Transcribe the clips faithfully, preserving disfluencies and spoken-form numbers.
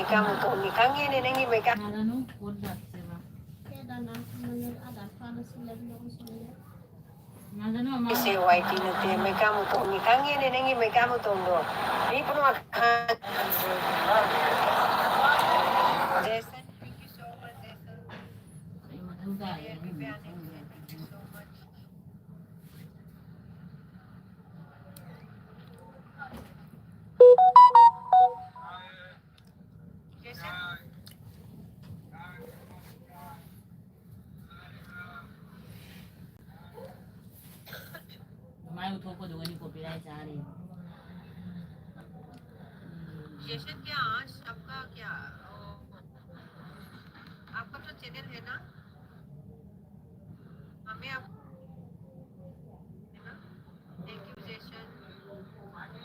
ꯃꯩꯀꯥ ꯃꯇꯣꯟꯅꯤ ꯈꯪꯉꯦꯅꯦ ꯅꯪꯒꯤ ꯃꯩꯀꯥ꯫ ꯏꯆꯦ ꯋꯥꯏ ꯇꯤ ꯅꯠꯇꯦ, ꯃꯩꯀꯥ ꯃꯇꯣꯟꯅꯤ ꯈꯪꯉꯦꯅꯦ ꯅꯪꯒꯤ ꯃꯩꯀꯥ ꯃꯇꯣꯟꯗꯣ꯫ ꯃꯤ ꯄꯨꯝꯅꯃꯛ ꯈꯪ-, Jason, thank you so much, Jason. ꯃꯥꯏ ꯎꯠꯊꯣꯛꯄꯗꯨꯒꯅꯤ copyright ꯆꯥꯔꯤ꯫ जैसे क्या आज आपका क्या, ओ, आपका तो चैनल है ना? हमें आप, है ना? Thank you, जैसन। Thank you so much।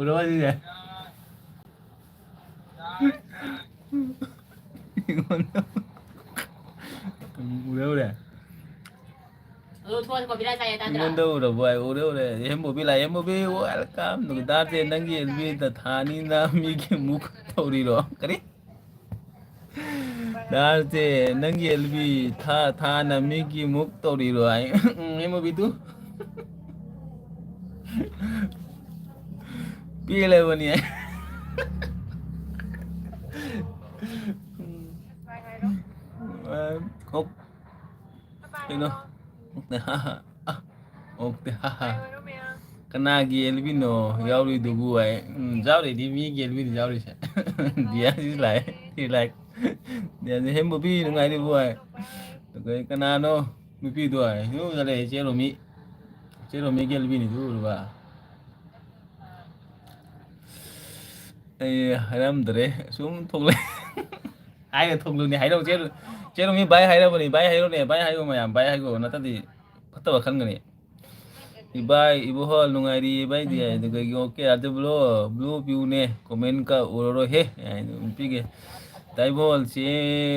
ꯎꯔꯕ ꯁꯤꯁꯦ? ꯑꯩꯉꯣꯟꯗ ꯎꯔꯦ, ꯎꯔꯦ꯫ ꯑꯗꯣ ꯊꯣꯛꯑꯁꯤ, copyright ꯆꯥꯏꯌꯦ, ꯇꯥꯟꯖꯔ꯫ ꯑꯩꯉꯣꯟꯗ ꯎꯔꯕ ꯍꯥꯏ, ꯎꯔꯦ, ꯎꯔꯦ꯫ ꯍꯦꯝꯕꯣꯕꯤ ꯂꯥꯛꯑꯦ, ꯍꯦꯝꯕꯣꯕꯤ, welcome꯫ ꯅꯨꯡꯗꯥꯡꯁꯦ ꯅꯪꯒꯤ ꯑꯦꯜꯕꯤꯗ ꯊꯥꯅꯤꯅ ꯃꯤꯒꯤ ꯃꯨꯛ ꯇꯧꯔꯤꯔꯣ? ꯀꯔꯤ? ꯗꯥꯟꯁꯁꯦ ꯅꯪꯒꯤ ꯑꯦꯜꯕꯤ ꯊꯥ-, ꯊꯥꯅ ꯃꯤꯒꯤ ꯃꯨꯛ ꯇꯧꯔꯤꯔꯣ ꯍꯥꯏ꯫ ꯎꯝ, ꯍꯦꯝꯕꯣꯕꯤ ꯇꯨ꯫ ꯄꯦꯜꯂꯕꯅꯤ꯫ ꯎꯝ꯫ ꯑꯣꯛ-, ꯀꯩꯅꯣ? ꯑꯣꯛꯇꯦ꯫ ꯀꯅꯥꯒꯤ ꯑꯦꯜꯕꯤꯅꯣ ꯌꯥꯎꯔꯤꯗꯨꯕꯨ ꯍꯥꯏ? ꯎꯝ, ꯌꯥꯎꯔꯤꯗꯤ ꯃꯤꯒꯤ ꯑꯦꯜꯕꯤꯅꯤ ꯌꯥꯎꯔꯤꯁꯦ꯫ ꯗꯤꯌꯥꯁꯤ ꯂꯥꯛꯑꯦ꯫ ꯁꯤ ꯂꯥꯛꯑꯦ꯫ ꯗꯤꯌꯥꯁꯤ, "ꯍꯦꯝꯕꯣꯕꯤ ꯅꯨꯡꯉꯥꯏꯔꯤꯕꯣ?" ꯍꯥꯏ꯫ ꯑꯗꯨꯒ ꯀꯅꯥꯅꯣ ꯅꯨꯄꯤꯗꯣ ꯍꯥꯏ꯫ ꯌꯨꯝꯗ ꯂꯩ, ꯆꯦ ꯔꯣꯃꯤ꯫ ꯆꯦ ꯔꯣꯃꯤꯒꯤ ꯑꯦꯜꯕꯤꯅꯤꯗꯨ ꯎꯔꯕ? ꯑꯩ ꯍꯥꯏꯔꯝꯗ꯭ꯔꯦ꯫ ꯁꯨꯝ ꯊꯣꯛꯂꯛꯑꯦ꯫ ꯍꯥꯏꯔ ꯊꯣꯛꯂꯨꯅꯤ꯫ ꯍꯥꯏꯔꯛꯑꯣ꯫ ꯆꯦ ꯔꯣ-, ꯆꯦ ꯔꯣꯃꯤ ꯚꯥꯏ ꯍꯥꯏꯔꯕꯅꯤ꯫ ꯚꯥꯏ ꯍꯥꯏꯔꯣꯅꯦ꯫ ꯚꯥꯏ ꯍꯥꯏꯌꯣ ꯃꯌꯥꯝ꯫ ꯚꯥꯏ ꯍꯥꯏꯌꯣ꯫ ꯅꯠꯇ꯭ꯔꯗꯤ ꯐꯠꯇꯕ ꯈꯟꯒꯅꯤ꯫ ꯏꯕꯥꯏ, ꯏꯕꯣꯍꯣꯜ ꯅꯨꯡꯉꯥꯏꯔꯤ ꯏꯕꯥꯏꯗꯤ ꯍꯥꯏ, ꯑꯗꯨꯒ ꯑꯣꯀꯦ ꯑꯗꯨ ꯕ꯭ꯂꯣ ꯕ꯭ꯂꯨ ꯄꯤꯌꯨꯅꯦ, ꯀꯣꯃꯦꯟꯀ ꯎꯔꯔꯣꯏꯍꯦ ꯍꯥꯏꯅ ꯑꯗꯨꯝ ꯄꯤꯒꯦ꯫ ꯇꯥꯏꯕꯣꯜ ꯆꯦ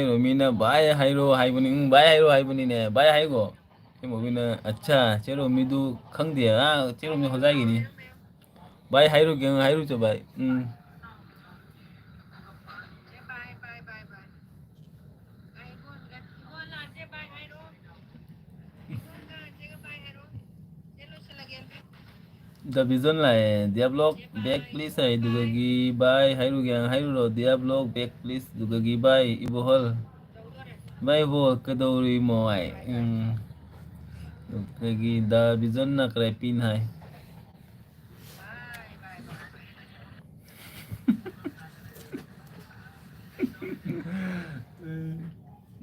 ꯔꯣꯃꯤꯅ ꯚꯥꯏ ꯍꯥꯏꯔꯣ ꯍꯥꯏꯕꯅꯤ꯫ ꯎꯝ, ꯚꯥꯏ ꯍꯥꯏꯔꯣ ꯍꯥꯏꯕꯅꯤꯅꯦ, ꯚꯥꯏ ꯍꯥꯏꯒꯣ꯫ ꯆꯦ ꯔꯣꯃꯤꯅ, ꯑꯠꯆꯥ, ꯆꯦ ꯔꯣꯃꯤꯗꯨ ꯈꯪꯗꯦ꯫ ꯑꯥ, ꯆꯦ ꯔꯣꯃꯤ ꯍꯣꯖꯥꯏꯒꯤꯅꯤ꯫ ꯚꯥꯏ ꯍꯥꯏꯔꯨꯒꯦ, ꯍꯥꯏꯔꯨꯆꯣ ꯚꯥꯏ꯫ ꯎꯝ꯫ ꯗ ꯚꯤꯖꯟ ꯂꯥꯛꯑꯦ, ꯗꯤꯌꯥ ꯕ꯭ꯂꯣꯛ ꯕꯦꯛ ꯄ꯭ꯂꯤꯁ ꯍꯥꯏ, ꯑꯗꯨꯗꯒꯤ ꯚꯥꯏ ꯍꯥꯏꯔꯨꯒꯦ, ꯍꯥꯏꯔꯨꯔꯣ, ꯗꯤꯌꯥ ꯕ꯭ꯂꯣꯛ ꯕꯦꯛ ꯄ꯭ꯂꯤꯁ, ꯑꯗꯨꯗꯒꯤ ꯚꯥꯏ ꯏꯕꯣꯍꯜ, ꯚꯥꯏ ꯏꯕꯣꯍꯜ ꯀꯩꯗꯧꯔꯤꯃꯣ ꯍꯥꯏ, ꯎꯝ, ꯑꯗꯨꯗꯒꯤ ꯗ ꯚꯤꯖꯟꯅ ꯀꯔꯦꯄꯤꯟ ꯍꯥꯏ꯫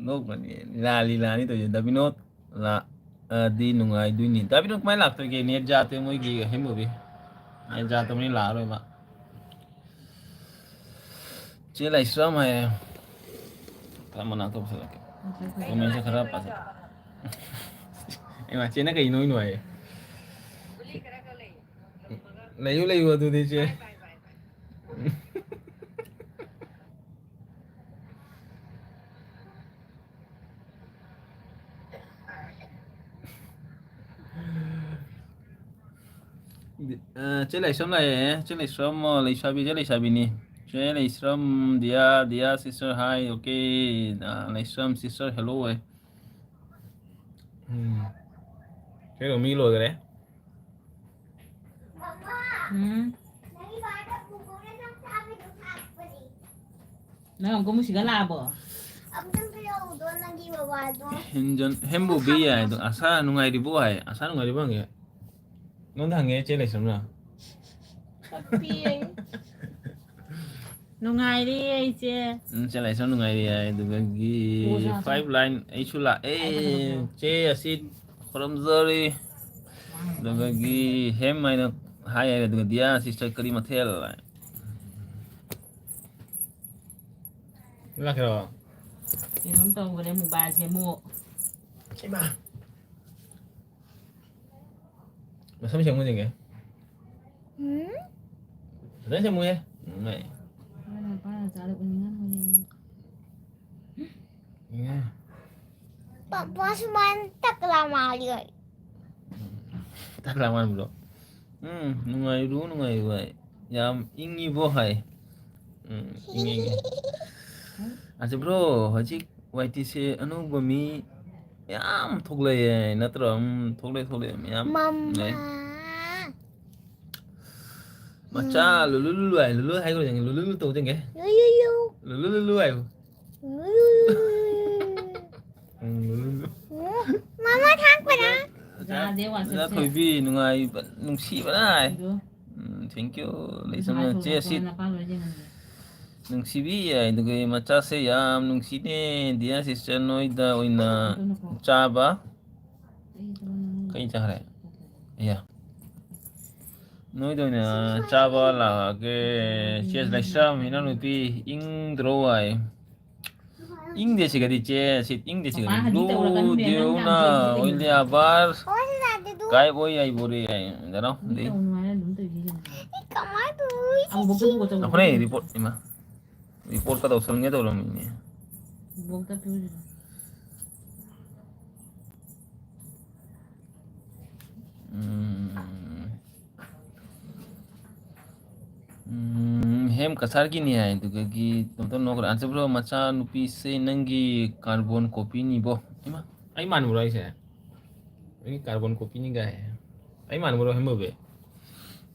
ꯅꯣꯛꯄꯅꯤ, ꯂꯤꯂꯥ, ꯂꯤꯂꯥꯅꯤ ꯇꯧꯔꯤꯁꯦ꯫ ꯗ ꯕꯤꯅꯣꯠ ꯂꯥꯛꯑꯗꯤ ꯅꯨꯡꯉꯥꯏꯗꯣꯏꯅꯤ꯫ ꯗ ꯕꯤꯅꯣꯠ ꯀꯃꯥꯏꯅ ꯂꯥꯛꯇꯣꯏꯒꯦ? ꯅꯦꯠ ꯌꯥꯗꯦ ꯃꯣꯏꯒꯤ ꯑꯍꯦꯟꯕꯒꯤ꯫ ꯅꯦꯠ ꯌꯥꯗꯕꯅꯤ ꯂꯥꯛꯑꯔꯣꯏ ꯃꯥ꯫ ꯆꯦ ꯂꯥꯏꯁ꯭ꯔꯝ ꯍꯥꯏꯌꯦ꯫ ꯈꯔ ꯃꯅꯥꯛꯇ ꯄꯨꯁꯜꯂꯛꯀꯦ꯫ ꯀꯣꯃꯦꯟꯁꯦ ꯈꯔ ꯄꯥꯁꯜ-, ꯏꯃꯥ, ꯆꯦꯅ ꯀꯩ ꯅꯣꯏꯅꯣ ꯍꯥꯏꯌꯦ? ꯂꯩꯌꯨ, ꯂꯩꯌꯨ ꯑꯗꯨꯗꯤ, ꯆꯦ꯫ ꯑ, ꯆꯦ ꯂꯩꯁ꯭ꯔꯝ ꯂꯥꯛꯑꯦ꯫ ꯆꯦ ꯂꯩꯁ꯭ꯔꯝ, ꯑ, ꯂꯩꯁꯥꯕꯤ, ꯆꯦ ꯂꯩꯁꯥꯕꯤꯅꯤ꯫ ꯆꯦ ꯂꯩꯁ꯭ꯔꯝ, ꯗꯤꯌꯥ, ꯗꯤꯌꯥ sister, hi, okay꯫ ꯑ, ꯂꯩꯁ꯭ꯔꯝ sister, hello ꯍꯥꯏ꯫ ꯎꯝ꯫ ꯆꯦ ꯔꯣꯃꯤ ꯂꯣꯏꯈꯔꯦ꯫ ꯎꯝ꯫ ꯅꯪ ꯑꯃꯨꯛꯀ ꯃꯨꯁꯤꯒ ꯂꯥꯛꯑꯕꯣ? ꯑꯝꯇꯪ ꯄꯤꯔꯛꯎꯗꯣ, ꯅꯪꯒꯤ ꯕꯕꯥꯗꯣ꯫ ꯍꯦꯝꯕꯨꯕꯤ ꯌꯥꯏꯗꯣ, ꯑꯁꯥ ꯅꯨꯡꯉꯥꯏꯔꯤꯕꯣ ꯍꯥꯏ꯫ ꯑꯁꯥ ꯅꯨꯡꯉꯥꯏꯔꯤꯕꯣ ꯍꯪꯉꯦ꯫ ꯅꯉꯣꯟꯗ ꯍꯪꯉꯦ, ꯆꯦ ꯂꯩꯁ꯭ꯔꯝꯅ꯫ ꯀꯞꯄꯤꯌꯦ꯫ ꯅꯨꯡꯉꯥꯏꯔꯤ ꯑꯩꯁꯦ꯫ ꯎꯝ, ꯆꯦ ꯂꯩꯁ꯭ꯔꯝ ꯅꯨꯡꯉꯥꯏꯔꯤ ꯍꯥꯏ, ꯑꯗꯨꯗꯒꯤ ꯄꯣꯁ ꯌꯥꯗ꯭ꯔꯦ꯫ Five line ꯑꯩꯁꯨ ꯂꯥꯛꯑꯦ꯫ ꯍꯥꯏꯒꯗꯕꯗꯣ꯫ ꯆꯦ ꯑꯁꯤꯠ ꯈꯨꯔꯨꯝꯖꯔꯤ꯫ ꯑꯗꯨꯗꯒꯤ ꯍꯦꯝ ꯍꯥꯏꯅ ꯍꯥꯏ ꯍꯥꯏꯔꯦ, ꯑꯗꯨꯒ ꯗꯤꯌꯥ sister ꯀꯔꯤ ꯃꯊꯦꯜ? ꯂꯥꯛꯀꯦꯔꯣ? ꯀꯩꯅꯣꯝ ꯇꯧꯈ꯭ꯔꯦ ꯃꯣꯕꯥꯏꯜꯁꯦ ꯑꯃꯨꯛ꯫ ꯏꯃꯥ꯫ ꯃꯁꯝ ꯁꯦꯝꯃꯨꯁꯤꯡꯒꯦ꯫ ꯐꯖꯅ ꯁꯦꯝꯃꯨꯍꯦ꯫ ꯎꯝ, ꯃꯥꯏ꯫ ꯄꯥꯄꯥ ꯁꯨꯃꯥꯏꯅ ꯇꯀꯂꯥ ꯃꯥꯜꯂꯤ꯫ ꯇꯀꯂꯥ ꯃꯥꯟꯕ꯭ꯔꯣ? ꯎꯝ, ꯅꯨꯡꯉꯥꯏꯔꯨ, ꯅꯨꯡꯉꯥꯏꯔꯨ ꯍꯥꯏ꯫ ꯌꯥꯝ ꯏꯪꯉꯤꯕꯣ ꯍꯥꯏ꯫ ꯎꯝ, ꯏꯪꯉꯤ, ꯏꯪꯉꯤ꯫ ꯑꯁꯤ bro, ꯍꯧꯖꯤꯛ ꯋꯥꯏ ꯇꯤꯁꯦ ꯑꯅꯧꯕ ꯃꯤ ꯌꯥꯝ ꯊꯣꯛꯂꯛꯑꯦ, ꯅꯠꯇ꯭ꯔꯣ? ꯎꯝ, ꯊꯣꯛꯂꯛꯑꯦ, ꯊꯣꯛꯂꯛꯑꯦ, ꯃꯌꯥꯝ ꯃꯃꯥ꯫ ꯂꯩ꯫ ꯃꯆꯥ, ꯎꯝ꯫ ꯂꯨꯂꯨ, ꯂꯨꯂꯨ ꯍꯥꯏ, ꯂꯨꯂꯨ ꯍꯥꯏꯈ꯭ꯔꯣ ꯌꯦꯡꯒꯦ, ꯂꯨꯂꯨ, ꯂꯨꯂꯨ ꯇꯧ ꯌꯦꯡꯒꯦ꯫ ꯂꯨꯂꯨ, ꯂꯨꯂꯨ꯫ ꯂꯨꯂꯨ, ꯂꯨꯂꯨ ꯍꯥꯏꯌꯨ꯫ ꯂꯨꯂꯨ꯫ ꯎꯝ, ꯂꯨꯂꯨ, ꯂꯨꯂꯨ꯫ ꯎꯝ, ꯃꯃꯥ ꯊꯥꯡ ꯄꯅꯥ꯫ ꯑꯣꯖꯥ, ꯌꯥꯗꯦ, ꯑꯣꯖꯥ WhatsApp-ꯁꯦ꯫ ꯊꯣꯏꯕꯤ, ꯅꯨꯡꯉꯥꯏꯕ, ꯅꯨꯡꯁꯤꯕꯅ ꯍꯥꯏ꯫ ꯑꯗꯨ꯫ ꯎꯝ, thank you꯫ ꯂꯩꯁꯝꯅ ꯉꯁꯥꯏ ꯆꯦ ꯊꯣꯛꯂꯛꯄ ꯑꯁꯤꯠ꯫ ꯅꯄꯥ ꯂꯣꯏ ꯌꯦꯡꯍꯟꯒꯦ꯫ ꯅꯨꯡꯁꯤꯕꯤ ꯍꯥꯏ, ꯑꯗꯨꯒ ꯃꯆꯥꯁꯦ ꯌꯥꯝ ꯅꯨꯡꯁꯤꯅꯦ, dear sister, ꯅꯣꯏꯗ ꯑꯣꯏꯅ ꯆꯥꯕ꯫ ꯀꯩ ꯆꯥꯈ꯭ꯔꯦ? ꯏꯌꯥ꯫ ꯅꯣꯏꯗ ꯑꯣꯏꯅ ꯆꯥꯕ ꯂꯥꯛꯑꯒꯦ꯫ ꯆꯦ ꯂꯩꯁ꯭ꯔꯝ, ꯏꯅꯥꯎꯅꯨꯄꯤ, ꯏꯪꯗ꯭ꯔꯣ ꯍꯥꯏ? ꯏꯪꯗꯦ ꯁꯤꯒꯗꯤ ꯆꯦ, ꯁꯤ ꯏꯪꯗꯦ ꯁꯤꯒꯗꯤ꯫ ꯄꯄꯥ ꯍꯟꯕꯤ ꯇꯧꯔꯛꯀꯅꯨꯅꯦ, ꯅꯪ ꯌꯥꯝ ꯕ꯭ꯂꯨꯗꯦꯎꯅ ꯆꯦꯛꯁꯤꯟꯅ ꯑꯣꯏꯂꯦ ꯂꯩꯌꯦ꯫ ꯑꯕꯥꯔ, ꯍꯣꯏ, ꯁꯤꯗ ꯑꯗꯨ ꯀꯥꯏ ꯑꯣꯏ ꯌꯥꯏꯕꯣꯔꯦ ꯍꯥꯏ꯫ ꯖꯔꯣ, ꯍꯟꯕꯤ ꯗꯦ꯫ ꯇꯧꯅꯨ ꯍꯥꯏꯔ ꯑꯗꯨꯝ ꯇꯧꯏꯁꯦ ꯀꯩꯅꯣ? ꯑꯩ ꯀꯃꯥꯏ ꯇꯧ-, ꯑꯃꯨꯛꯐꯥꯎ ꯇꯧꯕ ꯇꯧꯗꯦ꯫ ꯑꯩꯈꯣꯏꯅ report, ꯏꯃꯥ꯫ Report ꯀ ꯇꯧꯁꯟꯒꯦ ꯇꯧꯔꯝꯃꯤꯅꯦ꯫ ꯏꯕꯣꯛꯇ ꯄꯤꯔꯨꯁꯤꯔꯣ? ꯎꯝ꯫ ꯎꯝ, ꯍꯦꯝ ꯀꯁꯥꯔꯒꯤꯅꯤ ꯍꯥꯏ, ꯑꯗꯨꯒꯒꯤ ꯇꯣꯝꯇꯣꯝ ꯅꯣꯛꯈ꯭ꯔꯦ꯫ ꯑꯟꯁꯔ ꯕ꯭ꯔꯣ, ꯃꯆꯥ ꯅꯨꯄꯤꯁꯦ ꯅꯪꯒꯤ carbon copy ꯅꯤꯕꯣ? ꯏꯃꯥ, ꯑꯩ ꯃꯥꯟꯕ꯭ꯔꯣ ꯑꯩꯁꯦ? ꯑꯩꯒꯤ carbon copy ꯅꯤ ꯀꯥꯏ꯫ ꯑꯩ ꯃꯥꯟꯕ꯭ꯔꯣ, ꯍꯦꯝꯕꯣꯕꯤ?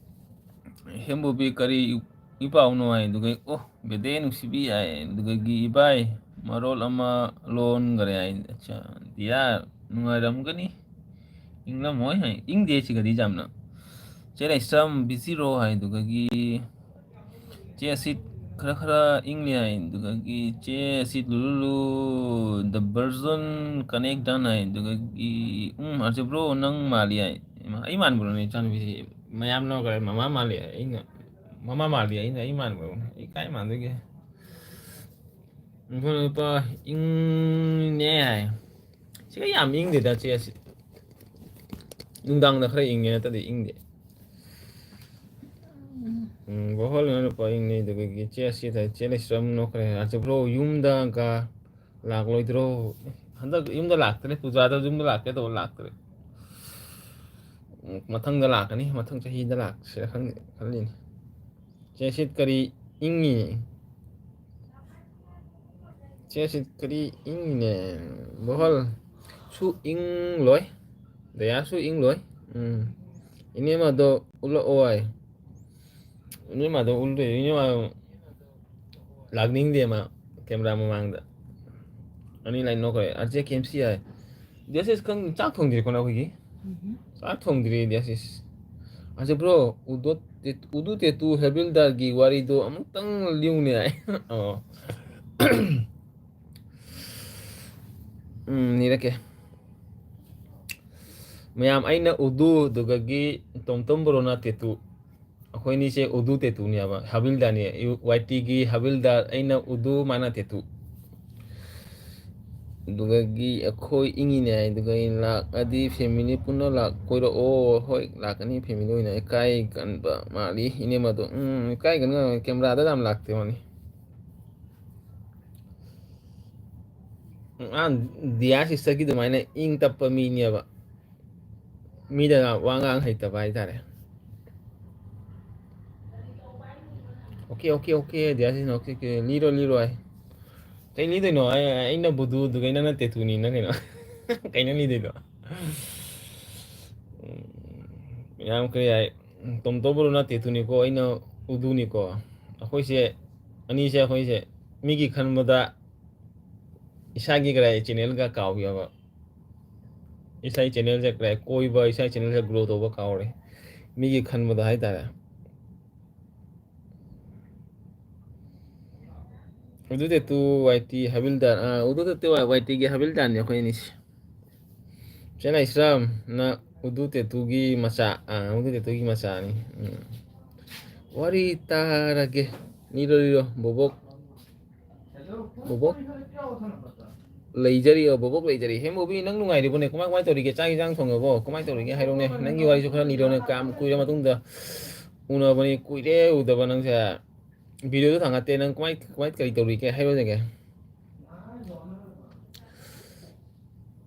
ꯍꯦꯝꯕꯣꯕꯤ ꯀꯔꯤ ꯏ ꯄꯥꯎꯅꯣ ꯍꯥꯏ, ꯑꯗꯨꯒ, "ꯑꯣ, ꯕꯦꯗꯦ ꯅꯨꯡꯁꯤꯕꯤ" ꯍꯥꯏ, ꯑꯗꯨꯒꯒꯤ, "ꯏꯕꯥꯏ, ꯃꯔꯣꯜ ꯑꯃ ꯂꯣꯟꯈꯔꯦ" ꯍꯥꯏ꯫ ꯑꯠꯆꯥ, ꯗꯤꯌꯥꯔ, ꯅꯨꯡꯉꯥꯏꯔꯝꯒꯅꯤ꯫ ꯏꯪꯂꯝꯃꯣꯏ ꯍꯥꯏ, ꯏꯪꯗꯦ ꯁꯤꯒꯗꯤ ꯌꯥꯝꯅ꯫ ꯆꯦ ꯂꯩꯁ꯭ꯔꯝ, ꯕꯤꯖꯤꯔꯣ ꯍꯥꯏ, ꯑꯗꯨꯒꯒꯤ, ꯆꯦ ꯑꯁꯤꯠ, ꯈꯔ ꯈꯔ ꯏꯪꯂꯤ ꯍꯥꯏ, ꯑꯗꯨꯒꯒꯤ, ꯆꯦ ꯑꯁꯤꯠ, ꯂꯨꯂꯨꯂꯨ, the version connect done ꯍꯥꯏ, ꯑꯗꯨꯒꯒꯤ, ꯎꯝ, ꯑꯟꯁꯔ ꯕ꯭ꯔꯣ, ꯅꯪ ꯃꯥꯜꯂꯤ ꯍꯥꯏ꯫ ꯏꯃꯥ, ꯑꯩ ꯃꯥꯟꯕ꯭ꯔꯣꯅꯦ, ꯏꯆꯥꯅꯨꯄꯤꯁꯦ? ꯃꯌꯥꯝꯅ ꯀꯔꯤ ꯃꯃꯥ ꯃꯥꯜꯂꯤ, ꯑꯩꯅ ꯃꯃꯥ ꯃꯥꯜꯂꯤ, ꯑꯩꯅ ꯑꯩ ꯃꯥꯟꯕ꯭ꯔꯣ? ꯑꯩ ꯀꯥꯏ ꯃꯥꯟꯗꯣꯏꯒꯦ? ꯏꯪꯈꯣꯜ ꯅꯨꯄꯥ ꯏꯪꯅꯦ ꯍꯥꯏ꯫ ꯁꯤꯒ ꯌꯥꯝ ꯏꯪꯗꯦꯗ, ꯆꯦ ꯑꯁꯤ꯫ ꯅꯨꯡꯗꯥꯡꯗ ꯈꯔ ꯏꯪꯉꯦ, ꯅꯠꯇ꯭ꯔꯗꯤ ꯏꯪꯗꯦ꯫ ꯎꯝ, ꯕꯣꯍꯣꯜ ꯅꯨꯄꯥ ꯏꯪꯅꯤ, ꯑꯗꯨꯒ ꯆꯦ ꯑꯁꯤ ꯊꯥꯏ, ꯆꯦ ꯂꯩꯁ꯭ꯔꯝ ꯅꯣꯛꯈ꯭ꯔꯦ꯫ ꯑꯥꯔꯖꯦ ꯕ꯭ꯔꯣ, ꯌꯨꯝꯗꯒ ꯂꯥꯛꯂꯣꯏꯗ꯭ꯔꯣ? ꯍꯟꯗꯛ ꯌꯨꯝꯗ ꯂꯥꯛꯇ꯭ꯔꯦ, ꯄꯨꯖꯥꯗ ꯌꯨꯝꯗ ꯂꯥꯛꯀꯦ ꯇꯧꯕ ꯂꯥꯛꯇ꯭ꯔꯦ꯫ ꯎꯝ, ꯃꯊꯪꯗ ꯂꯥꯛꯀꯅꯤ, ꯃꯊꯪ ꯆꯍꯤꯗ ꯂꯥꯛꯁꯤꯔ ꯈꯪꯗꯦ, ꯈꯜꯂꯤꯅꯤ꯫ ꯆꯦꯁꯤꯠ ꯀꯔꯤ ꯏꯪꯉꯤ? ꯆꯦꯁꯤꯠ ꯀꯔꯤ ꯏꯪꯉꯤꯅꯦ? ꯕꯣꯍꯜ ꯁꯨ ꯏꯪꯂꯣꯏ, ꯗꯌꯥꯁꯨ ꯏꯪꯂꯣꯏ꯫ ꯎꯝ, ꯏꯅꯦꯃꯗꯣ ꯎꯠꯂꯛꯑꯣ ꯍꯥꯏ꯫ ꯏꯅꯦꯃꯗꯣ ꯎꯠꯂꯨꯏ, ꯏꯅꯦꯃ ꯂꯥꯛꯅꯤꯡꯗꯦ ꯃꯥ ꯀꯦꯃꯦꯔꯥ ꯃꯃꯥꯡꯗ꯫ ꯑꯅꯤ ꯂꯥꯏꯟ ꯅꯣꯛꯈ꯭ꯔꯦ꯫ R J K M C ꯍꯥꯏ꯫ ꯗꯤꯌꯥꯁꯤꯁ ꯈꯪ-, ꯆꯥꯛ ꯊꯣꯡꯗ꯭ꯔꯤꯀꯣ ꯅꯈꯣꯏꯒꯤ? ꯎꯝꯍꯨꯝ꯫ ꯆꯥꯛ ꯊꯣꯡꯗ꯭ꯔꯤ ꯗꯤꯌꯥꯁꯤꯁ꯫ ꯑꯥꯔ ꯖꯦ ꯕ꯭ꯔꯣ, ꯎꯗꯣ ꯇꯦ-, ꯎꯗꯨ ꯇꯦꯇꯨ ꯍꯦꯕꯤꯜꯗꯥꯔꯒꯤ ꯋꯥꯔꯤꯗꯣ ꯑꯃꯨꯛꯇꯪ ꯂꯤꯌꯨꯅꯦ ꯍꯥꯏ꯫ ꯑꯣ꯫ ꯎꯝ, ꯂꯤꯔꯛꯀꯦ꯫ ꯃꯌꯥꯝ, ꯑꯩꯅ ꯎꯗꯨ, ꯑꯗꯨꯗꯒꯤ ꯇꯣꯝꯇꯣꯝ ꯕ꯭ꯔꯣꯅ ꯇꯦꯇꯨ꯫ ꯑꯩꯈꯣꯏꯅꯤꯁꯦ ꯎꯗꯨ ꯇꯦꯇꯨꯅꯦꯕ, ꯍꯥꯕꯤꯜꯗꯥꯔꯅꯦ, ꯋꯥꯏ ꯇꯤꯒꯤ ꯍꯥꯕꯤꯜꯗꯥꯔ, ꯑꯩꯅ ꯎꯗꯨ, ꯃꯥꯅ ꯇꯦꯇꯨ꯫ ꯑꯗꯨꯗꯒꯤ ꯑꯩꯈꯣꯏ ꯏꯪꯉꯤꯅꯦ ꯍꯥꯏ, ꯑꯗꯨꯒ ꯑꯩꯅ ꯂꯥꯛꯑꯗꯤ ꯐꯦꯃꯤꯂꯤ ꯄꯨꯟꯅ ꯂꯥꯛ-, ꯀꯣꯏꯔꯛꯑꯣ꯫ ꯍꯣꯏ, ꯂꯥꯛꯀꯅꯤ, ꯐꯦꯃꯤꯂꯤ ꯑꯣꯏꯅ꯫ ꯏꯀꯥꯏ ꯀꯟꯕ ꯃꯥꯜꯂꯤ ꯏꯅꯦꯝꯃꯗꯣ꯫ ꯎꯝ, ꯏꯀꯥꯏ ꯀꯟꯕ ꯀꯦꯃꯦꯔꯥꯗ ꯌꯥꯝ ꯂꯥꯛꯇꯦ ꯃꯥꯅꯤ꯫ ꯑ, ꯗꯤꯌꯥ ꯁꯤꯁꯇꯔꯒꯤ ꯑꯗꯨꯃꯥꯏꯅ ꯏꯪ ꯇꯞꯄ ꯃꯤꯅꯦꯕ꯫ ꯃꯤꯗ ꯋꯥ ꯉꯥꯡ ꯍꯩꯇꯕ ꯍꯥꯏꯇꯥꯔꯦ꯫ Okay, okay, okay, dear sister, okay, okay, ꯂꯤꯔꯣ, ꯂꯤꯔꯣ ꯍꯥꯏ꯫ ꯀꯩ ꯂꯤꯗꯣꯏꯅꯣ? ꯑꯩ, ꯑꯩꯅ ꯕꯨꯗꯨ, ꯑꯗꯨꯒ ꯅꯪꯅ ꯇꯦꯇꯨꯅꯤꯅ ꯀꯩꯅꯣ? ꯀꯩꯅꯣ ꯂꯤꯗꯣꯏꯗꯣ? ꯎꯝ, ꯌꯥꯝ ꯀꯔꯤ ꯍꯥꯏ, ꯇꯣꯝꯇꯣꯝ ꯕ꯭ꯔꯣꯅ ꯇꯦꯇꯨꯅꯤꯀꯣ, ꯑꯩꯅ ꯎꯗꯨꯅꯤꯀꯣ꯫ ꯑꯩꯈꯣꯏꯁꯦ, ꯑꯅꯤꯁꯦ ꯑꯩꯈꯣꯏꯁꯦ ꯃꯤꯒꯤ ꯈꯟꯕꯗ ꯏꯁꯥꯒꯤ ꯀꯔꯥꯏ ꯆꯦꯅꯦꯜꯒ ꯀꯥꯎꯈꯤꯕ꯫ ꯏꯁꯥꯒꯤ ꯆꯦꯅꯦꯜꯁꯦ ꯀꯔꯥꯏ ꯀꯣꯏꯕ, ꯏꯁꯥꯒꯤ ꯆꯦꯅꯦꯜꯁꯦ ꯒ꯭ꯔꯣ ꯇꯧꯕ ꯀꯥꯎꯔꯦ꯫ ꯃꯤꯒꯤ ꯈꯟꯕꯗ ꯍꯥꯏꯇꯥꯔꯦ꯫ ꯎꯗꯨ ꯇꯦꯇꯨ ꯋꯥꯏ ꯇꯤ ꯍꯥꯕꯤꯜꯗꯥꯔ, ꯑꯥ, ꯎꯗꯨ ꯇꯦꯇꯨ ꯋꯥꯏ ꯇꯤꯒꯤ ꯍꯥꯕꯤꯜꯗꯥꯔꯅꯤ ꯑꯩꯈꯣꯏ ꯑꯅꯤꯁꯦ꯫ ꯆꯦ ꯂꯥꯏꯁ꯭ꯔꯝꯅ ꯎꯗꯨ ꯇꯦꯇꯨꯒꯤ ꯃꯆꯥ, ꯑꯥ, ꯎꯗꯨ ꯇꯦꯇꯨꯒꯤ ꯃꯆꯥꯅꯤ꯫ ꯎꯝ꯫ ꯋꯥꯔꯤ ꯇꯥꯔꯒꯦ꯫ ꯂꯤꯔꯣ, ꯂꯤꯔꯣ, ꯕꯣꯕꯣꯛ꯫ ꯕꯣꯕꯣꯛ꯫ ꯂꯩꯖꯔꯤ, ꯕꯣꯕꯣꯛ ꯂꯩꯖꯔꯤ꯫ ꯍꯦ ꯃꯣꯕꯤ, ꯅꯪ ꯅꯨꯡꯉꯥꯏꯔꯤꯕꯣꯅꯦ? ꯀꯃꯥꯏ, ꯀꯃꯥꯏ ꯇꯧꯔꯤꯒꯦ? ꯆꯥꯛ ꯏꯟꯖꯥꯡ ꯊꯣꯡꯉꯕꯣ? ꯀꯃꯥꯏ ꯇꯧꯔꯤꯒꯦ? ꯍꯥꯏꯔꯣꯅꯦ, ꯅꯪꯒꯤ ꯋꯥꯔꯤꯁꯨ ꯈꯔ ꯂꯤꯔꯣꯅꯦ꯫ ꯀꯌꯥꯝ ꯀꯨꯏꯔ ꯃꯇꯨꯡꯗ ꯎꯅꯕꯅꯤ, ꯀꯨꯏꯔꯦ ꯎꯗꯕ ꯅꯪꯁꯦ꯫ ꯚꯤꯗꯤꯑꯣꯁꯨ ꯊꯥꯡꯒꯠꯇꯦ꯫ ꯅꯪ ꯀꯃꯥꯏ, ꯀꯃꯥꯏ, ꯀꯔꯤ ꯇꯧꯔꯤꯒꯦ? ꯍꯥꯏꯔꯣꯅꯦ꯫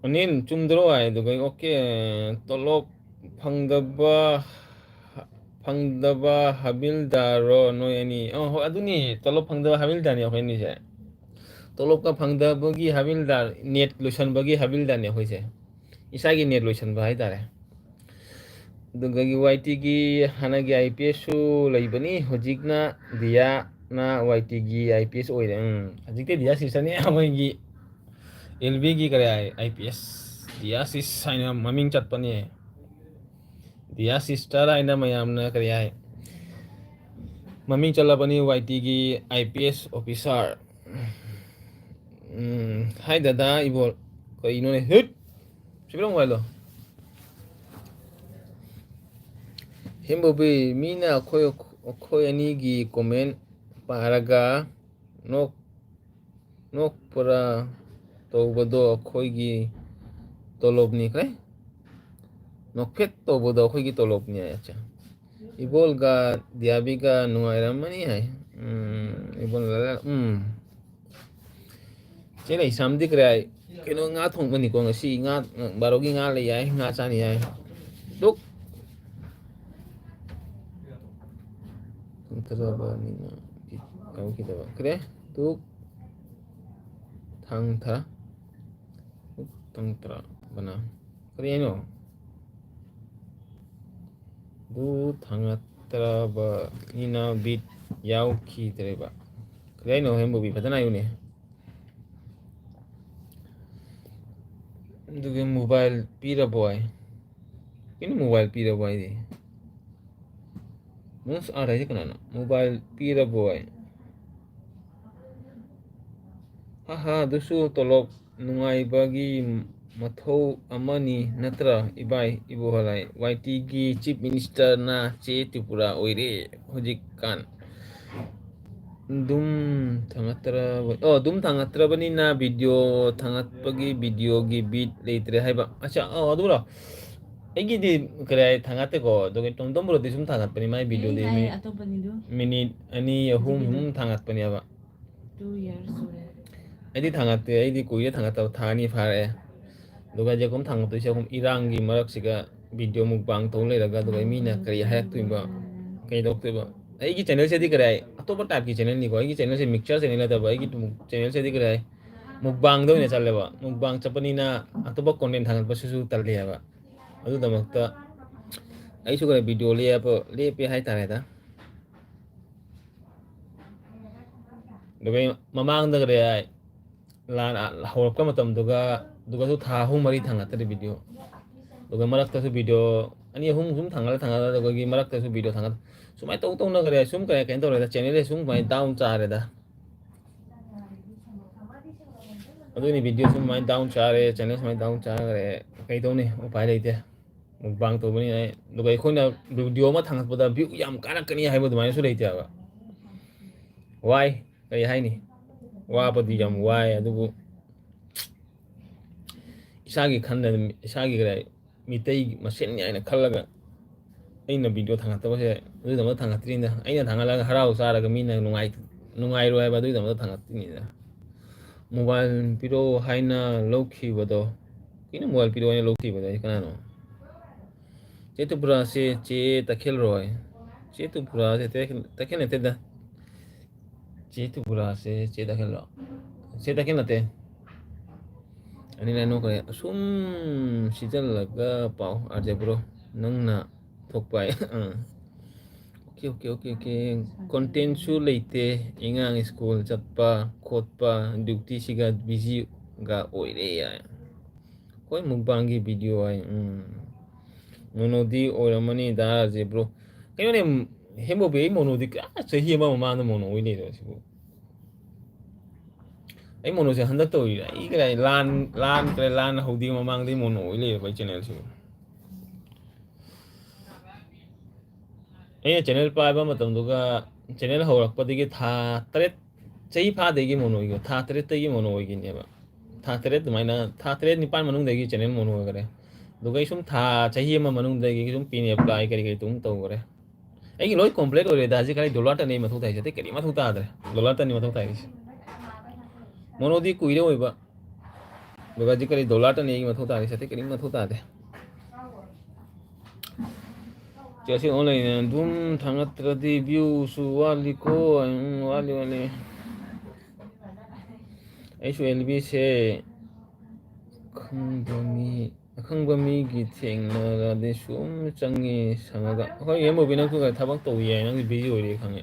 ꯑꯅꯤꯜ, ꯆꯨꯝꯗ꯭ꯔꯣ ꯍꯥꯏꯗꯨꯒ? ꯑꯣꯀꯦ, ꯇꯣꯂꯣꯞ ꯐꯪꯗꯕ, ꯐꯪꯗꯕ ꯍꯥꯕꯤꯜꯗꯥꯔꯣ ꯅꯣꯏ ꯑꯅꯤ? ꯑ, ꯍꯣꯏ, ꯑꯗꯨꯅꯤ, ꯇꯣꯂꯣꯞ ꯐꯪꯗꯕ ꯍꯥꯕꯤꯜꯗꯥꯔꯅꯤ ꯑꯩꯈꯣꯏ ꯑꯅꯤꯁꯦ꯫ ꯇꯣꯂꯣꯞꯀ ꯐꯪꯗꯕꯒꯤ ꯍꯥꯕꯤꯜꯗꯥꯔ, ꯅꯦꯠ ꯂꯣꯏꯁꯟꯕꯒꯤ ꯍꯥꯕꯤꯜꯗꯥꯔꯅꯤ ꯑꯩꯈꯣꯏꯁꯦ꯫ ꯏꯁꯥꯒꯤ ꯅꯦꯠ ꯂꯣꯏꯁꯟꯕ ꯍꯥꯏꯇꯥꯔꯦ꯫ ꯑꯗꯨꯒ ꯋꯥꯏ ꯇꯤꯒꯤ ꯍꯥꯟꯅꯒꯤ ꯑꯥꯏ ꯄꯤ ꯑꯦꯁꯁꯨ ꯂꯩꯕꯅꯤ, ꯍꯧꯖꯤꯛꯅ ꯗꯤꯌꯥꯅ ꯋꯥꯏ ꯇꯤꯒꯤ ꯑꯥꯏ ꯄꯤ ꯑꯦꯁ ꯑꯣꯏꯔꯦ꯫ ꯎꯝ, ꯍꯧꯖꯤꯛꯇꯤ ꯗꯤꯌꯥ ꯁꯤꯁꯇꯔꯅꯦ, ꯃꯣꯏꯒꯤ ꯑꯦꯜ ꯕꯤꯒꯤ ꯀꯔꯤ ꯍꯥꯏ, ꯑꯥꯏ ꯄꯤ ꯑꯦꯁ ꯗꯤꯌꯥ ꯁꯤꯁ ꯍꯥꯏꯅ ꯃꯃꯤꯡ ꯆꯠꯄꯅꯦ꯫ ꯗꯤꯌꯥ ꯁꯤꯁꯇꯔ ꯍꯥꯏꯅ ꯃꯌꯥꯝꯅ ꯀꯔꯤ ꯍꯥꯏ, ꯃꯃꯤꯡ ꯆꯠꯂꯕꯅꯤ ꯋꯥꯏ ꯇꯤꯒꯤ ꯑꯥꯏ ꯄꯤ ꯑꯦꯁ ꯑꯣꯐꯤꯁꯥꯔ꯫ ꯎꯝ, ꯍꯥꯏ ꯗꯗꯥ ꯏꯕꯣꯜ, ꯀꯩꯅꯣꯅꯦ? ꯍꯤꯠ! ꯁꯤꯕꯤꯔꯝꯃꯨ ꯍꯥꯏꯂꯣ꯫ ꯍꯦꯝꯕꯣꯕꯤ, ꯃꯤꯅ ꯑꯩꯈꯣꯏ, ꯑꯩꯈꯣꯏ ꯑꯅꯤꯒꯤ ꯀꯣꯃꯦꯟ ꯄꯥꯔꯒ ꯅꯣꯛ, ꯅꯣꯛꯄ꯭ꯔꯥ ꯇꯧꯕꯗꯣ ꯑꯩꯈꯣꯏꯒꯤ ꯇꯣꯂꯣꯞꯅꯤ꯫ ꯀꯩ? ꯅꯣꯛꯐꯦꯠ ꯇꯧꯕꯗꯣ ꯑꯩꯈꯣꯏꯒꯤ ꯇꯣꯂꯣꯞꯅꯤ ꯍꯥꯏ꯫ ꯑꯠꯆꯥ꯫ ꯏꯕꯣꯜꯒ ꯗꯤꯌꯥꯕꯤꯒ ꯅꯨꯡꯉꯥꯏꯔꯝꯃꯅꯤ ꯍꯥꯏ꯫ ꯎꯝ, ꯏꯕꯣꯜꯒ, ꯎꯝ꯫ ꯆꯦ ꯂꯩꯁꯥꯝꯗꯤ ꯀꯔꯥꯏ? ꯀꯩꯅꯣ, ꯉꯥ ꯊꯣꯡꯕꯅꯤꯀꯣ ꯉꯁꯤ꯫ ꯉꯥ, ꯕꯥꯔꯣꯒꯤ ꯉꯥ ꯂꯩ ꯍꯥꯏ, ꯉꯥ ꯆꯥꯅꯤ ꯍꯥꯏ꯫ ꯗꯨꯛ꯫ ꯊꯥꯡꯊꯔꯕꯅꯤꯅ ꯌꯥꯎꯈꯤꯗꯕ꯫ ꯀꯔꯤ? ꯗꯨꯛ꯫ ꯊꯥꯡꯊ-, ꯊꯥꯡꯊꯔꯕꯅ꯫ ꯀꯔꯤ ꯍꯥꯏꯅꯣ? ꯗꯨ ꯊꯥꯡꯒꯠꯇ꯭ꯔꯕꯅꯤꯅ ꯕꯤꯠ ꯌꯥꯎꯈꯤꯗ꯭ꯔꯦꯕ꯫ ꯀꯔꯤ ꯍꯥꯏꯅꯣ, ꯍꯦꯝꯕꯨꯕꯤ? ꯐꯖꯅ ꯍꯥꯏꯌꯨꯅꯦ꯫ ꯑꯗꯨꯒꯤ ꯃꯣꯕꯥꯏꯜ ꯄꯤꯔꯕꯣ ꯍꯥꯏ꯫ ꯀꯩꯅꯣ ꯃꯣꯕꯥꯏꯜ ꯄꯤꯔꯕꯣ ꯍꯥꯏꯗꯤ? ꯅꯪ ꯑꯥꯔ ꯍꯥꯏꯁꯦ ꯀꯅꯥꯅꯣ? ꯃꯣꯕꯥꯏꯜ ꯄꯤꯔꯕꯣ ꯍꯥꯏ꯫ ꯍꯥ ꯍꯥ, ꯑꯗꯨꯁꯨ ꯇꯣꯂꯣꯞ ꯅꯨꯡꯉꯥꯏꯕꯒꯤ ꯃꯊꯧ ꯑꯃꯅꯤ ꯅꯠꯇ꯭ꯔꯥ, ꯏꯕꯥꯏ? ꯏꯕꯣ ꯍꯂꯥꯏ, ꯋꯥꯏ ꯇꯤꯒꯤ ꯆꯤꯐ ꯃꯤꯅꯤꯁꯇꯔꯅ ꯆꯦ ꯇ꯭ꯔꯤꯄꯨꯔꯥ ꯑꯣꯏꯔꯦ ꯍꯧꯖꯤꯛꯀꯥꯟ꯫ ꯑꯗꯨꯝ ꯊꯥꯡꯒꯠꯇ꯭ꯔꯕ, ꯑꯣ, ꯑꯗꯨꯝ ꯊꯥꯡꯒꯠꯇ꯭ꯔꯕꯅꯤꯅ ꯚꯤꯗꯤꯑꯣ ꯊꯥꯡꯒꯠꯄꯒꯤ ꯚꯤꯗꯤꯑꯣꯒꯤ ꯕꯤꯠ ꯂꯩꯇ꯭ꯔꯦ ꯍꯥꯏꯕ꯫ ꯑꯆꯥ, ꯑꯣ, ꯑꯗꯨꯔꯣ? ꯑꯩꯒꯤꯗꯤ ꯀꯔꯤ ꯍꯥꯏ, ꯊꯥꯡꯒꯠꯇꯦꯀꯣ꯫ ꯑꯗꯨꯒ ꯇꯣꯝ ꯇꯣꯝꯕ꯭ꯔꯣꯗꯤ ꯁꯨꯝ ꯊꯥꯡꯒꯠꯄꯅꯤ, ꯃꯥꯏ ꯚꯤꯗꯤꯑꯣꯗꯤ ꯑꯩ ꯃꯤ-, ꯑꯇꯣꯞꯄꯅꯤꯗꯨ꯫ ꯃꯤꯅꯤꯠ ꯑꯅꯤ, ꯑꯍꯨꯝ ꯍꯧꯖꯤꯛꯀꯤꯗꯣ꯫ ꯁꯨꯝ ꯊꯥꯡꯒꯠꯄꯅꯦꯕ꯫ Two years ꯁꯨꯔꯦ꯫ ꯑꯩꯗꯤ ꯊꯥꯡꯒꯠꯇꯦ, ꯑꯩꯗꯤ ꯀꯨꯏꯔꯦ ꯊꯥꯡꯒꯠꯇꯕ, ꯊꯥ ꯑꯅꯤ ꯐꯥꯔꯛꯑꯦ꯫ ꯑꯗꯨꯒ ꯍꯧꯖꯤꯛ ꯑꯩꯈꯣꯏꯅ ꯊꯥꯡꯒꯠꯇꯣꯏꯁꯦ ꯑꯩꯈꯣꯏ ꯏꯔꯥꯡꯒꯤ ꯃꯔꯛꯁꯤꯒ ꯚꯤꯗꯤꯑꯣ ꯃꯨꯛꯕꯥꯡ ꯇꯧ ꯂꯩꯔꯒ, ꯑꯗꯨꯒ ꯃꯤꯅ ꯀꯔꯤ ꯍꯥꯏꯔꯛꯇꯣꯏꯕ, ꯀꯩ ꯇꯧꯔꯛꯇꯣꯏꯕ? ꯑꯩꯒꯤ ꯆꯦꯅꯦꯜꯁꯤꯗꯤ ꯀꯔꯤ ꯍꯥꯏ, ꯑꯇꯣꯞꯄ ꯇꯥꯏꯞꯀꯤ ꯆꯦꯅꯦꯜꯅꯤꯀꯣ꯫ ꯑꯩꯒꯤ ꯆꯦꯅꯦꯜꯁꯦ ꯃꯤꯛꯆꯔ ꯆꯦꯅꯦꯜ ꯅꯠꯇꯕ, ꯑꯩꯒꯤ ꯆꯦꯅꯦꯜꯁꯤꯗꯤ ꯀꯔꯤ ꯍꯥꯏ, ꯃꯨꯛꯕꯥꯡꯗ ꯑꯣꯏꯅ ꯆꯠꯂꯦꯕ꯫ ꯃꯨꯛꯕꯥꯡ ꯆꯠꯄꯅꯤꯅ ꯑꯇꯣꯞꯄ ꯀꯣꯟꯇꯦꯟ ꯊꯥꯡꯒꯠꯄꯁꯤꯁꯨ ꯇꯜꯂꯦꯕ꯫ ꯑꯗꯨꯗꯃꯛꯇ ꯑꯩꯁꯨ ꯈꯔ ꯚꯤꯗꯤꯑꯣ ꯂꯦꯞꯄ, ꯂꯦꯞꯄꯦ ꯍꯥꯏꯇꯥꯔꯦꯗ꯫ ꯑꯗꯨꯒ ꯑꯩ ꯃꯃꯥꯡꯗ ꯀꯔꯤ ꯍꯥꯏ, ꯂꯥꯟ ꯍꯧꯔꯛꯄ ꯃꯇꯝꯗꯨꯒ, ꯑꯗꯨꯒꯁꯨ ꯊꯥ ꯑꯍꯨꯝ ꯃꯔꯤ ꯊꯥꯡꯒꯠꯇ꯭ꯔꯦ ꯚꯤꯗꯤꯑꯣ꯫ ꯑꯗꯨꯒ ꯃꯔꯛꯇꯁꯨ ꯚꯤꯗꯤꯑꯣ ꯑꯅꯤ ꯑꯍꯨꯝ ꯁꯨꯝ ꯊꯥꯡꯒꯠꯂ ꯊꯥꯡꯒꯠꯂ, ꯑꯗꯨꯒ ꯃꯔꯛꯇꯁꯨ ꯚꯤꯗꯤꯑꯣ ꯊꯥꯡꯒꯠ-, ꯁꯨꯃꯥꯏꯅ ꯇꯧ ꯇꯧꯅ ꯀꯔꯤ ꯍꯥꯏ, ꯁꯨꯝ ꯀꯔꯤ ꯍꯥꯏ, ꯀꯩꯅꯣ ꯇꯧꯔꯦꯗ, ꯆꯦꯅꯦꯜꯁꯦ ꯁꯨꯝ ꯁꯨꯃꯥꯏꯅ ꯗꯥꯎꯟ ꯆꯥꯔꯦꯗ꯫ ꯑꯗꯨꯅꯤ, ꯚꯤꯗꯤꯑꯣ ꯁꯨꯃꯥꯏꯅ ꯗꯥꯎꯟ ꯆꯥꯔꯦ, ꯆꯦꯅꯦꯜ ꯁꯨꯃꯥꯏꯅ ꯗꯥꯎꯟ ꯆꯥꯈ꯭ꯔꯦ꯫ ꯀꯩ ꯇꯧꯅꯤ? ꯎꯄꯥꯏ ꯂꯩꯇꯦ꯫ ꯃꯨꯛꯕꯥꯡ ꯇꯧꯕꯅꯤꯅ ꯑꯩ, ꯑꯗꯨꯒ ꯑꯩꯈꯣꯏꯅ ꯚꯤꯗꯤꯑꯣ ꯑꯃ ꯊꯥꯡꯒꯠꯄꯗ ꯚ꯭ꯌꯨ ꯌꯥꯝ ꯀꯥꯔꯛꯀꯅꯤ ꯍꯥꯏꯕ ꯑꯗꯨꯃꯥꯏꯅꯁꯨ ꯂꯩꯇꯦꯕ꯫ ꯋꯥꯏ, ꯀꯔꯤ ꯍꯥꯏꯅꯤ? ꯋꯥꯕꯗꯤ ꯌꯥꯝ ꯋꯥꯏ, ꯑꯗꯨꯕꯨ ꯏꯁꯥꯒꯤ ꯈꯟꯗꯅ, ꯏꯁꯥꯒꯤ ꯀꯔꯤ, ꯃꯤꯇꯩ ꯃꯁꯦꯟꯅꯤ ꯍꯥꯏꯅ ꯈꯜꯂꯒ ꯑꯩꯅ ꯚꯤꯗꯤꯑꯣ ꯊꯥꯡꯒꯠꯇꯕꯁꯦ ꯑꯗꯨꯒꯤꯗꯃꯛ ꯊꯥꯡꯒꯠꯇ꯭ꯔꯤꯅꯤꯗ꯫ ꯑꯩꯅ ꯊꯥꯡꯒꯠꯂꯒ ꯍꯔꯥꯎ ꯆꯥꯔꯒ ꯃꯤꯅ ꯅꯨꯡꯉꯥꯏ-, ꯅꯨꯡꯉꯥꯏꯔꯣꯏ ꯍꯥꯏꯕ ꯑꯗꯨꯒꯤꯗꯃꯛꯇ ꯊꯥꯡꯒꯠꯇ꯭ꯔꯤꯅꯤꯗ꯫ ꯃꯣꯕꯥꯏꯜ ꯄꯤꯔꯛꯑꯣ ꯍꯥꯏꯅ ꯂꯧꯈꯤꯕꯗꯣ, ꯀꯩꯅꯣ ꯃꯣꯕꯥꯏꯜ ꯄꯤꯔꯛꯑꯣ ꯍꯥꯏꯅ ꯂꯧꯈꯤꯕꯗꯣ ꯑꯩ ꯀꯅꯥꯅꯣ? ꯆꯦ ꯇ꯭ꯔꯤꯄꯨꯔꯥꯁꯦ ꯆꯦ ꯇꯈꯦꯜꯔꯣꯏ꯫ ꯆꯦ ꯇ꯭ꯔꯤꯄꯨꯔꯥꯁꯦ ꯇꯈꯦꯜ, ꯇꯈꯦꯜ ꯅꯠꯇꯦꯗ꯫ ꯆꯦ ꯇ꯭ꯔꯤꯄꯨꯔꯥꯁꯦ ꯆꯦ ꯇꯈꯦꯜꯔꯣ? ꯆꯦ ꯇꯈꯦꯜ ꯅꯠꯇꯦ꯫ ꯑꯅꯤꯔꯛ ꯅꯣꯛꯈ꯭ꯔꯦ꯫ ꯑꯁꯨꯝ ꯁꯤꯖꯜꯂꯒ ꯄꯥꯎ, ꯑꯥꯔ ꯖꯦ ꯕ꯭ꯔꯣ, ꯅꯪꯅ ꯊꯣꯛꯄ ꯍꯥꯏ꯫ ꯑꯥ꯫ Okay, okay, okay, okay. ꯀꯣꯟꯇꯦꯟꯁꯨ ꯂꯩꯇꯦ꯫ ꯑꯉꯥꯡ ꯁ꯭ꯀꯨꯜ ꯆꯠꯄ ꯈꯣꯠꯄ, ꯗ꯭ꯌꯨꯇꯤꯁꯤꯒ ꯕꯤꯖꯤꯒ ꯑꯣꯏꯔꯦ ꯍꯥꯏ꯫ ꯑꯩꯈꯣꯏ ꯃꯨꯛꯕꯥꯡꯒꯤ ꯚꯤꯗꯤꯑꯣ ꯍꯥꯏ꯫ ꯎꯝ꯫ ꯃꯣꯅꯣꯗꯤ ꯑꯣꯏꯔꯝꯃꯅꯤꯗ, ꯑꯥꯔ ꯖꯦ ꯕ꯭ꯔꯣ꯫ ꯀꯩꯅꯣꯅꯦ, ꯍꯦꯝꯕꯣꯕꯤ, ꯑꯩ ꯃꯣꯅꯣꯗꯤ ꯀꯌꯥ ꯆꯍꯤ ꯑꯃ ꯃꯃꯥꯡꯗ ꯃꯣꯅꯣ ꯑꯣꯏ ꯂꯩꯔꯦ ꯁꯤꯕꯨ꯫ ꯑꯩ ꯃꯣꯅꯣꯁꯦ ꯍꯟꯗꯛ ꯇꯧꯔꯤꯔꯥ? ꯑꯩ ꯀꯗꯥꯏ ꯂꯥꯟ, ꯂꯥꯟ, ꯀꯗꯥꯏ ꯂꯥꯟ ꯍꯧꯗ꯭ꯔꯤ ꯃꯃꯥꯡꯗꯩ ꯃꯣꯅꯣ ꯑꯣꯏ ꯂꯩꯔꯕ ꯑꯩ ꯆꯦꯅꯦꯜꯁꯤꯕꯨ? ꯑꯩꯅ ꯆꯦꯅꯦꯜ ꯄꯥꯏꯕ ꯃꯇꯝꯗꯨꯒ ꯆꯦꯅꯦꯜ ꯍꯧꯔꯛꯄꯗꯒꯤ ꯊꯥ ꯇꯔꯦꯠ, ꯆꯍꯤ ꯐꯥꯗꯦ ꯑꯩꯒꯤ ꯃꯣꯅꯣ ꯑꯣꯏꯈꯤꯕ, ꯊꯥ ꯇꯔꯦꯠꯇꯒꯤ ꯃꯣꯅꯣ ꯑꯣꯏꯈꯤꯅꯦꯕ꯫ ꯊꯥ ꯇꯔꯦꯠ ꯑꯗꯨꯃꯥꯏꯅ, ꯊꯥ ꯇꯔꯦꯠ ꯅꯤꯄꯥꯜ ꯃꯅꯨꯡꯗꯒꯤ ꯆꯦꯅꯦꯜ ꯃꯣꯅꯣ ꯑꯣꯏꯈꯔꯦ꯫ ꯑꯗꯨꯒ ꯑꯩ ꯁꯨꯝ ꯊꯥ, ꯆꯍꯤ ꯑꯃ ꯃꯅꯨꯡꯗꯒꯤ ꯁꯨꯝ ꯄꯤꯅꯦ ꯑꯦꯄ꯭ꯂꯥꯏ ꯀꯔꯤ ꯀꯔꯤ ꯑꯗꯨꯝ ꯇꯧꯈꯔꯦ꯫ ꯑꯩꯒꯤ ꯂꯣꯏ ꯀꯣꯝꯄ꯭ꯂꯤꯠ ꯑꯣꯏꯔꯦꯗ꯫ ꯍꯧꯖꯤꯛ ꯈꯔ ꯗꯣꯂꯔ ꯇꯅꯤ ꯃꯊꯧ ꯇꯥꯏꯁꯦ, ꯑꯇꯩ ꯀꯔꯤꯝ ꯃꯊꯧ ꯇꯥꯗ꯭ꯔꯦ꯫ ꯗꯣꯂꯔ ꯇꯅꯤ ꯃꯊꯧ ꯇꯥꯏꯁꯦ꯫ ꯃꯣꯅꯣꯗꯤ ꯀꯨꯏꯔꯦ ꯑꯣꯏꯕ꯫ ꯑꯗꯨꯒ ꯍꯧꯖꯤꯛ ꯀꯔꯤ ꯗꯣꯂꯔ ꯇꯅꯤ ꯑꯩꯒꯤ ꯃꯊꯧ ꯇꯥꯔꯤꯁꯦ, ꯑꯇꯩ ꯀꯔꯤꯝ ꯃꯊꯧ ꯇꯥꯗꯦ꯫ ꯆꯦꯁꯤ ꯑꯣꯟꯂꯥꯏꯟ ꯑꯗꯨꯝ ꯊꯥꯡꯒꯠꯇ꯭ꯔꯗꯤ ꯚ꯭ꯌꯨꯁꯨ ꯋꯥꯠꯂꯤꯀꯣ꯫ ꯎꯝ, ꯋꯥꯠꯂꯤ, ꯋꯥꯠꯂꯤ꯫ ꯑꯩꯁꯨ ꯑꯦꯜ ꯕꯤꯁꯦ ꯈꯪꯕ ꯃꯤ, ꯑꯈꯪꯕ ꯃꯤꯒꯤ ꯊꯦꯡꯅꯔꯗꯤ ꯁꯨꯝ ꯆꯪꯉꯤ ꯁꯪꯉꯒ꯫ ꯍꯣꯏ, ꯍꯦꯝꯕꯣꯕꯤ, ꯅꯪꯁꯨ ꯊꯕꯛ ꯇꯧꯔꯤ ꯍꯥꯏ, ꯅꯪꯁꯨ ꯕꯤꯖꯤ ꯑꯣꯏꯔꯤ ꯈꯪꯉꯦ꯫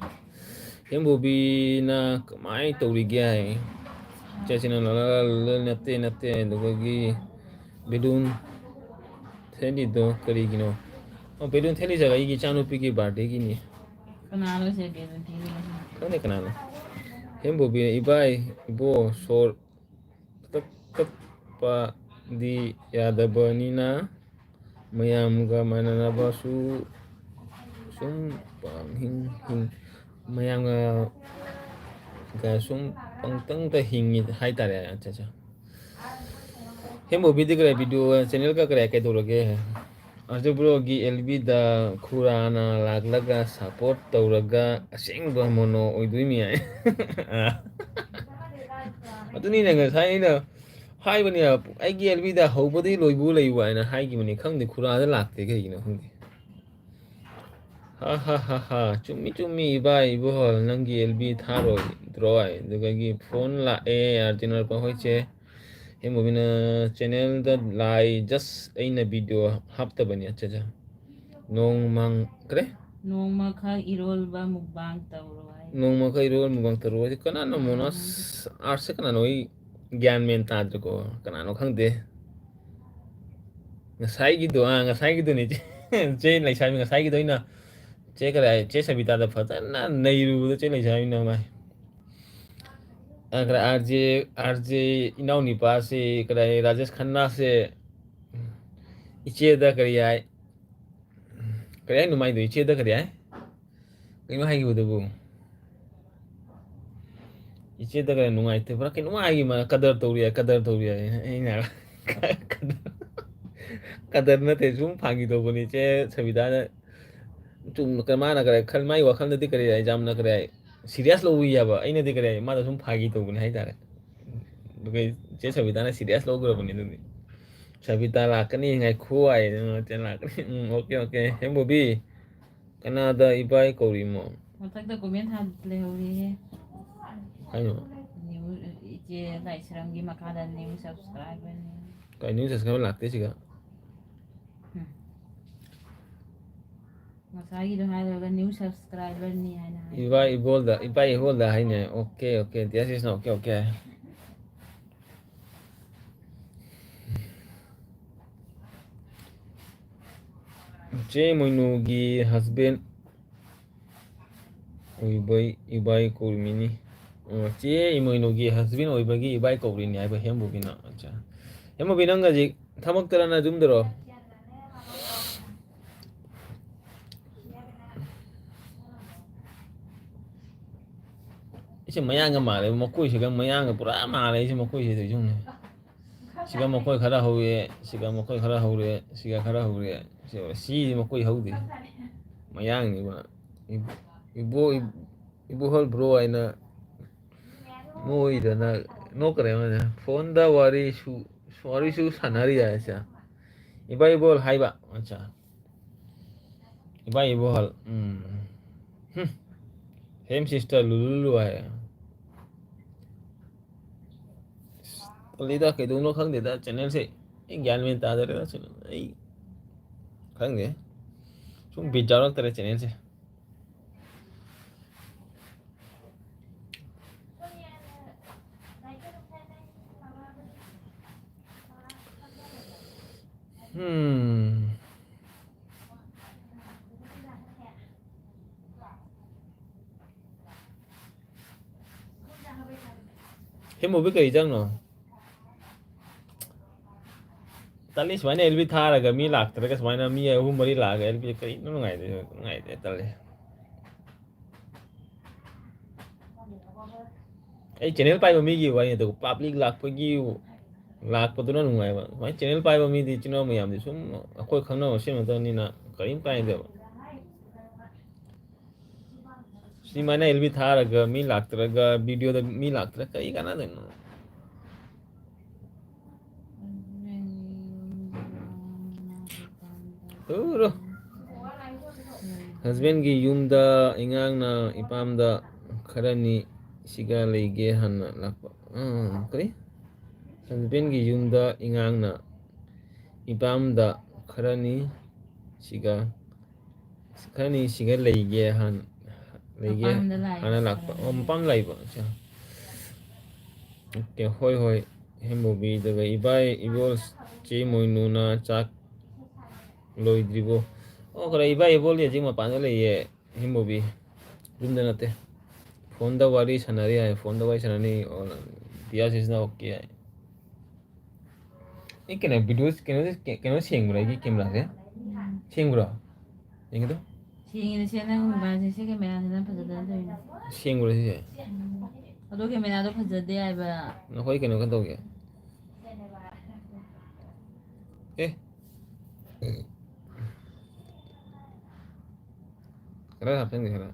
ꯍꯦꯝꯕꯣꯕꯤꯅ ꯀꯃꯥꯏꯅ ꯇꯧꯔꯤꯒꯦ ꯍꯥꯏ꯫ ꯆꯦꯁꯤꯅ ꯂꯣꯜꯂ ꯅꯠꯇꯦ, ꯅꯠꯇꯦ, ꯑꯗꯨꯒꯒꯤ ꯕꯦꯂꯨꯟ ꯊꯦꯠꯂꯤꯗꯣ ꯀꯔꯤꯒꯤꯅꯣ? ꯑꯣ, ꯕꯦꯂꯨꯟ ꯊꯦꯠꯂꯤꯁꯦ ꯑꯩꯒꯤ ꯏꯆꯥꯅꯨꯄꯤꯒꯤ ꯕꯥꯔꯗꯦꯒꯤꯅꯤ꯫ ꯀꯅꯥꯅꯣ ꯁꯦ ꯕꯦꯂꯨꯟ ꯊꯦꯠꯂꯤꯁꯦ? ꯈꯪꯗꯦ ꯀꯅꯥꯅꯣ꯫ ꯍꯦꯝꯕꯣꯕꯤꯅ, "ꯏꯕꯥꯏ, ꯏꯕꯣ, ꯁꯣꯔ ꯇꯠ-, ꯇꯠꯄꯗꯤ ꯌꯥꯗꯕꯅꯤꯅ ꯃꯌꯥꯝꯒ ꯃꯥꯟꯅꯅꯕꯁꯨ ꯁꯨꯝ ꯄꯪꯍꯤꯡ ꯍꯤꯡ-, ꯃꯌꯥꯝꯒ ꯒ ꯁꯨꯝ ꯄꯪꯇꯪꯗ ꯍꯤꯡꯉꯤ ꯍꯥꯏꯇꯥꯔꯦ꯫" ꯑꯠꯆꯥ, ꯑꯠꯆꯥ꯫ ꯍꯦꯝꯕꯣꯕꯤꯗꯤ ꯀꯔꯤ ꯚꯤꯗꯤꯑꯣ ꯆꯦꯅꯦꯜꯒ ꯀꯔꯤ ꯀꯩꯗꯧꯔꯒꯦ? ꯑꯗꯨ ꯕ꯭ꯔꯣꯒꯤ ꯑꯦꯜ ꯕꯤꯗ ꯈꯨꯔꯥꯅ ꯂꯥꯛꯂꯒ ꯁꯄꯣꯔꯠ ꯇꯧꯔꯒ ꯑꯁꯦꯡꯕ ꯃꯣꯅꯣ ꯑꯣꯏꯗꯣꯏꯅꯤ ꯍꯥꯏ꯫ ꯑꯗꯨꯅꯤꯅꯦ ꯉꯁꯥꯏ ꯑꯩꯅ ꯍꯥꯏꯕꯅꯦ, ꯑꯩꯒꯤ ꯑꯦꯜ ꯕꯤꯗ ꯍꯧꯕꯗꯒꯤ ꯂꯣꯏꯕꯨ ꯂꯩꯌꯨ ꯍꯥꯏꯅ ꯍꯥꯏꯈꯤꯕꯅꯤ꯫ ꯈꯪꯗꯦ, ꯈꯨꯔꯥꯗ ꯂꯥꯛꯇꯦ ꯀꯩꯒꯤꯅꯣ ꯈꯪꯗꯦ꯫ ꯍꯥ ꯍꯥ ꯍꯥ ꯍꯥ, ꯆꯨꯝꯃꯤ ꯆꯨꯝꯃꯤ ꯏꯕꯥꯏ ꯏꯕꯣꯍꯜ, ꯅꯪꯒꯤ ꯑꯦꯜ ꯕꯤ ꯊꯥꯔꯣꯏꯗ꯭ꯔꯣ ꯍꯥꯏ? ꯑꯗꯨꯗꯒꯤ ꯐꯣꯟ ꯂꯥꯛꯑꯦ, ꯑꯥꯔꯖꯦꯟ ꯑꯣꯏꯔꯛꯄ ꯍꯣꯏꯁꯦ꯫ ꯍꯦꯃꯨꯕꯤꯅ ꯆꯦꯅꯦꯜꯗ ꯂꯥꯏ, just ꯑꯩꯅ ꯚꯤꯗꯤꯑꯣ ꯍꯥꯞꯇꯕꯅꯤ꯫ ꯑꯠꯆꯥ, ꯑꯠꯆꯥ꯫ ꯅꯣꯡꯃꯪ-, ꯀꯔꯤ? ꯅꯣꯡꯃꯈꯛ ꯏꯔꯣꯜꯕ ꯃꯨꯛꯕꯥꯡ ꯇꯧꯔꯣ ꯍꯥꯏ꯫ ꯅꯣꯡꯃꯈꯛ ꯏꯔꯣꯜꯕ ꯃꯨꯛꯕꯥꯡ ꯇꯧꯔꯣ ꯍꯥꯏ꯫ ꯀꯅꯥꯅꯣ ꯃꯣꯅꯥꯁ ꯑꯥꯔꯠꯁꯦ? ꯀꯅꯥꯅꯣ? ꯑꯩ ꯒ꯭ꯌꯥꯟ ꯃꯦꯟ ꯇꯥꯗ꯭ꯔꯦꯀꯣ꯫ ꯀꯅꯥꯅꯣ ꯈꯪꯗꯦ꯫ ꯉꯁꯥꯏꯒꯤꯗꯣ, ꯑꯥ, ꯉꯁꯥꯏꯒꯤꯗꯨꯅꯤ꯫ ꯆꯦ, ꯆꯦ ꯂꯩꯁꯥꯕꯤ, ꯉꯁꯥꯏꯒꯤꯗꯣ ꯑꯩꯅ ꯆꯦ ꯀꯔꯤ ꯍꯥꯏ? ꯆꯦ ꯁꯕꯤꯇꯥꯗ ꯐꯖꯅ ꯅꯩꯔꯨꯕꯗ ꯆꯦ ꯂꯩꯁꯥꯕꯤꯅ ꯃꯥꯏ꯫ ꯑꯥ, ꯀꯔꯤ ꯑꯥꯔ ꯖꯦ, ꯑꯥꯔ ꯖꯦ ꯏꯅꯥꯎ ꯅꯤꯄꯥꯁꯦ, ꯀꯔꯤ ꯍꯥꯏ? ꯔꯥꯖꯦꯁ ꯈꯟꯅꯥꯁꯦ ꯏꯆꯦꯗ ꯀꯔꯤ ꯍꯥꯏ? ꯀꯔꯤ ꯍꯥꯏꯅꯣ ꯃꯥꯏꯗꯣ? ꯏꯆꯦꯗ ꯀꯔꯤ ꯍꯥꯏ? ꯀꯩꯅꯣ ꯍꯥꯏꯈꯤꯕꯗꯨꯕꯨ? ꯏꯆꯦꯗ ꯀꯩꯅꯣ ꯅꯨꯡꯉꯥꯏꯇꯦ, ꯄꯨꯔꯥ ꯀꯩꯅꯣꯝ ꯍꯥꯏꯈꯤ ꯃꯥꯅ, "ꯀꯗꯔ ꯇꯧꯔꯤ ꯍꯥꯏ, ꯀꯗꯔ ꯇꯧꯔꯤ ꯍꯥꯏ"꯫ ꯑꯩꯅ ꯍꯥꯏꯕ, "ꯀꯗꯔ, ꯀꯗꯔ ꯅꯠꯇꯦ, ꯁꯨꯝ ꯐꯥꯒꯤ ꯇꯧꯕꯅꯤ ꯏꯆꯦ ꯁꯕꯤꯇꯥꯅ"꯫ ꯆꯨꯝꯅ ꯀ-, ꯃꯥꯅ ꯀꯔꯤ ꯈꯜ-, ꯃꯥꯏ ꯋꯥꯈꯜꯗꯗꯤ ꯀꯔꯤ ꯍꯥꯏ, ꯌꯥꯝꯅ ꯀꯔꯤ ꯍꯥꯏ, ꯁꯤꯔꯤꯌꯁ ꯂꯧꯕ ꯌꯥꯕ, ꯑꯩꯅꯗꯤ ꯀꯔꯤ ꯍꯥꯏ, ꯃꯥꯗ ꯁꯨꯝ ꯐꯥꯒꯤ ꯇꯧꯕꯅꯤ ꯍꯥꯏꯇꯥꯔꯦ꯫ ꯑꯗꯨꯒ ꯏꯆꯦ ꯁꯕꯤꯇꯥꯅ ꯁꯤꯔꯤꯌꯁ ꯂꯧꯈ꯭ꯔꯕꯅꯤ ꯑꯗꯨꯗꯤ꯫ "ꯁꯕꯤꯇꯥ ꯂꯥꯛꯀꯅꯤ, ꯉꯥꯏꯈꯣ" ꯍꯥꯏ, "ꯅꯪ ꯂꯥꯛꯀꯅꯤ"꯫ "ꯎꯝ, ꯑꯣꯀꯦ, ꯑꯣꯀꯦ꯫ ꯍꯦꯝꯕꯣꯕꯤ, ꯀꯅꯥꯗ ꯏꯕꯥꯏ ꯀꯧꯔꯤꯃꯣ?" ꯃꯊꯛꯇ ꯀꯣꯃꯦꯟ ꯊꯥ ꯂꯩꯍꯧꯔꯤꯍꯦ꯫ ꯀꯩꯅꯣ? ꯅ꯭ꯌꯨ, ꯏꯆꯦ ꯂꯥꯏꯁ꯭ꯔꯝꯒꯤ ꯃꯈꯥꯗ ꯅ꯭ꯌꯨ ꯁꯕꯁꯀ꯭ꯔꯥꯏꯕꯔꯅꯤ꯫ ꯀꯩ ꯅ꯭ꯌꯨ ꯁꯕꯁꯀ꯭ꯔꯥꯏꯕꯔ ꯂꯥꯛꯇꯦ ꯁꯤꯒ? ꯎꯝ꯫ ꯉꯁꯥꯏꯒꯤꯗꯣ ꯍꯥꯏꯔꯒ ꯅ꯭ꯌꯨ ꯁꯕꯁꯀ꯭ꯔꯥꯏꯕꯔꯅꯤ ꯍꯥꯏꯅ ꯍꯥꯏ꯫ ꯏꯕꯥꯏ ꯏꯕꯣꯜꯗ, ꯏꯕꯥꯏ ꯏꯕꯣꯜꯗ ꯍꯥꯏꯅꯦ꯫ Okay, okay. This is okay, okay꯫ ꯆꯦ ꯃꯣꯏꯅꯨꯒꯤ husband ꯑꯣꯏꯕꯩ ꯏꯕꯥꯏ ꯀꯧꯔꯤꯃꯤꯅꯤ꯫ ꯑꯣ, ꯆꯦ ꯏꯃꯣꯏꯅꯨꯒꯤ husband ꯑꯣꯏꯕꯒꯤ ꯏꯕꯥꯏ ꯀꯧꯔꯤꯅꯤ ꯍꯥꯏꯕ ꯍꯦꯝꯕꯨꯕꯤꯅ꯫ ꯑꯠꯆꯥ꯫ ꯍꯦꯝꯕꯨꯕꯤ, ꯅꯪ ꯍꯧꯖꯤꯛ ꯊꯕꯛꯇꯔ ꯅ ꯌꯨꯝꯗꯔꯣ? ꯏꯁꯦ ꯃꯌꯥꯡꯒ ꯃꯥꯜꯂꯦ, ꯃꯀꯣꯏꯁꯤꯒ ꯃꯌꯥꯡꯒ ꯄꯨꯔꯥ ꯃꯥꯜꯂꯦ꯫ ꯏꯁꯦ ꯃꯀꯣꯏꯁꯤꯗ ꯌꯨꯝꯅꯦ꯫ ꯁꯤꯒ ꯃꯈꯣꯏ ꯈꯔ ꯍꯧꯔꯦ, ꯁꯤꯒ ꯃꯈꯣꯏ ꯈꯔ ꯍꯧꯔꯦ, ꯁꯤꯒ ꯈꯔ ꯍꯧꯔꯦ꯫ ꯁꯤ, ꯁꯤꯗꯤ ꯃꯈꯣꯏ ꯍꯧꯗꯦ꯫ ꯃꯌꯥꯡꯅꯤꯕ꯫ ꯏ-, ꯏꯕꯣ-, ꯏ-, ꯏꯕꯣꯍꯜ ꯕ꯭ꯔꯣ ꯍꯥꯏꯅ ꯅꯣꯏꯗꯅ ꯅꯣꯛꯈ꯭ꯔꯦ ꯑꯃꯅ꯫ ꯐꯣꯟꯗ ꯋꯥꯔꯤꯁꯨ, ꯋꯥꯔꯤꯁꯨ ꯁꯥꯟꯅꯔꯤ ꯍꯥꯏꯁꯦ꯫ ꯏꯕꯥ ꯏꯕꯣꯍꯜ ꯍꯥꯏꯕ꯫ ꯑꯠꯆꯥ꯫ ꯏꯕꯥ ꯏꯕꯣꯍꯜ꯫ ꯎꯝ꯫ ꯍꯨꯝ꯫ ꯍꯦꯝ ꯁꯤꯁꯇꯔ ꯂꯨꯂꯨꯂꯨ ꯍꯥꯏ꯫ ꯇꯜꯂꯤꯗ, ꯀꯩꯗꯧꯅꯣ ꯈꯪꯗꯦꯗ, ꯆꯦꯅꯦꯜꯁꯦ ꯑꯩ ꯒ꯭ꯌꯥꯟ ꯃꯦꯟ ꯇꯥꯗꯔꯦꯗ꯫ ꯆꯦꯅꯦꯜ ꯑꯩ ꯈꯪꯗꯦ, ꯁꯨꯝ ꯕꯤꯠ ꯌꯥꯎꯔꯛꯇꯔꯦ ꯆꯦꯅꯦꯜꯁꯦ꯫ ꯎꯝ꯫ ꯍꯦ ꯃꯨꯚꯤ ꯀꯔꯤ ꯆꯪꯅꯣ? ꯇꯜꯂꯤ, ꯁꯨꯃꯥꯏꯅ ꯑꯦꯜ ꯕꯤ ꯊꯥꯔꯒ ꯃꯤ ꯂꯥꯛꯇ꯭ꯔꯒ ꯁꯨꯃꯥꯏꯅ ꯃꯤ ꯑꯍꯨꯝ ꯃꯔꯤ ꯂꯥꯛꯑꯒ ꯑꯦꯜ ꯕꯤ ꯀꯔꯤꯅꯣ ꯅꯨꯡꯉꯥꯏꯇꯦ, ꯅꯨꯡꯉꯥꯏꯇꯦ, ꯇꯜꯂꯤ꯫ ꯑꯩ ꯆꯦꯅꯦꯜ ꯄꯥꯏꯕ ꯃꯤꯒꯤ ꯋꯥꯔꯤ ꯅꯠꯇꯦꯀꯣ, ꯄꯥꯕ꯭ꯂꯤꯛ ꯂꯥꯛꯄꯒꯤ, ꯂꯥꯛꯄꯗꯨꯅ ꯅꯨꯡꯉꯥꯏꯕ꯫ ꯁꯨꯃꯥꯏꯅ ꯆꯦꯅꯦꯜ ꯄꯥꯏꯕ ꯃꯤꯗꯤ ꯏꯆꯤꯟ ꯏꯅꯥꯎ ꯃꯌꯥꯝꯗꯤ ꯁꯨꯝ ꯑꯩꯈꯣꯏ ꯈꯪꯅꯕ ꯃꯁꯦꯟ ꯅꯠꯇꯕꯅꯤꯅ ꯀꯔꯤꯝ ꯀꯥꯏꯗꯦꯕ꯫ ꯁꯨꯃꯥꯏꯅ ꯑꯦꯜ ꯕꯤ ꯊꯥꯔꯒ ꯃꯤ ꯂꯥꯛꯇ꯭ꯔꯒ, ꯚꯤꯗꯤꯑꯣꯗ ꯃꯤ ꯂꯥꯛꯇ꯭ꯔꯒ ꯀꯔꯤ ꯀꯥꯟꯅꯗꯣꯏꯅꯣ? ꯎꯔꯣ꯫ ꯍꯁꯕꯦꯟꯒꯤ ꯌꯨꯝꯗ ꯏꯉꯥꯡꯅ ꯏꯄꯥꯝꯗ ꯈꯔꯅꯤ ꯁꯤꯒ ꯂꯩꯒꯦ ꯍꯥꯟꯅ ꯂꯥꯛꯄ꯫ ꯑꯥ, ꯀꯔꯤ? ꯍꯁꯕꯦꯟꯒꯤ ꯌꯨꯝꯗ ꯏꯉꯥꯡꯅ ꯏꯄꯥꯝꯗ ꯈꯔꯅꯤ ꯁꯤꯒ ꯈꯔꯅꯤ ꯁꯤꯒ ꯂꯩꯒꯦ ꯍꯥꯟ-, ꯂꯩꯒꯦ ꯃꯄꯥꯝꯗ ꯂꯥꯛꯏꯕ ꯍꯥꯟꯅ ꯂꯥꯛꯄ꯫ ꯈꯔꯅꯤ꯫ ꯑꯣ, ꯃꯄꯥꯝ ꯂꯥꯛꯏꯕ꯫ ꯑꯠꯆꯥ꯫ ꯑꯣꯀꯦ, ꯍꯣꯏ, ꯍꯣꯏ꯫ ꯍꯦ ꯃꯨꯕꯤꯗꯒ ꯏꯕꯥꯏ ꯏꯕꯣꯜ ꯆꯦ ꯃꯣꯏꯅꯨꯅ ꯆꯥꯛ ꯂꯣꯏꯗ꯭ꯔꯤꯕꯣ? ꯑꯣ, ꯀꯔ ꯏꯕꯥꯏ ꯏꯕꯣꯜꯗꯤ ꯍꯧꯖꯤꯛ ꯃꯄꯥꯟꯗ ꯂꯩꯌꯦ꯫ ꯍꯦ ꯃꯨꯕꯤ꯫ ꯌꯨꯝꯗ ꯅꯠꯇꯦ꯫ ꯐꯣꯟꯗ ꯋꯥꯔꯤ ꯁꯥꯟꯅꯔꯤ ꯍꯥꯏ꯫ ꯐꯣꯟꯗ ꯋꯥꯔꯤ ꯁꯥꯟꯅꯅꯤ꯫ ꯑꯣ, ꯄꯤꯌꯥꯁꯤꯁꯤꯅ ꯑꯣꯀꯦ ꯍꯥꯏ꯫ ꯑꯩ ꯀꯩꯅꯣ, ꯚꯤꯗꯤꯑꯣ ꯀꯩꯅꯣꯁꯦ, ꯀꯩꯅꯣ ꯁꯦꯡꯕ꯭ꯔꯥ ꯑꯩꯒꯤ ꯀꯦꯃꯦꯔꯥꯁꯦ? ꯎꯝ꯫ ꯁꯦꯡꯕ꯭ꯔꯣ? ꯌꯦꯡꯒꯦꯗꯣ꯫ ꯁꯦꯡꯉꯤꯅꯦ, ꯁꯦ ꯅꯪ ꯃꯣꯕꯥꯏꯜꯁꯦ, ꯁꯤ ꯀꯦꯃꯦꯔꯥꯁꯦ ꯅꯪ ꯐꯖꯗꯅ ꯇꯧꯔꯤꯅꯦ꯫ ꯁꯦꯡꯕ꯭ꯔꯣ ꯁꯤꯁꯦ? ꯎꯝ꯫ ꯑꯗꯣ ꯀꯦꯃꯦꯔꯥꯗꯣ ꯐꯖꯗꯦ ꯍꯥꯏꯕ꯫ ꯅꯈꯣꯏ ꯀꯩꯅꯣ ꯀꯩꯅꯣ ꯇꯧꯒꯦ꯫ ꯑꯦ꯫ ꯈꯔ ꯍꯥꯞꯆꯤꯟꯒꯦ ꯈꯔ꯫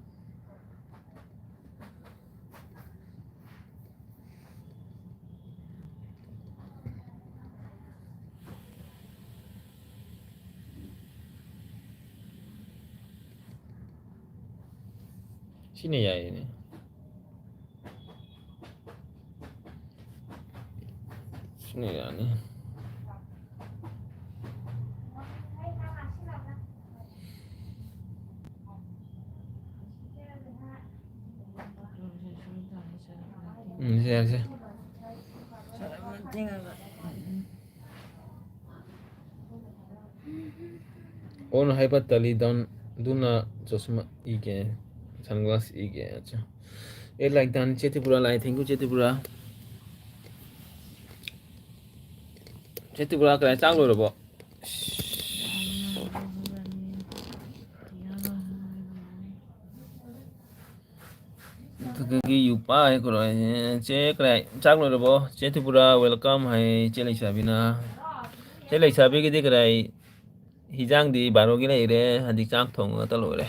ꯁꯤꯅ ꯌꯥꯏꯅꯦ꯫ ꯁꯤꯅ ꯌꯥꯅꯤ꯫ ꯎꯝ, ꯁꯤ ꯌꯥꯔꯦ, ꯁꯤ꯫ ꯑꯣꯟ ꯍꯥꯏꯕ ꯇꯜꯂꯤ, ꯗꯟ-, ꯑꯗꯨꯅ ꯆꯁꯃꯥ ꯏꯒꯦ, ꯁꯟꯒ꯭ꯂꯥꯁ ꯏꯒꯦ꯫ ꯑꯠꯆꯥ꯫ ꯑꯦ, ꯂꯥꯏꯛ ꯗꯟ, ꯆꯦ ꯇ꯭ꯔꯤꯄꯨꯔꯥ ꯂꯥꯏ, thank you, ꯆꯦ ꯇ꯭ꯔꯤꯄꯨꯔꯥ꯫ ꯆꯦ ꯇ꯭ꯔꯤꯄꯨꯔꯥ, ꯀꯗꯥꯏ ꯆꯥꯛ ꯂꯣꯏꯔꯕꯣ? ꯀꯒꯤ ꯌꯨꯄꯥ ꯍꯥꯏ ꯀꯔꯣ, ꯑꯦ, ꯆꯦ ꯀꯔꯥꯏ, ꯆꯥꯛ ꯂꯣꯏꯔꯕꯣ? ꯆꯦ ꯇ꯭ꯔꯤꯄꯨꯔꯥ, welcome ꯍꯥꯏ, ꯆꯦ ꯂꯩꯁꯥꯕꯤꯅ꯫ ꯆꯦ ꯂꯩꯁꯥꯕꯤꯒꯤꯗꯤ ꯀꯔꯥꯏ, ꯍꯤꯖꯥꯡꯗꯤ ꯕꯥꯔꯣꯒꯤ ꯂꯩꯔꯦ, ꯍꯧꯖꯤꯛ ꯆꯥꯛ ꯊꯣꯡꯉꯒ ꯂꯣꯏꯔꯦ꯫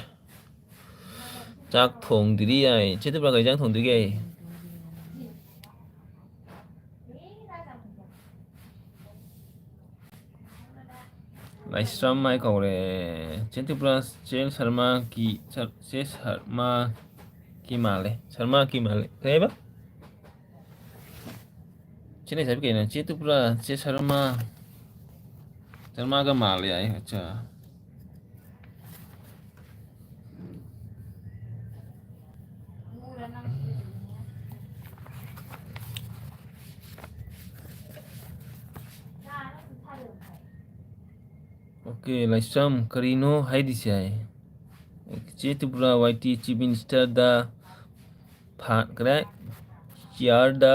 ꯆꯥꯛ ꯊꯣꯡꯗ꯭ꯔꯤ ꯍꯥꯏ꯫ ꯆꯦ ꯇ꯭ꯔꯤꯄꯨꯔꯥ ꯀꯔꯤ ꯍꯤꯖꯥꯡ ꯊꯣꯡꯗꯣꯏꯒꯦ? ꯂꯥꯏꯁ꯭ꯔꯝ ꯍꯥꯏ ꯀꯧꯔꯦ꯫ ꯆꯦ ꯇ꯭ꯔꯤꯄꯨꯔꯥ, ꯆꯦ ꯁꯔꯃꯥꯒꯤ, ꯁꯔ-, ꯆꯦ ꯁꯔꯃꯥꯒꯤ ꯃꯥꯜꯂꯦ꯫ ꯁꯔꯃꯥꯒꯤ ꯃꯥꯜꯂꯦ꯫ ꯀꯩ ꯍꯥꯏꯕ? ꯆꯦ ꯂꯩꯁꯥꯕꯤ ꯀꯩꯅꯣ? ꯆꯦ ꯇ꯭ꯔꯤꯄꯨꯔꯥ, ꯆꯦ ꯁꯔꯃꯥ꯫ ꯁꯔꯃꯥꯒ ꯃꯥꯜꯂꯦ ꯍꯥꯏ꯫ ꯑꯠꯆꯥ꯫ ꯑꯣꯀꯦ, ꯂꯥꯏꯁ꯭ꯔꯝ, ꯀꯔꯤꯅꯣ ꯍꯥꯏꯔꯤꯁꯦ ꯍꯥꯏ? ꯆꯦ ꯇ꯭ꯔꯤꯄꯨꯔꯥ, ꯋꯥꯏ ꯇꯤ ꯆꯤꯐ ꯃꯤꯅꯤꯁꯇꯔꯗ ꯐꯥ-, ꯀꯗꯥꯏ? ꯆꯤꯌꯥꯔꯗ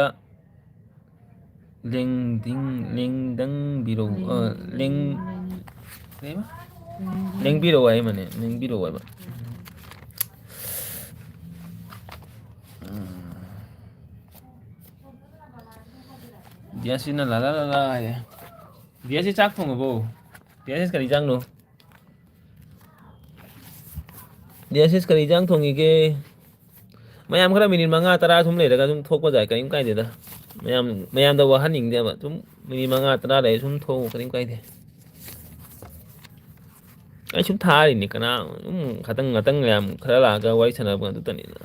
ꯂꯦꯡꯗꯤꯡ-, ꯂꯦꯡꯗꯪꯕꯤꯔꯣ, ꯑ, ꯂꯦꯡ-, ꯀꯩꯕ? ꯂꯦꯡꯕꯤꯔꯣ ꯍꯥꯏꯕꯅꯦ, ꯂꯦꯡꯕꯤꯔꯣ ꯍꯥꯏꯕ꯫ ꯎꯝ꯫ ꯗꯤꯌꯥꯁꯤꯅ ꯂꯥ ꯂꯥ ꯂꯥ ꯂꯥ ꯍꯥꯏꯌꯦ꯫ ꯗꯤꯌꯥꯁꯤ ꯆꯥꯛ ꯊꯣꯡꯉꯕꯣ? ꯗꯤꯌꯥꯁꯤ ꯀꯔꯤ ꯏꯟꯖꯥꯡꯅꯣ? ꯗꯤꯌꯥꯁꯤꯁ ꯀꯔꯤ ꯏꯟꯖꯥꯡ ꯊꯣꯡꯉꯤꯒꯦ? ꯃꯌꯥꯝ ꯈꯔ ꯃꯤꯅꯤꯠ ꯃꯉꯥ ꯇꯔꯥ ꯁꯨꯝ ꯂꯩꯔꯒ ꯑꯗꯨꯝ ꯊꯣꯛꯄ ꯌꯥꯏ, ꯀꯔꯤꯝ ꯀꯥꯏꯗꯦꯗ꯫ ꯃꯌꯥꯝ, ꯃꯌꯥꯝꯗ ꯋꯥꯍꯟꯅꯤꯡꯗꯦꯕ꯫ ꯁꯨꯝ ꯃꯤꯅꯤꯠ ꯃꯉꯥ ꯇꯔꯥ ꯂꯩꯔ ꯁꯨꯝ ꯊꯣꯛꯎ, ꯀꯔꯤꯝ ꯀꯥꯏꯗꯦ꯫ ꯑꯩ ꯁꯨꯝ ꯊꯥꯔꯤꯅꯤ, ꯀꯅꯥ ꯁꯨꯝ ꯈꯇꯪ ꯉꯥꯛꯇꯪ ꯌꯥꯝ ꯈꯔ ꯂꯥꯛꯑꯒ ꯋꯥꯔꯤ ꯁꯥꯟꯅꯕ ꯑꯗꯨꯇꯅꯤꯗ꯫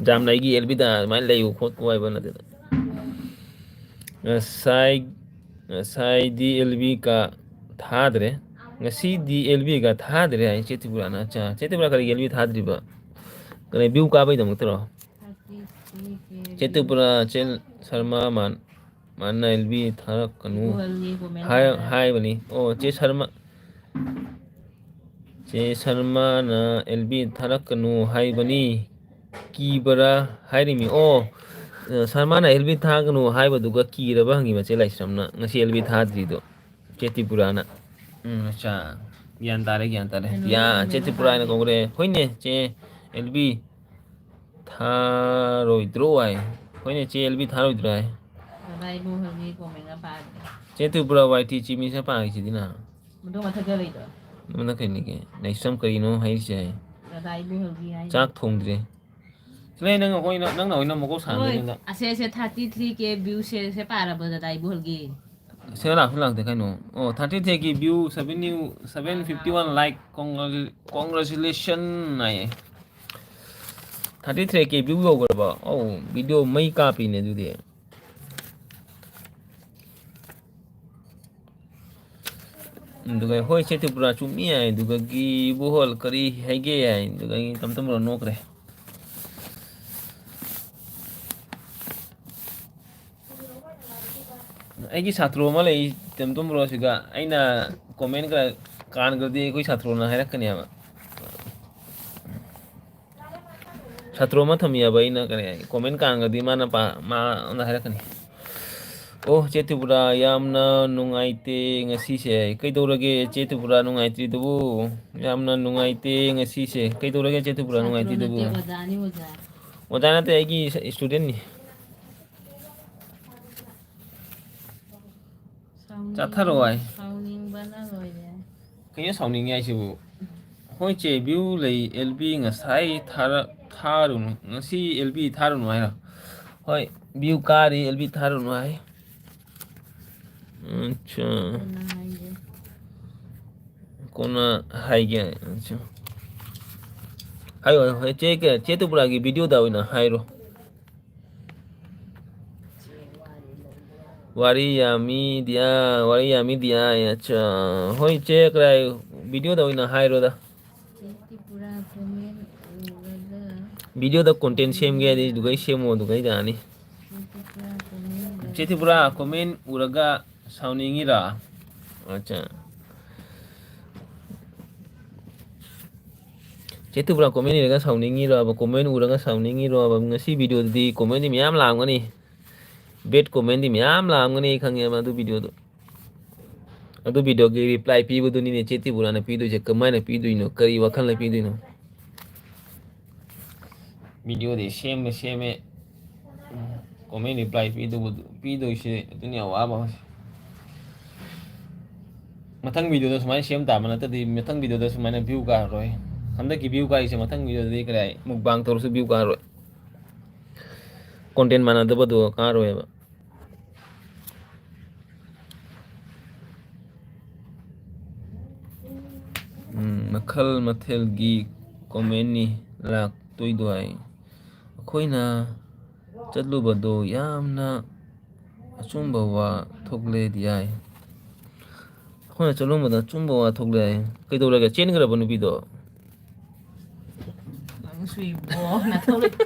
ꯌꯥꯝ ꯂꯩꯒꯤ ꯑꯦꯜꯕꯤꯗ ꯑꯗꯨꯃꯥꯏꯅ ꯂꯩꯌꯨ ꯈꯣꯠꯀꯣ ꯍꯥꯏꯕ ꯅꯠꯇꯦꯗ꯫ ꯉꯁꯥꯏ, ꯉꯁꯥꯏꯗꯤ ꯑꯦꯜꯕꯤꯒ ꯊꯥꯗ꯭ꯔꯦ꯫ ꯉꯁꯤꯗꯤ ꯑꯦꯜꯕꯤꯒ ꯊꯥꯗ꯭ꯔꯦ ꯍꯥꯏ ꯆꯦ ꯇ꯭ꯔꯤꯄꯨꯔꯥꯅ꯫ ꯑꯠꯆꯥ, ꯆꯦ ꯇ꯭ꯔꯤꯄꯨꯔꯥ ꯀꯔꯤꯒꯤ ꯑꯦꯜꯕꯤ ꯊꯥꯗ꯭ꯔꯤꯕ? ꯀꯔꯤ view ꯀꯥꯕꯩꯗꯃꯛꯇꯔꯣ? ꯆꯦ ꯇ꯭ꯔꯤꯄꯨꯔꯥ, ꯆꯦ ꯁꯔꯃ ꯃꯥꯟ-, ꯃꯥꯟꯅ ꯑꯦꯜꯕꯤ ꯊꯥꯔꯛꯀꯅꯨ ꯍꯥꯏ-, ꯍꯥꯏꯕꯅꯤ꯫ ꯑꯣ, ꯆꯦ ꯁꯔꯃ, ꯆꯦ ꯁꯔꯃꯅ ꯑꯦꯜꯕꯤ ꯊꯥꯔꯛꯀꯅꯨ ꯍꯥꯏꯕꯅꯤ꯫ ꯀꯤꯕꯔꯥ ꯍꯥꯏꯔꯤꯃꯤ꯫ ꯑꯣ, ꯁꯔꯃꯅ ꯑꯦꯜꯕꯤ ꯊꯥꯒꯅꯨ ꯍꯥꯏꯕꯗꯨꯒ ꯀꯤꯔꯕ ꯍꯪꯉꯤꯕ ꯆꯦ ꯂꯥꯏꯁ꯭ꯔꯝꯅ꯫ ꯉꯁꯤ ꯑꯦꯜꯕꯤ ꯊꯥꯗ꯭ꯔꯤꯗꯣ꯫ ꯆꯦ ꯇ꯭ꯔꯤꯄꯨꯔꯥꯅ꯫ ꯎꯝ, ꯑꯠꯆꯥ꯫ ꯒ꯭ꯌꯥꯟ ꯇꯥꯔꯦ, ꯒ꯭ꯌꯥꯟ ꯇꯥꯔꯦ꯫ ꯌꯥ, ꯆꯦ ꯇ꯭ꯔꯤꯄꯨꯔꯥ ꯍꯥꯏꯅ ꯀꯧꯔꯦ꯫ ꯍꯣꯏꯅꯦ, ꯆꯦ ꯑꯦꯜꯕꯤ꯫ ꯊꯥꯔꯣꯏꯗ꯭ꯔꯣ ꯍꯥꯏ꯫ ꯍꯣꯏꯅꯦ, ꯆꯦ ꯑꯦꯜ ꯕꯤ ꯊꯥꯔꯣꯏꯗ꯭ꯔꯣ ꯍꯥꯏ꯫ ꯀꯗꯥꯏꯕꯨ ꯍꯧꯖꯤꯛ comment ꯄꯥꯗꯦ꯫ ꯆꯦ ꯇ꯭ꯔꯤꯄꯨꯔꯥ ꯋꯥꯏ ꯇꯤ ꯆꯤꯃꯤꯁꯦ ꯄꯥꯈꯤꯁꯤꯗꯤꯅ꯫ ꯃꯗꯨ ꯃꯊꯛꯇ ꯂꯩꯗꯣ꯫ ꯃꯗꯨ ꯃꯊꯛ ꯀꯩꯅꯤꯒꯦ? ꯅꯩꯁꯝ ꯀꯔꯤꯅꯣ ꯍꯥꯏꯔꯤꯁꯦ? ꯀꯗꯥꯏꯕꯨ ꯍꯧꯖꯤꯛ ꯍꯥꯏ꯫ ꯆꯥꯛ ꯊꯣꯡꯗ꯭ꯔꯤ꯫ ꯁꯤꯂꯩ ꯅꯪ ꯑꯩꯈꯣꯏ ꯅꯪ-, ꯅꯪꯅ ꯑꯣꯏꯅ ꯃꯀꯣꯛ ꯍꯣꯏ, ꯁꯥꯟꯅꯗꯣꯏꯅꯤꯗ꯫ ꯑꯁꯦ, ꯑꯁꯦ thirty three K view ꯁꯦ, ꯁꯦ ꯄꯥꯔꯕ ꯗꯗꯥ ꯏꯕꯣꯍꯜꯒꯤ? ꯁꯤꯗ ꯂꯥꯛꯁꯨ ꯂꯥꯛꯇꯦ ꯀꯩꯅꯣ꯫ ꯑꯣ, thirty three K view, seven new, seven fifty one like, congratulation ꯍꯥꯏꯌꯦ꯫ Thirty three K view ꯌꯧꯈ꯭ꯔꯕ? ꯑꯧ, video ꯃꯩ ꯀꯥꯞꯄꯤꯅꯦ ꯑꯗꯨꯗꯤ꯫ ꯑꯗꯨꯒ ꯍꯣꯏ ꯆꯦ ꯇ꯭ꯔꯤꯄꯨꯔꯥ ꯆꯨꯝꯃꯤ ꯍꯥꯏ, ꯑꯗꯨꯒꯒꯤ ꯏꯕꯣꯍꯜ ꯀꯔꯤ ꯍꯥꯏꯒꯦ ꯍꯥꯏ, ꯑꯗꯨꯒ ꯑꯩ ꯇꯝ ꯇꯝ ꯅꯣꯛꯈ꯭ꯔꯦ꯫ ꯑꯩꯒꯤ ꯁꯥꯇ꯭ꯔꯣ ꯑꯃ ꯂꯩ, ꯇꯦꯝꯇꯣꯝ ꯕ꯭ꯔꯣꯁꯤꯒ ꯑꯩꯅ comment ꯈꯔ ꯀꯥꯟꯈ꯭ꯔꯗꯤ ꯑꯩꯈꯣꯏ ꯁꯥꯇ꯭ꯔꯣꯅ ꯍꯥꯏꯔꯛꯀꯅꯦꯕ꯫ ꯁꯥꯇ꯭ꯔꯣ ꯑꯃ ꯊꯝꯃꯤꯑꯕ ꯑꯩꯅ ꯀꯔꯤ comment ꯀꯥꯟꯈ꯭ꯔꯗꯤ ꯃꯥꯅ ꯄꯥ-, ꯃꯥꯅ ꯍꯥꯏꯔꯛꯀꯅꯤ꯫ ꯑꯣ, ꯆꯦ ꯇ꯭ꯔꯤꯄꯨꯔꯥ ꯌꯥꯝꯅ ꯅꯨꯡꯉꯥꯏꯇꯦ ꯉꯁꯤꯁꯦ꯫ ꯀꯩꯗꯧꯔꯒꯦ ꯆꯦ ꯇ꯭ꯔꯤꯄꯨꯔꯥ ꯅꯨꯡꯉꯥꯏꯇ꯭ꯔꯤꯗꯨꯕꯨ? ꯌꯥꯝꯅ ꯅꯨꯡꯉꯥꯏꯇꯦ ꯉꯁꯤꯁꯦ꯫ ꯀꯩꯗꯧꯔꯒꯦ ꯆꯦ ꯇ꯭ꯔꯤꯄꯨꯔꯥ ꯁꯥꯇ꯭ꯔ ꯅꯨꯡꯉꯥꯏꯇ꯭ꯔꯤꯗꯨꯕꯨ? ꯅꯠꯇꯦ, ꯑꯣꯖꯥꯅꯤ, ꯑꯣꯖꯥ꯫ ꯑꯣꯖꯥ ꯅꯠꯇꯦ, ꯑꯩꯒꯤ studentꯅꯤ꯫ ꯁꯥꯎꯅꯤꯡ-, ꯆꯥꯊꯔꯣ ꯍꯥꯏ꯫ ꯁꯥꯎꯅꯤꯡꯕꯅ ꯂꯣꯏꯔꯦ꯫ ꯀꯩꯅꯣ ꯁꯥꯎꯅꯤꯡꯉꯦ ꯍꯥꯏꯁꯤꯕꯨ? ꯍꯣꯏ ꯆꯦ, view ꯂꯩ, ꯑꯦꯜ ꯕꯤ ꯉꯁꯥꯏ ꯊꯥꯔ-, ꯊꯥꯔꯨꯅꯨ, ꯉꯁꯤ ꯑꯦꯜ ꯕꯤ ꯊꯥꯔꯨꯅꯨ ꯍꯥꯏꯔꯣ? ꯍꯣꯏ, view ꯀꯥꯔꯤ, ꯑꯦꯜ ꯕꯤ ꯊꯥꯔꯨꯅꯨ ꯍꯥꯏ꯫ ꯑꯠꯆꯥ꯫ ꯀꯣꯟꯅ ꯍꯥꯏꯒꯦ꯫ ꯀꯣꯟꯅ ꯍꯥꯏꯒꯦ꯫ ꯑꯠꯆꯥ꯫ ꯍꯥꯏꯌꯣ, ꯍꯥꯏꯌꯣ꯫ ꯆꯦ ꯀ-, ꯆꯦ ꯇ꯭ꯔꯤꯄꯨꯔꯥꯒꯤ videoꯗ ꯑꯣꯏꯅ ꯍꯥꯏꯔꯣ꯫ ꯋꯥꯔꯤ ꯌꯥꯝꯃꯤ ꯗꯤꯌꯥ, ꯋꯥꯔꯤ ꯌꯥꯝꯃꯤ ꯗꯤꯌꯥ꯫ ꯑꯠꯆꯥ꯫ ꯍꯣꯏ, ꯆꯦ ꯀꯗꯥꯏ videoꯗ ꯑꯣꯏꯅ ꯍꯥꯏꯔꯣꯗ꯫ ꯆꯦ ꯇ꯭ꯔꯤꯄꯨꯔꯥ comment ꯎꯔꯒ꯫ Videoꯗ content ꯁꯦꯝꯒꯦ ꯍꯥꯏꯗꯤ ꯑꯗꯨꯒꯩ ꯁꯦꯝꯃꯣ, ꯑꯗꯨꯒꯩ ꯌꯥꯅꯤ꯫ ꯆꯦ ꯇ꯭ꯔꯤꯄꯨꯔꯥ comment ꯎꯔꯒ ꯁꯥꯎꯅꯤꯡꯉꯤꯔꯥ? ꯑꯠꯆꯥ꯫ ꯆꯦ ꯇ꯭ꯔꯤꯄꯨꯔꯥ comment ꯏꯔꯒ ꯁꯥꯎꯅꯤꯡꯉꯤꯔꯕ? Comment ꯎꯔꯒ ꯁꯥꯎꯅꯤꯡꯉꯤꯔꯕ? ꯉꯁꯤ videoꯗꯗꯤ commentꯗꯤ ꯃꯌꯥꯝ ꯂꯥꯛꯑꯝꯒꯅꯤ꯫ Bad commentꯗꯤ ꯃꯌꯥꯝ ꯂꯥꯛꯑꯝꯒꯅꯤ, ꯑꯩ ꯈꯪꯉꯦꯕ ꯑꯗꯨ videoꯗꯣ꯫ ꯑꯗꯨ videoꯒꯤ reply ꯄꯤꯕꯗꯨꯅꯤꯅꯦ ꯆꯦ ꯇ꯭ꯔꯤꯄꯨꯔꯥꯅ ꯄꯤꯗꯣꯏꯁꯦ꯫ ꯀꯃꯥꯏꯅ ꯄꯤꯗꯣꯏꯅꯣ? ꯀꯔꯤ ꯋꯥꯈꯜꯅ ꯄꯤꯗꯣꯏꯅꯣ? ꯚꯤꯗꯤꯑꯣꯗꯤ ꯁꯦꯝꯃꯦ ꯁꯦꯝꯃꯦ, ꯀꯣꯃꯦꯟ ꯔꯤꯄ꯭ꯂꯥꯏ ꯄꯤꯗꯧꯕꯗꯨ, ꯄꯤꯗꯣꯏꯁꯦ ꯑꯗꯨꯅꯤ ꯑꯋꯥꯕ ꯑꯃꯁꯦ꯫ ꯃꯊꯪ ꯚꯤꯗꯤꯑꯣꯗ ꯁꯨꯃꯥꯏꯅ ꯁꯦꯝ ꯇꯥꯕ ꯅꯠꯇ꯭ꯔꯗꯤ, ꯃꯊꯪ ꯚꯤꯗꯤꯑꯣꯗ ꯁꯨꯃꯥꯏꯅ ꯚ꯭ꯌꯨ ꯀꯥꯔꯔꯣꯏ꯫ ꯍꯟꯗꯛꯀꯤ ꯚ꯭ꯌꯨ ꯀꯥꯔꯤꯁꯦ ꯃꯊꯪ ꯚꯤꯗꯤꯑꯣꯗꯗꯤ ꯀꯗꯥꯏ ꯃꯨꯛꯕꯥꯡ ꯇꯧꯔꯁꯨ ꯚ꯭ꯌꯨ ꯀꯥꯔꯔꯣꯏ, ꯀꯣꯟꯇꯦꯟ ꯃꯥꯟꯅꯗꯕꯗꯣ ꯀꯥꯔꯣꯏꯕ꯫ ꯎꯝ, ꯃꯈꯜ ꯃꯊꯦꯜꯒꯤ ꯀꯣꯃꯦꯟꯅꯤ ꯂꯥꯛꯇꯣꯏꯗꯣ ꯍꯥꯏ꯫ ꯑꯩꯈꯣꯏꯅ ꯆꯠꯂꯨꯕꯗꯣ ꯌꯥꯝꯅ ꯑꯆꯨꯝꯕ ꯋꯥ ꯊꯣꯛꯂꯦꯗꯤ ꯍꯥꯏ꯫ ꯑꯩꯈꯣꯏꯅ ꯆꯠꯂꯨꯕꯗ ꯑꯆꯨꯝꯕ ꯋꯥ ꯊꯣꯛꯂꯦ ꯍꯥꯏ꯫ ꯀꯩꯗꯧꯔꯒꯦ? ꯆꯦꯟꯈ꯭ꯔꯕ ꯅꯨꯄꯤꯗꯣ? ꯅꯪ ꯁꯨꯏꯕꯣ, ꯅꯊꯧ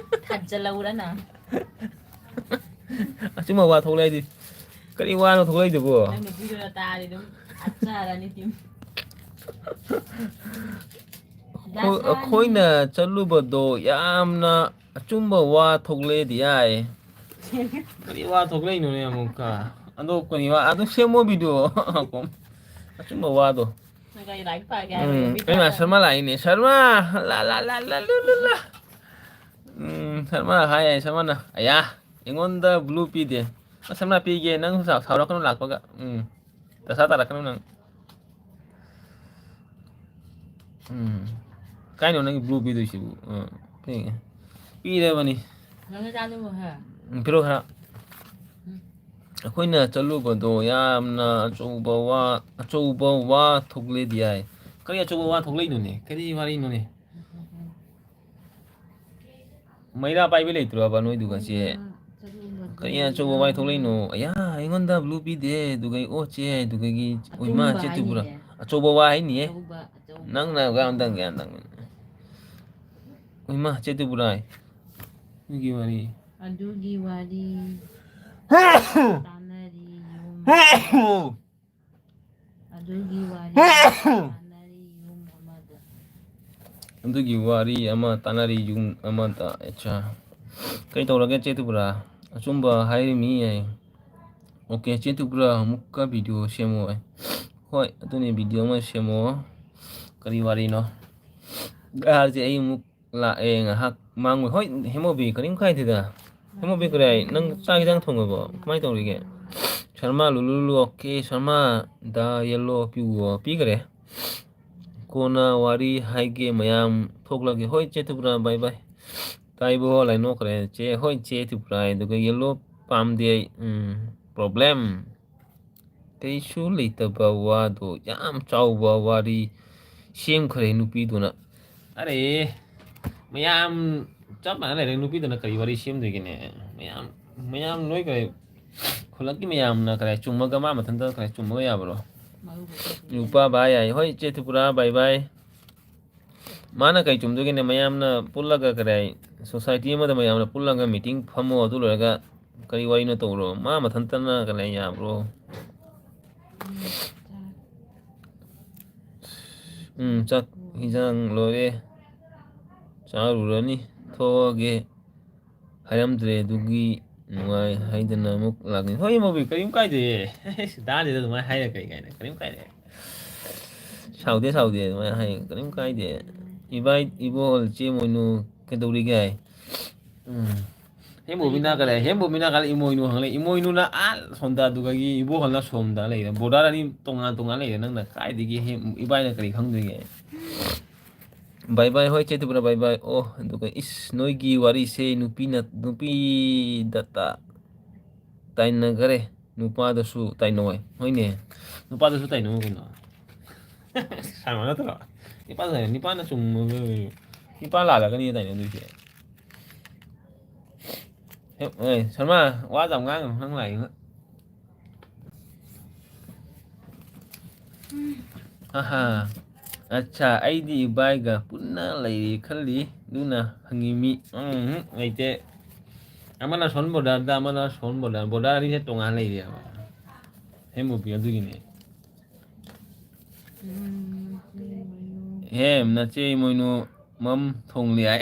ꯊꯥꯖꯜꯂꯧꯔ ꯅꯪ꯫ ꯑꯆꯨꯝꯕ ꯋꯥ ꯊꯣꯛꯂꯛꯏꯗꯤ꯫ ꯀꯔꯤ ꯋꯥꯅꯣ ꯊꯣꯛꯂꯛꯏꯗꯨꯕꯣ? ꯅꯪ ꯅꯨꯄꯤꯗꯨꯅ ꯇꯥꯔꯗꯤ ꯑꯗꯨꯝ ꯍꯥꯠꯆꯔꯅꯤ ꯇꯤꯝ꯫ ꯑꯩꯈꯣꯏ-, ꯑꯩꯈꯣꯏꯅ ꯆꯠꯂꯨꯕꯗꯣ ꯌꯥꯝꯅ ꯑꯆꯨꯝꯕ ꯋꯥ ꯊꯣꯛꯂꯛꯑꯦꯗꯤ ꯌꯥꯏ꯫ ꯀꯔꯤ ꯋꯥ ꯊꯣꯛꯂꯛꯏꯅꯣꯅꯦ ꯑꯃꯨꯛꯀ? ꯑꯗꯣ ꯀꯔꯤ ꯋꯥ? ꯑꯗꯨ ꯁꯦꯝꯃꯣ ꯚꯤꯗꯤꯑꯣ꯫ ꯑꯆꯨꯝꯕ ꯋꯥꯗꯣ꯫ ꯅꯪ ꯀꯔꯤ ꯂꯥꯏꯔꯤꯛ ꯄꯥꯒꯦ ꯍꯥꯏꯕ? ꯎꯝ, ꯅꯨꯄꯤ ꯑꯩꯃ ꯄꯥꯒꯦ꯫ ꯁꯔꯃ ꯂꯥꯛꯏꯅꯦ꯫ ꯁꯔꯃ! ꯂꯥ, ꯂꯥ, ꯂꯥ, ꯂꯥ, ꯂꯨ, ꯂꯨ, ꯂꯥ꯫ ꯎꯝ, ꯁꯔꯃ ꯍꯥꯏ, ꯁꯔꯃꯅ꯫ ꯑꯌꯥ, ꯑꯩꯉꯣꯟꯗ ꯕ꯭ꯂꯨ ꯄꯤꯗꯦ꯫ ꯑ, ꯁꯔꯃ ꯄꯤꯒꯦ, ꯅꯪ ꯁꯥ-, ꯁꯥꯎꯔꯛꯀꯅꯨ ꯂꯥꯛꯄꯒ꯫ ꯎꯝ, ꯗꯁꯥ ꯇꯥꯔꯛꯀꯅꯨ ꯅꯪ꯫ ꯎꯝ, ꯀꯥꯏꯅꯣ ꯅꯪꯒꯤ ꯕ꯭ꯂꯨ ꯄꯤꯗꯣꯏꯁꯤꯕꯨ? ꯑ, ꯄꯤꯒꯦ꯫ ꯄꯤꯔꯕꯅꯤ꯫ ꯅꯪꯅ ꯆꯥꯗꯣꯏꯕ ꯈꯔ? ꯎꯝ, ꯄꯤꯔꯣ ꯈꯔ꯫ ꯎꯝ꯫ ꯑꯩꯈꯣꯏꯅ ꯆꯠꯂꯨꯕꯗꯣ ꯌꯥꯝꯅ ꯑꯆꯧꯕ ꯋꯥ, ꯑꯆꯧꯕ ꯋꯥ ꯊꯣꯛꯂꯦꯗꯤ ꯍꯥꯏ꯫ ꯀꯔꯤ ꯑꯆꯧꯕ ꯋꯥ ꯊꯣꯛꯂꯛꯏꯅꯣꯅꯦ? ꯀꯔꯤ ꯋꯥꯔꯤꯅꯣꯅꯦ? ꯃꯩꯔꯥ ꯄꯥꯏꯕꯤ ꯂꯩꯇ꯭ꯔꯣꯕ ꯅꯣꯏꯗꯨꯒ ꯆꯦ? ꯀꯔꯤ ꯑꯆꯧꯕ ꯋꯥ ꯊꯣꯛꯂꯛꯏꯅꯣ? ꯑꯌꯥ, ꯑꯩꯉꯣꯟꯗ ꯕ꯭ꯂꯨ ꯄꯤꯗꯦ꯫ ꯑꯗꯨꯒ ꯑꯩ ꯑꯣ ꯆꯦ, ꯑꯗꯨꯒꯒꯤ ꯑꯣꯏꯃ ꯑꯆꯨꯝꯕ ꯆꯦ ꯇ꯭ꯔꯤꯄꯨꯔꯥ꯫ ꯍꯥꯏꯅꯤꯅꯦ꯫ ꯑꯆꯧꯕ ꯋꯥ ꯍꯥꯏꯅꯤꯌꯦ꯫ ꯑꯆꯧꯕ, ꯑꯆꯧꯕ꯫ ꯅꯪꯅ ꯒ꯭ꯌꯥꯟ ꯇꯪ, ꯒ꯭ꯌꯥꯟ ꯇꯪ꯫ ꯑꯣꯏꯃ ꯆꯦ ꯇ꯭ꯔꯤꯄꯨꯔꯥ꯫ ꯑꯗꯨꯒꯤ ꯋꯥꯔꯤ꯫ ꯑꯗꯨꯒꯤ ꯋꯥꯔꯤ ꯇꯥꯟꯅꯔꯤ ꯌꯨꯝ꯫ ꯑꯗꯨꯒꯤ ꯋꯥꯔꯤ ꯇꯥꯟꯅꯔꯤ ꯌꯨꯝ ꯑꯃꯗ꯫ ꯑꯗꯨꯒꯤ ꯋꯥꯔꯤ ꯑꯃ ꯇꯥꯟꯅꯔꯤ ꯌꯨꯝ ꯑꯃꯗ꯫ ꯑꯠꯆꯥ꯫ ꯀꯩ ꯇꯧꯔꯒꯦ ꯆꯦ ꯇ꯭ꯔꯤꯄꯨꯔꯥ? ꯑꯆꯨꯝꯕ ꯍꯥꯏꯔꯤꯃꯤ ꯍꯥꯏ꯫ ꯑꯣꯀꯦ, ꯆꯦ ꯇ꯭ꯔꯤꯄꯨꯔꯥ ꯑꯃꯨꯛꯀ ꯚꯤꯗꯤꯑꯣ ꯁꯦꯝꯃꯣ ꯍꯥꯏ꯫ ꯍꯣꯏ, ꯑꯗꯨꯅꯤ, ꯚꯤꯗꯤꯑꯣ ꯑꯃ ꯁꯦꯝꯃꯣ꯫ ꯀꯔꯤ ꯋꯥꯔꯤꯅꯣ? ꯒꯥꯔꯁꯦ ꯑꯩ ꯑꯃꯨꯛ ꯂꯥꯛꯑꯦ ꯉꯥꯏꯍꯥꯛ ꯃꯥꯡꯉꯨ꯫ ꯍꯣꯏ, ꯍꯦꯃꯣꯕꯤ, ꯀꯔꯤꯝ ꯀꯥꯏꯗꯦꯗ꯫ ꯍꯦꯃꯣꯕꯤ, ꯀꯔꯤ ꯍꯥꯏ? ꯅꯪ ꯆꯥꯛ ꯍꯤꯗꯥꯛ ꯊꯣꯡꯉꯕꯣ? ꯀꯃꯥꯏꯅ ꯇꯧꯔꯤꯒꯦ? ꯁꯔꯃ ꯂꯨꯂꯨ ꯂꯨꯂꯨ, ꯑꯣꯀꯦ, ꯁꯔꯃ ꯗ ꯌꯦꯜꯂꯣ ꯄꯤꯌꯨꯑꯣ꯫ ꯄꯤꯈꯔꯦ꯫ ꯀꯣꯟꯅ ꯋꯥꯔꯤ ꯍꯥꯏꯒꯦ ꯃꯌꯥꯝ, ꯊꯣꯛꯂꯒꯦ꯫ ꯍꯣꯏ, ꯆꯦ ꯇ꯭ꯔꯤꯄꯨꯔꯥ, ꯕꯥꯏ ꯕꯥꯏ꯫ ꯇꯥꯏꯕꯣ ꯂꯥꯏꯅꯣꯛꯈ꯭ꯔꯦ꯫ ꯆꯦ, ꯍꯣꯏ, ꯆꯦ ꯇ꯭ꯔꯤꯄꯨꯔꯥ, ꯑꯗꯨꯒ ꯌꯦꯜꯂꯣ ꯄꯥꯝꯗꯦ ꯑꯩ꯫ ꯎꯝ, ꯄ꯭ꯔꯣꯕ꯭ꯂꯦꯝ꯫ ꯀꯩꯁꯨ ꯂꯩꯇꯕ ꯋꯥꯗꯣ ꯌꯥꯝ ꯆꯥꯎꯕ ꯋꯥꯔꯤ ꯁꯦꯝꯈ꯭ꯔꯦ ꯅꯨꯄꯤꯗꯨꯅ꯫ ꯑꯔꯦ, ꯃꯌꯥꯝ ꯆꯞ ꯃꯥꯟꯅ ꯂꯩꯔꯦ, ꯅꯨꯄꯤꯗꯨꯅ ꯀꯔꯤ ꯋꯥꯔꯤ ꯁꯦꯝꯗꯣꯏꯒꯦꯅꯦ? ꯃꯌꯥꯝ, ꯃꯌꯥꯝ ꯂꯣꯏ ꯀꯔꯤ, ꯈꯨꯜꯂꯛꯀꯤ ꯃꯌꯥꯝꯅ ꯀꯔꯤ ꯆꯨꯝꯃꯒ ꯃꯥ ꯃꯊꯟꯇ ꯀꯔꯤ ꯆꯨꯝꯃꯒ ꯌꯥꯕ꯭ꯔꯣ? ꯅꯨꯄꯥ ꯚꯥꯏ ꯍꯥꯏ꯫ ꯍꯣꯏ, ꯏꯆꯦ ꯇ꯭ꯔꯤꯄꯨꯔꯥ, ꯕꯥꯏ ꯕꯥꯏ꯫ ꯃꯥꯅ ꯀꯩ ꯆꯨꯝꯗꯣꯏꯒꯦꯅꯦ? ꯃꯌꯥꯝꯅ ꯄꯨꯜꯂꯒ ꯀꯔꯤ ꯍꯥꯏ, ꯁꯣꯁꯥꯏꯇꯤ ꯑꯃꯗ ꯃꯌꯥꯝꯅ ꯄꯨꯜꯂꯒ ꯃꯤꯇꯤꯡ ꯐꯝꯃꯣ, ꯑꯗꯨ ꯂꯣꯏꯔꯒ ꯀꯔꯤ ꯋꯥꯔꯤꯅꯣ ꯇꯧꯔꯣ? ꯃꯥ ꯃꯊꯟꯇꯅ ꯀꯔꯤ ꯌꯥꯕ꯭ꯔꯣ? ꯎꯝ, ꯆꯥꯛ ꯍꯤꯟꯖꯥꯡ ꯂꯣꯏꯔꯦ, ꯆꯥꯔꯨꯔꯅꯤ, ꯊꯣꯛꯑꯒꯦ ꯍꯥꯏꯔꯝꯗ꯭ꯔꯦ, ꯑꯗꯨꯒꯤ ꯅꯨꯡꯉꯥꯏ ꯍꯥꯏꯗꯅ ꯑꯃꯨꯛ ꯂꯥꯛꯅꯤ꯫ ꯍꯣꯏ, ꯏꯃꯧꯕꯤ, ꯀꯔꯤꯝ ꯀꯥꯏꯗꯦ꯫ ꯗꯥꯗꯤꯗ ꯑꯗꯨꯃꯥꯏꯅ ꯍꯥꯏꯔ ꯀꯩ ꯀꯥꯏꯅ? ꯀꯔꯤꯝ ꯀꯥꯏꯗꯦ꯫ ꯁꯥꯎꯗꯦ, ꯁꯥꯎꯗꯦ, ꯑꯗꯨꯃꯥꯏꯅ ꯍꯥꯏ, ꯀꯔꯤꯝ ꯀꯥꯏꯗꯦ꯫ ꯏꯕꯥꯏ, ꯏꯕꯣ, ꯆꯦ ꯃꯣꯏꯅꯨ ꯀꯩꯗꯧꯔꯤꯒꯦ ꯍꯥꯏ? ꯎꯝ꯫ ꯍꯦꯝꯕꯣꯝꯃꯤꯅ ꯀꯔꯤ? ꯍꯦꯝꯕꯣꯝꯃꯤꯅ ꯀꯔꯤ? ꯏꯃꯣꯏꯅꯨ ꯍꯪꯂꯦ꯫ ꯏꯃꯣꯏꯅꯨꯅ ꯑꯥ ꯁꯣꯝꯗ, ꯑꯗꯨꯒꯒꯤ ꯏꯕꯣꯍꯜꯅ ꯁꯣꯝꯗ ꯂꯩꯔꯦ꯫ ꯕꯣꯔꯗꯔ ꯑꯅꯤ ꯇꯣꯉꯥꯟ ꯇꯣꯉꯥꯟ ꯂꯩꯔꯦ꯫ ꯅꯪꯅ ꯀꯥꯏꯗꯒꯤ ꯍꯦꯝ-, ꯏꯕꯥꯏꯅ ꯀꯔꯤ ꯈꯪꯗꯣꯏꯒꯦ? ꯕꯥꯏ ꯕꯥꯏ꯫ ꯍꯣꯏ, ꯆꯦ ꯇ꯭ꯔꯤꯄꯨꯔꯥ, ꯕꯥꯏ ꯕꯥꯏ꯫ ꯑꯣ, ꯑꯗꯨꯒ ꯏꯁ, ꯅꯣꯏꯒꯤ ꯋꯥꯔꯤꯁꯦ ꯅꯨꯄꯤꯅ, ꯅꯨꯄꯤꯗꯇ ꯇꯥꯏꯅꯈꯔꯦ꯫ ꯅꯨꯄꯥꯗꯁꯨ ꯇꯥꯏꯅꯧ ꯍꯥꯏ꯫ ꯍꯣꯏꯅꯦ, ꯅꯨꯄꯥꯗꯁꯨ ꯇꯥꯏꯅꯧ ꯀꯩꯅꯣ꯫ ꯁꯥꯟꯅ ꯅꯠꯇ꯭ꯔꯣ? ꯅꯨꯄꯥꯗ ꯇꯥꯏꯅꯧ꯫ ꯅꯨꯄꯥꯅ ꯆꯨꯝꯃꯒ, ꯅꯨꯄꯥ ꯂꯥꯜꯂꯒꯅꯤ ꯇꯥꯏꯅꯗꯣꯏꯁꯦ꯫ ꯍꯦ, ꯑꯦ, ꯁꯔꯃ, ꯋꯥ ꯌꯥꯝ ꯉꯥꯡꯒꯅꯨ, ꯅꯪ ꯂꯥꯛꯏꯗꯨꯅ꯫ ꯑꯍꯥ, ꯑꯠꯆꯥ, ꯑꯩꯗꯤ ꯏꯕꯥꯏꯒ ꯄꯨꯟꯅ ꯂꯩꯔꯤ ꯈꯜꯂꯤ, ꯑꯗꯨꯅ ꯍꯪꯉꯤꯃꯤ꯫ ꯎꯝ, ꯂꯩꯇꯦ꯫ ꯑꯃꯅ ꯁꯣꯟ ꯕꯣꯔꯗꯔꯗ, ꯑꯃꯅ ꯁꯣꯟ ꯕꯣꯔꯗꯔ, ꯕꯣꯔꯗꯔ ꯑꯅꯤꯁꯦ ꯇꯣꯉꯥꯟ ꯂꯩꯔꯦꯕ꯫ ꯍꯦꯝꯕꯨꯄꯤ ꯑꯗꯨꯒꯤꯅꯦ꯫ ꯍꯦꯝ, ꯅꯆꯦ ꯏꯃꯣꯏꯅꯨ ꯃꯝ ꯊꯣꯡꯂꯤ ꯍꯥꯏ꯫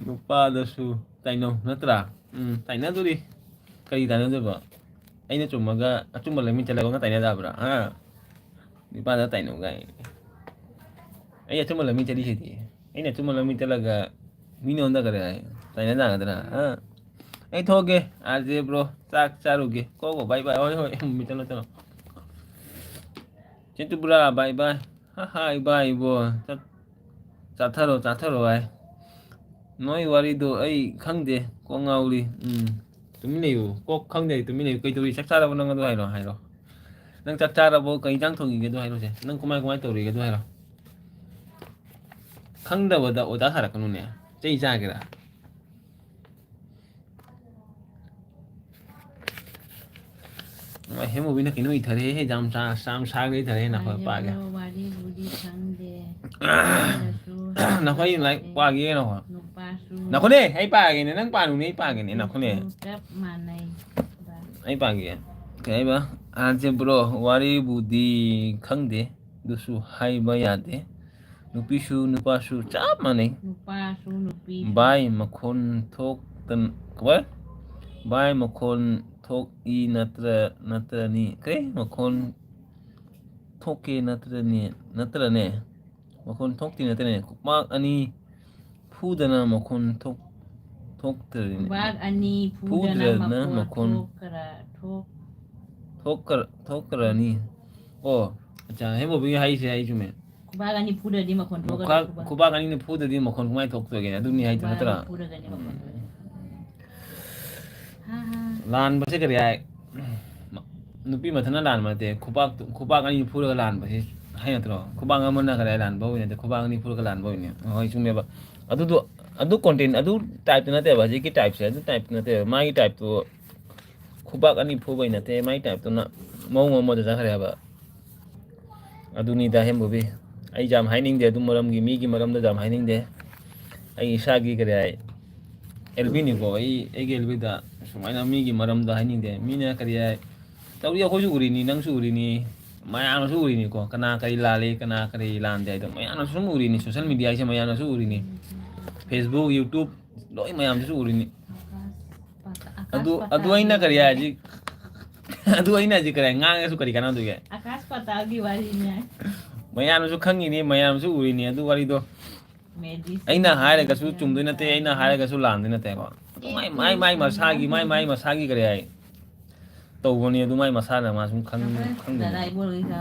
ꯅꯨꯄꯥꯗꯁꯨ ꯇꯥꯏꯅꯧ ꯅꯠꯇ꯭ꯔꯥ? ꯎꯝ, ꯇꯥꯏꯅꯗꯣꯔꯤ꯫ ꯀꯔꯤ ꯇꯥꯏꯅꯗꯣꯏꯕ? ꯑꯩꯅ ꯆꯨꯝꯃꯒ ꯑꯆꯨꯝꯕ ꯂꯝꯕꯤ ꯆꯠꯂꯒ ꯅꯪ ꯇꯥꯏꯅ ꯌꯥꯕ꯭ꯔꯥ? ꯍꯥ? ꯅꯨꯄꯥꯗ ꯇꯥꯏꯅꯧ ꯀꯥꯏ꯫ ꯑꯩ ꯑꯆꯨꯝꯕ ꯂꯝꯕꯤ ꯆꯠꯂꯤꯁꯤꯗꯤ꯫ ꯑꯩꯅ ꯑꯆꯨꯝꯕ ꯂꯝꯕꯤ ꯆꯠꯂꯒ ꯃꯤꯅ ꯑꯣꯟꯊꯈꯔꯦ ꯍꯥꯏ꯫ ꯇꯥꯏꯅ ꯇꯥꯒꯗ꯭ꯔꯥ? ꯑ? ꯑꯩ ꯊꯣꯛꯑꯒꯦ, ꯑꯥꯔ ꯖꯦ ꯕ꯭ꯔꯣ꯫ ꯆꯥꯛ ꯆꯥꯔꯨꯒꯦ꯫ ꯀꯣ ꯀꯣ, ꯕꯥꯏ ꯕꯥꯏ꯫ ꯍꯣꯏ, ꯍꯣꯏ꯫ ꯎꯝ, ꯆꯠꯂꯣ, ꯆꯠꯂꯣ꯫ ꯆꯦ ꯇ꯭ꯔꯤꯄꯨꯔꯥ, ꯕꯥꯏ ꯕꯥꯏ꯫ ꯍꯥ, ꯍꯥ, ꯏꯕꯥꯏ, ꯏꯕꯣ꯫ ꯆꯠ-, ꯆꯥꯊꯔꯣ, ꯆꯥꯊꯔꯣ ꯍꯥꯏ꯫ ꯅꯣꯏ ꯋꯥꯔꯤꯗꯣ ꯑꯩ ꯈꯪꯗꯦ꯫ ꯀꯣꯛ ꯉꯥꯎꯔꯤ꯫ ꯎꯝ꯫ ꯇꯨꯃꯤꯟ ꯂꯩꯌꯨ꯫ ꯀꯣꯛ ꯈꯪꯗꯦ, ꯇꯨꯃꯤꯟ ꯂꯩꯌꯨ꯫ ꯀꯩꯗꯧꯔꯤ? ꯆꯥꯛ ꯆꯥꯔꯕꯣ ꯅꯪ? ꯑꯗꯨ ꯍꯥꯏꯔꯣ, ꯍꯥꯏꯔꯣ꯫ ꯅꯪ ꯆꯥꯛ ꯆꯥꯔꯕꯣ? ꯀꯩ ꯏꯟꯖꯥꯡ ꯊꯣꯡꯉꯤꯒꯦ? ꯑꯗꯨ ꯍꯥꯏꯔꯣꯁꯦ꯫ ꯅꯪ ꯀꯃꯥꯏ, ꯀꯃꯥꯏ ꯇꯧꯔꯤꯒꯦ? ꯑꯗꯨ ꯍꯥꯏꯔꯣ꯫ ꯈꯪꯗꯕꯗ ꯑꯣꯖꯥ ꯁꯥꯔꯛꯀꯅꯨꯅꯦ꯫ ꯆꯩ ꯆꯥꯒꯦꯔꯥ? ꯍꯦꯃꯨꯕꯤꯅ ꯀꯩꯅꯣ ꯏꯊꯔꯦꯍꯦ, ꯌꯥꯝ ꯁꯥ-, ꯌꯥꯝ ꯁꯥꯡꯅ ꯏꯊꯔꯦꯍꯦ, ꯅꯈꯣꯏ ꯄꯥꯒꯦ꯫ ꯋꯥꯔꯤꯕꯨꯗꯤ ꯈꯪꯗꯦ꯫ ꯅꯈꯣꯏ ꯂꯥꯏꯔꯤꯛ ꯄꯥꯒꯦ ꯅꯈꯣꯏ꯫ ꯅꯨꯄꯥꯁꯨ ꯅꯈꯣꯏꯅꯦ, ꯑꯩ ꯄꯥꯒꯦꯅꯦ, ꯅꯪ ꯄꯥꯅꯨꯅꯦ, ꯑꯩ ꯄꯥꯒꯦꯅꯦ, ꯅꯈꯣꯏꯅꯦ꯫ ꯅꯨꯄꯤꯁꯨ ꯆꯞ ꯃꯥꯟꯅꯩ꯫ ꯑꯩ ꯄꯥꯒꯦ꯫ ꯀꯩ ꯍꯥꯏꯕ? ꯑꯥꯔ ꯖꯦ ꯕ꯭ꯔꯣ, ꯋꯥꯔꯤꯕꯨꯗꯤ ꯈꯪꯗꯦ, ꯑꯗꯨꯁꯨ ꯍꯥꯏꯕ ꯌꯥꯗꯦ꯫ ꯅꯨꯄꯤꯁꯨ ꯅꯨꯄꯥꯁꯨ ꯆꯞ ꯃꯥꯟꯅꯩ꯫ ꯅꯨꯄꯥꯁꯨ ꯅꯨꯄꯤꯁꯨ꯫ ꯚꯥꯏ, ꯃꯈꯣꯟ ꯊꯣꯛꯇ-, ꯀꯃꯥꯏ? ꯚꯥꯏ, ꯃꯈꯣꯟ ꯊꯣꯛꯏ ꯅꯠꯇ꯭ꯔ-, ꯅꯠꯇ꯭ꯔꯅꯤ? ꯀꯩ? ꯃꯈꯣꯟ ꯊꯣꯛꯀꯦ ꯅꯠꯇ꯭ꯔꯅꯦ? ꯅꯠꯇ꯭ꯔꯅꯦ? ꯃꯈꯣꯟ ꯊꯣꯛꯇꯦ ꯅꯠꯇ꯭ꯔꯅꯦ? ꯈꯨꯄꯥꯛ ꯑꯅꯤ ꯐꯨꯗꯅ ꯃꯈꯣꯟ ꯊꯣꯛ-, ꯊꯣꯛꯇ꯭ꯔꯅꯦ? ꯈꯨꯕꯥꯛ ꯑꯅꯤ ꯐꯨꯗꯅ ꯐꯨꯗꯅ ꯃꯈꯣꯟ ꯃꯈꯣꯟ ꯊꯣꯛꯈ꯭ꯔ-, ꯊꯣꯛ-, ꯊꯣꯛꯈ꯭ꯔ-, ꯊꯣꯛꯈ꯭ꯔꯅꯤ꯫ ꯑꯣ, ꯑꯠꯆꯥ, ꯍꯦꯃꯨꯕꯤ ꯍꯥꯏꯁꯦ ꯑꯩ ꯆꯨꯝꯃꯦ꯫ ꯈꯨꯕꯥꯛ ꯑꯅꯤ ꯐꯨꯗ꯭ꯔꯗꯤ ꯃꯈꯣꯟ ꯊꯣꯛꯀꯗ꯭ꯔꯥ? ꯈꯨꯕꯥꯛ-, ꯈꯨꯕꯥꯛ ꯈꯨꯕꯥꯛ ꯑꯅꯤꯅ ꯐꯨꯗ꯭ꯔꯗꯤ ꯃꯈꯣꯟ ꯀꯃꯥꯏꯅ ꯊꯣꯛꯇꯣꯏꯒꯦ? ꯑꯗꯨꯅꯤ ꯍꯥꯏꯗꯣ ꯈꯨꯕꯥꯛ ꯅꯠꯇ꯭ꯔꯥ? ꯑꯅꯤ ꯐꯨꯔꯒꯅꯤ ꯃꯈꯣꯟ ꯊꯣꯛꯏ꯫ ꯍꯥ, ꯍꯥ꯫ ꯂꯥꯟꯕꯁꯦ ꯀꯔꯤ ꯍꯥꯏ? ꯃ-, ꯅꯨꯄꯤ ꯃꯊꯟꯇ ꯂꯥꯟꯕ ꯅꯠꯇꯦ꯫ ꯈꯨꯕꯥꯛꯇꯨ, ꯈꯨꯕꯥꯛ ꯑꯅꯤ ꯐꯨꯔꯒ ꯂꯥꯟꯕꯁꯤ ꯍꯥꯏ ꯅꯠꯇ꯭ꯔꯣ? ꯈꯨꯕꯥꯛ ꯑꯃꯅ ꯀꯔꯤ ꯍꯥꯏ ꯂꯥꯟꯕ ꯑꯣꯏ ꯅꯠꯇꯦ, ꯈꯨꯕꯥꯛ ꯑꯅꯤ ꯐꯨꯔꯒ ꯂꯥꯟꯕ ꯑꯣꯏꯅꯦ꯫ ꯍꯣꯏ, ꯆꯨꯝꯃꯦꯕ꯫ ꯑꯗꯨꯗꯣ, ꯑꯗꯨ content, ꯑꯗꯨ type ꯇꯨ ꯅꯠꯇꯦꯕ꯫ ꯍꯧꯖꯤꯛꯀꯤ type ꯁꯦ, ꯑꯗꯨ type ꯇꯨ ꯅꯠꯇꯦꯕ꯫ ꯃꯥꯒꯤ type ꯇꯨ ꯈꯨꯕꯥꯛ ꯑꯅꯤ ꯐꯨꯕꯩ ꯅꯠꯇꯦ, ꯃꯥꯒꯤ type ꯇꯨꯅ ꯃꯑꯣꯡ ꯑꯃꯗ ꯆꯠꯈ꯭ꯔꯦ ꯍꯥꯏꯕ꯫ ꯑꯗꯨꯅꯤꯗ ꯍꯦꯝꯕꯨꯕꯤ, ꯑꯩ ꯌꯥꯝ ꯍꯥꯏꯅꯤꯡꯗꯦ ꯑꯗꯨ ꯃꯔꯝꯒꯤ, ꯃꯤꯒꯤ ꯃꯔꯝꯗ ꯌꯥꯝ ꯍꯥꯏꯅꯤꯡꯗꯦ꯫ ꯑꯩ ꯏꯁꯥꯒꯤ ꯀꯔꯤ ꯍꯥꯏ, ꯑꯦꯜꯕꯤꯅꯤꯀꯣ, ꯑꯩ, ꯑꯩꯒꯤ ꯑꯦꯜꯕꯤꯗ ꯁꯨꯃꯥꯏꯅ ꯃꯤꯒꯤ ꯃꯔꯝꯗ ꯍꯥꯏꯅꯤꯡꯗꯦ꯫ ꯃꯤꯅ ꯀꯔꯤ ꯍꯥꯏ, ꯇꯧꯔꯤ ꯑꯩꯈꯣꯏꯁꯨ ꯎꯔꯤꯅꯤ, ꯅꯪꯁꯨ ꯎꯔꯤꯅꯤ, ꯃꯌꯥꯝꯅꯁꯨ ꯎꯔꯤꯅꯤꯀꯣ, ꯀꯅꯥ ꯀꯔꯤ ꯂꯥꯜꯂꯤ, ꯀꯅꯥ ꯀꯔꯤ ꯂꯥꯟꯗꯦ ꯍꯥꯏꯗꯣ ꯃꯌꯥꯝꯅꯁꯨ ꯁꯨꯝ ꯎꯔꯤꯅꯤ꯫ Social media ꯍꯥꯏꯁꯦ ꯃꯌꯥꯝꯅꯁꯨ ꯎꯔꯤꯅꯤ꯫ Facebook, YouTube, ꯂꯣꯏ ꯃꯌꯥꯝꯁꯤꯁꯨ ꯎꯔꯤꯅꯤ꯫ ꯑꯗꯨ, ꯑꯗꯨ ꯑꯩꯅ ꯀꯔꯤ ꯍꯥꯏꯁꯤ? ꯑꯗꯨ ꯑꯩꯅ ꯍꯧꯖꯤꯛ ꯀꯔꯤ ꯉꯥꯡꯉꯁꯨ ꯀꯔꯤ ꯀꯥꯟꯅꯗꯣꯏꯒꯦ? ꯑꯀꯥꯁ ꯄꯥꯇꯥꯜꯒꯤ ꯋꯥꯔꯤꯅꯦ꯫ ꯃꯌꯥꯝꯅꯁꯨ ꯈꯪꯉꯤꯅꯤ, ꯃꯌꯥꯝꯁꯨ ꯎꯔꯤꯅꯤ ꯑꯗꯨ ꯋꯥꯔꯤꯗꯣ꯫ ꯑꯩꯅ ꯍꯥꯏꯔꯒꯁꯨ ꯆꯨꯝꯗꯣꯏ ꯅꯠꯇꯦ, ꯑꯩꯅ ꯍꯥꯏꯔꯒꯁꯨ ꯂꯥꯟꯗꯣꯏ ꯅꯠꯇꯦꯀꯣ꯫ ꯃꯥꯏ, ꯃꯥꯏ, ꯃꯥꯏ ꯃꯁꯥꯒꯤ, ꯃꯥꯏ, ꯃꯥꯏ ꯃꯁꯥꯒꯤ ꯀꯔꯤ ꯍꯥꯏ? ꯇꯧꯕꯅꯤ ꯑꯗꯨ ꯃꯥꯏ ꯃꯁꯥꯅ ꯃꯥ ꯁꯨꯝ ꯈꯪ-, ꯈꯪꯗꯣꯏꯅꯤ꯫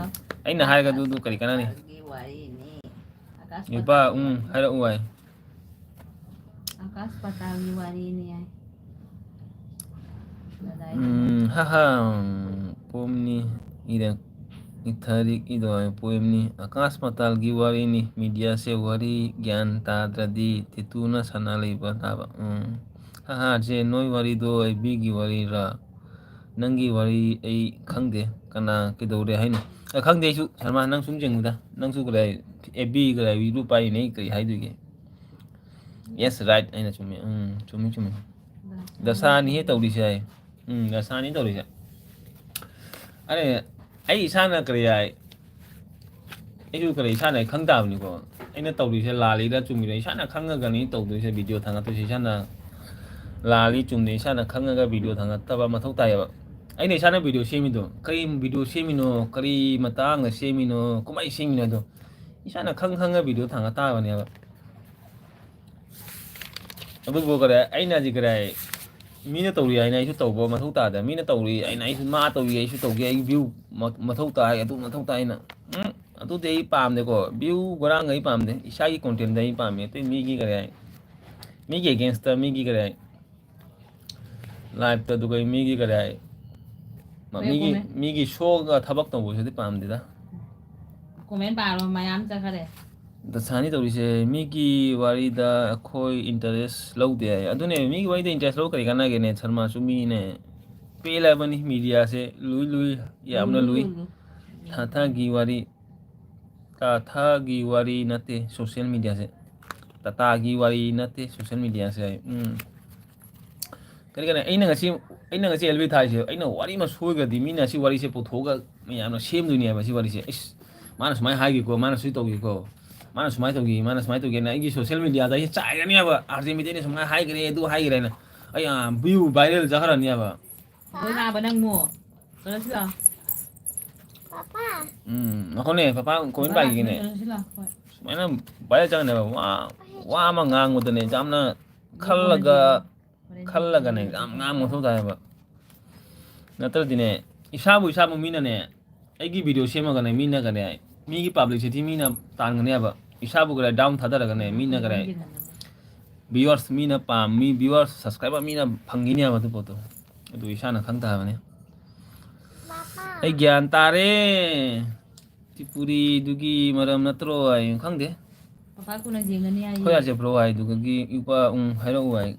ꯑꯩꯅ ꯍꯥꯏꯔꯒ ꯑꯗꯨ, ꯑꯗꯨ ꯀꯔꯤ ꯀꯥꯟꯅꯅꯤ? ꯅꯨꯄꯥ, ꯎꯝ, ꯍꯥꯏꯔꯛꯎ ꯍꯥꯏ꯫ ꯑꯀꯥꯁ ꯄꯥꯇꯥꯜꯒꯤ ꯋꯥꯔꯤꯅꯤ ꯍꯥꯏ꯫ ꯎꯝ, ꯍꯥ ꯍꯥ, ꯄꯣꯝꯅꯤ ꯏꯔꯛ ꯏꯊꯔꯤꯛ ꯏꯗꯣꯏ ꯄꯣꯏꯝꯅꯤ꯫ ꯑꯀꯥꯁ ꯄꯥꯇꯥꯜꯒꯤ ꯋꯥꯔꯤꯅꯤ꯫ ꯃꯤꯗꯤꯌꯥꯁꯦ ꯋꯥꯔꯤ ꯒ꯭ꯌꯥꯟ ꯇꯥꯗ꯭ꯔꯗꯤ ꯇꯤꯇꯨꯅ ꯁꯥꯟꯅ ꯂꯩꯕ ꯇꯥꯕ꯫ ꯎꯝ꯫ ꯍꯥ ꯍꯥ, ꯁꯦ ꯅꯣꯏ ꯋꯥꯔꯤꯗꯣ ꯑꯩꯕꯤꯒꯤ ꯋꯥꯔꯤꯔꯥ? ꯅꯪꯒꯤ ꯋꯥꯔꯤ ꯑꯩ ꯈꯪꯗꯦ꯫ ꯀꯅꯥ ꯀꯩꯗꯧꯔꯦ ꯍꯥꯏꯅꯣ? ꯑ, ꯈꯪꯗꯦ ꯑꯩꯁꯨ꯫ ꯁꯔꯃ, ꯅꯪ ꯁꯨꯝ ꯌꯦꯡꯉꯨꯗ꯫ ꯅꯪꯁꯨ ꯀꯗꯥꯏ ꯑꯦꯕꯤ ꯀꯗꯥꯏ ꯏꯔꯨ ꯄꯥꯏꯔꯤꯅꯦ, ꯑꯩ ꯀꯔꯤ ꯍꯥꯏꯗꯣꯏꯒꯦ? Yes, right. ꯑꯩꯅ ꯆꯨꯝꯃꯤ꯫ ꯎꯝ, ꯆꯨꯝꯃꯤ, ꯆꯨꯝꯃꯤ꯫ ꯗꯁꯥꯅꯤꯍꯦ ꯇꯧꯔꯤꯁꯦ ꯍꯥꯏ꯫ ꯎꯝ, ꯗꯁꯥꯅꯤ ꯇꯧꯔꯤꯁꯦ꯫ ꯑꯔꯦ, ꯑꯩ ꯏꯁꯥꯅ ꯀꯔꯤ ꯍꯥꯏ? ꯑꯩꯁꯨ ꯀꯔꯤ ꯏꯁꯥꯅ ꯑꯩ ꯈꯪ ꯇꯥꯕꯅꯤꯀꯣ꯫ ꯑꯩꯅ ꯇꯧꯔꯤꯁꯦ ꯂꯥꯜꯂꯤꯔ ꯆꯨꯝꯃꯤꯔ ꯏꯁꯥꯅ ꯈꯪꯉꯒꯅꯤ ꯇꯧꯗꯣꯏꯁꯦ, ꯚꯤꯗꯤꯑꯣ ꯊꯥꯡꯒꯠꯇꯣꯏꯁꯦ ꯏꯁꯥꯅ꯫ ꯂꯥꯜꯂꯤ ꯆꯨꯝꯗꯦ ꯏꯁꯥꯅ ꯈꯪꯉꯒ ꯚꯤꯗꯤꯑꯣ ꯊꯥꯡꯒꯠꯇꯕ ꯃꯊꯧ ꯇꯥꯏꯌꯦꯕ꯫ ꯑꯩꯅ ꯏꯁꯥꯅ ꯚꯤꯗꯤꯑꯣ ꯁꯦꯝꯃꯤꯗꯣ, ꯀꯔꯤ ꯚꯤꯗꯤꯑꯣ ꯁꯦꯝꯃꯤꯅꯣ, ꯀꯔꯤ ꯃꯇꯥꯡꯗ ꯁꯦꯝꯃꯤꯅꯣ, ꯀꯃꯥꯏꯅ ꯁꯦꯝꯃꯤꯅꯣ ꯍꯥꯏꯗꯣ ꯏꯁꯥꯅ ꯈꯪ ꯈꯪꯉ ꯚꯤꯗꯤꯑꯣ ꯊꯥꯡꯒꯠ ꯇꯥꯕꯅꯦꯕ꯫ ꯑꯗꯨꯕꯨ ꯀꯔꯤ, ꯑꯩꯅꯗꯤ ꯀꯔꯤ, ꯃꯤꯅ ꯇꯧꯔꯤ ꯍꯥꯏꯅ ꯑꯩꯁꯨ ꯇꯧꯕ ꯃꯊꯧ ꯇꯥꯗꯦ꯫ ꯃꯤꯅ ꯇꯧꯔꯤ ꯍꯥꯏꯅ ꯑꯩꯁꯨ, ꯃꯥ ꯇꯧꯔꯤ ꯑꯩꯁꯨ ꯇꯧꯒꯦ, ꯑꯩ ꯚ꯭ꯌꯨ ꯃ-, ꯃꯊꯧ ꯇꯥꯏ, ꯑꯗꯨ ꯃꯊꯧ ꯇꯥꯏꯅ, ꯎꯝ, ꯑꯗꯨꯗꯤ ꯑꯩ ꯄꯥꯝꯗꯦꯀꯣ꯫ ꯚ꯭ꯌꯨ ꯒꯣꯔꯥꯡꯒ ꯑꯩ ꯄꯥꯝꯗꯦ꯫ ꯏꯁꯥꯒꯤ ꯀꯣꯟꯇꯦꯟꯗ ꯑꯩ ꯄꯥꯝꯃꯦ꯫ ꯑꯇꯩ ꯃꯤꯒꯤ ꯀꯔꯤ ꯍꯥꯏ, ꯃꯤꯒꯤ ꯑꯦꯒꯦꯟꯁꯇ ꯃꯤꯒꯤ ꯀꯔꯤ ꯍꯥꯏ, ꯂꯥꯏꯐꯇ ꯑꯗꯨꯒ ꯃꯤꯒꯤ ꯀꯔꯤ ꯍꯥꯏ, ꯃ-, ꯀꯔꯤ ꯃꯤꯒꯤ, ꯀꯣꯃꯦꯟ? ꯃꯤꯒꯤ ꯁꯣꯒ ꯊꯕꯛ ꯇꯧꯕꯁꯤꯗꯤ ꯄꯥꯝꯗꯦꯗ꯫ ꯀꯣꯃꯦꯟ ꯄꯥꯔꯣ, ꯃꯌꯥꯝ ꯆꯠꯈꯔꯦ꯫ ꯗꯁꯥꯅꯤ ꯇꯧꯔꯤꯁꯦ꯫ ꯃꯤꯒꯤ ꯋꯥꯔꯤꯗ ꯑꯩꯈꯣꯏ ꯏꯟꯇꯔꯦꯁ ꯂꯧꯗꯦ ꯍꯥꯏ꯫ ꯑꯗꯨꯅꯦ, ꯃꯤꯒꯤ ꯋꯥꯔꯤꯗ ꯏꯟꯇꯔꯦꯁ ꯂꯧꯔ ꯀꯔꯤ ꯀꯥꯟꯅꯒꯦꯅꯦ? ꯁꯔꯃꯥꯁꯨ ꯃꯤꯅꯦ꯫ ꯄꯦꯜꯂꯕꯅꯤ ꯃꯤꯗꯤꯌꯥꯁꯦ꯫ ꯂꯨꯏ ꯂꯨꯏ, ꯌꯥꯝꯅ ꯂꯨꯏ꯫ ꯂꯨꯏ, ꯂꯨꯏ, ꯂꯨꯏ꯫ ꯊꯥ ꯊꯥꯒꯤ ꯋꯥꯔꯤ, ꯊꯥ ꯊꯥꯒꯤ ꯋꯥꯔꯤ ꯅꯠꯇꯦ ꯁꯣꯁꯤꯌꯦꯜ ꯃꯤꯗꯤꯌꯥꯁꯦ꯫ ꯇꯥꯇꯥꯒꯤ ꯋꯥꯔꯤ ꯅꯠꯇꯦ ꯁꯣꯁꯤꯌꯦꯜ ꯃꯤꯗꯤꯌꯥꯁꯦ ꯍꯥꯏ꯫ ꯎꯝ꯫ ꯀꯔꯤ ꯀꯔꯤ ꯑꯩꯅ ꯉꯁꯤ, ꯑꯩꯅ ꯉꯁꯤ ꯑꯦꯜ ꯕꯤ ꯊꯥꯏꯁꯦ, ꯑꯩꯅ ꯋꯥꯔꯤ ꯑꯃ ꯁꯣꯏꯈ꯭ꯔꯗꯤ ꯃꯤꯅ ꯑꯁꯤ ꯋꯥꯔꯤꯁꯦ ꯄꯨꯊꯣꯛꯑꯒ ꯃꯌꯥꯝꯅ ꯁꯦꯝꯗꯣꯏꯅꯦꯕ꯫ ꯁꯤ ꯋꯥꯔꯤꯁꯦ, "ꯏꯁ, ꯃꯥꯅ ꯁꯨꯃꯥꯏꯅ ꯍꯥꯏꯈꯤꯀꯣ, ꯃꯥꯅ ꯁꯤ ꯇꯧꯈꯤꯀꯣ, ꯃꯥꯅ ꯁꯨꯃꯥꯏꯅ ꯇꯧꯈꯤ, ꯃꯥꯅ ꯁꯨꯃꯥꯏꯅ ꯇꯧꯈꯤꯅ" ꯑꯩꯒꯤ ꯁꯣꯁꯤꯌꯦꯜ ꯃꯤꯗꯤꯌꯥꯗ ꯑꯩꯁꯦ ꯆꯥꯏꯔꯅꯦꯕ꯫ "ꯑꯥꯔ ꯖꯦ ꯃꯤꯇꯩꯅ ꯁꯨꯃꯥꯏꯅ ꯍꯥꯏꯈ꯭ꯔꯦ, ꯑꯗꯨ ꯍꯥꯏꯈ꯭ꯔꯦꯅ" ꯑꯩ, ꯑ, ꯚ꯭ꯌꯨ ꯚꯥꯏꯔꯦꯜ ꯆꯠꯈ꯭ꯔꯅꯦꯕ꯫ ꯂꯣꯏ ꯂꯥꯛꯑꯕ ꯅꯪ ꯑꯃꯨꯛ? ꯆꯠꯂꯁꯤ ꯂꯥꯛꯑꯣ꯫ ꯎꯝ, ꯉꯥꯏꯈꯣꯅꯦ, ꯄꯄꯥ ꯀꯣꯏꯟ ꯄꯥꯏꯈꯤꯒꯦꯅꯦ꯫ ꯁꯨꯃꯥꯏꯅ ꯄꯥꯏꯔ ꯆꯪꯉꯅꯦꯕ, ꯋꯥ, ꯋꯥ ꯑꯃ ꯉꯥꯡꯕꯗꯅꯦ, ꯌꯥꯝꯅ ꯈꯜꯂꯒ, ꯈꯜꯂꯒꯅꯦ, ꯌꯥꯝ ꯉꯥꯡꯕ ꯃꯊꯧ ꯇꯥꯏꯌꯦꯕ꯫ ꯅꯠꯇ꯭ꯔꯗꯤꯅꯦ, ꯏꯁꯥꯕꯨ, ꯏꯁꯥꯕꯨ ꯃꯤꯅꯅꯦ, ꯑꯩꯒꯤ ꯚꯤꯗꯤꯑꯣ ꯁꯦꯝꯃꯒꯅꯦ, ꯃꯤꯅꯒꯅꯦ, ꯃꯤꯒꯤ ꯄꯕ꯭ꯂꯤꯁꯤꯇꯤ ꯃꯤꯅ ꯇꯥꯟꯒꯅꯦꯕ꯫ ꯏꯁꯥꯕꯨ ꯈꯔ ꯗꯥꯎꯟ ꯊꯥꯗꯔꯒꯅꯦ, ꯃꯤꯅ ꯈꯔ ꯚꯤꯌꯨꯋꯔꯁ ꯃꯤꯅ ꯄꯥꯝꯃꯤ, ꯚꯤꯌꯨꯋꯔꯁ, ꯁꯕꯁꯀ꯭ꯔꯥꯏꯕꯔ ꯃꯤꯅ ꯐꯪꯈꯤꯅꯦꯕ ꯑꯗꯨ ꯄꯣꯠꯇꯣ꯫ ꯑꯗꯨ ꯏꯁꯥꯅ ꯈꯪ ꯇꯥꯕꯅꯤ꯫ ꯑꯩ ꯒ꯭ꯌꯥꯟ ꯇꯥꯔꯦ꯫ ꯇ꯭ꯔꯤꯄꯨꯔꯤꯗꯨꯒꯤ ꯃꯔꯝ ꯅꯠꯇ꯭ꯔꯣ ꯍꯥꯏ, ꯈꯪꯗꯦ꯫ ꯄꯄꯥ ꯀꯣꯟꯅ ꯌꯦꯡꯒꯅꯤ ꯍꯥꯏꯌꯦ꯫ ꯍꯣꯏ, ꯑꯥꯔꯖꯦ ꯕ꯭ꯔꯣ ꯍꯥꯏꯗꯨꯒꯤ ꯏꯄꯥ ꯎꯝ ꯍꯥꯏꯔꯛꯎ ꯍꯥꯏ꯫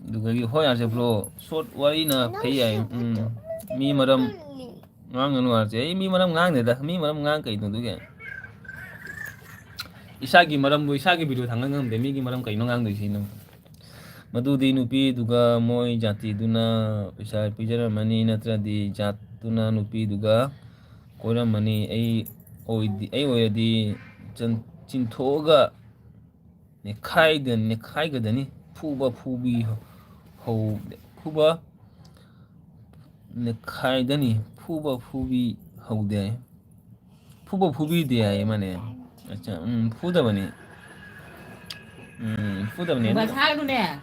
ꯑꯗꯨꯗꯒꯤ ꯍꯣꯏ, ꯑꯥꯔꯖꯦ ꯕ꯭ꯔꯣ, ꯁꯣꯔꯠ ꯋꯥꯔꯤꯅ ꯐꯩ ꯍꯥꯏ꯫ ꯎꯝ꯫ ꯃꯤ ꯃꯔꯝ ꯉꯥꯡꯒꯅꯨ ꯍꯥꯏꯔꯁꯦ꯫ ꯑꯩ ꯃꯤ ꯃꯔꯝ ꯉꯥꯡꯗꯦꯗ꯫ ꯃꯤ ꯃꯔꯝ ꯉꯥꯡ ꯀꯩꯅꯣ ꯑꯗꯨꯒꯤ? ꯏꯁꯥꯒꯤ ꯃꯔꯝꯕꯨ ꯏꯁꯥꯒꯤ ꯚꯤꯗꯤꯑꯣ ꯊꯥꯡꯒꯠ ꯉꯝꯗꯦ꯫ ꯃꯤꯒꯤ ꯃꯔꯝ ꯀꯩꯅꯣ ꯉꯥꯡꯗꯣꯏꯁꯤꯅ? ꯃꯗꯨꯗꯤ ꯅꯨꯄꯤꯗꯨꯒ ꯃꯣꯏ ꯖꯥꯇꯤꯗꯨꯅ ꯄꯩꯁꯥ ꯄꯤꯖꯔꯝꯃꯅꯤ, ꯅꯠꯇ꯭ꯔꯗꯤ ꯖꯥꯠꯇꯨꯅ ꯅꯨꯄꯤꯗꯨꯒ ꯀꯣꯏꯔꯝꯃꯅꯤ꯫ ꯑꯩ ꯑꯣꯏꯗꯤ-, ꯑꯩ ꯑꯣꯏꯔꯗꯤ ꯆꯟ-, ꯆꯤꯡꯊꯣꯛꯑꯒ ꯅꯦꯈꯥꯏꯗ-, ꯅꯦꯈꯥꯏꯒꯗꯅꯤ꯫ ꯐꯨꯕ ꯐꯨꯕꯤ ꯍꯧ-, ꯐꯨꯕ ꯅꯦꯈꯥꯏꯗꯅꯤ꯫ ꯐꯨꯕ ꯐꯨꯕꯤ ꯍꯧꯗꯦ꯫ ꯐꯨꯕ ꯐꯨꯕꯤꯗꯦ ꯍꯥꯏꯌꯦ ꯃꯥꯅꯦ꯫ ꯑꯠꯆꯥ, ꯎꯝ, ꯐꯨꯗꯕꯅꯤ꯫ ꯎꯝ, ꯐꯨꯗꯕꯅꯤ꯫ ꯕꯁꯥꯗꯨꯅꯦ꯫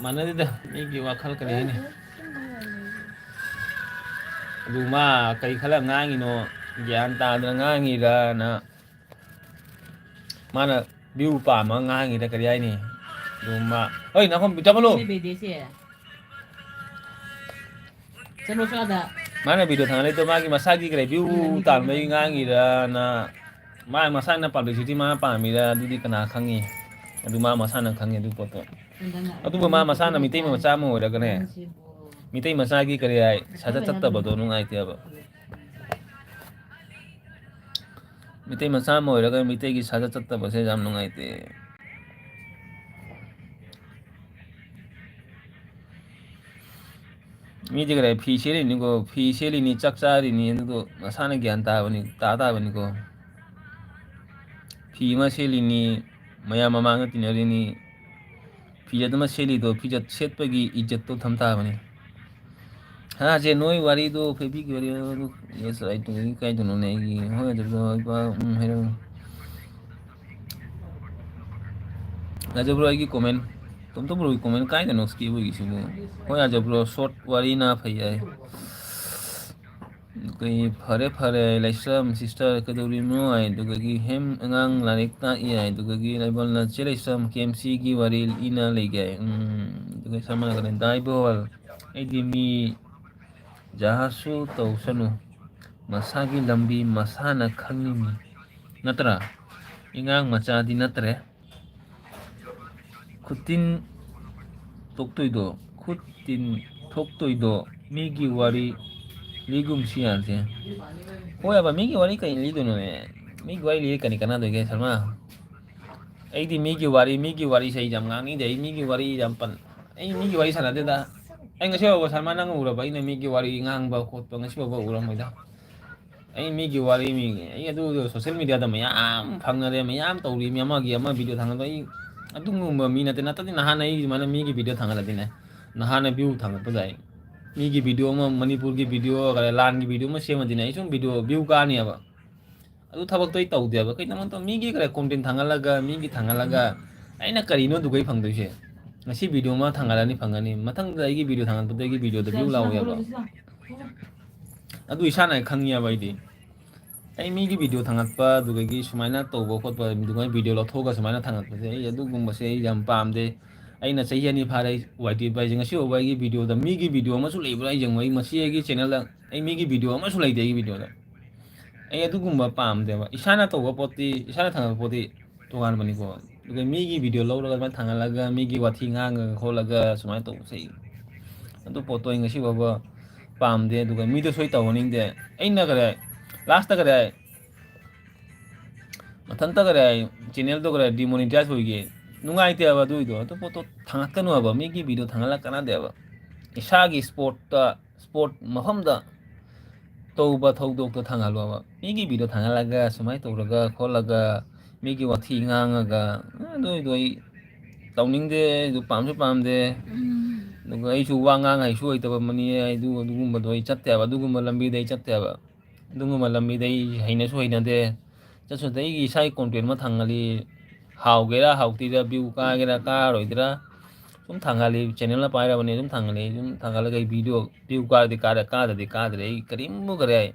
ꯃꯥꯟꯅꯗꯦꯗ, ꯃꯤꯒꯤ ꯋꯥꯈꯜ ꯀꯔꯤ ꯍꯥꯏꯅꯤ? ꯑꯗꯨ ꯃꯥ ꯀꯔꯤ ꯈꯜꯂ ꯉꯥꯡꯉꯤꯅꯣ? ꯒ꯭ꯌꯥꯟ ꯇꯥꯗꯅ ꯉꯥꯡꯉꯤꯔꯅ꯫ ꯃꯥꯅ ꯚ꯭ꯌꯨ ꯄꯥꯝꯃꯒ ꯉꯥꯡꯉꯤꯔ ꯀꯔꯤ ꯍꯥꯏꯅꯤ? ꯑꯗꯨ ꯃꯥ, ꯍꯣꯏ, ꯅꯈꯣꯡ ꯆꯪꯍꯜꯂꯣ꯫ ꯁꯤꯅꯦ ꯕꯦꯗꯦꯁꯦ꯫ ꯆꯠꯂꯣ ꯁ꯭ꯋꯥꯏꯗ꯫ ꯃꯥꯅ ꯚꯤꯗꯤꯑꯣ ꯊꯥꯡꯒꯠꯂꯛꯏꯗꯣ ꯃꯥꯒꯤ ꯃꯁꯥꯒꯤ ꯀꯔꯤ ꯚ꯭ꯌꯨ ꯇꯥꯟꯕꯒꯤ ꯉꯥꯡꯉꯤꯔꯅ, ꯃꯥ ꯃꯁꯥꯅ ꯄꯕ꯭ꯂꯤꯁꯤꯇꯤ ꯃꯥꯅ ꯄꯥꯝꯃꯤꯔ, ꯑꯗꯨꯗꯤ ꯀꯅꯥ ꯈꯪꯉꯤ? ꯑꯗꯨ ꯃꯥ ꯃꯁꯥꯅ ꯈꯪꯉꯤ ꯑꯗꯨ ꯄꯣꯠꯇꯣ꯫ ꯑꯗꯨꯕꯨ ꯃꯥ ꯃꯁꯥꯅ ꯃꯤꯇꯩ ꯃꯆꯥ ꯑꯃ ꯑꯣꯏꯔꯒꯅꯦ, ꯃꯤꯇꯩ ꯃꯆꯥꯒꯤ ꯀꯔꯤ ꯍꯥꯏ, ꯁꯥꯖꯠ ꯆꯠꯇꯕꯗꯣ ꯅꯨꯡꯉꯥꯏꯇꯦꯕ꯫ ꯃꯤꯇꯩ ꯃꯆꯥ ꯑꯃ ꯑꯣꯏꯔꯒ ꯃꯤꯇꯩꯒꯤ ꯁꯥꯖꯠ ꯆꯠꯇꯕꯁꯦ ꯌꯥꯝ ꯅꯨꯡꯉꯥꯏꯇꯦ꯫ ꯃꯤꯗꯤ ꯀꯗꯥꯏ ꯐꯤ ꯁꯦꯠꯂꯤꯅꯤꯀꯣ, ꯐꯤ ꯁꯦꯠꯂꯤꯅꯤ, ꯆꯥꯛ ꯆꯥꯔꯤꯅꯤ, ꯑꯗꯨꯗꯣ ꯃꯁꯥꯅ ꯒ꯭ꯌꯥꯟ ꯇꯥꯕꯅꯤ, ꯇꯥ ꯇꯥꯕꯅꯤꯀꯣ꯫ ꯐꯤ ꯑꯃ ꯁꯦꯠꯂꯤꯅꯤ, ꯃꯌꯥꯝ ꯃꯃꯥꯡꯗ ꯇꯤꯟꯅꯔꯤꯅꯤ, ꯐꯤꯖꯦꯠ ꯑꯃ ꯁꯦꯠꯂꯤꯗꯣ, ꯐꯤꯖꯦꯠ ꯁꯦꯠꯄꯒꯤ ꯏꯖꯠꯇꯣ ꯊꯝ ꯇꯥꯕꯅꯤ꯫ ꯍꯥ, ꯁꯦ ꯅꯣꯏ ꯋꯥꯔꯤꯗꯣ, ꯐꯦꯕꯤꯒꯤ ꯋꯥꯔꯤꯗꯣ, Yes, I do. ꯀꯥꯏꯗꯅꯣꯅꯦ ꯑꯩꯒꯤ? ꯍꯣꯏ, ꯑꯗꯨꯗ ꯏꯄꯥ, ꯎꯝ, ꯍꯥꯏꯔꯛꯑꯣ꯫ ꯌꯥꯖꯕ꯭ꯔꯣ ꯑꯩꯒꯤ comment? ꯇꯣꯝꯇꯣꯝ ꯕ꯭ꯔꯣꯒꯤ comment ꯀꯥꯏꯗꯅꯣ skip ꯑꯣꯏꯒꯤꯁꯤꯕꯨ? ꯍꯣꯏ, ꯌꯥꯖꯕ꯭ꯔꯣ? Short ꯋꯥꯔꯤꯅ ꯐꯩ ꯍꯥꯏ꯫ ꯑꯩꯈꯣꯏ ꯐꯔꯦ, ꯐꯔꯦ, ꯂꯩꯁ꯭ꯔꯝ sister ꯀꯩꯗꯧꯔꯤꯅꯣ ꯍꯥꯏ, ꯑꯗꯨꯗꯒꯤ ꯍꯦꯝ ꯑꯉꯥꯡ ꯂꯥꯏꯔꯤꯛ ꯇꯥꯛꯏ ꯍꯥꯏ, ꯑꯗꯨꯗꯒꯤ ꯂꯩꯕꯣꯜꯅ ꯆꯦ ꯂꯩꯁ꯭ꯔꯝ K M C ꯒꯤ ꯋꯥꯔꯤ ꯏꯅ ꯂꯩꯒꯦ ꯍꯥꯏ꯫ ꯎꯝ, ꯑꯗꯨꯒ ꯁꯃꯥꯒꯅ ꯗꯥꯏꯕꯣꯜ, ꯑꯩꯗꯤ ꯃꯤ ꯖꯍꯥꯖꯁꯨ ꯇꯧꯁꯅꯨ, ꯃꯁꯥꯒꯤ ꯂꯝꯕꯤ ꯃꯁꯥꯅ ꯈꯪꯉꯤꯅꯤ, ꯅꯠꯇ꯭ꯔꯥ? ꯏꯉꯥꯡ ꯃꯆꯥꯗꯤ ꯅꯠꯇ꯭ꯔꯦ꯫ ꯈꯨꯇꯤꯟ ꯊꯣꯛꯇꯣꯏꯗꯣ, ꯈꯨꯇꯤꯟ ꯊꯣꯛꯇꯣꯏꯗꯣ, ꯃꯤꯒꯤ ꯋꯥꯔꯤ ꯂꯤꯒꯨꯝꯁꯤ ꯌꯥꯁꯦ꯫ ꯍꯣꯏ ꯍꯥꯏꯕ, ꯃꯤꯒꯤ ꯋꯥꯔꯤ ꯀꯩ ꯂꯤꯗꯣꯏꯅꯣꯅꯦ? ꯃꯤꯒꯤ ꯋꯥꯔꯤ ꯂꯤꯔ ꯀꯔꯤ ꯀꯥꯟꯅꯗꯣꯏꯒꯦ, ꯁꯔꯃ? ꯑꯩꯗꯤ ꯃꯤꯒꯤ ꯋꯥꯔꯤ, ꯃꯤꯒꯤ ꯋꯥꯔꯤꯁꯦ ꯑꯩ ꯌꯥꯝ ꯉꯥꯡꯅꯤꯡꯗꯦ꯫ ꯑꯩ ꯃꯤꯒꯤ ꯋꯥꯔꯤ ꯌꯥꯝ ꯄꯟ-, ꯑꯩ ꯃꯤꯒꯤ ꯋꯥꯔꯤ ꯁꯥꯟꯅꯗꯦꯗ꯫ ꯑꯩ ꯉꯁꯤ ꯐꯥꯎꯕ, ꯁꯔꯃ, ꯅꯪ ꯎꯔꯕ ꯑꯩꯅ ꯃꯤꯒꯤ ꯋꯥꯔꯤ ꯉꯥꯡꯕ ꯈꯣꯠꯄ ꯉꯁꯤ ꯐꯥꯎꯕ ꯎꯔꯝꯃꯣꯏꯗ꯫ ꯑꯩ ꯃꯤꯒꯤ ꯋꯥꯔꯤ, ꯃꯤꯒꯤ, ꯑꯩ ꯑꯗꯨ social media ꯗ ꯃꯌꯥꯝ ꯐꯪꯅꯔꯦ, ꯃꯌꯥꯝ ꯇꯧꯔꯤ, ꯃꯤ ꯑꯃꯒꯤ ꯑꯃ video ꯊꯥꯡꯒꯠꯄ꯫ ꯑꯩ ꯑꯗꯨꯒꯨꯝꯕ ꯃꯤ ꯅꯠꯇꯦ꯫ ꯅꯠꯇ꯭ꯔꯗꯤ ꯅꯍꯥꯟ ꯑꯩ ꯁꯨꯃꯥꯏꯅ ꯃꯤꯒꯤ video ꯊꯥꯡꯒꯠꯂꯗꯤꯅꯦ, ꯅꯍꯥꯟꯅ view ꯊꯥꯡꯒꯠꯄꯗ ꯑꯩ ꯃꯤꯒꯤ video ꯑꯃ, ꯃꯅꯤꯄꯨꯔꯒꯤ video, ꯀꯔꯤ ꯂꯥꯟꯒꯤ video ꯑꯃ ꯁꯦꯝꯃꯗꯤꯅꯦ, ꯑꯩ ꯁꯨꯝ video view ꯀꯥꯅꯤꯕ꯫ ꯑꯗꯨ ꯊꯕꯛꯇꯣ ꯑꯩ ꯇꯧꯗꯦꯕ꯫ ꯀꯩꯗꯧꯅꯣ ꯃꯤꯒꯤ ꯀꯔꯤ content ꯊꯥꯡꯒꯠꯂꯒ, ꯃꯤꯒꯤ ꯊꯥꯡꯒꯠꯂꯒ ꯑꯩꯅ ꯀꯔꯤꯅꯣ ꯑꯗꯨꯒ ꯑꯩ ꯐꯪꯗꯣꯏꯁꯦ? ꯉꯁꯤ video ꯑꯃ ꯊꯥꯡꯒꯠꯂꯅꯤ, ꯐꯪꯒꯅꯤ꯫ ꯃꯊꯪꯗ ꯑꯩꯒꯤ video ꯊꯥꯡꯒꯠꯄꯗ ꯑꯩꯒꯤ video ꯗ view ꯂꯥꯛꯑꯣꯏꯕ꯫ ꯑꯗꯨ ꯏꯁꯥꯅ ꯈꯪꯉꯦꯕ ꯑꯩꯗꯤ꯫ ꯑꯩ ꯃꯤꯒꯤ video ꯊꯥꯡꯒꯠꯄ, ꯑꯗꯨꯗꯒꯤ ꯁꯨꯃꯥꯏꯅ ꯇꯧꯕ ꯈꯣꯠꯄ, ꯑꯗꯨꯃꯥꯏꯅ video ꯂꯧꯊꯣꯛꯑꯒ ꯁꯨꯃꯥꯏꯅ ꯊꯥꯡꯒꯠꯄꯁꯦ, ꯑꯩ ꯑꯗꯨꯒꯨꯝꯕꯁꯦ ꯑꯩ ꯌꯥꯝ ꯄꯥꯝꯗꯦ꯫ ꯑꯩꯅ ꯆꯍꯤ ꯑꯅꯤ ꯐꯥꯔꯦ ꯋꯥꯏ ꯇꯤ ꯑꯦꯐ ꯄꯥꯏꯁꯦ, ꯉꯁꯤ ꯐꯥꯎꯕ ꯑꯩꯒꯤ video ꯗ ꯃꯤꯒꯤ video ꯑꯃꯁꯨ ꯂꯩꯕ꯭ꯔꯥ ꯑꯩ ꯌꯦꯡꯉꯨ꯫ ꯑꯩ ꯃꯁꯤ ꯑꯩꯒꯤ channel ꯗ ꯑꯩ ꯃꯤꯒꯤ video ꯑꯃꯁꯨ ꯂꯩꯇꯦ ꯑꯩꯒꯤ video ꯗ꯫ ꯑꯩ ꯑꯗꯨꯒꯨꯝꯕ ꯄꯥꯝꯗꯦꯕ꯫ ꯏꯁꯥꯅ ꯇꯧꯕ ꯄꯣꯠꯇꯤ, ꯏꯁꯥꯅ ꯊꯥꯡꯒꯠꯄ ꯄꯣꯠꯇꯤ ꯇꯣꯉꯥꯟꯕꯅꯤꯀꯣ꯫ ꯑꯗꯨꯒ ꯃꯤꯒꯤ video ꯂꯧꯔꯒ ꯑꯗꯨꯃꯥꯏꯅ ꯊꯥꯡꯒꯠꯂꯒ, ꯃꯤꯒꯤ ꯋꯥꯊꯤ ꯉꯥꯡꯉꯒ ꯈꯣꯠꯂꯒ ꯁꯨꯃꯥꯏꯅ ꯇꯧꯕꯁꯦ, ꯑꯩ ꯑꯗꯨ ꯄꯣꯠꯇꯣ ꯑꯩ ꯉꯁꯤ ꯐꯥꯎꯕ ꯄꯥꯝꯗꯦ꯫ ꯑꯗꯨꯒ ꯃꯤꯗꯁꯨ ꯑꯩ ꯇꯧꯍꯟꯅꯤꯡꯗꯦ꯫ ꯑꯩꯅ ꯀꯔꯤ, last ꯇ ꯀꯔꯤ, ꯃꯊꯟꯇ ꯀꯔꯤ, channel ꯗꯣ ꯀꯔꯤ, demonetize ꯑꯣꯏꯒꯦ꯫ ꯅꯨꯡꯉꯥꯏꯇꯦꯕ ꯑꯗꯨꯏꯗꯣ꯫ ꯑꯗꯨ ꯄꯣꯠꯇꯣ ꯊꯥꯡꯒꯠꯀꯅꯨ ꯍꯥꯏꯕ꯫ ꯃꯤꯒꯤ video ꯊꯥꯡꯒꯠꯂꯒ ꯀꯥꯟꯅꯗꯦꯕ꯫ ꯏꯁꯥꯒꯤ sport ꯇ, sport ꯃꯐꯝꯗ ꯇꯧꯕ ꯊꯧꯗꯣꯛꯇꯣ ꯊꯥꯡꯒꯠꯂꯣꯕ꯫ ꯃꯤꯒꯤ video ꯊꯥꯡꯒꯠꯂꯒ ꯁꯨꯃꯥꯏꯅ ꯇꯧꯔꯒ ꯈꯣꯠꯂꯒ ꯃꯤꯒꯤ ꯋꯥꯊꯤ ꯉꯥꯡꯉꯒ, ꯑꯗꯨꯏꯗꯣ ꯑꯩ ꯇꯧꯅꯤꯡꯗꯦ, ꯑꯗꯨ ꯄꯥꯝꯁꯨ ꯄꯥꯝꯗꯦ꯫ ꯎꯝ꯫ ꯑꯗꯨꯒ ꯑꯩꯁꯨ ꯋꯥ ꯉꯥꯡ ꯍꯩꯁꯨ ꯍꯩꯇꯕ ꯃꯅꯤ, ꯑꯩ ꯑꯗꯨ, ꯑꯗꯨꯒꯨꯝꯕꯗꯣ ꯑꯩ ꯆꯠꯇꯦ ꯍꯥꯏꯕ, ꯑꯗꯨꯒꯨꯝꯕ ꯂꯝꯕꯤꯗ ꯑꯩ ꯆꯠꯇꯦ ꯍꯥꯏꯕ꯫ ꯑꯗꯨꯒꯨꯝꯕ ꯂꯝꯕꯤꯗ ꯑꯩ ꯍꯩꯅꯁꯨ ꯍꯩꯅꯗꯦ꯫ ꯆꯠꯁꯨ ꯆꯠꯇꯦ꯫ ꯑꯩꯒꯤ ꯏꯁꯥꯒꯤ content ꯑꯃ ꯊꯥꯡꯒꯠꯂꯤ, ꯍꯥꯎꯒꯦꯔꯥ ꯍꯥꯎꯇꯦꯔꯥ, view ꯀꯥꯒꯦꯔꯥ ꯀꯥꯔꯣꯏꯗ꯭ꯔꯥ, ꯁꯨꯝ ꯊꯥꯡꯒꯠꯂꯤ, channel ꯑꯃ ꯄꯥꯏꯔꯕꯅꯤ, ꯁꯨꯝ ꯊꯥꯡꯒꯠꯂꯤ, ꯁꯨꯝ ꯊꯥꯡꯒꯠꯂꯒ ꯑꯩ video, view ꯀꯥꯔꯗꯤ ꯀꯥꯔꯦ, ꯀꯥꯗ꯭ꯔꯗꯤ ꯀꯥꯗ꯭ꯔꯦ, ꯑꯩ ꯀꯔꯤꯝꯕꯨ ꯀꯔꯤ ꯍꯥꯏ,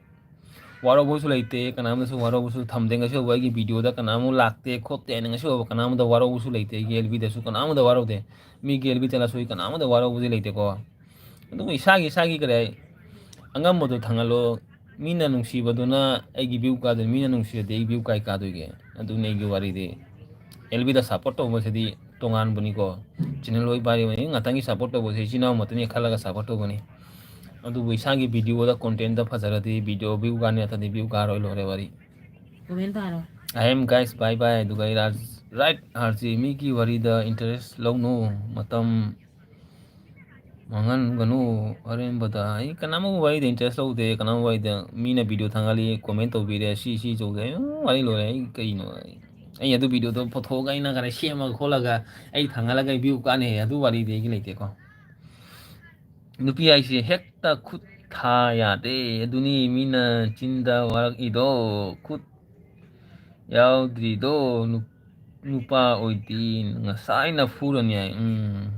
ꯋꯥꯔꯧꯕꯁꯨ ꯂꯩꯇꯦ, ꯀꯅꯥꯝꯇꯁꯨ ꯋꯥꯔꯧꯕꯁꯨ ꯊꯝꯗꯦ꯫ ꯉꯁꯤ ꯐꯥꯎꯕ ꯑꯩꯒꯤ videoꯗ ꯀꯅꯥꯝ ꯂꯥꯛꯇꯦ ꯈꯣꯠꯇꯦ ꯍꯥꯏꯅ ꯉꯁꯤ ꯐꯥꯎꯕ ꯀꯅꯥꯝꯇ ꯋꯥꯔꯧꯕꯁꯨ ꯂꯩꯇꯦ꯫ ꯑꯩꯒꯤ ꯑꯦꯜꯕꯤꯗꯁꯨ ꯀꯅꯥꯝꯇ ꯋꯥꯔꯧꯗꯦ, ꯃꯤꯒꯤ ꯑꯦꯜꯕꯤ ꯆꯠꯂꯁꯨ ꯑꯩ ꯀꯅꯥꯝꯇ ꯋꯥꯔꯧꯕꯗꯤ ꯂꯩꯇꯦꯀꯣ꯫ ꯑꯗꯨꯕꯨ ꯏꯁꯥꯒꯤ, ꯏꯁꯥꯒꯤ ꯀꯔꯤ ꯍꯥꯏ, ꯑꯉꯝꯕꯗꯣ ꯊꯥꯡꯒꯠꯂꯣ꯫ ꯃꯤꯅ ꯅꯨꯡꯁꯤꯕꯗꯨꯅ ꯑꯩꯒꯤ view ꯀꯥꯗꯣꯏꯅꯤ, ꯃꯤꯅ ꯅꯨꯡꯁꯤꯔꯗꯤ ꯑꯩ view ꯀꯥꯏ ꯀꯥꯗꯣꯏꯒꯦ? ꯑꯗꯨꯅꯤ ꯑꯩꯒꯤ ꯋꯥꯔꯤꯗꯤ꯫ ꯑꯦꯜꯕꯤꯗ support ꯇꯧꯕꯁꯤꯗꯤ ꯇꯣꯉꯥꯟꯕꯅꯤꯀꯣ꯫ Channel ꯂꯣꯏ ꯄꯥꯏꯔꯤꯕꯅꯤ, ꯉꯥꯛꯇꯪꯒꯤ support ꯇꯧꯕꯁꯦ ꯏꯆꯤꯟ ꯏꯅꯥꯎ ꯃꯇꯨꯡꯅꯤ ꯈꯜꯂꯒ support ꯇꯧꯕꯅꯤ꯫ ꯑꯗꯨꯕꯨ ꯏꯁꯥꯒꯤ videoꯗ contentꯇ ꯐꯖꯔꯗꯤ, video view ꯀꯥꯅꯤ, ꯅꯠꯇ꯭ꯔꯗꯤ view ꯀꯥꯔꯣꯏ, ꯂꯣꯏꯔꯦ ꯋꯥꯔꯤ꯫ Comment ꯊꯥꯔꯣ꯫ I am guys, bye bye꯫ ꯑꯗꯨꯒ ꯑꯩ ꯔꯥꯖ, right, RJ, ꯃꯤꯒꯤ ꯋꯥꯔꯤꯗ interest ꯂꯧꯅꯨ, ꯃꯇꯝ ꯃꯥꯡꯍꯟꯒꯅꯨ ꯑꯔꯦꯝꯕꯗ꯫ ꯑꯩ ꯀꯅꯥꯝꯕ ꯋꯥꯔꯤꯗ interest ꯂꯧꯗꯦ, ꯀꯅꯥꯝꯕ ꯋꯥꯔꯤꯗ꯫ ꯃꯤꯅ video ꯊꯥꯡꯒꯠꯂꯤ, comment ꯇꯧꯕꯤꯔꯦ, ꯁꯤ, ꯁꯤ ꯇꯧꯗꯦ, ꯑꯩ ꯋꯥꯔꯤ ꯂꯣꯏꯔꯦ꯫ ꯑꯩ ꯀꯩꯅꯣ, ꯑꯩ, ꯑꯩ ꯑꯗꯨ videoꯗꯣ ꯄꯨꯊꯣꯛꯑꯒ ꯑꯩꯅ ꯈꯔ ꯁꯦꯝꯃꯒ ꯈꯣꯠꯂꯒ ꯑꯩ ꯊꯥꯡꯒꯠꯂꯒ view ꯀꯥꯟꯅꯩ, ꯑꯗꯨ ꯋꯥꯔꯤꯗꯤ ꯑꯩꯒꯤ ꯂꯩꯇꯦꯀꯣ꯫ ꯅꯨꯄꯤ ꯍꯥꯏꯁꯦ ꯍꯦꯛꯇ ꯈꯨꯠ ꯊꯥ ꯌꯥꯗꯦ, ꯑꯗꯨꯅꯤ ꯃꯤꯅ ꯆꯤꯟꯗ ꯋꯥꯔꯛꯏꯗꯣ꯫ ꯈꯨꯠ ꯌꯥꯎꯗ꯭ꯔꯤꯗꯣ ꯅꯨ-, ꯅꯨꯄꯥ ꯑꯣꯏꯗꯤ ꯉꯁꯥꯏꯅ ꯐꯨꯔꯅꯤ ꯍꯥꯏ꯫ ꯎꯝ,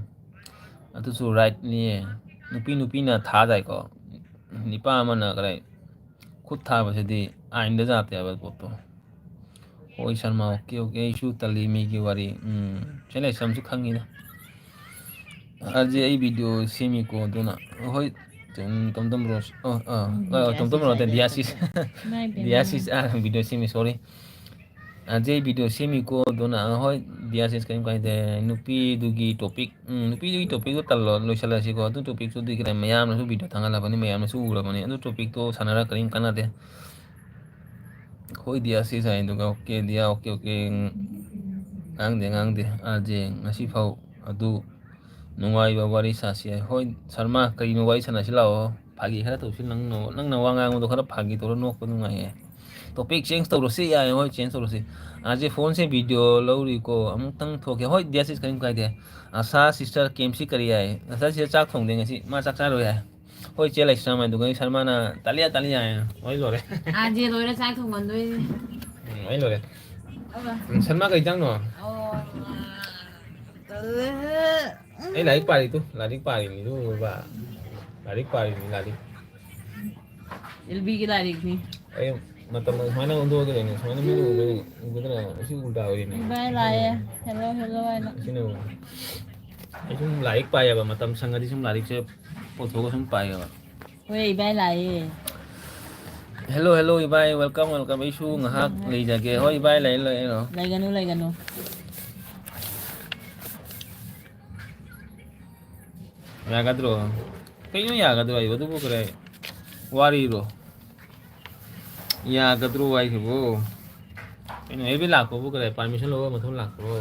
ꯑꯗꯨꯁꯨ rightꯅꯤꯌꯦ꯫ ꯅꯨꯄꯤ ꯅꯨꯄꯤꯅ ꯊꯥꯗꯥꯏꯀꯣ꯫ ꯅꯤꯄꯥ ꯑꯃꯅ ꯀꯗꯥꯏ ꯈꯨꯠ ꯊꯥꯕꯁꯤꯗꯤ ꯑꯥꯏꯟꯗ ꯌꯥꯗꯦ ꯍꯥꯏꯕ ꯄꯣꯠꯇꯣ꯫ ꯍꯣꯏ ꯁꯔꯃ, okay, okay, ꯑꯩꯁꯨ ꯇꯜꯂꯤ ꯃꯤꯒꯤ ꯋꯥꯔꯤ꯫ ꯎꯝ, ꯁꯦ ꯂꯩꯁꯝꯁꯨ ꯈꯪꯉꯤꯗ꯫ ꯑꯗꯨꯗꯤ ꯑꯩ video ꯁꯦꯝꯃꯤꯀꯣ, ꯑꯗꯨꯅ, ꯍꯣꯏ, ꯇꯣꯝ-, ꯇꯣꯝꯇꯣꯝ ꯔꯣꯁ, ꯑ, ꯑ, ꯎꯝ, ꯑ, ꯇꯣꯝꯇꯣꯝ ꯔꯣꯁ ꯅꯠꯇꯦ, ꯗꯤꯌꯥꯁꯤꯁ꯫ ꯏꯃꯥ ꯏꯕꯦꯝꯃ꯫ ꯗꯤꯌꯥꯁꯤꯁ, ꯑ, video ꯁꯦꯝꯃꯤ, sorry꯫ ꯑꯖꯦ video ꯁꯦꯝꯃꯤꯀꯣ, ꯑꯗꯨꯅ, ꯍꯣꯏ, ꯗꯤꯌꯥꯁꯤꯁ, ꯀꯔꯤꯝ ꯀꯥꯏꯗꯦ꯫ ꯅꯨꯄꯤꯗꯨꯒꯤ topic, ꯎꯝ, ꯅꯨꯄꯤꯗꯨꯒꯤ topicꯇꯣ ꯇꯜꯂꯣ, ꯂꯣꯏꯁꯤꯜꯂꯁꯤꯀꯣ꯫ ꯑꯗꯨ topicꯇꯨꯗꯤ ꯈꯤꯇꯪ ꯃꯌꯥꯝꯅꯁꯨ video ꯊꯥꯡꯒꯠꯂꯕꯅꯤ, ꯃꯌꯥꯝꯅꯁꯨ ꯎꯔꯕꯅꯤ꯫ ꯑꯗꯨ topicꯇꯣ ꯁꯥꯟꯅꯔꯒ ꯀꯔꯤꯝ ꯀꯥꯟꯅꯗꯦ꯫ ꯍꯣꯏ, ꯗꯤꯌꯥꯁꯤꯁ ꯍꯥꯏꯗꯨꯒ, okay, ꯗꯤꯌꯥ, okay, okay, ꯎꯝ, ꯉꯥꯡꯗꯦ, ꯉꯥꯡꯗꯦ꯫ ꯑꯖꯦ, ꯉꯁꯤꯐꯥꯎ ꯑꯗꯨ ꯅꯨꯡꯉꯥꯏꯕ ꯋꯥꯔꯤ ꯁꯥꯁꯤ ꯍꯥꯏ꯫ ꯍꯣꯏ, ꯁꯔꯃ, ꯀꯔꯤꯅꯣ ꯋꯥꯔꯤ ꯁꯥꯟꯅꯁꯤ ꯂꯥꯛꯑꯣ꯫ ꯐꯥꯒꯤ ꯈꯔ ꯇꯧꯁꯤ, ꯅꯪꯅ, ꯅꯪꯅ ꯋꯥ ꯉꯥꯡꯕꯗꯣ ꯈꯔ ꯐꯥꯒꯤ ꯇꯧꯔ ꯅꯣꯛꯄ ꯅꯨꯡꯉꯥꯏꯌꯦ꯫ Topic change ꯇꯧꯔꯁꯤ ꯌꯥꯏ, ꯍꯣꯏ, change ꯇꯧꯔꯁꯤ꯫ ꯑꯥꯔ ꯖꯦ ꯐꯣꯟꯁꯦ video ꯂꯧꯔꯤꯀꯣ, ꯑꯃꯨꯛꯇꯪ ꯊꯣꯛꯀꯦ꯫ ꯍꯣꯏ, ꯗꯦꯠ ꯁꯤꯛꯁ, ꯀꯔꯤꯝ ꯀꯥꯏꯗꯦ꯫ ꯑꯁꯥ sister ꯀꯦ ꯑꯦꯝ ꯁꯤ ꯀꯔꯤ ꯌꯥꯏ? ꯑꯁꯥ sister ꯆꯥꯛ ꯊꯣꯡꯗꯦ ꯉꯁꯤ, ꯃꯥ ꯆꯥꯛ ꯆꯥꯔꯣꯏ ꯍꯥꯏ꯫ ꯍꯣꯏ, ꯆꯦ ꯂꯩꯁ꯭ꯔꯥꯝ ꯍꯥꯏꯗꯨꯒ ꯁꯔꯃꯥꯅ "ꯇꯥꯂꯤꯌꯥ, ꯇꯥꯂꯤꯌꯥ" ꯍꯥꯏ꯫ ꯍꯣꯏ, ꯂꯣꯏꯔꯦ꯫ ꯑꯥꯔ ꯖꯦ ꯂꯣꯏꯔ ꯆꯥꯛ ꯊꯣꯡꯍꯟꯗꯣꯏꯅꯦ꯫ ꯎꯝ, ꯑꯩ ꯂꯣꯏꯔꯦ꯫ ꯑꯧ꯫ ꯎꯝ, ꯁꯔꯃꯥ ꯀꯩ ꯏꯟꯖꯥꯡꯅꯣ? ꯑꯣ, ꯇꯜꯂꯦꯍꯦ꯫ ꯑꯩ ꯂꯥꯏꯔꯤꯛ ꯄꯥꯔꯤ ꯇꯨ, ꯂꯥꯏꯔꯤꯛ ꯄꯥꯔꯤꯅꯤ ꯇꯨ, ꯕꯥ꯫ ꯂꯥꯏꯔꯤꯛ ꯄꯥꯔꯤꯅꯤ, ꯂꯥꯏꯔꯤꯛ꯫ ꯑꯦꯜ ꯕꯤꯒꯤ ꯂꯥꯏꯔꯤꯛꯅꯤ꯫ ꯑꯩ ꯃꯇꯝ ꯁꯨꯃꯥꯏꯅ ꯑꯣꯟꯊꯣꯛꯑꯒ ꯂꯩꯅꯤ, ꯁꯨꯃꯥꯏꯅ ꯃꯤꯅ ꯎꯕꯗ ꯎꯒꯗ꯭ꯔꯥ? ꯁꯤ ꯎꯜꯇꯥ ꯑꯣꯏꯔꯤꯅꯦ꯫ ꯏꯕꯥꯏ ꯂꯥꯛꯑꯦ꯫ ꯍꯦꯜꯂꯣ, ꯍꯦꯜꯂꯣ ꯍꯥꯏꯅ꯫ ꯑꯁꯤꯅ ꯑꯩ ꯁꯨꯝ ꯂꯥꯏꯔꯤꯛ ꯄꯥꯏꯌꯦꯕ, ꯃꯇꯝ ꯁꯪꯉꯗꯤ ꯁꯨꯝ ꯂꯥꯏꯔꯤꯛꯁꯦ ꯄꯨꯊꯣꯛꯑꯒ ꯁꯨꯝ ꯄꯥꯏꯌꯦꯕ꯫ ꯍꯣꯏ, ꯏꯕꯥꯏ ꯂꯥꯛꯑꯦ꯫ ꯍꯦꯜꯂꯣ, ꯍꯦꯜꯂꯣ, ꯏꯕꯥꯏ, welcome, welcome꯫ ꯑꯩꯁꯨ ꯉꯥꯏꯍꯥꯛ ꯂꯩꯖꯒꯦ꯫ ꯍꯣꯏ, ꯏꯕꯥꯏ, ꯂꯩ, ꯂꯩ, ꯂꯩ꯫ ꯂꯩꯒꯅꯨ, ꯂꯩꯒꯅꯨ꯫ ꯌꯥꯒꯗ꯭ꯔꯣ? ꯀꯩꯅꯣ ꯌꯥꯒꯗ꯭ꯔꯣ ꯍꯥꯏꯕ? ꯑꯗꯨꯕꯨ ꯀꯔꯤ ꯋꯥꯔꯤꯔꯣ? ꯌꯥꯒꯗ꯭ꯔꯣ ꯍꯥꯏꯁꯤꯕꯨ? ꯀꯩꯅꯣ, ꯑꯦꯕꯤ ꯂꯥꯛꯄꯕꯨ ꯀꯔꯤ permission ꯂꯧꯔ ꯃꯊꯧ ꯂꯥꯛꯄ꯭ꯔꯣ?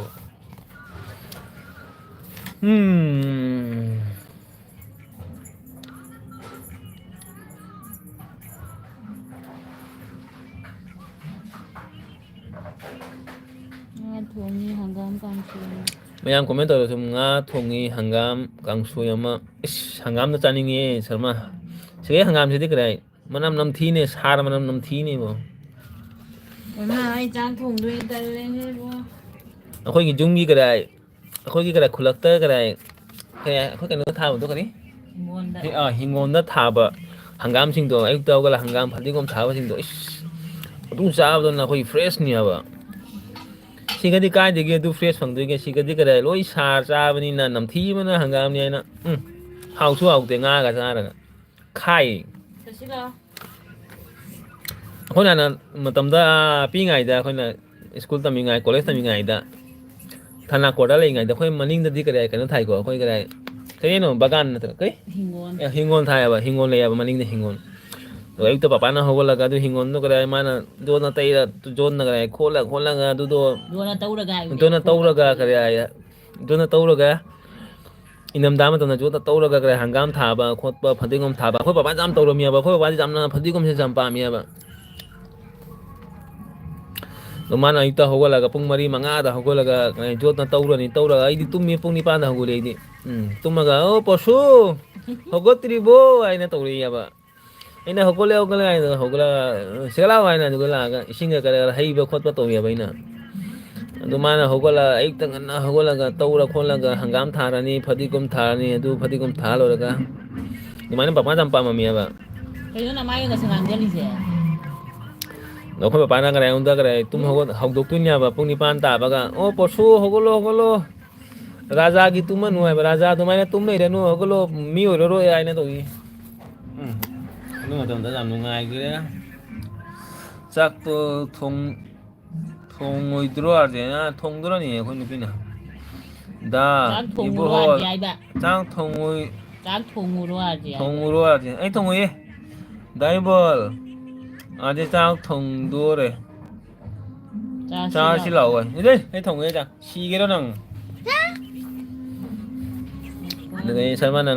ꯎꯝ꯫ ꯉꯥ ꯊꯣꯡꯉꯤ, ꯍꯪꯒꯥꯝ ꯀꯥꯡꯁꯣꯏ꯫ ꯃꯌꯥꯝ comment ꯇꯧꯔ ꯁꯨꯝ, "ꯉꯥ ꯊꯣꯡꯉꯤ, ꯍꯪꯒꯥꯝ ꯀꯥꯡꯁꯣꯏ ꯑꯃ"꯫ ꯏꯁ, ꯍꯪꯒꯥꯝꯗ ꯆꯥꯅꯤꯡꯉꯦ, ꯁꯔꯃ꯫ ꯁꯤꯒꯤ ꯍꯪꯒꯥꯝꯁꯤꯗꯤ ꯀꯗꯥꯏ? ꯃꯅꯝ ꯅꯝꯊꯤꯅꯦ, ꯁꯥꯔ ꯃꯅꯝ ꯅꯝꯊꯤꯅꯦꯕꯣ꯫ ꯏꯃꯥ, ꯑꯩ ꯆꯥꯛ ꯊꯣꯡꯗꯣꯏ ꯇꯜꯂꯦꯅꯦꯕꯣ꯫ ꯑꯩꯈꯣꯏꯒꯤ ꯌꯨꯝꯒꯤ ꯀꯗꯥꯏ? ꯑꯩꯈꯣꯏꯒꯤ ꯀꯗꯥꯏ ꯈꯨꯜꯂꯛꯇ ꯀꯗꯥꯏ? ꯀꯩ ꯑꯩꯈꯣꯏ ꯀꯩꯅꯣꯗ ꯊꯥꯕꯗꯣ ꯀꯔꯤ? ꯍꯤꯡꯒꯣꯟꯗ꯫ ꯍꯤ-, ꯑꯥ, ꯍꯤꯡꯒꯣꯟꯗ ꯊꯥꯕ ꯍꯪꯒꯥꯝꯁꯤꯡꯗꯣ, ꯑꯌꯨꯛꯇ ꯍꯧꯒꯠꯂ ꯍꯪꯒꯥꯝ ꯐꯗꯤꯒꯣꯝ ꯊꯥꯕꯁꯤꯡꯗꯣ, ꯏꯁ, ꯑꯗꯨ ꯆꯥꯕꯗꯨꯅ ꯑꯩꯈꯣꯏ fresh ꯅꯦꯕ꯫ ꯁꯤꯒꯗꯤ ꯀꯥꯏꯗꯒꯤ ꯑꯗꯨ fresh ꯐꯪꯗꯣꯏꯒꯦ? ꯁꯤꯒꯗꯤ ꯀꯗꯥꯏ ꯂꯣꯏ ꯁꯥꯔ ꯆꯥꯕꯅꯤꯅ, ꯅꯝꯊꯤꯕꯅ ꯍꯪꯒꯥꯝꯅꯤ ꯍꯥꯏꯅ꯫ ꯎꯝ, ꯍꯥꯎꯁꯨ ꯍꯥꯎꯇꯦ ꯉꯥꯒ ꯆꯥꯔꯒ꯫ ꯈꯥꯏ꯫ ꯆꯠꯁꯤꯂꯥꯎ꯫ ꯑꯩꯈꯣꯏꯅ ꯍꯥꯟꯅ ꯃꯇꯝꯗ ꯄꯤꯛꯏꯉꯩꯗ ꯑꯩꯈꯣꯏꯅ school ꯇꯝꯃꯤꯉꯩ, college ꯇꯝꯃꯤꯉꯩꯗ, ꯊꯅꯥ quarter ꯂꯩꯔꯤꯉꯩꯗ ꯑꯩꯈꯣꯏ ꯃꯅꯤꯡꯗꯗꯤ ꯀꯔꯤ ꯀꯩꯅꯣ ꯊꯥꯏꯀꯣ? ꯑꯩꯈꯣꯏ ꯀꯔꯤ, ꯀꯔꯤꯅꯣ? ꯕꯒꯥꯟ ꯅꯠꯇ꯭ꯔ ꯀꯔꯤ? ꯍꯤꯡꯒꯣꯜ꯫ ꯑꯦ, ꯍꯤꯡꯒꯣꯜ ꯊꯥꯏꯌꯦꯕ, ꯍꯤꯡꯒꯣꯜ ꯂꯩꯌꯦꯕ ꯃꯅꯤꯡꯗ ꯍꯤꯡꯒꯣꯜ꯫ ꯑꯗꯣ ꯑꯌꯨꯛꯇ ꯄꯥꯄꯥꯅ ꯍꯧꯒꯠꯂꯒ ꯑꯗꯨ ꯍꯤꯡꯒꯣꯜꯗꯣ ꯀꯔꯤ ꯃꯥꯅ ꯖꯣꯟꯅ ꯇꯩꯔ, ꯖꯣꯟꯅ ꯀꯔꯤ ꯈꯣꯠꯂ ꯈꯣꯠꯂꯒ ꯑꯗꯨꯗꯣ ꯖꯣꯟꯅ ꯇꯧꯔꯒ ꯍꯥꯏꯕꯅꯦ꯫ ꯖꯣꯟꯅ ꯇꯧꯔꯒ ꯀꯔꯤ ꯍꯥꯏꯌꯦ? ꯖꯣꯟꯅ ꯇꯧꯔꯒ ꯏꯪꯊꯝꯊꯥ ꯃꯇꯝꯗ ꯖꯣꯟꯅ ꯇꯧꯔꯒ ꯀꯔꯤ ꯍꯪꯒꯥꯝ ꯊꯥꯕ ꯈꯣꯠꯄ, ꯐꯗꯤꯒꯣꯝ ꯊꯥꯕ꯫ ꯑꯩꯈꯣꯏ ꯕꯕꯥꯁꯦ ꯌꯥꯝ ꯇꯧꯔꯝꯃꯦꯕ꯫ ꯑꯩꯈꯣꯏ ꯕꯕꯥꯗꯤ ꯌꯥꯝꯅ ꯐꯗꯤꯒꯣꯝꯁꯦ ꯌꯥꯝ ꯄꯥꯝꯃꯦꯕ꯫ ꯑꯗꯣ ꯃꯥꯅ ꯑꯌꯨꯛꯇ ꯍꯧꯒꯠꯂꯒ ꯄꯨꯡ ꯃꯔꯤ ꯃꯉꯥꯗ ꯍꯧꯒꯠꯂꯒ ꯌꯣꯠꯅ ꯇꯧꯔꯅꯤ, ꯇꯧꯔꯒ ꯑꯩꯗꯤ ꯇꯨꯝꯃꯤ, ꯄꯨꯡ ꯅꯤꯄꯥꯟꯗ ꯍꯧꯒꯠꯂꯦ ꯑꯩꯗꯤ꯫ ꯎꯝ, ꯇꯨꯝꯃꯒ, "ꯑꯣ ꯄꯔꯁꯨ, ꯍꯧꯒꯠꯇ꯭ꯔꯤꯕꯣ?" ꯍꯥꯏꯅ ꯇꯧꯔꯛꯏꯑꯕ꯫ ꯑꯩꯅ "ꯍꯧꯒꯠꯂꯦ, ꯍꯧꯒꯠꯂꯦ" ꯍꯥꯏꯅ ꯍꯧꯒꯠꯂꯒ, "ꯁꯦꯒꯠ ꯂꯥꯎ" ꯍꯥꯏꯅ ꯑꯗꯨꯒ ꯂꯥꯛꯑꯒ ꯏꯁꯤꯡꯒ ꯀꯔꯤ ꯀꯔꯥ ꯍꯩꯕ ꯈꯣꯠꯄ ꯇꯧꯋꯦꯕ ꯑꯩꯅ꯫ ꯑꯗꯨ ꯃꯥꯅ ꯍꯧꯒꯠꯂꯒ ꯑꯌꯨꯛꯇ ꯉꯟꯅ ꯍꯧꯒꯠꯂꯒ ꯇꯧꯔ ꯈꯣꯠꯂꯒ ꯍꯪꯒꯥꯝ ꯊꯥꯔꯅꯤ, ꯐꯗꯤꯒꯣꯝ ꯊꯥꯔꯅꯤ, ꯑꯗꯨ ꯐꯗꯤꯒꯣꯝ ꯊꯥ ꯂꯣꯏꯔꯒ ꯑꯗꯨꯃꯥꯏꯅ ꯄꯄꯥꯅ ꯌꯥꯝ ꯄꯥꯝꯃꯝꯃꯦꯕ꯫ ꯀꯩꯅꯣ ꯅꯃꯥꯏꯒ ꯉꯁꯤ ꯉꯥꯡꯖꯜꯂꯤꯁꯦ? ꯑꯗꯣ ꯑꯩꯈꯣꯏ ꯄꯄꯥꯅ ꯀꯔꯥꯏ ꯑꯩꯉꯣꯟꯗ ꯀꯔꯥꯏ ꯇꯨꯝ ꯍꯧꯒꯠ-, ꯍꯧꯗꯣꯛꯇꯣꯏꯅꯦꯕ ꯄꯨꯡ ꯅꯤꯄꯥꯟ ꯇꯥꯕꯒ, "ꯑꯣ ꯄꯔꯁꯨ, ꯍꯧꯒꯠꯂꯣ, ꯍꯧꯒꯠꯂꯣ, ꯔꯥꯖꯥꯒꯤ ꯇꯨꯝꯃꯅꯨ ꯍꯥꯏꯕ, ꯔꯥꯖꯥ ꯑꯗꯨꯃꯥꯏꯅ ꯇꯨꯝ ꯂꯩꯔꯅꯨ, ꯍꯧꯒꯠꯂꯣ, ꯃꯤ ꯑꯣꯏꯔꯔꯣꯏ" ꯍꯥꯏꯅ ꯇꯧꯏ꯫ ꯎꯝ꯫ ꯑꯗꯨ ꯃꯇꯝꯗ ꯌꯥꯝ ꯅꯨꯡꯉꯥꯏꯈ꯭ꯔꯦ꯫ ꯆꯥꯛꯇꯣ ꯊꯣꯡ-, ꯊꯣꯡꯉꯣꯏꯗ꯭ꯔꯣ ꯑꯥꯔꯖꯦꯅ? ꯊꯣꯡꯗꯣꯔꯅꯤ ꯑꯩꯈꯣꯏ ꯅꯨꯄꯤꯅ꯫ ꯗꯥ, ꯆꯥꯛ ꯊꯣꯡꯉꯨꯔꯣ ꯏꯕꯣꯍꯜ, ꯑꯥꯔꯖꯦ ꯍꯥꯏꯕ꯫ ꯆꯥꯛ ꯊꯣꯡꯉꯣꯏ-, ꯆꯥꯛ ꯊꯣꯡꯉꯨꯔꯣ ꯑꯥꯔꯖꯦ ꯍꯥꯏꯕ꯫ ꯊꯣꯡꯉꯨꯔꯣ ꯑꯥꯔꯖꯦ꯫ ꯑꯩ ꯊꯣꯡꯉꯣꯏꯌꯦ꯫ ꯗꯥ ꯏꯕꯣꯜ, ꯑꯥꯔꯖꯦ ꯆꯥꯛ ꯊꯣꯡꯗꯣꯔꯦ꯫ ꯆꯥꯁꯤ ꯆꯥꯁꯤ ꯂꯥꯛꯑꯣ꯫ ꯂꯥꯛꯑꯣ꯫ ꯏꯗꯦ, ꯑꯩ ꯊꯣꯡꯉꯣꯏꯌꯦ ꯆꯥꯛ꯫ ꯁꯤꯒꯦꯔꯣ ꯅꯪ? ꯑꯗꯨꯗꯩ ꯁꯔꯃꯅ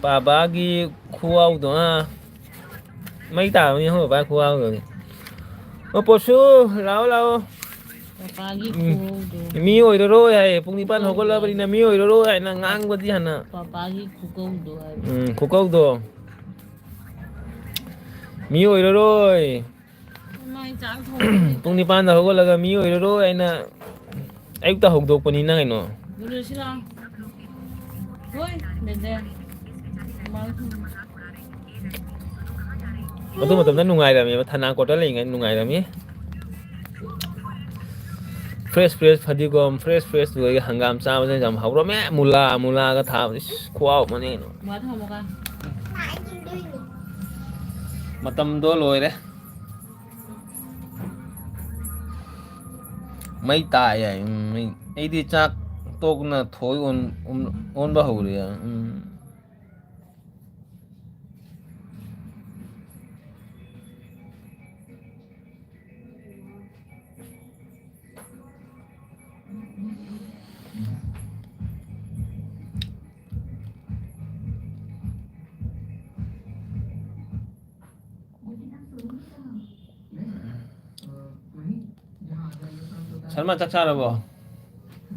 ꯄꯥꯕꯥꯒꯤ ꯈꯨꯍꯥꯎꯗꯣ, ꯑꯥ, ꯃꯩ ꯇꯥꯕꯅꯤ ꯍꯣꯏ ꯄꯥꯕꯥ ꯈꯨꯍꯥꯎꯗꯨꯗꯤ꯫ ꯑꯣ ꯄꯣꯠꯁꯨ, ꯂꯥꯛꯑꯣ, ꯂꯥꯛꯑꯣ꯫ ꯄꯥꯄꯥꯒꯤ ꯎꯝ꯫ ꯈꯨꯍꯧꯗꯣ꯫ ꯃꯤ ꯑꯣꯏꯔꯔꯣꯏ ꯍꯥꯏꯌꯦ꯫ ꯄꯨꯡ ꯅꯤꯄꯥꯟ ꯍꯧꯒꯠꯂꯕꯅꯤꯅ ꯃꯤ ꯑꯣꯏꯔꯔꯣꯏ ꯍꯥꯏꯅ ꯉꯥꯡꯕꯗꯤ ꯍꯥꯟꯅ꯫ ꯄꯥꯄꯥꯒꯤ ꯈꯨꯀꯧꯗꯣ ꯍꯥꯏꯕ꯫ ꯎꯝ, ꯈꯨꯀꯧꯗꯣ꯫ ꯃꯤ ꯑꯣꯏꯔꯔꯣꯏ꯫ ꯃꯥꯏ ꯆꯥꯛ ꯊꯣꯡꯕ꯫ ꯄꯨꯡ ꯅꯤꯄꯥꯟꯗ ꯍꯧꯒꯠꯂꯒ ꯃꯤ ꯑꯣꯏꯔꯔꯣꯏ ꯍꯥꯏꯅ ꯑꯌꯨꯛꯇ ꯍꯧꯗꯣꯛꯄꯅꯤꯅ ꯀꯩꯅꯣ꯫ ꯂꯨꯂꯨꯁꯤ ꯂꯥꯎ꯫ ꯍꯣꯏ, ꯗꯦꯗꯦ꯫ ꯃꯥꯏ ꯊꯣꯡꯕ꯫ ꯑꯗꯨ ꯃꯇꯝꯗ ꯅꯨꯡꯉꯥꯏꯔꯝꯃꯦꯕ, ꯊꯅꯥ ꯀꯣꯠꯇ ꯂꯩꯔꯤꯉꯩꯗ ꯅꯨꯡꯉꯥꯏꯔꯝꯃꯤ꯫ Fresh fresh ꯐꯗꯤꯒꯣꯝ, fresh fresh ꯇꯨꯗꯒꯤ ꯍꯪꯒꯥꯝ ꯆꯥꯕꯁꯦ ꯌꯥꯝ ꯍꯧꯔꯝꯃꯦ꯫ ꯃꯨꯂꯥ, ꯃꯨꯂꯥꯒ ꯊꯥꯕꯁꯦ, ꯏꯁ, ꯈꯨꯍꯥꯎ ꯑꯃꯅꯦ꯫ ꯃꯇꯝꯗꯣ ꯂꯣꯏꯔꯦ꯫ ꯃꯩ ꯇꯥꯏ ꯍꯥꯏ꯫ ꯎꯝ, ꯃꯩ꯫ ꯑꯩꯗꯤ ꯆꯥꯛ ꯇꯣꯛꯅ ꯊꯣꯏ ꯑꯣꯟ-, ꯑꯣꯟ-, ꯑꯣꯟꯕ ꯍꯧꯔꯦ꯫ ꯎꯝ꯫ ꯁꯔꯃ, ꯆꯥꯛ ꯆꯥꯔꯕꯣ?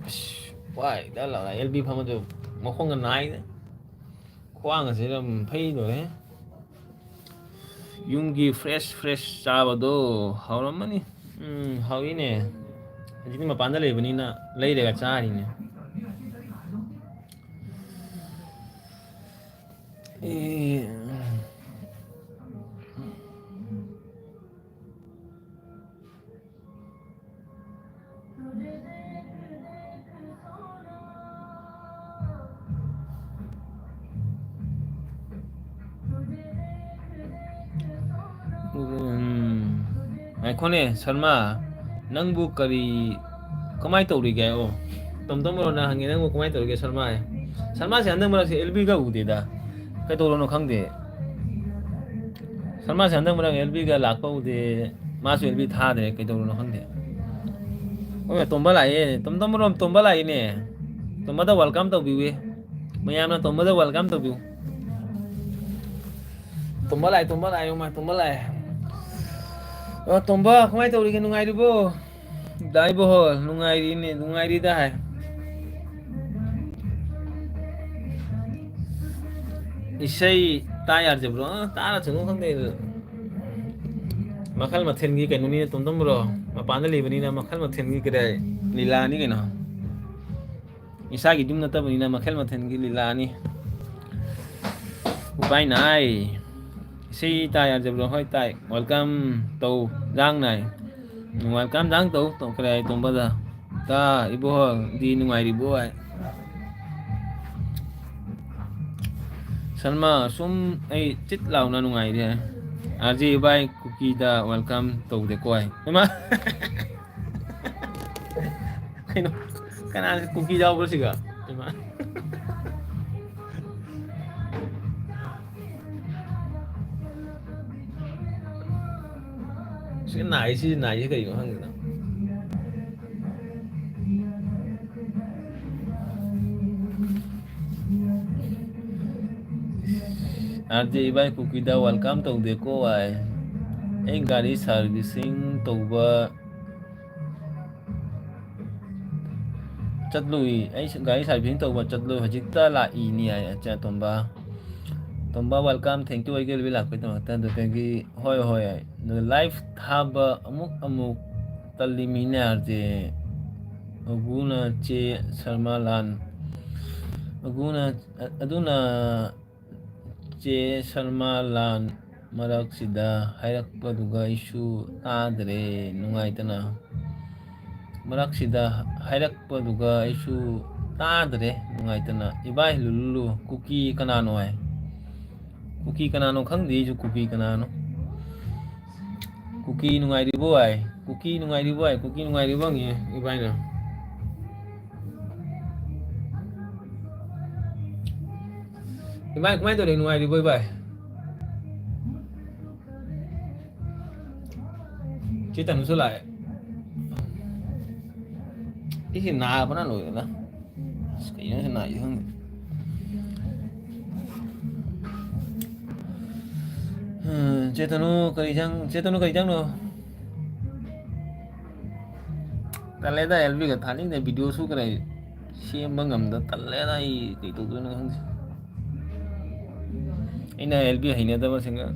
ꯑꯁ, ꯋꯥꯏꯗ ꯂꯥꯎꯔ ꯑꯦꯜ ꯕꯤ ꯐꯝꯕꯗꯨ ꯃꯈꯣꯡꯒ ꯅꯥꯏꯅꯦ꯫ ꯈ꯭ꯋꯥꯡ ꯑꯁꯤ ꯑꯗꯨꯝ ꯐꯩ ꯂꯣꯏꯔꯦ꯫ ꯌꯨꯝꯒꯤ fresh fresh ꯆꯥꯕꯗꯣ ꯍꯥꯎꯔꯝꯃꯅꯤ꯫ ꯎꯝ, ꯍꯥꯎꯏꯅꯦ꯫ ꯍꯧꯖꯤꯛꯇꯤ ꯃꯄꯥꯟꯗ ꯂꯩꯕꯅꯤꯅ ꯂꯩꯔꯒ ꯆꯥꯔꯤꯅꯦ꯫ ꯑꯦ꯫ ꯎꯝ, ꯉꯥꯏꯈꯣꯅꯦ, ꯁꯔꯃ, ꯅꯪꯕꯨ ꯀꯔꯤ, ꯀꯃꯥꯏ ꯇꯧꯔꯤꯒꯦ? ꯑꯣ, ꯇꯣꯝꯇꯣꯝ ꯕ꯭ꯔꯣꯅ ꯍꯪꯉꯦ, "ꯅꯪꯕꯨ ꯀꯃꯥꯏ ꯇꯧꯔꯤꯒꯦ, ꯁꯔꯃ?" ꯍꯥꯏ꯫ ꯁꯔꯃꯁꯦ ꯍꯟꯗꯛ ꯃꯔꯛꯁꯦ ꯑꯦꯜ ꯕꯤꯒ ꯎꯗꯦꯗ, ꯀꯩꯗꯧꯔꯅꯣ ꯈꯪꯗꯦ꯫ ꯁꯔꯃꯥꯁꯦ ꯍꯟꯗꯛ ꯃꯔꯛ ꯑꯦꯜ ꯕꯤꯒ ꯂꯥꯛꯄ ꯎꯗꯦ, ꯃꯥꯁꯨ ꯑꯦꯜ ꯕꯤ ꯊꯥꯗ꯭ꯔꯦ, ꯀꯩꯗꯧꯔꯅꯣ ꯈꯪꯗꯦ꯫ ꯍꯣꯏ, ꯇꯣꯝꯕ ꯂꯥꯛꯑꯦ, ꯇꯣꯝ-, ꯇꯣꯝꯕꯔꯣꯝ ꯇꯣꯝꯕ ꯂꯥꯛꯏꯅꯦ꯫ ꯇꯣꯝꯕꯗ welcome ꯇꯧꯕꯤꯌꯨꯏ꯫ ꯃꯌꯥꯝꯅ ꯇꯣꯝꯕꯗ welcome ꯇꯧꯕꯤꯌꯨ꯫ ꯇꯣꯝꯕ ꯂꯥꯛꯑꯦ, ꯇꯣꯝꯕ ꯂꯥꯛꯑꯦ, ꯇꯣꯝꯕ ꯂꯥꯛꯑꯦ꯫ ꯑ, ꯇꯣꯝꯕ, ꯀꯃꯥꯏ ꯇꯧꯔꯤꯒꯦ, ꯅꯨꯡꯉꯥꯏꯔꯤꯕꯣ? ꯗꯥ ꯏꯕꯣꯍꯣ, ꯅꯨꯡꯉꯥꯏꯔꯤꯅꯦ, ꯅꯨꯡꯉꯥꯏꯔꯤꯗ ꯍꯥꯏ꯫ ꯏꯁꯩ ꯇꯥ ꯌꯥꯗ꯭ꯔꯤꯕ꯭ꯔꯣ? ꯑ, ꯇꯥꯔꯁꯅꯨ, ꯈꯪꯗꯦ ꯑꯗꯨ꯫ ꯃꯈꯜ ꯃꯊꯦꯜꯒꯤ ꯀꯩꯅꯣꯅꯤꯅ, ꯇꯣꯝꯇꯣꯝ ꯕ꯭ꯔꯣ꯫ ꯃꯄꯥꯟꯗ ꯂꯩꯕꯅꯤꯅ ꯃꯈꯜ ꯃꯊꯦꯜꯒꯤ ꯀꯩꯗꯧ-, ꯂꯤꯂꯥꯅꯤ ꯀꯩꯅꯣ꯫ ꯏꯁꯥꯒꯤ ꯌꯨꯝ ꯅꯠꯇꯕꯅꯤꯅ ꯃꯈꯜ ꯃꯊꯦꯜꯒꯤ ꯂꯤꯂꯥꯅꯤ꯫ ꯎꯄꯥꯏ ꯅꯥꯏ꯫ ꯏꯁꯩ ꯇꯥ ꯌꯥꯖꯕ꯭ꯔꯣ? ꯍꯣꯏ, ꯇꯥꯏ꯫ Welcome ꯇꯧ, ꯖꯥꯡ ꯅꯥꯏ꯫ Welcome ꯖꯥꯡ ꯇꯧ, ꯇꯧꯈ꯭ꯔꯦ ꯑꯩ ꯇꯣꯝꯕꯗ꯫ ꯇꯥ, ꯏꯕꯣꯗꯤ ꯅꯨꯡꯉꯥꯏꯔꯤꯕꯣ ꯍꯥꯏ꯫ ꯁꯜꯃꯥ, ꯁꯨꯝ ꯑꯩ ꯆꯤꯠ ꯂꯥꯎꯅ ꯅꯨꯡꯉꯥꯏꯔꯤ ꯍꯥꯏ꯫ ꯑꯥꯔ ꯖꯦ ꯏꯕꯥꯏ ꯀꯨꯀꯤꯗ welcome ꯇꯧꯗꯦꯀꯣ ꯍꯥꯏ꯫ ꯏꯃꯥ! ꯀꯩꯅꯣ? ꯀꯅꯥꯅ ꯀꯨꯀꯤ ꯌꯥꯎꯕ꯭ꯔꯣ ꯁꯤꯒ? ꯏꯃꯥ꯫ ꯁꯤ ꯅꯥꯏ, ꯁꯤ ꯅꯥꯏꯁꯦ ꯀꯩꯅꯣ ꯈꯪꯗꯦꯗ꯫ ꯑꯥꯔ ꯖꯦ ꯏꯕꯥꯏ ꯀꯨꯀꯤꯗ welcome ꯇꯧꯗꯦꯀꯣ ꯍꯥꯏ꯫ ꯑꯩ ꯒꯥꯔꯤ servicing ꯇꯧꯕ ꯆꯠꯂꯨꯏ, ꯑꯩ ꯒꯥꯔꯤ servicing ꯇꯧꯕ ꯆꯠꯂꯨꯏ, ꯍꯧꯖꯤꯛꯇ ꯂꯥꯛꯏꯅꯤ ꯍꯥꯏ꯫ ꯑꯆꯥ, ꯇꯣꯝꯕ, ꯇꯣꯝꯕ, welcome, thank you ꯑꯩꯒꯤ ꯑꯦꯜꯕꯤ ꯂꯥꯛꯄꯒꯤꯗꯃꯛꯇ꯫ ꯑꯗꯨꯗꯒꯤ ꯍꯣꯏ, ꯍꯣꯏ, ꯑꯗꯨꯒ live ꯊꯥꯕ ꯑꯃꯨꯛ ꯑꯃꯨꯛ ꯇꯜꯂꯤꯃꯤꯅꯦ ꯑꯥꯔꯖꯦ꯫ ꯑꯒꯨꯅ ꯆꯦ ꯁꯔꯃ ꯂꯥꯟ, ꯑꯒꯨꯅ, ꯑꯗꯨꯅ ꯆꯦ ꯁꯔꯃ ꯂꯥꯟ ꯃꯔꯛꯁꯤꯗ ꯍꯥꯏꯔꯛꯄꯗꯨꯒ ꯑꯩꯁꯨ ꯇꯥꯗ꯭ꯔꯦ ꯅꯨꯡꯉꯥꯏꯇꯅ꯫ ꯃꯔꯛꯁꯤꯗ ꯍꯥꯏꯔꯛꯄꯗꯨꯒ ꯑꯩꯁꯨ ꯇꯥꯗ꯭ꯔꯦ ꯅꯨꯡꯉꯥꯏꯇꯅ꯫ ꯏꯕꯥꯏ ꯂꯨꯂꯨ, ꯀꯨꯀꯤ ꯀꯅꯥꯅꯣ ꯍꯥꯏ? ꯀꯨꯀꯤ ꯀꯅꯥꯅꯣ ꯈꯪꯗꯦ ꯑꯩꯁꯨ, ꯀꯨꯀꯤ ꯀꯅꯥꯅꯣ? ꯀꯨꯀꯤ ꯅꯨꯡꯉꯥꯏꯔꯤꯕꯣ ꯍꯥꯏ? ꯀꯨꯀꯤ ꯅꯨꯡꯉꯥꯏꯔꯤꯕꯣ ꯍꯥꯏ? ꯀꯨꯀꯤ ꯅꯨꯡꯉꯥꯏꯔꯤꯕꯣ ꯍꯪꯉꯦ ꯏꯕꯥꯏꯅ꯫ ꯏꯕꯥꯏ, ꯀꯃꯥꯏꯅ ꯇꯧꯔꯤ? ꯅꯨꯡꯉꯥꯏꯔꯤꯕꯣ ꯏꯕꯥꯏ? ꯆꯦ ꯇꯅꯨꯁꯨ ꯂꯥꯛꯑꯦ꯫ ꯑꯩꯁꯦ ꯅꯥꯕꯅ ꯂꯣꯏꯔꯦꯗ꯫ ꯑꯁ, ꯀꯩꯅꯣ ꯁꯤ ꯅꯥꯏꯁꯦ ꯈꯪꯗꯦ꯫ ꯎꯝ, ꯆꯦ ꯇꯅꯨ, ꯀꯔꯤ ꯏꯟꯖꯥꯡ, ꯆꯦ ꯇꯅꯨ, ꯀꯔꯤ ꯏꯟꯖꯥꯡꯅꯣ? ꯇꯜꯂꯦꯗ, ꯑꯦꯜꯕꯤꯒ ꯊꯥꯅꯤꯡꯗꯦ, ꯚꯤꯗꯤꯑꯣꯁꯨ ꯀꯔꯤ ꯁꯦꯝꯕ ꯉꯝꯗ ꯇꯜꯂꯦꯗ, ꯑꯩ ꯀꯩ ꯇꯧꯗꯣꯏꯅꯣ ꯈꯪꯗꯦ꯫ ꯑꯩꯅ ꯑꯦꯜꯕꯤ ꯍꯩꯅꯗꯕꯁꯤꯡꯒ꯫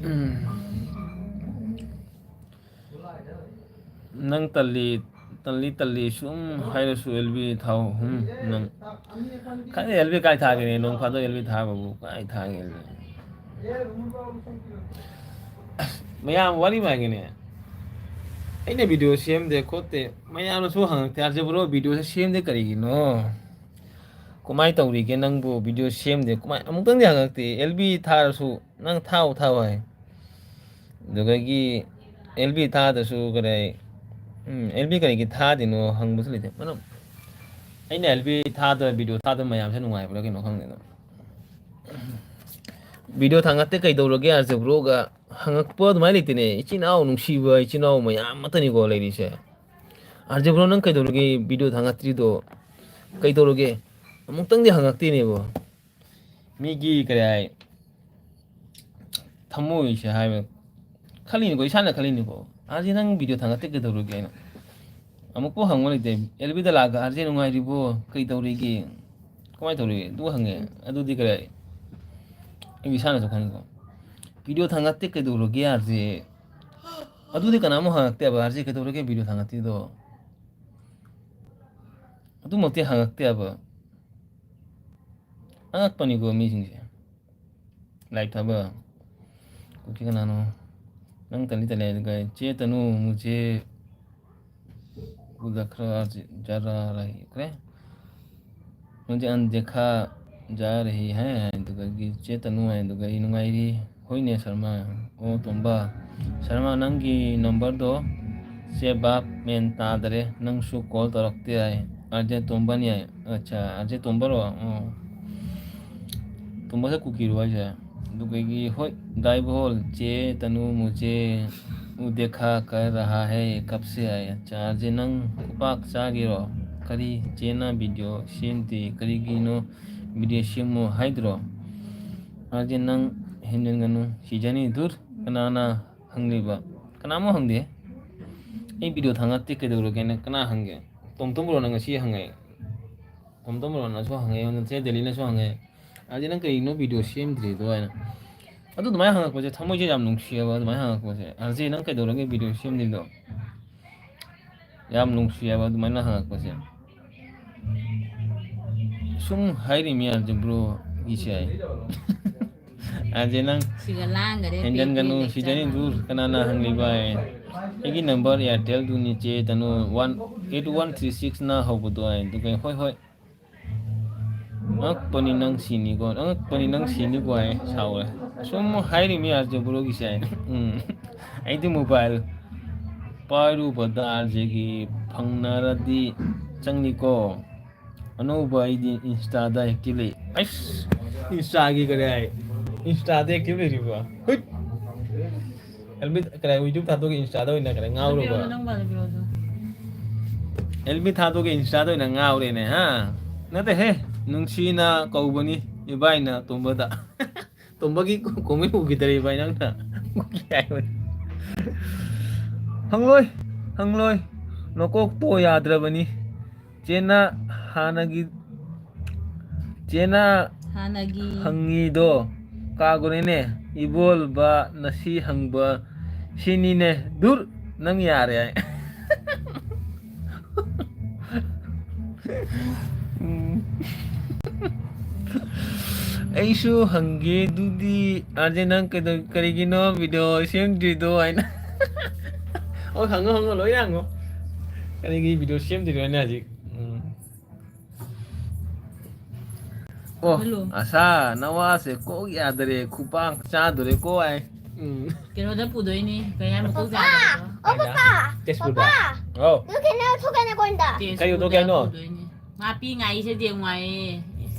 ꯎꯝ꯫ ꯅꯪ ꯇꯜꯂꯤ, ꯇꯜꯂꯤ, ꯇꯜꯂꯤ ꯁꯨꯝ ꯍꯥꯏꯔꯁꯨ ꯑꯦꯜꯕꯤ ꯊꯥꯎ꯫ ꯍꯨꯝ, ꯅꯪ ꯈꯪꯗꯦ, ꯑꯦꯜꯕꯤ ꯀꯥꯏ ꯊꯥꯒꯦꯅꯦ? ꯅꯣꯡ ꯐꯥꯗꯣꯛ ꯑꯦꯜꯕꯤ ꯊꯥꯕꯕꯨ ꯀꯥꯏ ꯊꯥꯒꯦ ꯑꯦꯜꯕꯤ? ꯑꯁ, ꯃꯌꯥꯝ ꯋꯥꯔꯤ ꯃꯥꯟꯒꯦꯅꯦ꯫ ꯑꯩꯅ ꯚꯤꯗꯤꯑꯣ ꯁꯦꯝꯗꯦ ꯈꯣꯠꯇꯦ, ꯃꯌꯥꯝꯅꯁꯨ ꯍꯪꯉꯛꯇꯦ, "ꯑꯥꯔꯖꯦ ꯕ꯭ꯔꯣ ꯚꯤꯗꯤꯑꯣꯁꯦ ꯁꯦꯝꯗꯦ ꯀꯔꯤꯒꯤꯅꯣ? ꯀꯃꯥꯏꯅ ꯇꯧꯔꯤꯒꯦ ꯅꯪꯕꯨ? ꯚꯤꯗꯤꯑꯣ ꯁꯦꯝꯗꯦ ꯀꯃꯥꯏ?" ꯑꯃꯨꯛꯇꯪꯗꯤ ꯍꯪꯉꯛꯇꯦ꯫ ꯑꯦꯜꯕꯤ ꯊꯥꯔꯁꯨ, "ꯅꯪ ꯊꯥꯎ, ꯊꯥꯎ" ꯍꯥꯏ꯫ ꯑꯗꯨꯗꯒꯤ ꯑꯦꯜꯕꯤ ꯊꯥꯗꯁꯨ ꯀꯔꯤ, ꯎꯝ, ꯑꯦꯜꯕꯤ ꯀꯔꯤꯒꯤ ꯊꯥꯗꯤꯅꯣ ꯍꯪꯕꯁꯨ ꯂꯩꯇꯦ꯫ ꯃꯔꯝ, ꯑꯩꯅ ꯑꯦꯜꯕꯤ ꯊꯥꯗ, ꯚꯤꯗꯤꯑꯣ ꯊꯥꯗꯕ ꯃꯌꯥꯝꯁꯦ ꯅꯨꯡꯉꯥꯏꯕ꯭ꯔꯥ ꯀꯩꯅꯣ ꯈꯪꯗꯦ ꯑꯗꯨꯝ꯫ ꯚꯤꯗꯤꯑꯣ ꯊꯥꯡꯒꯠꯇꯦ ꯀꯩꯗꯧꯔꯒꯦ ꯑꯥꯔ ꯖꯦ ꯕ꯭ꯔꯣꯒ ꯍꯪꯉꯛꯄ ꯑꯗꯨꯃꯥꯏꯅ ꯂꯩꯇꯦꯅꯦ꯫ ꯏꯆꯤꯟ ꯏꯅꯥꯎ ꯅꯨꯡꯁꯤꯕ ꯏꯆꯤꯟ ꯏꯅꯥꯎ ꯃꯌꯥꯝ ꯑꯃꯇꯅꯤꯀꯣ ꯂꯩꯔꯤꯁꯦ꯫ ꯑꯥꯔ ꯖꯦ ꯕ꯭ꯔꯣ, ꯅꯪ ꯀꯩꯗꯧꯔꯒꯦ ꯚꯤꯗꯤꯑꯣ ꯊꯥꯡꯒꯠꯇ꯭ꯔꯤꯗꯣ? ꯀꯩꯗꯧꯔꯒꯦ? ꯑꯃꯨꯛꯇꯪꯗꯤ ꯍꯪꯉꯛꯇꯦꯅꯦꯕꯣ꯫ ꯃꯤꯒꯤ ꯀꯔꯤ ꯍꯥꯏ, ꯊꯃꯣꯏꯁꯦ ꯍꯥꯏꯕ ꯈꯜꯂꯤꯅꯤꯀꯣ, ꯏꯁꯥꯅ ꯈꯜꯂꯤꯅꯤꯀꯣ, "ꯑꯥꯔ ꯖꯦ, ꯅꯪ ꯚꯤꯗꯤꯑꯣ ꯊꯥꯡꯒꯠꯇꯦ ꯀꯩꯗꯧꯔꯒꯦ?" ꯍꯥꯏꯅ꯫ ꯑꯃꯨꯛꯄꯨ ꯍꯪꯕ ꯂꯩꯇꯦ꯫ ꯑꯦꯜ ꯕꯤꯗ ꯂꯥꯛꯑꯒ, "ꯑꯥꯔ ꯖꯦ, ꯅꯨꯡꯉꯥꯏꯔꯤꯕꯣ? ꯀꯩ ꯇꯧꯔꯤꯒꯦ? ꯀꯃꯥꯏꯅ ꯇꯧꯔꯤꯒꯦ?" ꯑꯗꯨ ꯍꯪꯉꯦ꯫ ꯑꯗꯨꯗꯤ ꯀꯔꯤ ꯍꯥꯏ? ꯑꯩ ꯏꯁꯥꯅꯁꯨ ꯈꯪꯉꯤꯀꯣ꯫ "ꯚꯤꯗꯤꯑꯣ ꯊꯥꯡꯒꯠꯇꯦ ꯀꯩꯗꯧꯔꯒꯦ, ꯑꯥꯔ ꯖꯦ?" ꯑꯗꯨꯗꯤ ꯀꯅꯥꯃꯨꯛ ꯍꯪꯉꯛꯇꯦꯕ, "ꯑꯥꯔ ꯖꯦ, ꯀꯩꯗꯧꯔꯒꯦ ꯚꯤꯗꯤꯑꯣ ꯊꯥꯡꯒꯠꯇ꯭ꯔꯤꯗꯣ?" ꯑꯗꯨꯃꯛꯇꯤ ꯍꯪꯉꯛꯇꯦꯕ꯫ ꯑꯉꯛꯄꯅꯤꯀꯣ ꯃꯤꯁꯤꯡꯁꯦ꯫ ꯂꯥꯏꯛ ꯊꯥꯕ꯫ ꯀꯨꯀꯤ ꯀꯅꯥꯅꯣ? ꯅꯪ ꯇꯜꯂꯤ ꯇꯜꯂꯤ ꯑꯗꯨꯒ ꯆꯦ ꯇꯅꯨ, ꯃꯨꯖꯦ ꯎꯗꯈ꯭ꯔ ꯖꯔꯥ ꯔꯍꯤ ꯀꯔꯦ? ꯃꯨꯖꯦ ꯑꯟꯗꯦꯈꯥ ꯖꯥ ꯔꯍꯤ ꯍꯥꯏ, ꯑꯗꯨꯒ ꯆꯦ ꯇꯅꯨ ꯍꯥꯏ, ꯑꯗꯨꯒ ꯑꯩ ꯅꯨꯡꯉꯥꯏꯔꯤ꯫ ꯍꯣꯏꯅꯦ ꯁꯔꯃ꯫ ꯑꯣ ꯇꯣꯝꯕ꯫ ꯁꯔꯃ, ꯅꯪꯒꯤ ꯅꯝꯕꯔꯗꯣ ꯁꯦ ꯚꯥꯞ ꯃꯦꯟ ꯇꯥꯗꯔꯦ꯫ ꯅꯪꯁꯨ ꯀꯣꯜ ꯇꯧꯔꯛꯇꯦ ꯍꯥꯏ꯫ ꯑꯥꯔ ꯖꯦ ꯇꯣꯝꯕꯅꯤ ꯍꯥꯏ꯫ ꯑꯠꯆꯥ, ꯑꯥꯔ ꯖꯦ ꯇꯣꯝꯕꯔꯣ? ꯑꯣ꯫ ꯇꯣꯝꯕꯁꯦ ꯀꯨꯀꯤꯔꯣ ꯍꯥꯏꯁꯦ? ꯑꯗꯨꯒꯒꯤ, ꯍꯣꯏ, ꯗꯥꯏꯕꯣꯜ, ꯆꯦ ꯇꯅꯨ, ꯃꯨꯖꯦ ꯎꯗꯦꯈꯥ ꯀꯔ ꯔꯍꯥ ꯍꯦ, ꯀꯞꯁꯦ ꯍꯥꯏ꯫ ꯑꯠꯆꯥ, ꯑꯥꯔ ꯖꯦ ꯅꯪ ꯈꯨꯄꯥꯛ ꯆꯥꯒꯦꯔꯣ? ꯀꯔꯤ? ꯆꯦꯅ ꯚꯤꯗꯤꯑꯣ ꯁꯦꯝꯗꯦ, ꯀꯔꯤꯒꯤꯅꯣ ꯚꯤꯗꯤꯑꯣ ꯁꯦꯝꯃꯣ ꯍꯥꯏꯗ꯭ꯔꯣ? ꯑꯥꯔ ꯖꯦ ꯅꯪ ꯍꯦꯟꯖꯟꯒꯅꯨ, ꯁꯤꯖꯅꯤ, ꯙꯨꯔ꯫ ꯀꯅꯥꯅ ꯍꯪꯂꯤꯕ? ꯀꯅꯥꯃꯨꯛ ꯍꯪꯗꯦ꯫ ꯑꯩ ꯚꯤꯗꯤꯑꯣ ꯊꯥꯡꯒꯠꯇꯦ ꯀꯩꯗꯧꯔꯒꯦꯅ ꯀꯅꯥ ꯍꯪꯒꯦ? ꯇꯣꯝ ꯇꯣꯝꯕ꯭ꯔꯣꯅ ꯉꯁꯤ ꯍꯪꯉꯦ꯫ ꯇꯣꯝ ꯇꯣꯝꯕ꯭ꯔꯣꯅꯁꯨ ꯍꯪꯉꯦ, ꯑꯩꯉꯣꯟꯗ ꯆꯦ ꯗꯦꯂꯤꯅꯁꯨ ꯍꯪꯉꯦ, "ꯑꯥꯔ ꯖꯦ, ꯅꯪ ꯀꯩꯒꯤꯅꯣ ꯚꯤꯗꯤꯑꯣ ꯁꯦꯝꯗ꯭ꯔꯤꯗꯣ?" ꯍꯥꯏꯅ꯫ ꯑꯗꯨ ꯑꯗꯨꯃꯥꯏꯅ ꯍꯪꯉꯛꯄꯁꯦ ꯊꯃꯣꯏꯁꯦ ꯌꯥꯝ ꯅꯨꯡꯁꯤꯌꯦꯕ, ꯑꯗꯨꯃꯥꯏꯅ ꯍꯪꯉꯛꯄꯁꯦ꯫ "ꯑꯥꯔ ꯖꯦ, ꯅꯪ ꯀꯩꯗꯧꯔꯒꯦ ꯚꯤꯗꯤꯑꯣ ꯁꯦꯝꯗ꯭ꯔꯤꯗꯣ?" ꯌꯥꯝ ꯅꯨꯡꯁꯤꯌꯦꯕ ꯑꯗꯨꯃꯥꯏꯅ ꯍꯪꯉꯛꯄꯁꯦ꯫ ꯁꯨꯝ ꯍꯥꯏꯔꯤꯃꯤ ꯑꯥꯔ ꯖꯦ ꯕ꯭ꯔꯣꯒꯤꯁꯦ ꯍꯥꯏ꯫ ꯑꯥꯔ ꯖꯦ ꯅꯪ ꯁꯤꯒ ꯂꯥꯡꯒꯔꯦ, ꯍꯦꯟꯖꯟꯒꯅꯨ, ꯄꯦ, ꯄꯦ, ꯁꯤꯗꯅꯤ ꯂꯩꯇ꯭ꯔꯕ꯫ ꯙꯨꯔ, ꯀꯅꯥꯅ ꯍꯪꯂꯤꯕ ꯍꯥꯏ? ꯑꯩꯒꯤ ꯅꯝꯕꯔ ꯑꯦꯌꯥꯔꯇꯦꯜꯗꯨꯅꯤ ꯆꯦ ꯇꯅꯨ, ꯋꯥꯟ ꯑꯩꯠ ꯋꯥꯟ ꯊ꯭ꯔꯤ ꯁꯤꯛꯁꯅ ꯍꯧꯕꯗꯣ ꯍꯥꯏ꯫ ꯑꯗꯨꯒ ꯍꯣꯏ ꯍꯣꯏ꯫ ꯑꯉꯛꯄꯅꯤ ꯅꯪ ꯁꯤꯅꯤꯀꯣ, ꯑꯉꯛꯄꯅꯤ ꯅꯪ ꯁꯤꯅꯤꯀꯣ ꯍꯥꯏ, ꯁꯥꯎꯔꯦ꯫ ꯁꯨꯝ ꯍꯥꯏꯔꯤꯃꯤ ꯑꯥꯔ ꯖꯦ ꯕ꯭ꯔꯣꯒꯤꯁꯦ ꯍꯥꯏꯅ꯫ ꯎꯝ꯫ ꯑꯩꯗꯤ ꯃꯣꯕꯥꯏꯜ ꯄꯥꯏꯔꯨꯕꯗ ꯑꯥꯔ ꯖꯦꯒꯤ ꯐꯪꯅꯔꯗꯤ ꯆꯪꯅꯤꯀꯣ꯫ ꯑꯅꯧꯕ ꯑꯩꯗꯤ ꯏꯟꯁꯇꯥꯗ ꯑꯦꯛꯇꯤꯚ ꯂꯩ꯫ ꯑꯩꯁ! ꯏꯟꯁꯇꯥꯒꯤ ꯀꯔꯤ ꯍꯥꯏ? Insta-ꯗ active ꯂꯩꯔꯤꯕ? ꯍꯨꯏꯠ! ꯑꯦꯜꯃꯤ, ꯀꯗꯥꯏ, YouTube ꯊꯥꯗꯣꯛꯀꯦ, Insta-ꯗ ꯑꯣꯏꯅ ꯀꯗꯥꯏ ꯉꯥꯎꯔꯕ? ꯄꯤꯔꯛꯑꯣ, ꯅꯪ ꯄꯥꯜꯂ ꯄꯤꯔꯛꯑꯣ ꯑꯗꯨ꯫ ꯑꯦꯜꯃꯤ ꯊꯥꯗꯣꯛꯀꯦ, Insta-ꯗ ꯑꯣꯏꯅ ꯉꯥꯎꯔꯦꯅꯦ, ꯍꯥ? ꯅꯠꯇꯦꯍꯦ, ꯅꯨꯡꯁꯤꯅ ꯀꯧꯕꯅꯤ ꯏꯕꯥꯏꯅ ꯇꯣꯝꯕꯗ꯫ ꯇꯣꯝꯕꯒꯤ comment ꯎꯈꯤꯗꯔꯦ ꯏꯕꯥꯏ ꯅꯪꯅ꯫ ꯎꯈꯤ ꯍꯥꯏꯕꯅꯤ꯫ ꯍꯪꯂꯣꯏ, ꯍꯪꯂꯣꯏ, ꯅꯀꯣꯛꯇꯣ ꯌꯥꯗ꯭ꯔꯕꯅꯤ꯫ ꯆꯦꯅ ꯍꯥꯟꯅꯒꯤ, ꯆꯦꯅ ꯍꯥꯟꯅꯒꯤ ꯍꯪꯉꯤꯗꯣ ꯀꯥꯒꯨꯔꯦꯅꯦ, ꯏꯕꯣꯜꯕ ꯅꯁꯤ ꯍꯪꯕ ꯁꯤꯅꯤꯅꯦ꯫ ꯗꯨꯔ, ꯅꯪ ꯌꯥꯔꯦ ꯍꯥꯏ꯫ ꯎꯝ꯫ ꯑꯩꯁꯨ ꯍꯪꯒꯦ ꯑꯗꯨꯗꯤ, ꯑꯥꯔꯖꯦ, ꯅꯪ ꯀꯩꯗꯧ-, ꯀꯔꯤꯒꯤꯅꯣ video ꯁꯦꯝꯗ꯭ꯔꯤꯗꯣ ꯍꯥꯏꯅ꯫ ꯑꯣ, ꯍꯪꯉꯣ, ꯍꯪꯉꯣ, ꯂꯣꯏꯅ ꯍꯪꯉꯣ꯫ ꯀꯔꯤꯒꯤ video ꯁꯦꯝꯗ꯭ꯔꯤꯅꯣ ꯍꯥꯏꯅ ꯍꯧꯖꯤꯛ? ꯎꯝ꯫ ꯑꯣ, ꯍꯜꯂꯣ꯫ ꯑꯁꯥ, ꯅꯋꯥꯁꯦ ꯀꯣꯛ ꯌꯥꯗꯔꯦ, ꯈꯨꯄꯥꯛ ꯆꯥꯗꯣꯔꯦꯀꯣ ꯍꯥꯏ꯫ ꯎꯝ꯫ ꯀꯩꯅꯣꯗ ꯄꯨꯗꯣꯏꯅꯤ, ꯀꯩ ꯍꯥꯏ ꯃꯀꯣꯛ ꯄꯄꯥ! ꯆꯥꯗꯕꯗꯣ꯫ ꯑꯣ, ꯀꯥꯏꯗ? ꯄꯄꯥ! ꯇꯦꯖꯄꯨꯔꯗ? ꯄꯄꯥ! ꯑꯧ꯫ ꯑꯗꯨ ꯀꯩꯅꯣ ꯊꯣꯛꯀꯅꯤ ꯀꯣꯟꯗ꯫ ꯀꯩ ꯎꯗꯧꯒꯦ ꯍꯥꯏꯅꯣ? ꯇꯦꯖꯄꯨꯔꯗ ꯄꯨꯗꯣꯏꯅꯤ꯫ ꯃꯥ ꯄꯤꯛꯏꯉꯥꯏꯁꯦ ꯌꯦꯡꯉꯨ ꯍꯥꯏꯌꯦ꯫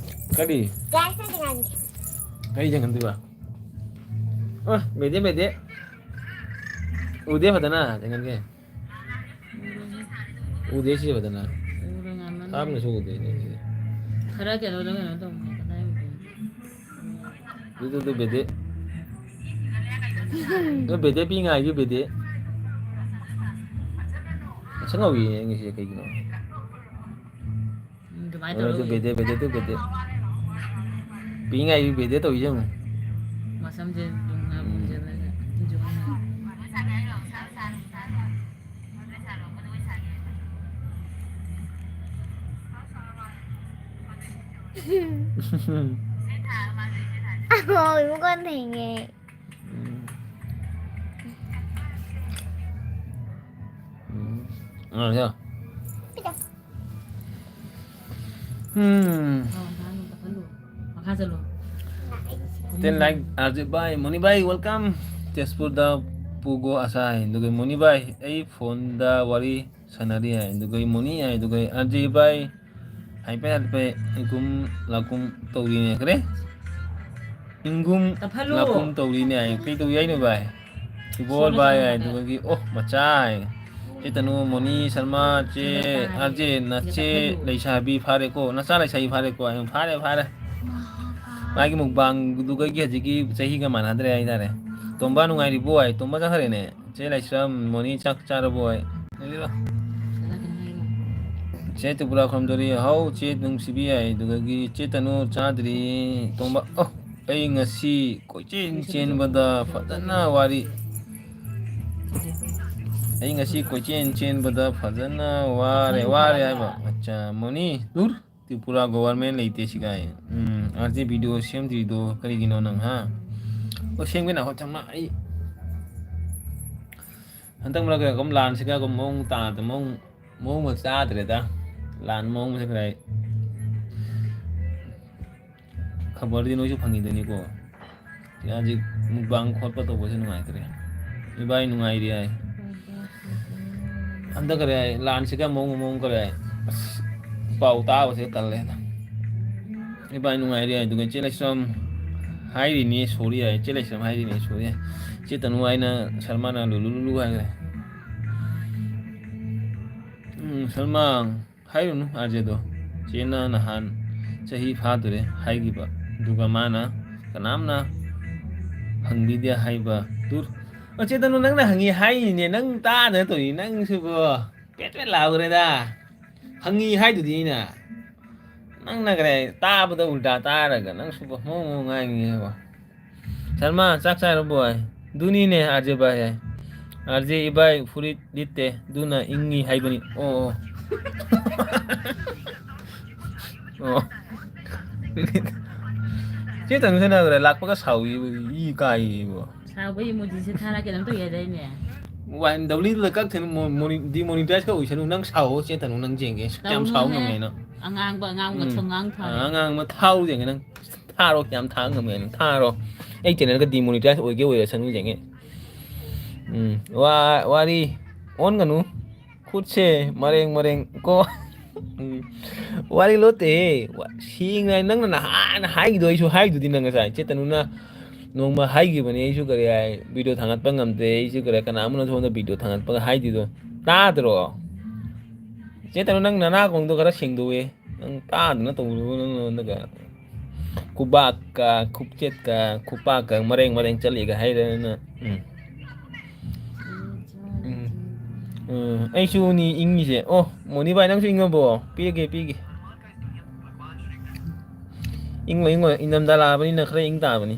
ꯀꯔꯤ? ꯀ꯭ꯂꯥꯁꯇ ꯊꯦꯡꯅꯁꯤ꯫ ꯀꯔꯤ ꯌꯦꯡꯍꯟꯗꯣꯏꯕ? ꯑ, ꯕꯦꯗꯦ, ꯕꯦꯗꯦ꯫ ꯎꯗꯦ ꯐꯖꯅ, ꯌꯦꯡꯍꯟꯒꯦ꯫ ꯎꯗꯦ ꯁꯤ ꯐꯖꯅ꯫ ꯎꯔꯣꯏ ꯉꯥꯟꯃꯟꯗꯅ꯫ ꯊꯥꯞꯅꯁꯨ ꯎꯗꯦꯅꯦ ꯁꯤꯗꯤ꯫ ꯈꯔ ꯀꯩꯅꯣꯗ ꯀꯩꯅꯣ ꯇꯧꯕꯅꯦ, ꯀꯗꯥꯏ ꯎꯗꯣꯏꯅꯣ? ꯑꯗꯨ, ꯑꯗꯨ, ꯑꯗꯨ, ꯕꯦꯗꯦ꯫ ꯑꯗꯨ ꯕꯦꯗꯦ ꯄꯤꯛꯏꯉꯥꯏꯒꯤ ꯕꯦꯗꯦ꯫ ꯃꯁꯛ ꯉꯧꯋꯤꯅꯦ ꯉꯁꯤ ꯀꯩꯒꯤꯅꯣ? ꯎꯝ, ꯑꯗꯨꯃꯥꯏꯅ ꯑꯗꯨ ꯇꯧꯔ ꯎꯏ꯫ ꯕꯦꯗꯦ, ꯕꯦꯗꯦ, ꯑꯗꯨ ꯕꯦꯗꯦ꯫ ꯄꯤꯛꯏꯉꯥꯏꯒꯤ ꯕꯦꯗꯦ ꯇꯧꯔꯤꯁꯦ ꯌꯦꯡꯉꯨ꯫ ꯃꯁꯝꯁꯦ ꯌꯨꯡꯅ ꯎꯝ꯫ ꯄꯨꯟꯁꯤꯜꯂꯒ ꯌꯨꯡꯅ꯫ ꯑꯣ, ꯏꯕꯨꯡꯉꯣ ꯊꯦꯡꯉꯦ꯫ ꯎꯝ꯫ ꯎꯝ꯫ ꯎꯝ꯫ ꯎꯝ꯫ ꯎꯝ꯫ ꯃꯈꯥ ꯆꯠꯂꯣ꯫ Ten like, ꯑꯥꯔꯖꯦ ꯚꯥꯏ, ꯃꯣꯅꯤ ꯚꯥꯏ, welcome꯫ ꯇꯦꯖꯄꯨꯔꯗ ꯄꯨꯒꯣ ꯑꯁꯥ ꯍꯥꯏ꯫ ꯑꯗꯨꯒ ꯃꯣꯅꯤ ꯚꯥꯏ, ꯑꯩ ꯐꯣꯟꯗ ꯋꯥꯔꯤ ꯁꯥꯟꯅꯔꯤ ꯍꯥꯏ꯫ ꯑꯗꯨꯒ ꯃꯣꯅꯤ ꯍꯥꯏ꯫ ꯑꯗꯨꯒ ꯑꯥꯔꯖꯦ ꯚꯥꯏ, ꯍꯥꯏꯐꯦꯠ ꯍꯥꯏꯐꯦꯠ ꯏꯀꯨꯝ ꯂꯥꯀꯨꯝ ꯇꯧꯔꯤꯅꯦ ꯈꯔꯦ꯫ ꯅꯤꯡꯒꯨꯝ ꯀꯞꯍꯜꯂꯨ꯫ ꯂꯥꯛꯀꯨꯝ ꯇꯧꯔꯤꯅꯦ ꯍꯥꯏ꯫ ꯀꯩ ꯇꯧꯏ ꯍꯥꯏꯅꯣ ꯚꯥꯏ? ꯏꯕꯣꯜ ꯁꯣꯝꯗ ꯚꯥꯏ ꯆꯪꯉꯣ꯫ ꯍꯥꯏꯗꯨꯒꯤ, ꯑꯣ, ꯃꯆꯥ ꯍꯥꯏ꯫ ꯆꯦ ꯇꯅꯨ, ꯃꯣꯅꯤ, ꯁꯜꯃꯥ, ꯆꯦ ꯁꯤꯗ ꯇꯥꯔꯦ꯫ ꯑꯥꯔ ꯖꯦ, ꯁꯤꯗ ꯅꯆꯦ ꯀꯞꯍꯜꯂꯨ꯫ ꯂꯩꯁꯥꯕꯤ ꯐꯥꯔꯦꯀꯣ, ꯅꯆꯥ ꯂꯩꯁꯥꯕꯤ ꯐꯥꯔꯦꯀꯣ ꯍꯥꯏ꯫ ꯐꯥꯔꯦ, ꯐꯥꯔꯦ꯫ ꯃꯥꯒꯤ ꯃꯨꯛꯕꯥꯡꯗꯨꯒꯒꯤ ꯍꯧꯖꯤꯛꯀꯤ ꯆꯍꯤꯒ ꯃꯥꯟꯅꯗ꯭ꯔꯦ ꯍꯥꯏꯇꯥꯔꯦ꯫ ꯇꯣꯝꯕ ꯅꯨꯡꯉꯥꯏꯔꯤꯕꯣ ꯍꯥꯏ꯫ ꯇꯣꯝꯕ ꯆꯠꯈ꯭ꯔꯦꯅꯦ꯫ ꯆꯦ ꯂꯥꯏꯁ꯭ꯔꯝ, ꯃꯣꯅꯤ ꯆꯥꯛ ꯆꯥꯔꯕꯣ ꯍꯥꯏ꯫ ꯆꯦ ꯇ꯭ꯔꯤꯄꯨꯔꯥ ꯈꯨꯔꯨꯝꯖꯔꯤ꯫ ꯍꯥꯎ, ꯆꯦ ꯅꯨꯡꯁꯤꯕꯤ ꯍꯥꯏ꯫ ꯑꯗꯨꯗꯒꯤ ꯆꯦ ꯇꯅꯨ ꯆꯥꯗ꯭ꯔꯤ꯫ ꯇꯣꯝꯕ, ꯑꯣ, ꯑꯩ ꯉꯁꯤ ꯀꯣꯏꯆꯦꯟ ꯆꯦꯟꯕꯗ ꯐꯖꯅ ꯋꯥꯔꯤ꯫ ꯑꯩ ꯉꯁꯤ ꯀꯣꯏꯆꯦꯟ ꯆꯦꯟꯕꯗ ꯐꯖꯅ ꯋꯥꯔꯦ, ꯋꯥꯔꯦ ꯍꯥꯏꯕ꯫ ꯑꯠꯆꯥ, ꯃꯣꯅꯤ, ꯗꯨꯔ, ꯇ꯭ꯔꯤꯄꯨꯔꯥ ꯒꯣꯚꯔꯃꯦꯟ ꯂꯩꯇꯦ ꯁꯤꯒꯥꯏ꯫ ꯎꯝ, ꯑꯥꯔ ꯖꯦ ꯚꯤꯗꯤꯑꯣ ꯁꯦꯝꯗ꯭ꯔꯤꯗꯣ ꯀꯔꯤꯒꯤꯅꯣ ꯅꯪ, ꯍꯥ? ꯑꯣ, ꯁꯦꯝꯒꯦꯅ ꯍꯣꯠ ꯊꯝꯃ ꯑꯩ ꯍꯟꯗꯛ ꯃꯔꯛ ꯀꯩꯅꯣ ꯂꯥꯟꯁꯤꯒ ꯃꯑꯣꯡ ꯇꯥꯗ ꯃꯑꯣꯡ ꯃꯑꯣꯡ ꯑꯃ ꯆꯥꯗ꯭ꯔꯦꯗ꯫ ꯂꯥꯟ ꯃꯑꯣꯡ ꯆꯠꯈ꯭ꯔꯦ꯫ ꯈꯕꯔꯗꯤ ꯅꯣꯏꯁꯨ ꯐꯪꯉꯤꯗꯨꯅꯤꯀꯣ꯫ ꯍꯧꯖꯤꯛ ꯃꯨꯛꯕꯥꯡ ꯈꯣꯠꯄ ꯇꯧꯕꯁꯦ ꯅꯨꯡꯉꯥꯏꯇ꯭ꯔꯦ꯫ ꯏꯕꯥꯏ ꯅꯨꯡꯉꯥꯏꯔꯤ ꯍꯥꯏ꯫ ꯍꯟꯗꯛ ꯀꯔꯤ ꯍꯥꯏ? ꯂꯥꯟꯁꯤꯒ ꯃꯑꯣꯡ ꯃꯑꯣꯡ ꯀꯔꯤ ꯍꯥꯏ? ꯑꯁ, ꯄꯥꯎ ꯇꯥꯕꯁꯦ ꯇꯜꯂꯦꯗ꯫ ꯏꯕꯥꯏ ꯅꯨꯡꯉꯥꯏꯔꯤ ꯍꯥꯏ꯫ ꯑꯗꯨꯒ ꯆꯦ ꯂꯩꯁ꯭ꯔꯝ ꯍꯥꯏꯔꯤꯅꯦ ꯁꯣꯔꯤ ꯍꯥꯏ꯫ ꯆꯦ ꯂꯩꯁ꯭ꯔꯝ ꯍꯥꯏꯔꯤꯅꯦ ꯁꯣꯔꯤ ꯍꯥꯏ꯫ ꯆꯦ ꯇꯅꯨ ꯍꯥꯏꯅ ꯁꯜꯃꯥꯟꯅ ꯂꯨꯂꯨ ꯂꯨꯂꯨ ꯍꯥꯏꯈ꯭ꯔꯦ꯫ ꯎꯝ, ꯁꯜꯃꯥꯟ꯫ ꯍꯥꯏꯔꯨꯅꯨ ꯑꯥꯔꯖꯦꯗꯣ꯫ ꯆꯦꯅ ꯅꯍꯥꯟ ꯆꯍꯤ ꯐꯥꯗꯣꯔꯦ ꯍꯥꯏꯈꯤꯕ꯫ ꯑꯗꯨꯒ ꯃꯥꯅ ꯀꯅꯥꯝꯅ ꯍꯪꯕꯤꯗꯦ ꯍꯥꯏꯕ꯫ ꯇꯨ, ꯑꯣ, ꯆꯦ ꯇꯅꯨ, ꯅꯪꯅ ꯍꯪꯉꯤ ꯍꯥꯏꯔꯤꯅꯦ, ꯅꯪ ꯇꯥꯗꯅ ꯇꯧꯔꯤ, ꯅꯪꯁꯨꯀꯣ꯫ ꯄꯦꯠ ꯄꯦꯠ ꯂꯥꯎꯈ꯭ꯔꯦꯗ꯫ ꯍꯪꯉꯤ ꯍꯥꯏꯗꯨꯗꯤ ꯑꯩꯅ꯫ ꯅꯪꯅ ꯀꯔꯤ ꯇꯥꯕꯗ ꯎꯜꯇꯥ ꯇꯥꯔꯒ ꯅꯪꯁꯨ ꯃꯑꯣꯡ ꯃꯑꯣꯡ ꯉꯥꯡꯉꯤꯕ꯫ ꯁꯜꯃꯥ, ꯆꯥꯛ ꯆꯥꯔꯕꯣ ꯍꯥꯏ꯫ ꯑꯗꯨꯅꯤꯅꯦ ꯑꯥꯔꯖꯦ ꯚꯥꯏ ꯍꯥꯏ꯫ ꯑꯥꯔꯖꯦ ꯏꯕꯥꯏ ꯐꯨꯔꯤꯠ ꯂꯤꯠꯇꯦ, ꯑꯗꯨꯅ ꯏꯪꯉꯤ ꯍꯥꯏꯕꯅꯤ꯫ ꯑꯣ, ꯑꯣ꯫ ꯑꯣ꯫ ꯆꯦ ꯇꯅꯨ ꯁꯅꯥꯒꯔ ꯂꯥꯛꯄꯒ ꯁꯥꯎꯏ, ꯏ ꯀꯥꯏꯌꯦꯕꯣ꯫ ꯁꯥꯎꯕ emojiꯁꯦ ꯊꯥꯔꯛꯀꯦ ꯑꯗꯨꯝ ꯇꯧꯏ ꯍꯥꯏꯗꯥꯏꯅꯦ? ꯋꯥꯟ ꯗꯕ꯭ꯂꯤꯎꯗ ꯀꯛꯊꯅ ꯃꯣ-, ꯃꯣꯅꯤ-, demonetize ꯀꯛ ꯑꯣꯏꯁꯅꯨ꯫ ꯅꯪ ꯁꯥꯎꯋꯣ ꯆꯦ ꯇꯅꯨ, ꯅꯪ ꯌꯦꯡꯒꯦ꯫ ꯀꯌꯥꯝ ꯁꯥꯎ ꯇꯧꯅꯨꯍꯦ꯫ ꯉꯝꯃꯦ ꯅꯪ? ꯑꯉꯥꯡꯕ, ꯑꯉꯥꯡꯕ ꯎꯝ꯫ ꯃꯆꯨ ꯉꯥꯡ ꯊꯥꯔꯦ꯫ ꯑ, ꯑꯉꯥꯡꯕ ꯊꯥꯎ ꯌꯦꯡꯒꯦ ꯅꯪ꯫ ꯊꯥꯔꯣ, ꯀꯌꯥꯝ ꯊꯥ ꯉꯝꯃꯦ ꯅꯪ? ꯊꯥꯔꯣ꯫ ꯑꯩ channelꯒ demonetize ꯑꯣꯏꯒꯦ ꯑꯣꯏꯔꯁꯅꯨ ꯌꯦꯡꯒꯦ꯫ ꯎꯝ꯫ ꯋꯥ-, ꯋꯥꯔꯤ ꯑꯣꯟꯒꯅꯨ꯫ ꯈꯨꯠꯁꯦ ꯃꯔꯦꯡ ꯃꯔꯦꯡ ꯀꯣ꯫ ꯎꯝ꯫ ꯋꯥꯔꯤ ꯂꯣꯠꯇꯦꯍꯦ꯫ ꯋꯥ-, ꯁꯦꯡꯅ ꯍꯥꯏ, ꯅꯪꯅ ꯅꯍꯥꯟ ꯍꯥꯏꯒꯤꯗꯣ ꯑꯩꯁꯨ ꯍꯥꯏꯗꯨꯗꯤ ꯅꯪ ꯉꯁꯥꯏ꯫ ꯆꯦꯇꯅꯨꯅ ꯅꯣꯡꯃ ꯍꯥꯏꯒꯤꯕꯅꯦ, ꯑꯩꯁꯨ ꯀꯔꯤ ꯍꯥꯏ, video ꯊꯥꯡꯒꯠꯄ ꯉꯝꯗꯦ, ꯑꯩꯁꯨ ꯀꯔꯤ, ꯀꯅꯥ ꯑꯃꯅ ꯁꯣꯝꯗ video ꯊꯥꯡꯒꯠꯄꯒ ꯍꯥꯏꯗꯨꯗꯣ ꯇꯥꯗ꯭ꯔꯣ? ꯆꯦꯇꯅꯨ, ꯅꯪ ꯅꯅꯥꯀꯣꯡꯗꯣ ꯈꯔ ꯁꯦꯡꯗꯣꯛꯑꯦ꯫ ꯅꯪ ꯇꯥꯗꯅ ꯇꯧꯔꯨꯕ ꯅꯪꯉꯣꯟꯗꯒ꯫ ꯈꯨꯕꯥꯛꯀ, ꯈꯨꯆꯦꯠꯀ, ꯈꯨꯄꯥꯛꯀ ꯃꯔꯦꯡ ꯃꯔꯦꯡ ꯆꯠꯂꯤꯒ ꯍꯥꯏꯗꯅ꯫ ꯎꯝ꯫ ꯎꯝ꯫ ꯎꯝ꯫ ꯑꯩꯁꯨꯅꯤ ꯏꯪꯉꯤꯁꯦ꯫ ꯑꯣ, ꯃꯣꯅꯤ ꯚꯥꯏ, ꯅꯪꯁꯨ ꯏꯪꯉꯕꯣ? ꯄꯤꯒꯦ, ꯄꯤꯒꯦ꯫ ꯏꯪꯉꯣ, ꯏꯪꯉꯣ꯫ ꯏꯪꯊꯝꯊꯥ ꯂꯥꯛꯑꯕꯅꯤꯅ ꯈꯔ ꯏꯪ ꯇꯥꯕꯅꯤ꯫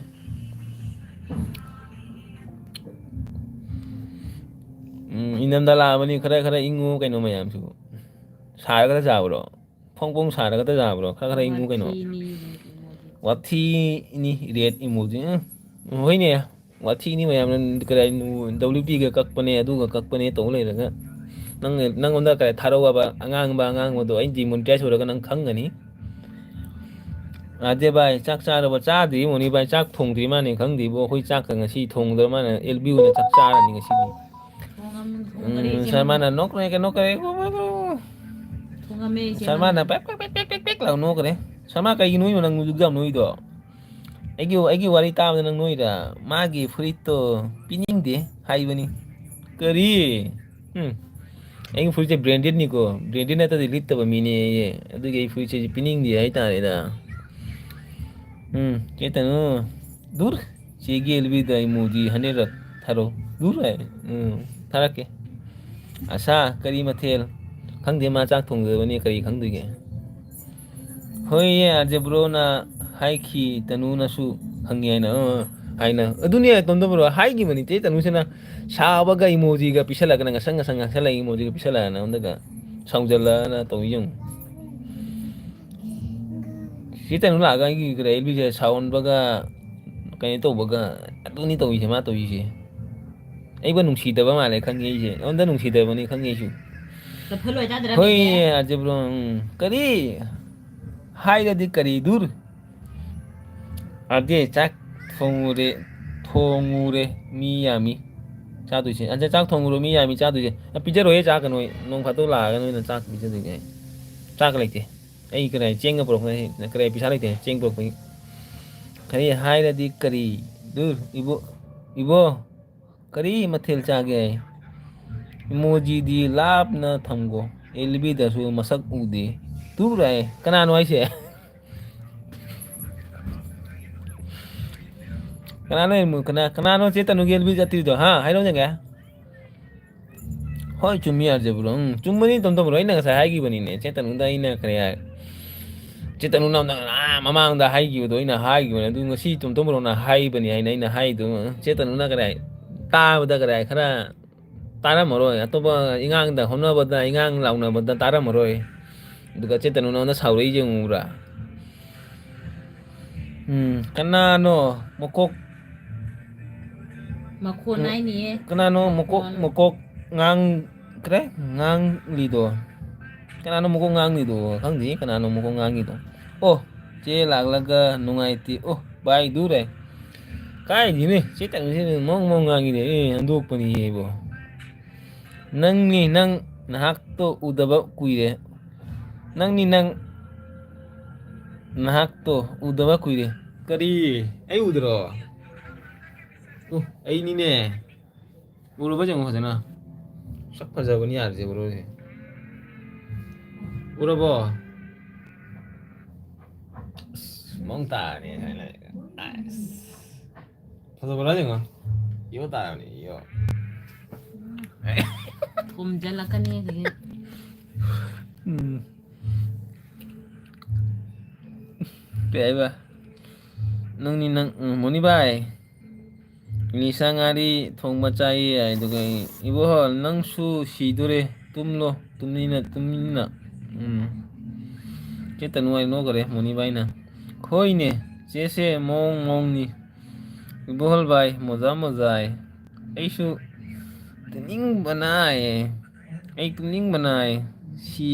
ꯎꯝ, ꯏꯪꯊꯝꯊꯥ ꯂꯥꯛꯑꯕꯅꯤ, ꯈꯔ, ꯈꯔ ꯏꯪꯉꯨ ꯀꯩꯅꯣ ꯃꯌꯥꯝꯁꯤꯕꯨ꯫ ꯁꯥꯔꯒ ꯆꯥꯕ꯭ꯔꯣ? ꯐꯣꯡ ꯐꯣꯡ ꯁꯥꯔꯒ ꯌꯥꯕ꯭ꯔꯣ? ꯈꯔ ꯈꯔ ꯏꯪꯉꯨ ꯀꯩꯅꯣ꯫ ꯋꯥꯊꯤꯅꯤ꯫ ꯋꯥꯊꯤꯅꯤ, red emoji꯫ ꯎꯝ, ꯍꯣꯏꯅꯦ, ꯋꯥꯊꯤꯅꯤ ꯃꯌꯥꯝꯅ꯫ ꯀꯔꯤ, W P ꯒ ꯀꯛꯄꯅꯦ, ꯑꯗꯨꯒ ꯀꯛꯄꯅꯦ ꯇꯧ ꯂꯩꯔꯒ꯫ ꯅꯪ, ꯅꯪꯉꯣꯟꯗ ꯀꯔꯤ ꯊꯥꯔꯛꯑꯣ ꯍꯥꯏꯕ? ꯑꯉꯥꯡꯕ, ꯑꯉꯥꯡꯕꯗꯣ ꯑꯩ demonetize ꯑꯣꯏꯔꯒ ꯅꯪ ꯈꯪꯒꯅꯤ꯫ ꯑꯗꯦ ꯚꯥꯏ, ꯆꯥꯛ ꯆꯥꯔꯕ? ꯆꯥꯗ꯭ꯔꯤ ꯃꯣꯅꯤ ꯚꯥꯏ, ꯆꯥꯛ ꯊꯣꯡꯗ꯭ꯔꯤ ꯃꯥꯅꯦ ꯈꯪꯗ꯭ꯔꯤꯕꯣ꯫ ꯑꯩꯈꯣꯏ ꯆꯥꯛꯀ ꯉꯁꯤ ꯊꯣꯡꯗ꯭ꯔ ꯃꯥꯅꯦ, L B ꯑꯣꯏꯅ ꯆꯥꯛ ꯆꯥꯔꯅꯤ ꯉꯁꯤꯗꯤ꯫ ꯊꯣꯡꯉꯝ-, ꯊꯣꯡꯗ꯭ꯔꯤ ꯎꯝ, ꯏꯆꯦ ꯁꯔꯃꯥꯅ ꯃꯥꯅ꯫ ꯅꯣꯛꯈ꯭ꯔꯦ, ꯀꯩꯅꯣ ꯈꯔꯦ꯫ ꯊꯣꯡꯉꯝꯃꯦ ꯏꯆꯦ ꯁꯔꯃꯥꯅ ꯃꯥꯅ꯫ ꯄꯦꯛ, ꯄꯦꯛ, ꯄꯦꯛ, ꯄꯦꯛ, ꯄꯦꯛ, ꯄꯦꯛ ꯂꯥꯎ ꯅꯣꯛꯈ꯭ꯔꯦ꯫ ꯁꯔꯃꯥ, ꯀꯩꯒꯤꯅꯣ ꯅꯪ ꯅꯣꯏꯗꯣ ꯑꯗꯨꯛ ꯌꯥꯝ ꯅꯣꯏꯗꯣ? ꯑꯩꯒꯤ, ꯑꯩꯒꯤ ꯋꯥꯔꯤ ꯇꯥꯕꯗ ꯅꯪ ꯅꯣꯏꯔꯥ? ꯃꯥꯒꯤ ꯐꯨꯔꯤꯠꯇꯣ ꯄꯤꯅꯤꯡꯗꯦ ꯍꯥꯏꯕꯅꯤ꯫ ꯀꯔꯤ? ꯎꯝ꯫ ꯑꯩꯒꯤ ꯐꯨꯔꯤꯠꯁꯦ branded ꯅꯤꯀꯣ꯫ Branded ꯅꯠꯇ꯭ꯔꯗꯤ ꯂꯤꯠꯇꯕ ꯃꯤꯅꯦ ꯑꯩꯁꯦ꯫ ꯑꯗꯨꯒꯤ ꯑꯩ ꯐꯨꯔꯤꯠꯁꯦ ꯄꯤꯅꯤꯡꯗꯦ ꯍꯥꯏꯇꯥꯔꯦꯗ꯫ ꯎꯝ, ꯆꯦ ꯇꯅꯨ, ꯗꯨꯔ꯫ ꯆꯦꯒꯤ L B ꯗ emoji hundred ꯔꯛ ꯊꯥꯔꯛꯑꯣ꯫ ꯗꯨꯔ ꯍꯥꯏ꯫ ꯎꯝ, ꯊꯥꯔꯛꯀꯦ꯫ ꯑꯁꯥ, ꯀꯔꯤ ꯃꯊꯦꯜ? ꯈꯪꯗꯦ, ꯃꯥ ꯆꯥꯛ ꯊꯣꯡꯗꯕꯅꯤ, ꯀꯔꯤ ꯈꯪꯗꯣꯏꯒꯦ? ꯍꯣꯏꯌꯦ, ꯑꯥꯔꯖꯦ ꯕ꯭ꯔꯣꯅ ꯍꯥꯏꯈꯤ, ꯇꯅꯨꯅꯁꯨ ꯍꯪꯉꯤ ꯍꯥꯏꯅ, ꯑ, ꯍꯥꯏꯅ꯫ ꯑꯗꯨꯅꯦ, ꯇꯣꯝꯗ ꯕ꯭ꯔꯣ, ꯍꯥꯏꯈꯤꯕꯅꯤ, ꯆꯦ ꯇꯅꯨꯁꯤꯅ ꯁꯥꯎꯕꯒ emoji ꯒ ꯄꯤꯁꯜꯂꯛꯇꯅ, ꯉꯁꯪ ꯉꯁꯪ ꯉꯥꯡꯁꯜꯂꯛꯏ, emoji ꯒ ꯄꯤꯁꯜꯂꯛꯑꯅ ꯑꯩꯉꯣꯟꯗꯒ ꯁꯥꯎꯖꯜꯂꯛꯑꯅ ꯇꯧꯔꯤ ꯌꯦꯡꯉꯨ꯫ ꯁꯤ ꯇꯅꯨ ꯂꯥꯛꯑꯒ ꯑꯩꯒꯤ ꯀꯔꯤ, L B ꯁꯦ ꯁꯥꯎꯍꯟꯕꯒ, ꯀꯩꯅꯣ ꯇꯧꯕꯒ, ꯑꯗꯨꯅꯤ ꯇꯧꯔꯤꯁꯦ, ꯃꯥ ꯇꯧꯔꯤꯁꯦ꯫ ꯑꯩꯕꯨ ꯅꯨꯡꯁꯤꯗꯕ ꯃꯥꯜꯂꯦ ꯈꯪꯉꯤ ꯑꯩꯁꯦ꯫ ꯑꯩꯉꯣꯟꯗ ꯅꯨꯡꯁꯤꯗꯕꯅꯤ ꯈꯪꯉꯤ ꯑꯩꯁꯨ꯫ ꯆꯐꯨ ꯂꯣꯏ ꯆꯥꯗ꯭ꯔꯥ ꯍꯣꯏ, ꯂꯩꯔꯦ? ꯑꯥꯔꯖꯦ ꯕ꯭ꯔꯣ, ꯎꯝ꯫ ꯀꯔꯤ? ꯍꯥꯏꯔꯗꯤ ꯀꯔꯤ? ꯗꯨꯔ꯫ ꯑꯥꯔꯖꯦ, ꯆꯥꯛ ꯊꯣꯡꯉꯨꯔꯦ, ꯊꯣꯡꯉꯨꯔꯦ, ꯃꯤ ꯌꯥꯝꯃꯤ ꯆꯥꯗꯣꯏꯁꯦ꯫ ꯑꯥꯔꯖꯦ, ꯆꯥꯛ ꯊꯣꯡꯉꯨꯔꯣ, ꯃꯤ ꯌꯥꯝꯃꯤ ꯆꯥꯗꯣꯏꯁꯦ꯫ ꯑ, ꯄꯤꯖꯔꯣꯏꯌꯦ ꯆꯥꯛꯀ ꯅꯣꯏ꯫ ꯅꯣꯡ ꯐꯥꯗꯣꯛ ꯂꯥꯛꯑꯒ ꯅꯣꯏꯅ ꯆꯥꯛ ꯄꯤꯖꯗꯣꯏꯅꯦ ꯑꯩ꯫ ꯆꯥꯛꯀ ꯂꯩꯇꯦ꯫ ꯑꯩ ꯀꯗꯥꯏ ꯆꯦꯡꯒ ꯄꯨꯔꯛꯄ ꯅꯠꯇꯦ, ꯀꯗꯥꯏ ꯄꯩꯁꯥ ꯂꯩꯇꯦ ꯆꯦꯡ ꯄꯨꯔꯛꯄꯒꯤ꯫ ꯀꯔꯤ ꯍꯥꯏꯔꯗꯤ ꯀꯔꯤ? ꯗꯨ, ꯏꯕꯣ, ꯏꯕꯣ, ꯀꯔꯤ ꯃꯊꯦꯜ ꯆꯥꯒꯦ? ꯏꯃꯣꯖꯤꯗꯤ ꯂꯥꯞꯅ ꯊꯝꯒꯣ꯫ ꯑꯦꯜꯕꯤꯗꯁꯨ ꯃꯁꯛ ꯎꯗꯦ꯫ ꯇꯨꯔꯥꯏ꯫ ꯀꯅꯥꯅꯣ ꯍꯥꯏꯁꯦ? ꯀꯅꯥꯅꯣ ꯑꯦꯜꯕꯤ-, ꯀꯅꯥ-, ꯀꯅꯥꯅꯣ ꯆꯦ ꯇꯅꯨꯒꯤ ꯑꯦꯜꯕꯤ ꯆꯠꯇ꯭ꯔꯤꯗꯣ? ꯍꯥ? ꯍꯥꯏꯔꯛꯑꯣ ꯌꯦꯡꯒꯦ꯫ ꯍꯣꯏ, ꯆꯨꯝꯃꯤ, ꯑꯥꯔ ꯖꯦ ꯕ꯭ꯔꯣ꯫ ꯎꯝ, ꯆꯨꯝꯕꯅꯤ, ꯇꯣꯝ ꯇꯣꯝ ꯕ꯭ꯔꯣ꯫ ꯑꯩꯅ ꯉꯁꯥꯏ ꯍꯥꯏꯈꯤꯕꯅꯤꯅꯦ, ꯆꯦ ꯇꯅꯨꯗ ꯑꯩꯅ ꯀꯔꯤ ꯍꯥꯏ-, ꯆꯦ ꯇꯅꯨꯅ ꯑꯝꯇ, ꯑꯥ, ꯃꯃꯥꯡꯗ ꯍꯥꯏꯈꯤꯕꯗꯣ ꯑꯩꯅ ꯍꯥꯏꯈꯤꯕꯅꯦ꯫ ꯑꯗꯨ ꯉꯁꯤ ꯇꯣꯝ ꯇꯣꯝ ꯕ꯭ꯔꯣꯅ ꯍꯥꯏꯕꯅꯤ ꯍꯥꯏꯅ ꯑꯩꯅ ꯍꯥꯏꯗꯣ꯫ ꯆꯦ ꯇꯅꯨꯅ ꯀꯔꯤ ꯍꯥꯏ-, ꯇꯥꯕꯗ ꯀꯔꯤ ꯍꯥꯏ-, ꯈꯔ ꯇꯥꯔꯝꯃꯔꯣꯏ꯫ ꯑꯇꯣꯞꯄ ꯏꯉꯥꯡꯗ ꯍꯣꯠꯅꯕꯗ, ꯏꯉꯥꯡ ꯂꯥꯎꯅꯕꯗ ꯇꯥꯔꯝꯃꯔꯣꯏ꯫ ꯑꯗꯨꯒ ꯆꯦ ꯇꯅꯨ ꯅꯉꯣꯟꯗ ꯁꯥꯎꯔꯛꯏꯁꯦ ꯎꯕ꯭ꯔꯥ? ꯎꯝ, ꯀꯅꯥꯅꯣ ꯃꯀꯣꯛ ꯃꯈꯣꯟ ꯎꯝ, ꯍꯥꯏꯅꯤꯌꯦ꯫ ꯀꯅꯥꯅꯣ ꯃꯀꯣꯛ, ꯃꯈꯣꯟ꯫ ꯃꯀꯣꯛ ꯉꯥꯡ-, ꯀꯔꯦ? ꯉꯥꯡꯂꯤꯗꯣ? ꯀꯅꯥꯅꯣ ꯃꯀꯣꯛ ꯉꯥꯡꯂꯤꯗꯣ? ꯈꯪꯗꯦ, ꯀꯅꯥꯅꯣ ꯃꯀꯣꯛ ꯉꯥꯡꯉꯤꯗꯣ? ꯑꯣ, ꯆꯦ ꯂꯥꯛꯂꯒ ꯅꯨꯡꯉꯥꯏꯇꯦ꯫ ꯑꯣ, ꯚꯥꯏ, ꯗꯨꯔꯦ꯫ ꯀꯥꯏꯗꯤꯅꯦ, ꯆꯦ ꯇꯅꯨꯁꯦ ꯃꯑꯣꯡ ꯃꯑꯣꯡ ꯉꯥꯡꯉꯤꯅꯦ꯫ ꯑꯦ, ꯍꯟꯗꯣꯛꯄꯅꯤ ꯏꯕꯣ꯫ ꯅꯪꯅꯤ ꯅꯪ, ꯅꯍꯥꯛꯇꯣ ꯎꯗꯕ ꯀꯨꯏꯔꯦ꯫ ꯅꯪꯅꯤ ꯅꯪ, ꯅꯍꯥꯛꯇꯣ ꯎꯗꯕ ꯀꯨꯏꯔꯦ꯫ ꯀꯔꯤ? ꯑꯩ ꯎꯗ꯭ꯔꯣ? ꯎ, ꯑꯩꯅꯤꯅꯦ꯫ ꯎꯔꯕ ꯌꯦꯡꯉꯣ ꯐꯖꯅ꯫ ꯁꯛ ꯐꯖꯕꯅꯤ ꯌꯥꯔꯤꯁꯦ ꯕ꯭ꯔꯣꯁꯦ꯫ ꯎꯔꯕꯣ? ꯑꯁ, ꯃꯑꯣꯡ ꯇꯥꯔꯅꯤ ꯍꯥꯏꯅ꯫ ꯑꯁ꯫ ꯐꯖꯕ꯭ꯔꯥ ꯌꯦꯡꯉꯣ꯫ ꯌꯣ ꯇꯥꯔꯕꯅꯤ, ꯌꯣ꯫ ꯊꯣꯝꯖꯤꯜꯂꯛꯀꯅꯤ ꯑꯗꯒꯤ꯫ ꯎꯝ꯫ ꯀꯩ ꯍꯥꯏꯕ? ꯅꯪꯅꯤ ꯅꯪ, ꯎꯝ, ꯃꯣꯅꯤ ꯚꯥꯏ꯫ ꯏꯂꯤꯁꯥ ꯉꯥꯔꯤ ꯊꯣꯡꯕ ꯆꯥꯏꯌꯦ ꯍꯥꯏꯗꯨꯒ ꯑꯩ, ꯏꯕꯣꯍꯜ, ꯅꯪꯁꯨ ꯁꯤꯗꯣꯔꯦ꯫ ꯇꯨꯝꯂꯣ, ꯇꯨꯝꯅꯤꯡꯅ, ꯇꯨꯝꯅꯤꯡꯅ꯫ ꯎꯝ꯫ ꯆꯦ ꯇꯅꯨ ꯍꯥꯏ ꯅꯣꯛꯈꯔꯦ, ꯃꯣꯅꯤ ꯚꯥꯏꯅ꯫ ꯍꯣꯏꯅꯦ, ꯆꯦꯁꯦ ꯃꯑꯣꯡ ꯃꯑꯣꯡꯅꯤ꯫ ꯏꯕꯣꯍꯜ ꯚꯥꯏ, ꯃꯣꯖꯥ ꯃꯣꯖꯥꯏ꯫ ꯑꯩꯁꯨ ꯇꯨꯝꯅꯤꯡꯕꯅ ꯑꯩ, ꯑꯩ ꯇꯨꯝꯅꯤꯡꯕꯅ ꯑꯩ꯫ ꯁꯤ,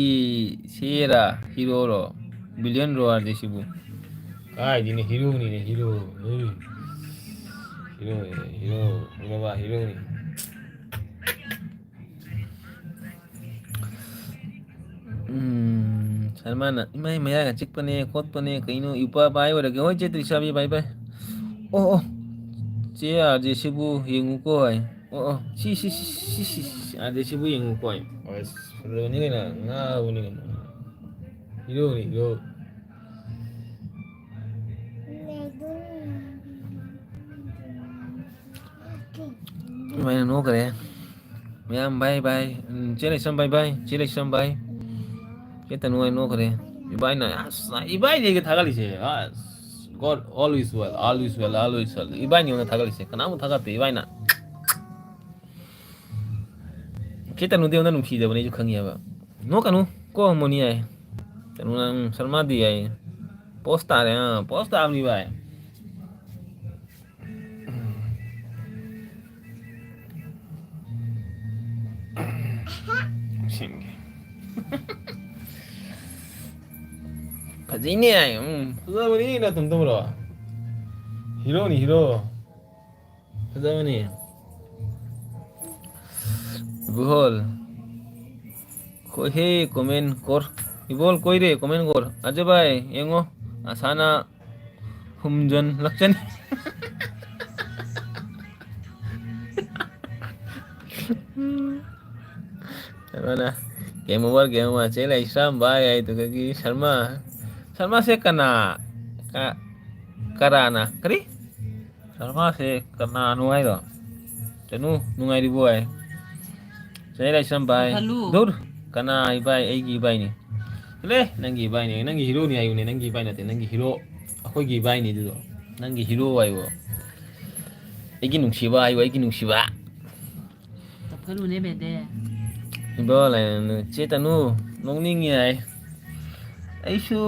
ꯁꯦꯔꯥ, ꯍꯤꯔꯣꯔꯣ? ꯚꯤꯂꯤꯌꯟꯔꯣ ꯍꯥꯏꯔꯗꯤ ꯁꯤꯕꯨ? ꯀꯥꯏꯗꯩꯅꯣ ꯍꯤꯔꯣꯅꯤꯅꯦ, ꯍꯤꯔꯣ꯫ ꯎꯝ꯫ ꯍꯤꯔꯣꯅꯤ, ꯍꯤꯔꯣ, ꯍꯤꯔꯣꯕ ꯍꯤꯔꯣꯅꯤ꯫ ꯎꯝ, ꯁꯔꯃꯥꯅ, "ꯏꯃꯥꯏ, ꯃꯌꯥꯒ ꯆꯤꯛꯄꯅꯦ, ꯈꯣꯠꯄꯅꯦ, ꯀꯩꯅꯣ, ꯏꯄꯥ ꯄꯥꯏ ꯑꯣꯏꯔꯒꯦ꯫ ꯍꯣꯏ, ꯆꯦ ꯇ꯭ꯔꯤꯁꯥꯕꯤ, ꯕꯥꯏ ꯕꯥꯏ꯫ ꯑꯣ, ꯑꯣ, ꯆꯦ ꯑꯥꯔ ꯖꯦ ꯁꯤꯕꯨ ꯌꯦꯡꯉꯨꯀꯣ ꯍꯥꯏ꯫ ꯑꯣ, ꯑꯣ, ꯁꯤ, ꯁꯤ, ꯑꯥꯔ ꯖꯦ ꯁꯤꯕꯨ ꯌꯦꯡꯉꯨꯀꯣ ꯍꯥꯏ꯫ ꯑꯁ, ꯐꯖꯕꯅꯤ ꯀꯩꯅꯣ, ꯉꯥꯎꯕꯅꯤ ꯀꯩꯅꯣ꯫ ꯍꯤꯔꯣꯅꯤ, ꯍꯤꯔꯣ꯫ ꯑꯗꯨꯃꯥꯏꯅ ꯅꯣꯛꯈ꯭ꯔꯦ꯫ ꯃꯌꯥꯝ ꯕꯥꯏ ꯕꯥꯏ꯫ ꯎꯝ, ꯆꯦ ꯂꯩꯁ꯭ꯔꯝ ꯕꯥꯏ ꯕꯥꯏ꯫ ꯆꯦ ꯂꯩꯁ꯭ꯔꯝ ꯕꯥꯏ꯫ ꯆꯦ ꯇꯅꯨ ꯍꯥꯏ ꯅꯣꯛꯈ꯭ꯔꯦ꯫ ꯏꯕꯥꯏꯅ, ꯑꯁ, ꯏꯕꯥꯏꯅꯦꯒ ꯊꯥꯒꯠꯂꯤꯁꯦ꯫ ꯑꯁ, God, all is well, all is well, all is well. ꯏꯕꯥꯏꯅꯦ ꯑꯣꯏꯅ ꯊꯥꯒꯠꯂꯤꯁꯦ꯫ ꯀꯅꯥꯕꯨ ꯊꯥꯒꯠꯇꯦ ꯏꯕꯥꯏꯅ꯫ ꯆꯦ ꯇꯅꯨꯗꯤ ꯑꯩꯉꯣꯟꯗ ꯅꯨꯡꯁꯤꯗꯕꯅꯦ ꯑꯩꯁꯨ ꯈꯪꯉꯦꯕ꯫ ꯅꯣꯛꯀꯅꯨ꯫ ꯀꯣ ꯃꯣꯅꯤ ꯍꯥꯏ꯫ ꯇꯅꯨꯅ, ꯎꯝ, ꯁꯔꯃꯥꯗꯤ ꯍꯥꯏ꯫ ꯄꯣꯁ ꯇꯥꯔꯦ, ꯑꯥ, ꯄꯣꯁ ꯇꯥꯕꯅꯤ ꯚꯥꯏ꯫ ꯁꯤꯡꯒꯦ꯫ ꯐꯖꯩꯅꯦ꯫ ꯎꯝ, ꯐꯖꯕꯅꯤ ꯅꯥꯇꯣꯝꯇꯕ꯭ꯔꯣ? ꯍꯤꯔꯣꯅꯤ, ꯍꯤꯔꯣ꯫ ꯐꯖꯕꯅꯤ꯫ ꯏꯕꯣꯍꯣꯜ꯫ ꯈꯣꯏꯍꯦ comment ꯀꯣꯔ꯫ ꯏꯕꯣꯍꯣꯜ ꯀꯣꯏꯔꯦ comment ꯀꯣꯔ꯫ ꯑꯖ ꯚꯥꯏ, ꯌꯦꯡꯉꯣ꯫ ꯑꯁꯥꯅ ꯍꯨꯝꯖꯟ ꯂꯛꯆꯅꯤ꯫ ꯑꯗꯨꯅ game over, game over꯫ ꯆꯦ ꯂꯩꯁ꯭ꯔꯥꯝ ꯚꯥꯏ ꯍꯥꯏꯗꯨꯗꯒꯤ ꯁꯔꯃ꯫ ꯁꯔꯃꯁꯦ ꯀꯅꯥ? ꯀ-, ꯀꯔꯥꯅ? ꯀꯔꯤ? ꯁꯔꯃꯁꯦ ꯀꯅꯥꯅꯣ ꯍꯥꯏꯔꯣ? ꯆꯅꯨ, ꯅꯨꯡꯉꯥꯏꯔꯤꯕꯣ ꯍꯥꯏ꯫ ꯆꯦ ꯂꯩꯁ꯭ꯔꯥꯝ ꯚꯥꯏ꯫ ꯈꯜꯂꯨ꯫ ꯙꯨꯔ, ꯀꯅꯥ ꯏꯕꯥꯏ? ꯑꯩꯒꯤ ꯏꯕꯥꯏꯅꯤ꯫ ꯆꯠꯂꯦ, ꯅꯪꯒꯤ ꯏꯕꯥꯏꯅꯦ, ꯅꯪꯒꯤ ꯍꯤꯔꯣꯅꯤ ꯍꯥꯏꯌꯨꯅꯦ, ꯅꯪꯒꯤ ꯏꯕꯥꯏ ꯅꯠꯇꯦ, ꯅꯪꯒꯤ ꯍꯤꯔꯣ, ꯑꯩꯈꯣꯏꯒꯤ ꯏꯕꯥꯏꯅꯤ ꯑꯗꯨꯗꯣ, ꯅꯪꯒꯤ ꯍꯤꯔꯣ ꯍꯥꯏꯌꯣ, ꯑꯩꯒꯤ ꯅꯨꯡꯁꯤꯕ ꯍꯥꯏꯌꯣ, ꯑꯩꯒꯤ ꯅꯨꯡꯁꯤꯕ꯫ ꯇꯞꯊꯔꯨꯅꯦ ꯕꯦꯗꯦ꯫ ꯏꯕꯣ ꯂꯥꯏꯅ, ꯆꯦ ꯇꯅꯨ, ꯅꯣꯛꯅꯤꯡꯉꯤ ꯍꯥꯏ꯫ ꯑꯩꯁꯨ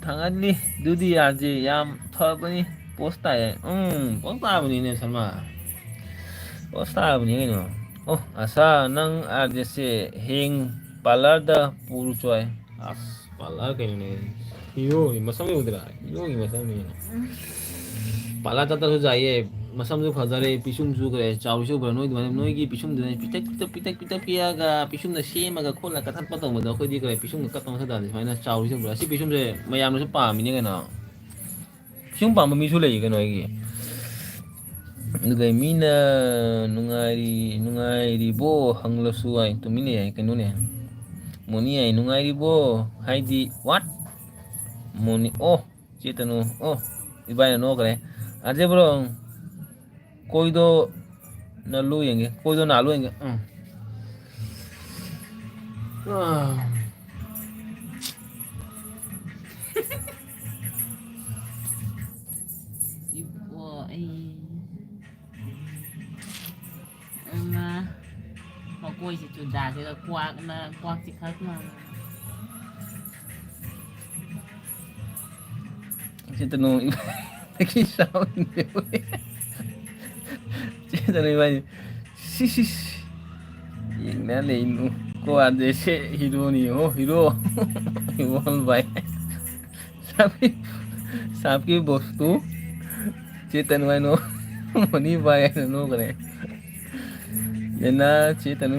ꯊꯥꯒꯠꯂꯤ, ꯑꯗꯨꯗꯤ ꯌꯥꯗꯦ, ꯌꯥꯝ ꯐꯕꯅꯤ, ꯄꯣꯁ ꯇꯥꯏ꯫ ꯎꯝ, ꯄꯣꯁ ꯇꯥꯕꯅꯤꯅꯦ ꯁꯔꯃ, ꯄꯣꯁ ꯇꯥꯕꯅꯤ ꯀꯩꯅꯣ꯫ ꯑꯣ, ꯑꯁꯥ, ꯅꯪ ꯑꯥꯔ ꯖꯦꯁꯦ ꯍꯌꯦꯡ ꯄꯥꯔꯂꯔꯗ ꯄꯨꯔꯨꯆꯣ ꯍꯥꯏ꯫ ꯑꯁ, ꯄꯥꯔꯂꯔ ꯀꯩꯅꯣꯅꯦ? ꯍꯤꯔꯣꯒꯤ ꯃꯁꯝ ꯌꯧꯗ꯭ꯔꯥ? ꯍꯤꯔꯣꯒꯤ ꯃꯁꯝꯅꯤ꯫ ꯄꯥꯔꯂꯔ ꯆꯠꯇ꯭ꯔꯁꯨ ꯌꯥꯏꯌꯦ꯫ ꯃꯁꯝꯁꯨ ꯐꯖꯔꯦ, ꯄꯤꯁꯨꯝꯁꯨ ꯈꯔ ꯆꯥꯎꯔꯤꯁꯨ ꯈꯔ ꯅꯣꯏ ꯑꯗꯨꯃꯥꯏꯅ ꯅꯣꯏꯒꯤ ꯄꯤꯁꯨꯝꯗꯨꯅ ꯄꯤꯛꯇꯛ ꯄꯤꯛꯇꯛ ꯄꯤꯛꯇꯛ ꯄꯤꯛꯇꯛ ꯄꯤꯛꯑꯒ ꯄꯤꯁꯨꯝꯅ ꯁꯦꯝꯃꯒ ꯈꯣꯠꯂꯒ ꯀꯛꯊꯠꯄ ꯇꯧꯕꯗꯣ ꯑꯩꯈꯣꯏꯗꯤ ꯈꯔ ꯄꯤꯁꯨꯝꯒ ꯀꯛꯄ ꯃꯊꯧ ꯇꯥꯗꯦ꯫ ꯁꯨꯃꯥꯏꯅ ꯆꯥꯎꯔꯤꯁꯨ ꯈꯔ ꯑꯁꯤ ꯄꯤꯁꯨꯝꯁꯦ ꯃꯌꯥꯝꯅꯁꯨ ꯄꯥꯝꯃꯤꯅꯦ ꯀꯩꯅꯣ꯫ ꯄꯤꯁꯨꯝ ꯄꯥꯝꯕ ꯃꯤꯁꯨ ꯂꯩꯌꯦ ꯀꯩꯅꯣ ꯑꯩꯒꯤ꯫ ꯑꯗꯨꯒ ꯃꯤꯅ ꯅꯨꯡꯉꯥꯏꯔꯤ ꯅꯨꯡꯉꯥꯏꯔꯤꯕꯣ ꯍꯪꯂꯁꯨ ꯍꯥꯏ ꯇꯨꯃꯤꯟꯅ ꯌꯥꯏ ꯀꯩꯅꯣꯅꯦ꯫ ꯃꯣꯅꯤ ꯍꯥꯏ ꯅꯨꯡꯉꯥꯏꯔꯤꯕꯣ ꯍꯥꯏꯗꯤ what? ꯃꯣꯅꯤ ꯑꯣ ꯆꯦꯇꯅꯨ ꯑꯣ ꯏꯕꯥꯏꯅ ꯅꯣꯛꯈ꯭ꯔꯦ꯫ ꯑꯖꯦ ꯕ꯭ꯔꯣ ꯀꯣꯏꯗꯣ ꯅꯥꯜꯂꯨ ꯌꯦꯡꯒꯦ ꯀꯣꯏꯗꯣ ꯅꯥꯜꯂꯨ ꯌꯦꯡꯒꯦ꯫ ꯎꯝ꯫ ꯑꯥ꯫ ꯏꯕꯣ ꯑꯩ ꯏꯃꯥ ꯃꯀꯣꯏꯁꯦ ꯆꯨꯗꯥꯁꯤꯒ ꯀ꯭ꯋꯥꯛꯅ ꯀ꯭ꯋꯥꯛꯁꯤ ꯈꯛ ꯃꯥꯟꯅ꯫ ꯆꯦꯇꯅꯨ ꯏꯕꯥꯅꯤ ꯁꯥꯎꯟꯗꯦ꯫ ꯆꯦꯇꯅꯨ ꯏꯕꯥꯅꯤ ꯁꯤ ꯁꯤ ꯁꯤ꯫ ꯌꯦꯡꯅ ꯂꯩꯅꯨ ꯀꯣ ꯑꯗꯩꯁꯦ ꯍꯤꯔꯣꯅꯤ ꯍꯣ ꯍꯤꯔꯣ꯫ ꯏꯕꯣꯜ ꯚꯥꯏ꯫ ꯁꯥꯞꯀꯤ ꯁꯥꯞꯀꯤ ꯕꯣꯁꯇꯨ ꯆꯦꯇꯟ ꯍꯥꯏꯅꯣ ꯃꯅꯤ ꯚꯥꯏ ꯍꯥꯏꯅ ꯅꯣꯛꯈ꯭ꯔꯦ꯫ ꯅꯦꯅꯥ ꯆꯦꯇꯟ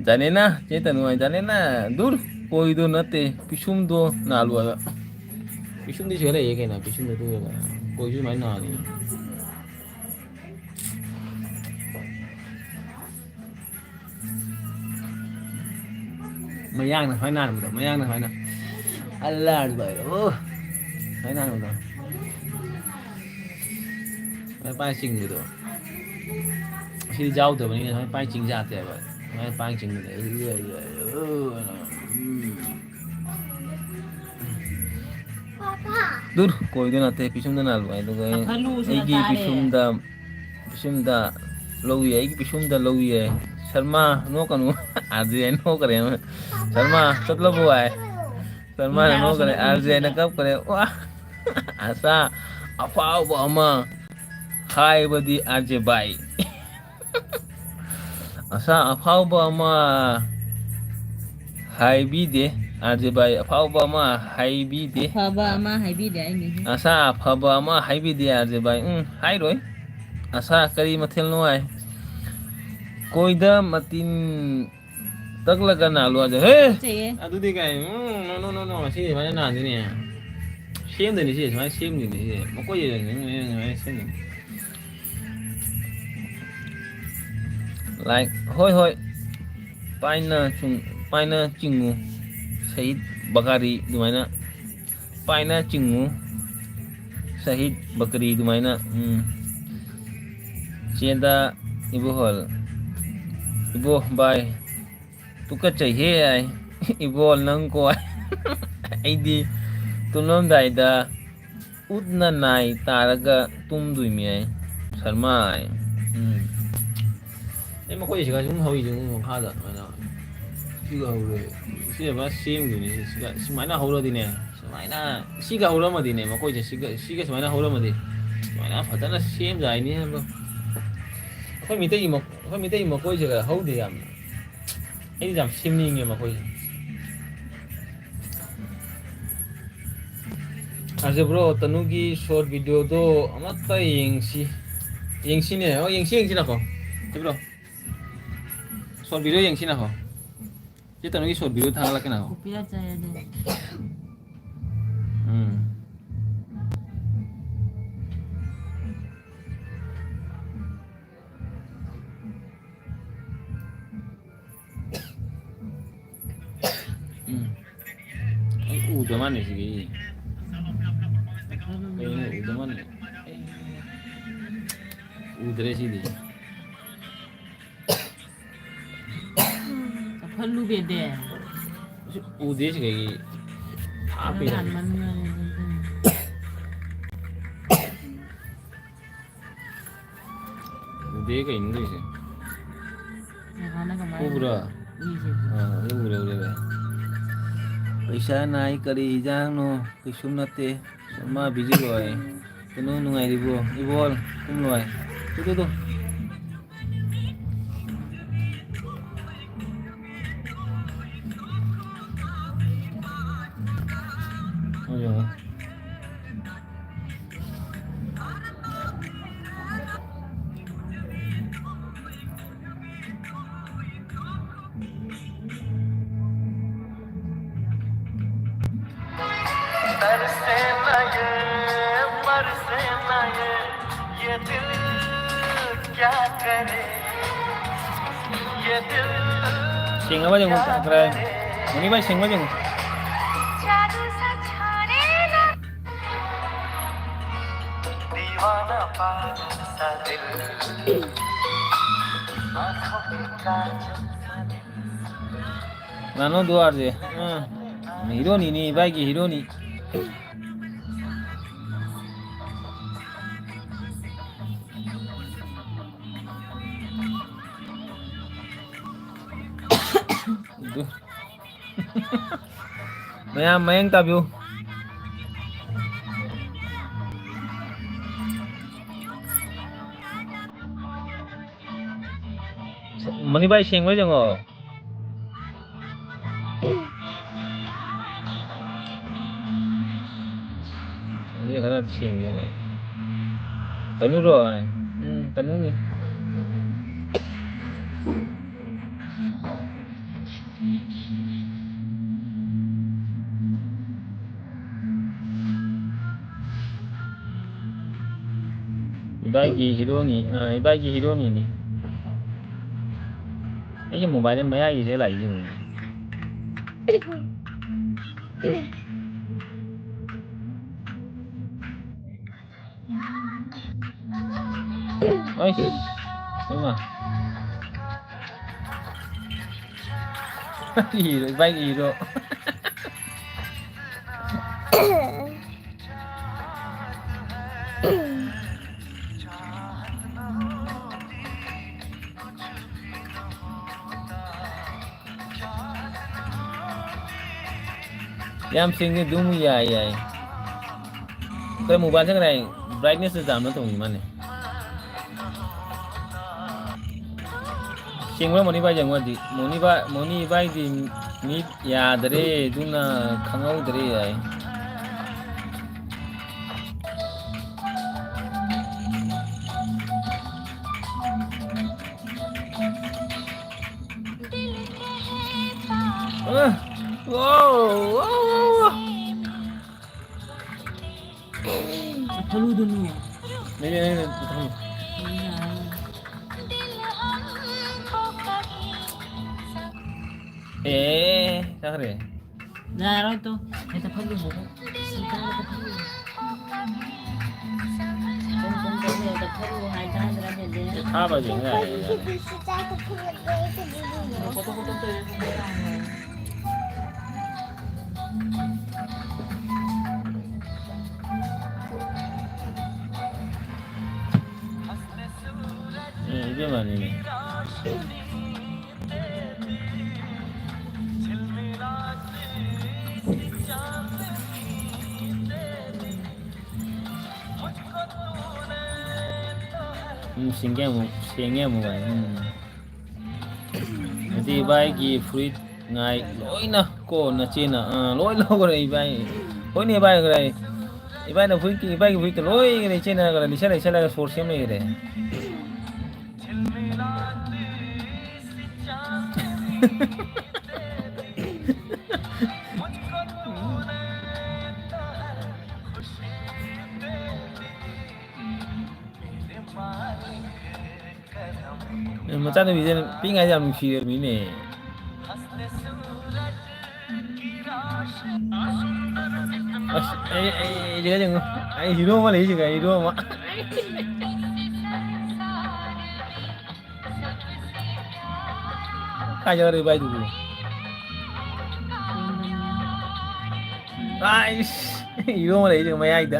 ꯖꯥꯅꯦꯅꯥ ꯆꯦꯇꯟ ꯍꯥꯏ ꯖꯥꯅꯦꯅꯥ꯫ ꯗꯨꯔ ꯀꯣꯏꯗꯣ ꯅꯠꯇꯦ ꯄꯤꯁꯨꯝꯗꯣ ꯅꯥꯜꯂꯨ ꯍꯥꯏꯕ꯫ ꯄꯤꯁꯨꯝꯗꯤ ꯁꯤꯗ ꯂꯩꯌꯦ ꯀꯩꯅꯣ ꯄꯤꯁꯨꯝꯗꯣ ꯇꯨ ꯀꯣꯏꯁꯨ ꯁꯨꯃꯥꯏꯅ ꯅꯥꯜꯂꯤ꯫ ꯃꯌꯥꯡꯅ ꯁꯨꯃꯥꯏꯅ ꯅꯥꯟꯕꯗꯣ ꯃꯌꯥꯡꯅ ꯁꯨꯃꯥꯏꯅ ꯑꯜꯂꯥ ꯑꯜꯂꯥ ꯑꯣ ꯁꯨꯃꯥꯏꯅ ꯅꯥꯟꯕꯗꯣ ꯁꯨꯃꯥꯏꯅ ꯄꯥꯏ ꯆꯤꯡꯕꯗꯣ ꯁꯤꯗꯤ ꯌꯥꯎꯗꯕꯅꯤꯅ ꯁꯨꯃꯥꯏꯅ ꯄꯥꯏ ꯆꯤꯡ ꯌꯥꯗꯦꯕ ꯁꯨꯃꯥꯏꯅ ꯄꯥꯏ ꯆꯤꯡꯕꯗꯣ ꯎꯝ꯫ ꯗꯨꯔ ꯀꯣꯏꯗꯣ ꯅꯠꯇꯦ ꯄꯤꯁꯨꯝꯗ ꯅꯥꯜꯂꯨ ꯍꯥꯏ ꯑꯗꯨꯒ ꯑꯩꯒꯤ ꯄꯤꯁꯨꯝꯗ ꯄꯤꯁꯨꯝꯗ ꯂꯧꯏ ꯑꯩꯒꯤ ꯄꯤꯁꯨꯝꯗ ꯂꯧꯏ꯫ ꯁꯔꯃꯥ ꯅꯣꯛꯀꯅꯨ꯫ ꯑꯥꯔ ꯖꯦ ꯅꯣꯛꯈ꯭ꯔꯦ꯫ ꯁꯔꯃꯥ ꯆꯠꯂꯕꯣ ꯍꯥꯏ꯫ ꯁꯔꯃꯥꯅ ꯅꯣꯛꯈ꯭ꯔꯦ ꯑꯥꯔ ꯖꯦꯅ ꯀꯞꯈ꯭ꯔꯦ꯫ ꯋꯥ ꯑꯁꯥ ꯑꯐꯥꯎꯕ ꯑꯃ ꯍꯥꯏꯕꯗꯤ ꯑꯥꯔ ꯖꯦ ꯕꯥꯏ꯫ ꯑꯁꯥ ꯑꯐꯥꯎꯕ ꯑꯃ ꯍꯥꯏꯕꯤꯗꯦ꯫ ꯑꯥꯔ ꯖꯦ ꯚꯥꯏ ꯑꯐꯥꯎꯕ ꯑꯃ ꯍꯥꯏꯕꯤꯗꯦ꯫ ꯑꯐꯕ ꯑꯃ ꯍꯥꯏꯕꯤꯗꯦ ꯍꯥꯏꯅꯤ꯫ ꯑꯁꯥ ꯑꯐꯕ ꯑꯃ ꯍꯥꯏꯕꯤꯗꯦ ꯑꯥꯔ ꯖꯦ ꯚꯥꯏ꯫ ꯎꯝ, ꯍꯥꯏꯔꯣꯏ꯫ ꯑꯁꯥ ꯀꯔꯤ ꯃꯊꯦꯜꯅꯣ ꯍꯥꯏ? ꯀꯣꯏꯗ ꯃꯇꯤꯟ ꯇꯛꯂꯒ ꯅꯥꯜꯂꯨ ꯍꯥꯏꯁꯦ꯫ ꯍꯦ! ꯇꯨꯀꯠꯆꯩꯌꯦ꯫ ꯑꯗꯨꯗꯤ ꯀꯥꯏ? ꯎꯝ, no, no, no, no. ꯁꯤ ꯁꯨꯃꯥꯏꯅ ꯅꯥꯟꯗꯣꯏꯅꯦ꯫ ꯁꯦꯝꯗꯣꯏꯅꯤ ꯁꯤ, ꯁꯨꯃꯥꯏꯅ ꯁꯦꯝꯗꯣꯏꯅꯤ ꯁꯤ꯫ ꯃꯈꯣꯏꯁꯦ ꯁꯨꯃꯥꯏꯅ ꯁꯦꯝꯗꯣꯏꯅꯤ꯫ ꯂꯥꯏꯛ, ꯍꯣꯏ, ꯍꯣꯏ꯫ ꯄꯥꯏꯅ ꯆꯨꯡ-, ꯄꯥꯏꯅ ꯆꯤꯡꯉꯨ꯫ ꯁꯍꯤꯗ ꯕꯀꯥꯔꯤ ꯑꯗꯨꯃꯥꯏꯅ ꯄꯥꯏꯅ ꯆꯤꯡꯉꯨ꯫ ꯁꯍꯤꯗ ꯕꯀꯔꯤ ꯑꯗꯨꯃꯥꯏꯅ꯫ ꯎꯝ꯫ ꯆꯦꯗ ꯏꯕꯣꯍꯜ꯫ ꯏꯕꯣ ꯚꯥꯏ꯫ ꯇꯨꯀꯠꯆꯩꯍꯦ ꯍꯥꯏ꯫ ꯏꯕꯣꯜ ꯅꯪ ꯀꯣ꯫ ꯑꯩꯗꯤ ꯇꯨꯝꯂꯝꯗꯥꯏꯗ ꯎꯠꯅ ꯅꯥꯏ ꯇꯥꯔꯒ ꯇꯨꯝꯗꯣꯏꯃꯤ ꯍꯥꯏ꯫ ꯁꯔꯃ ꯍꯥꯏ꯫ ꯎꯝ꯫ ꯑꯩ ꯃꯈꯣꯏꯁꯤꯒ ꯁꯨꯝ ꯍꯧꯔꯤꯁꯦ ꯃꯈꯥꯗ ꯑꯗꯨꯃꯥꯏꯅ꯫ ꯁꯤꯒ ꯍꯧꯔꯦ꯫ ꯁꯤꯅ ꯄꯨꯔꯥ ꯁꯦꯝꯗꯣꯏꯅꯦ꯫ ꯁꯤꯒ ꯁꯨꯃꯥꯏꯅ ꯍꯧꯔꯗꯤꯅꯦ꯫ ꯁꯨꯃꯥꯏꯅ ꯁꯤꯒ ꯍꯧꯔꯝꯃꯗꯤꯅꯦ, ꯃꯈꯣꯏꯁꯦ ꯁꯤꯒ, ꯁꯤꯒ ꯁꯨꯃꯥꯏꯅ ꯍꯧꯔꯝꯃꯗꯤ ꯁꯨꯃꯥꯏꯅ ꯐꯖꯅ ꯁꯦꯝꯖꯥꯏꯅꯤ ꯍꯥꯏꯕ꯫ ꯑꯩꯈꯣꯏ ꯃꯤꯇꯩꯒꯤ ꯃ-, ꯑꯩꯈꯣꯏ ꯃꯤꯇꯩꯒꯤ ꯃꯈꯣꯏꯁꯤꯒ ꯍꯧꯗꯦ ꯌꯥꯝꯅ꯫ ꯑꯩꯗꯤ ꯌꯥꯝ ꯁꯦꯝꯅꯤꯡꯉꯦ ꯃꯈꯣꯏꯁꯦ꯫ ꯑꯁꯦ ꯕ꯭ꯔꯣ, ꯇꯅꯨꯒꯤ ꯁꯣꯔꯠ ꯚꯤꯗꯤꯑꯣꯗꯣ ꯑꯃꯠꯇ ꯌꯦꯡꯁꯤ꯫ ꯌꯦꯡꯁꯤꯅꯦ꯫ ꯑꯣ, ꯌꯦꯡꯁꯤ, ꯌꯦꯡꯁꯤ ꯂꯥꯛꯈꯣ꯫ ꯁꯤ ꯕ꯭ꯔꯣ, ꯁꯣꯔꯠ ꯚꯤꯗꯤꯑꯣ ꯌꯦꯡꯁꯤ ꯂꯥꯛꯈꯣ꯫ ꯆꯦ ꯇꯅꯨꯒꯤ ꯁꯣꯔꯠ ꯚꯤꯗꯤꯑꯣ ꯊꯥꯒꯠꯂꯛꯀꯦ ꯂꯥꯛꯈꯣ꯫ ꯀꯣꯄꯤꯔꯥꯏꯠ ꯆꯥꯏ ꯑꯗꯨ꯫ ꯎꯝ꯫ ꯎꯝ꯫ ꯑꯩ ꯎꯗ ꯃꯥꯅꯤ ꯁꯤꯒꯤ꯫ ꯀꯩꯅꯣ ꯎꯗ ꯃꯥꯅꯤ? ꯎꯗ꯭ꯔꯦ ꯁꯤꯗꯤ꯫ ꯆꯥꯎꯈꯠꯂꯨꯕꯦꯗꯦ꯫ ꯎꯗꯦ ꯁꯤ ꯀꯩꯒꯤ? ꯍꯥꯞꯄꯤ ꯍꯥꯏꯕ꯫ ꯉꯥꯟꯃꯟꯈ꯭ꯔꯦ ꯑꯗꯨꯗꯤ꯫ ꯎꯗꯦ ꯀꯩꯅꯣ ꯇꯧꯔꯤꯁꯦ? ꯅꯦꯍꯥꯅ ꯀꯃꯥꯏꯅ ꯎꯕ꯭ꯔꯥ? ꯎꯏꯁꯦ? ꯑꯥ, ꯑꯗꯨ ꯎꯔꯦ, ꯎꯔꯦ, ꯎꯔꯦ꯫ ꯄꯩꯁꯥ ꯅꯥꯏ ꯀꯔꯤ ꯍꯤꯗꯥꯛꯅꯣ? ꯀꯩꯁꯨꯝ ꯅꯠꯇꯦ꯫ ꯃꯥ busy ꯑꯣꯏ꯫ ꯀꯩꯅꯣ ꯅꯨꯡꯉꯥꯏꯔꯤꯕ꯭ꯔꯣ? ꯏꯕꯣꯜ, ꯀꯨꯝ ꯅꯨꯡꯉꯥꯏ꯫ Two, two, two. ꯌꯦꯡꯉꯣ꯫ ꯁꯦꯡꯉꯕ ꯌꯦꯡꯉꯨ, ꯈꯔ꯫ ꯃꯨꯅꯤꯚꯥꯏ, ꯁꯦꯡꯕ ꯌꯦꯡꯉꯨ꯫ ꯀꯅꯥꯅꯣ ꯑꯗꯨ ꯑꯥꯔꯁꯦ? ꯑꯥ, ꯍꯤꯔꯣꯅꯤꯅꯦ, ꯏꯕꯥꯏꯒꯤ ꯍꯤꯔꯣꯅꯤ꯫ ꯑꯗꯨ꯫ ꯃꯌꯥꯝ ꯃꯌꯦꯡ ꯇꯥꯕꯤꯌꯨ꯫ ꯃꯅꯤꯕꯥꯏ ꯁꯦꯡꯕ꯭ꯔꯥ ꯌꯦꯡꯉꯣ꯫ ꯑꯗꯨꯗꯤ ꯈꯔ ꯁꯦꯡꯒꯦꯅꯦ꯫ ꯇꯅꯨꯔꯣ? ꯎꯝ, ꯇꯅꯨꯅꯤ꯫ ꯏꯕꯥꯏꯒꯤ ꯍꯤꯔꯣꯅꯤ, ꯑ, ꯏꯕꯥꯏꯒꯤ ꯍꯤꯔꯣꯅꯤꯅꯤ꯫ ꯑꯩꯒꯤ ꯃꯣꯕꯥꯏꯜꯗ ꯃꯌꯥꯏꯒꯤꯁꯦ ꯂꯥꯛꯏꯁꯦ ꯌꯦꯡꯉꯨꯅꯦ꯫ ꯑꯩꯁ, ꯏꯃꯥ꯫ ꯏꯔꯣ, ꯏꯕꯥꯏꯒꯤ ꯏꯔꯣ꯫ ꯌꯥꯝ ꯁꯦꯡꯉꯦ, ꯑꯗꯨꯝ ꯌꯥꯏ, ꯌꯥꯏ꯫ ꯑꯩꯈꯣꯏ ꯃꯣꯕꯥꯏꯜꯁꯦ ꯉꯁꯥꯏ brightness ꯆꯥꯝꯅ ꯇꯧꯅꯤ ꯃꯥꯅꯦ꯫ ꯁꯦꯡꯕ꯭ꯔꯥ ꯃꯣꯅꯤ ꯚꯥꯏ? ꯌꯦꯡꯉꯣꯗꯤ꯫ ꯃꯣꯅꯤ ꯚꯥꯏ, ꯃꯣꯅꯤ ꯚꯥꯏꯗꯤ ꯃꯤꯠ ꯌꯥꯗ꯭ꯔꯦ, ꯑꯗꯨꯅ ꯈꯪꯍꯧꯗ꯭ꯔꯦ ꯍꯥꯏ꯫ ꯆꯠꯊꯔꯨꯗꯅꯨ꯫ ꯅꯦꯅꯦ, ꯅꯦꯅꯦ, ꯆꯠꯊꯔꯨ꯫ ꯑꯦ, ꯆꯠꯈ꯭ꯔꯦ꯫ ꯌꯥꯔꯣꯏ ꯇꯨ꯫ ꯍꯦꯛꯇ ꯐꯠꯂꯨ꯫ ꯁꯤ ꯀꯥꯏꯗ ꯐꯠꯂꯨ? ꯆꯪ, ꯆꯪ, ꯆꯪ, ꯍꯦꯛꯇ ꯐꯠꯂꯨ ꯍꯥꯏ ꯇꯥꯗ꯭ꯔꯥ, ꯕꯦꯕꯦ? ꯊꯥꯕꯁꯦ ꯉꯥꯏꯔꯦ꯫ ꯐꯣꯇꯣ, ꯐꯣꯇꯣ ꯇꯧꯔꯦ꯫ ꯎꯝ, ꯏꯕꯦꯝꯃꯅꯤꯅꯦ꯫ ꯎꯝ, ꯁꯦꯡꯉꯦ ꯑꯃꯨꯛ, ꯁꯦꯡꯉꯦ ꯑꯃꯨꯛ, ꯚꯥꯏ꯫ ꯎꯝ꯫ ꯑꯗꯨꯗꯤ ꯏꯕꯥꯏꯒꯤ ꯐꯨꯔꯤꯠ ꯉꯥꯏ ꯂꯣꯏꯅ ꯀꯣ ꯅꯆꯦꯅ, ꯑꯥ, ꯂꯣꯏ ꯂꯧꯈ꯭ꯔꯦ ꯏꯕꯥꯏ꯫ ꯍꯣꯏꯅꯦ ꯏꯕꯥꯏ, ꯈꯔ ꯏꯕꯥꯏꯅ ꯐꯨꯔꯤꯠꯀꯤ, ꯏꯕꯥꯏꯒꯤ ꯐꯨꯔꯤꯠꯇ ꯂꯣꯏ ꯂꯩꯁꯦꯟꯅꯔꯒ, ꯂꯤꯠꯁꯜ ꯂꯩꯁꯜꯂꯒ ꯁꯣꯔ ꯁꯦꯝ ꯂꯩꯈ꯭ꯔꯦ꯫ ꯃꯆꯥꯅꯨꯄꯤꯁꯦ ꯄꯤꯛꯏꯉꯩꯗ ꯌꯥꯝ ꯅꯨꯡꯁꯤꯔꯝꯃꯤꯅꯦ꯫ ꯑꯁ, ꯑꯩ, ꯑꯩ, ꯑꯩ, ꯁꯤꯗ ꯌꯦꯡꯉꯨ꯫ ꯑꯩ ꯍꯤꯔꯣ ꯑꯃ ꯂꯩ ꯁꯤꯗ, ꯍꯤꯔꯣ ꯑꯃ꯫ ꯀꯥꯏ ꯆꯠꯈ꯭ꯔꯦ ꯏꯕꯥꯏꯗꯨꯕꯨ? ꯑꯥꯏꯁ! ꯍꯤꯔꯣ ꯑꯃ ꯂꯩ ꯁꯤꯗ ꯃꯌꯥꯏꯗ꯫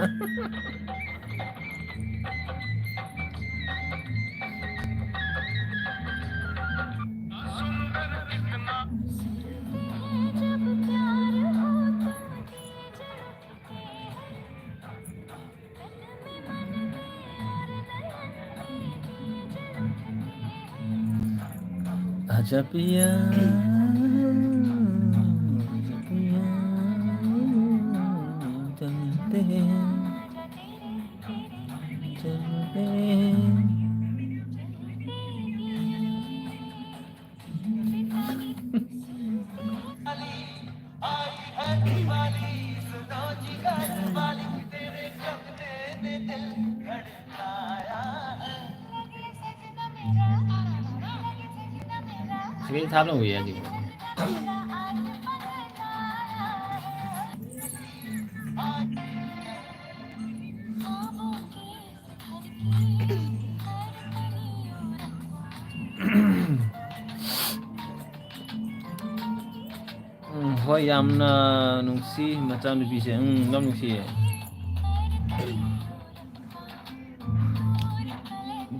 आजा पिया, आजा पिया, चलते हैं, चलते हैं। ꯀꯩ ꯊꯥꯕꯅ ꯎꯏ ꯍꯥꯏꯁꯤꯕꯣ? ꯎꯝ, ꯍꯣꯏ, ꯌꯥꯝꯅ ꯅꯨꯡꯁꯤ ꯃꯆꯥꯅꯨꯄꯤꯁꯦ꯫ ꯎꯝ, ꯌꯥꯝ ꯅꯨꯡꯁꯤꯌꯦ꯫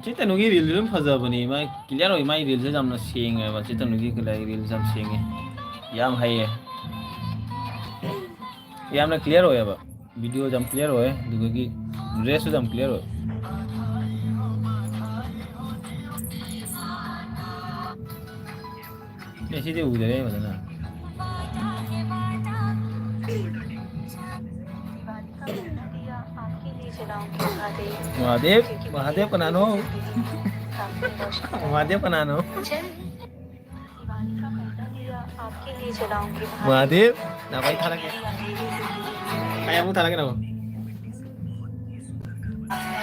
ꯆꯦ ꯇꯅꯨꯒꯤ ꯔꯤꯜꯁꯦ ꯑꯗꯨꯝ ꯐꯖꯕꯅꯤ꯫ ꯃꯥꯏ ꯀ꯭ꯂꯤꯌꯥꯔ ꯑꯣꯏ꯫ ꯃꯥꯏ ꯔꯤꯜꯁꯦ ꯌꯥꯝꯅ ꯁꯦꯡꯉꯦꯕ꯫ ꯆꯦ ꯇꯅꯨꯒꯤ ꯔꯤꯜꯁꯦ ꯌꯥꯝ ꯁꯦꯡꯉꯦ, ꯌꯥꯝ ꯍꯩꯌꯦ, ꯌꯥꯝꯅ ꯀ꯭ꯂꯤꯌꯥꯔ ꯑꯣꯏꯌꯦꯕ꯫ ꯚꯤꯗꯤꯑꯣꯁꯨ ꯌꯥꯝ ꯀ꯭ꯂꯤꯌꯥꯔ ꯑꯣꯏꯌꯦ, ꯑꯗꯨꯗꯒꯤ ꯗ꯭ꯔꯦꯁꯁꯨ ꯌꯥꯝ ꯀ꯭ꯂꯤꯌꯥꯔ ꯑꯣꯏ꯫ ꯑꯦ, ꯁꯤꯗꯤ ꯎꯗꯔꯦ ꯐꯖꯅ꯫ ꯃꯍꯥꯗꯦꯕ, ꯃꯍꯥꯗꯦꯕ ꯀꯅꯥꯅꯣ? ꯃꯍꯥꯗꯦꯕ ꯀꯅꯥꯅꯣ? ꯃꯍꯥꯗꯦꯕ, ꯅꯥ ꯃꯩ ꯊꯥꯔꯛꯀꯦ꯫ ꯑꯩ ꯑꯃꯨꯛ ꯊꯥꯔꯛꯀꯦ ꯅꯪ꯫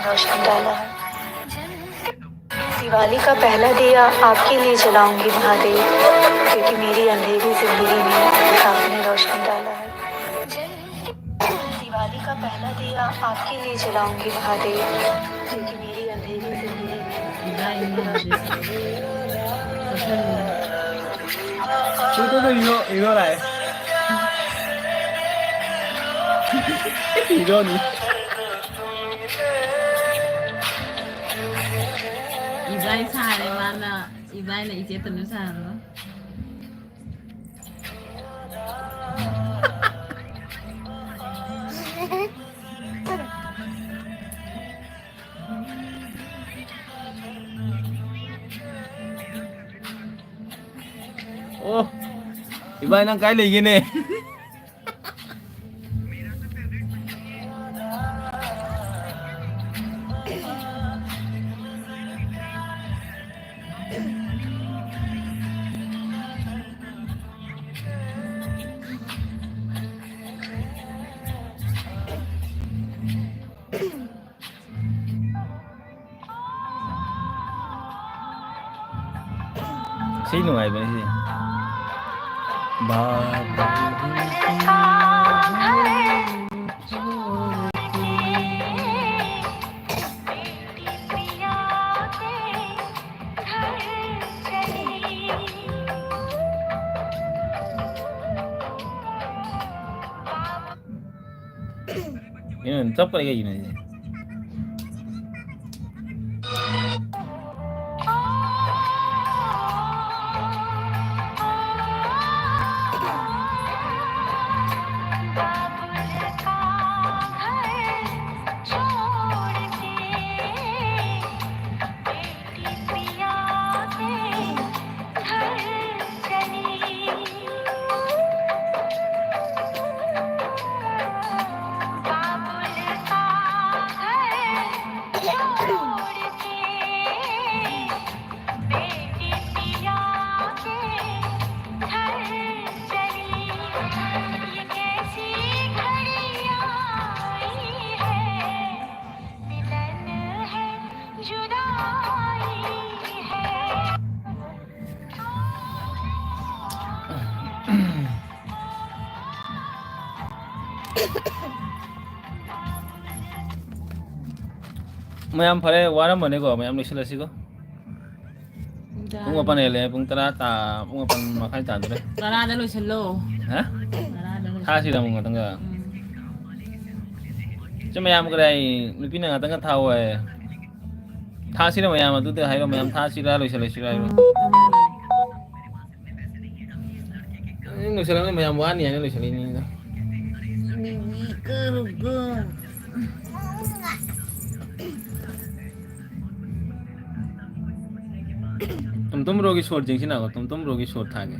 रोशन डाला है। दिवाली का पहला दिया आपके लिए जलाऊंगी महादेव, क्योंकि मेरी अंधेरी जिंदगी में आपने रोशन डाला है। दिवाली का पहला दिया आपके लिए जलाऊंगी महादेव, क्योंकि मेरी अंधेरी जिंदगी में आपने रोशन डाला है। ꯇꯨ, ꯇꯨ, ꯇꯨ, ꯏꯔꯣ, ꯏꯔꯣ ꯂꯥꯛꯑꯦ꯫ ꯏꯔꯣꯅꯤ꯫ ꯏꯕꯥꯏ ꯁꯥꯔꯦ ꯃꯥꯅ, ꯏꯕꯥꯏꯅ ꯏꯆꯦ ꯇꯅꯨ ꯁꯥꯍꯜꯂꯣ꯫ ꯑꯣ, ꯏꯕꯥꯏ, ꯅꯪ ꯀꯥꯏ ꯂꯩꯒꯦꯅꯦ? ꯏꯁꯩ ꯅꯨꯡꯉꯥꯏꯕꯅꯤ ꯁꯤ꯫ ꯕꯥꯕꯨ ꯀꯩꯅꯣ, ꯆꯞꯈ꯭ꯔꯦ ꯀꯩꯒꯤꯅꯣ ꯁꯤꯗꯤ? ꯃꯌꯥꯝ ꯐꯔꯦ, ꯋꯥꯔꯝꯃꯅꯤꯀꯣ, ꯃꯌꯥꯝ ꯂꯣꯏꯁꯤꯜꯂꯁꯤꯀꯣ꯫ ꯄꯨꯡ ꯃꯥꯄꯟ ꯍꯦꯜꯂꯦ, ꯄꯨꯡ ꯇꯔꯥ ꯇꯥ-, ꯄꯨꯡ ꯃꯥꯄꯟ ꯃꯈꯥꯏ ꯇꯥꯗꯣꯔꯦ꯫ ꯇꯔꯥꯗ ꯂꯣꯏꯁꯤꯜꯂꯣ꯫ ꯍꯥ? ꯇꯔꯥꯗ ꯂꯣꯏꯁꯤꯜꯂꯣ꯫ ꯊꯥꯁꯤꯔ ꯑꯃꯨꯛ ꯉꯥꯛꯇꯪꯒ? ꯎꯝ꯫ ꯁꯤ ꯃꯌꯥꯝ ꯀꯗꯥꯏ, ꯅꯨꯄꯤꯅ ꯉꯥꯛꯇꯪꯒ ꯊꯥꯎ ꯍꯥꯏ꯫ ꯊꯥꯁꯤꯔ ꯃꯌꯥꯝ, ꯑꯗꯨꯗ ꯍꯥꯏꯔꯣ, ꯃꯌꯥꯝ ꯊꯥꯁꯤꯔ ꯂꯣꯏꯁꯤꯜꯂꯁꯤꯔ ꯍꯥꯏꯔꯣ? ꯎꯝ꯫ ꯑꯩ ꯂꯣꯏꯁꯤꯜꯂꯝꯃꯦ, ꯃꯌꯥꯝ ꯋꯥꯅꯤ ꯍꯥꯏꯅ ꯂꯣꯏꯁꯤꯜꯂꯤꯅꯤꯗ꯫ ꯇꯣꯝꯇꯣꯝ ꯕ꯭ꯔꯣꯒꯤ ꯁꯣꯔꯠ ꯌꯦꯡꯁꯤ ꯂꯥꯛꯑꯣ, ꯇꯣꯝꯇꯣꯝ ꯕ꯭ꯔꯣꯒꯤ ꯁꯣꯔꯠ ꯊꯥꯒꯦ꯫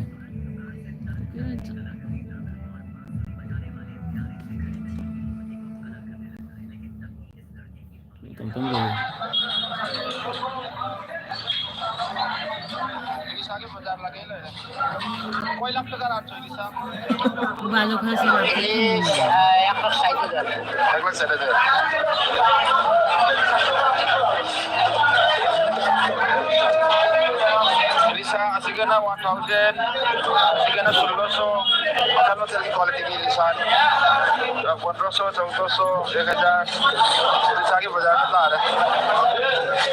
ꯇꯣꯝꯇꯣꯝ ꯕ꯭ꯔꯣꯒꯤ꯫ ꯏꯂꯤꯁꯥꯒꯤ ꯕꯖꯥꯔ ꯂꯥꯛꯀꯦ ꯂꯩꯔꯦ꯫ ꯀꯣꯏ ꯂꯥꯛꯄ ꯖꯥꯔꯥ ꯆꯣꯏ ꯏꯂꯤꯁꯥ꯫ ꯕꯥꯂꯣ ꯈꯔ ꯁꯦ ꯂꯥꯛꯀꯦ ꯈꯟꯕꯅꯦ꯫ ꯏꯂꯤꯁꯥ, ꯑ, ꯌꯥꯡꯈꯛ ꯁꯥꯏꯗꯨꯗ꯫ ꯌꯥꯡꯈꯛ ꯁꯥꯏꯗꯨꯗ꯫ ꯏꯂꯤꯁꯥ ꯑꯁꯤ ꯁꯤꯒꯅ ꯋꯥꯟ ꯊꯥꯎꯖꯟ, ꯁꯤꯒꯅ ꯁꯣꯂꯣꯁꯣ, ꯃꯈꯜ ꯃꯊꯦꯜꯒꯤ ꯀ꯭ꯋꯥꯂꯤꯇꯤꯒꯤ ꯂꯤꯁꯥꯅꯤ꯫ ꯄꯣꯟꯗ꯭ꯔꯣꯁꯣ, ꯆꯧꯗ꯭ꯔꯣꯁꯣ, ꯑꯦꯛ ꯍꯖꯥꯔ, ꯂꯤꯁꯥꯒꯤ ꯕꯖꯥꯔꯗ ꯇꯥꯔꯦ꯫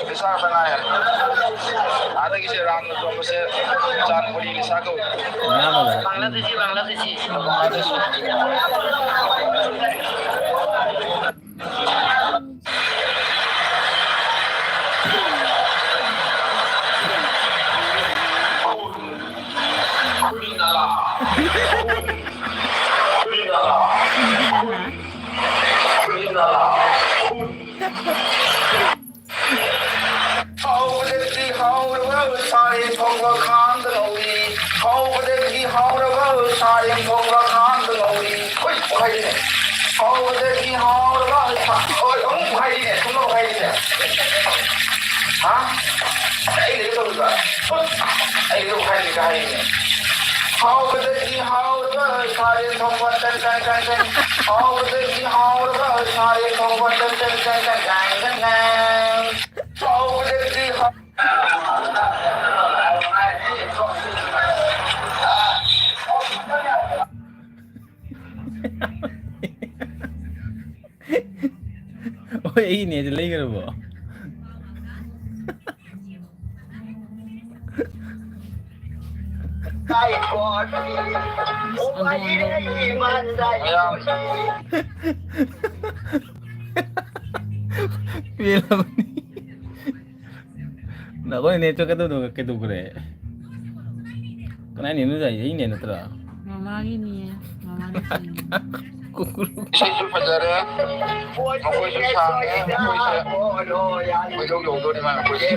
ꯂꯤꯁꯥ ꯈꯛꯇ ꯉꯥꯏꯔꯦ꯫ ꯑꯥꯗꯒꯤꯁꯦ ꯔꯥꯝꯅ ꯇꯣꯡꯕꯁꯦ ꯆꯥꯟꯄꯨꯔꯤ ꯂꯤꯁꯥ ꯀꯧꯏ꯫ ꯕꯪꯒ꯭ꯂꯥꯗꯦꯁꯤ, ꯕꯪꯒ꯭ꯂꯥꯗꯦꯁꯤ꯫ ꯕꯪꯒ꯭ꯂꯥꯗꯦꯁꯤ꯫ ꯍꯥꯎꯕꯗꯒꯤ ꯍꯥꯎꯔꯕ ꯁꯥꯔꯦ ꯊꯣꯡꯕ ꯈꯥꯡꯗ ꯉꯧꯔꯤ꯫ ꯍꯥꯎꯕꯗꯒꯤ ꯍꯥꯎꯔꯕ ꯁꯥꯔꯦ ꯊꯣꯡꯕ ꯈꯥꯡꯗ ꯉꯧꯔꯤ꯫ ꯍꯣꯏ, ꯑꯃꯨꯛ ꯍꯥꯏꯔꯤꯅꯦ꯫ ꯍꯥꯎꯕꯗꯒꯤ ꯍꯥꯎꯔꯕ ꯁꯥ-, ꯍꯣꯏ, ꯑꯃꯨꯛ ꯍꯥꯏꯔꯤꯅꯦ꯫ ꯁꯨꯝ ꯑꯃꯨꯛ ꯍꯥꯏꯔꯤꯅꯦ꯫ ꯍꯥ? ꯑꯩ ꯂꯩꯒꯦ ꯇꯧꯔꯤꯕ꯫ ꯍꯣꯏ, ꯑꯩ ꯂꯩꯒꯦ ꯇꯧꯔꯤꯕ ꯍꯥꯏꯔꯤꯅꯦ꯫ ꯍꯥꯎꯕꯗꯒꯤ ꯍꯥꯎꯔꯕ ꯁꯥꯔꯦ ꯊꯣꯡꯕ ꯇꯟ ꯇꯟ ꯇꯟ ꯇꯟ꯫ ꯍꯥꯎꯕꯗꯒꯤ ꯍꯥꯎꯔꯕ ꯁꯥꯔꯦ ꯊꯣꯡꯕ ꯇꯟ ꯇꯟ ꯇꯟ ꯇꯟ ꯇꯟ ꯇꯟ꯫ ꯍꯥꯎꯕꯗꯒꯤ ꯍꯥꯎ- ꯍꯣꯏ, ꯑꯩꯒꯤ ꯅꯦꯠꯁꯦ ꯂꯩꯈ꯭ꯔꯕꯣ? ꯄꯦꯜꯂꯕꯅꯤ꯫ ꯅꯈꯣꯏ ꯅꯦꯠꯇꯣ ꯀꯩꯗꯧꯗꯧ-, ꯀꯩꯗꯧꯈ꯭ꯔꯦ? ꯀꯅꯥꯏ ꯅꯦꯠꯅꯣ ꯌꯥꯏ? ꯑꯩ ꯅꯦꯠ ꯅꯠꯇ꯭ꯔꯥ? ꯃꯃꯥꯒꯤꯅꯤꯌꯦ꯫ ꯃꯃꯥꯅ ꯁꯦꯝꯃꯤ꯫ ꯀꯨꯀꯨꯔꯨ꯫ ꯏꯁꯩꯁꯨ ꯐꯖꯔꯦ, ꯃꯈꯣꯏꯁꯨ ꯁꯥꯡꯉꯦ, ꯃꯈꯣꯏꯁꯦ ꯀꯣꯏꯗꯧ ꯌꯧꯗꯣꯔꯤ ꯃꯥ ꯃꯈꯣꯏꯁꯦ꯫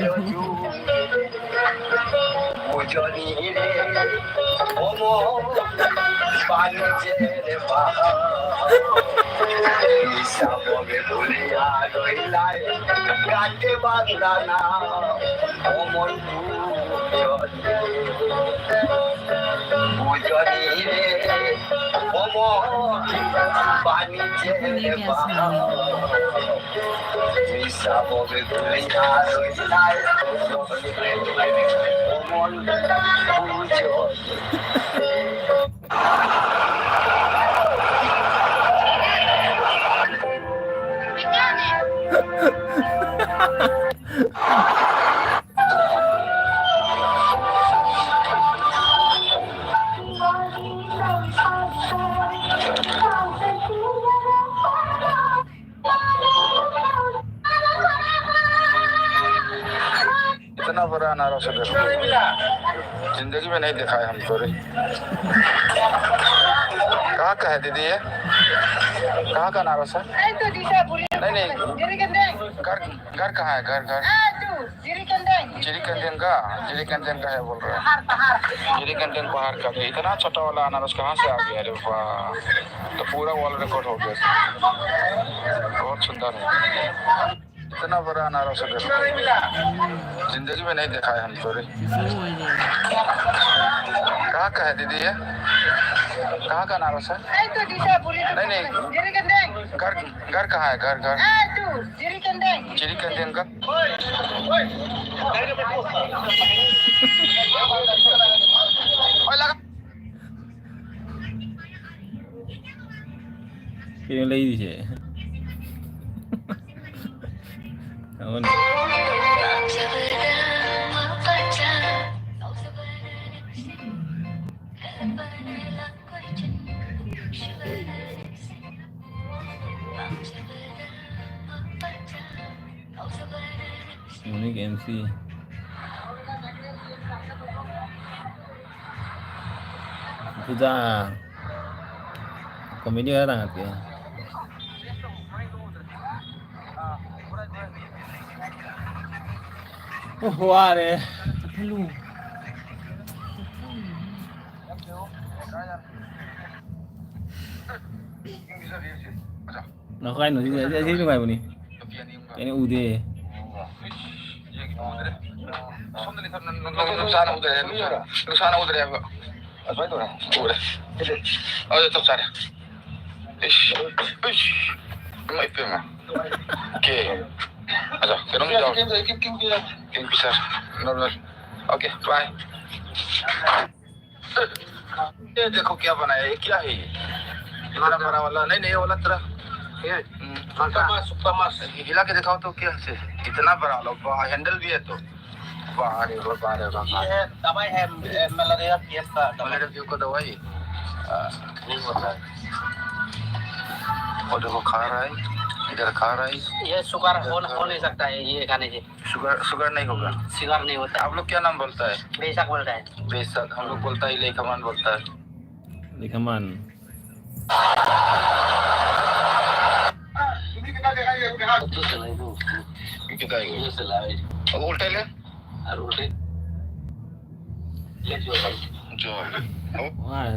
इतना बड़ा अनारस है, देखो। जिंदगी में नहीं देखा है हम, सॉरी। कहाँ का है दीदी ये? कहाँ का अनारस है? नहीं, नहीं, घर, घर कहाँ है? घर, घर। Jiri Kenteng का? Jiri Kenteng का है बोल रहा है। Jiri Kenteng पहाड़ का। तो इतना छोटा वाला अनारस कहाँ से आ गया? अरे वाह, तो पूरा वर्ल्ड रिकॉर्ड हो गया। बहुत सुंदर है। इतना बड़ा अनारस है, देखो। जिंदगी में नहीं देखा है हम, सॉरी। कहाँ का है दीदी ये? कहाँ का अनारस है? नहीं, नहीं, घर, घर कहाँ है? घर, घर। Jiri Kenteng का। ओए, लगा। Kayong lady siya eh. Ako na. Unik M C. Itu dah. Komedi orang hati ya. Oh, wah deh. Lu. Nakain mo, sino, sino, sino kayo ni? Yan yung ude. Sana ude, sana ude. Ude. Oh, ito sana. ꯏꯁ, ꯏꯁ, ꯏꯃꯥ ꯏꯄꯦꯝꯃ꯫ ꯀꯦ꯫ ꯑꯆꯥ, ꯀꯩꯅꯣꯝ ꯌꯥꯎ꯫ King fisher. Normal. Okay, ꯕꯥꯏ꯫ ये देखो क्या बनाया है, क्या है ये? इतना बड़ा वाला, नहीं, नहीं, ये वाला तेरा। ये? हम्म। सुक्का मांस, सुक्का मांस। हिला के दिखाओ तो, क्या है? इतना बड़ा वाला, वाह, हैंडल भी है तो। वाह रे वाह, वाह रे वाह, वाह। ये दवाई है, ए, मलेरिया पीएफ का दवाई। मलेरिया पीएफ का दवाई? आ, नहीं होता है। वो देखो, खा रहा है, इधर खा रहा है। ये शुगर हो, हो नहीं सकता है, ये खाने से। शुगर, शुगर नहीं होगा। शुगर नहीं होता। आप लोग क्या नाम बोलता है? बेशक बोलता है। बेशक, हम लोग बोलता है लेखमान बोलता है। लेखमान। अब उल्टे ले। जो है। ओ। हाँ,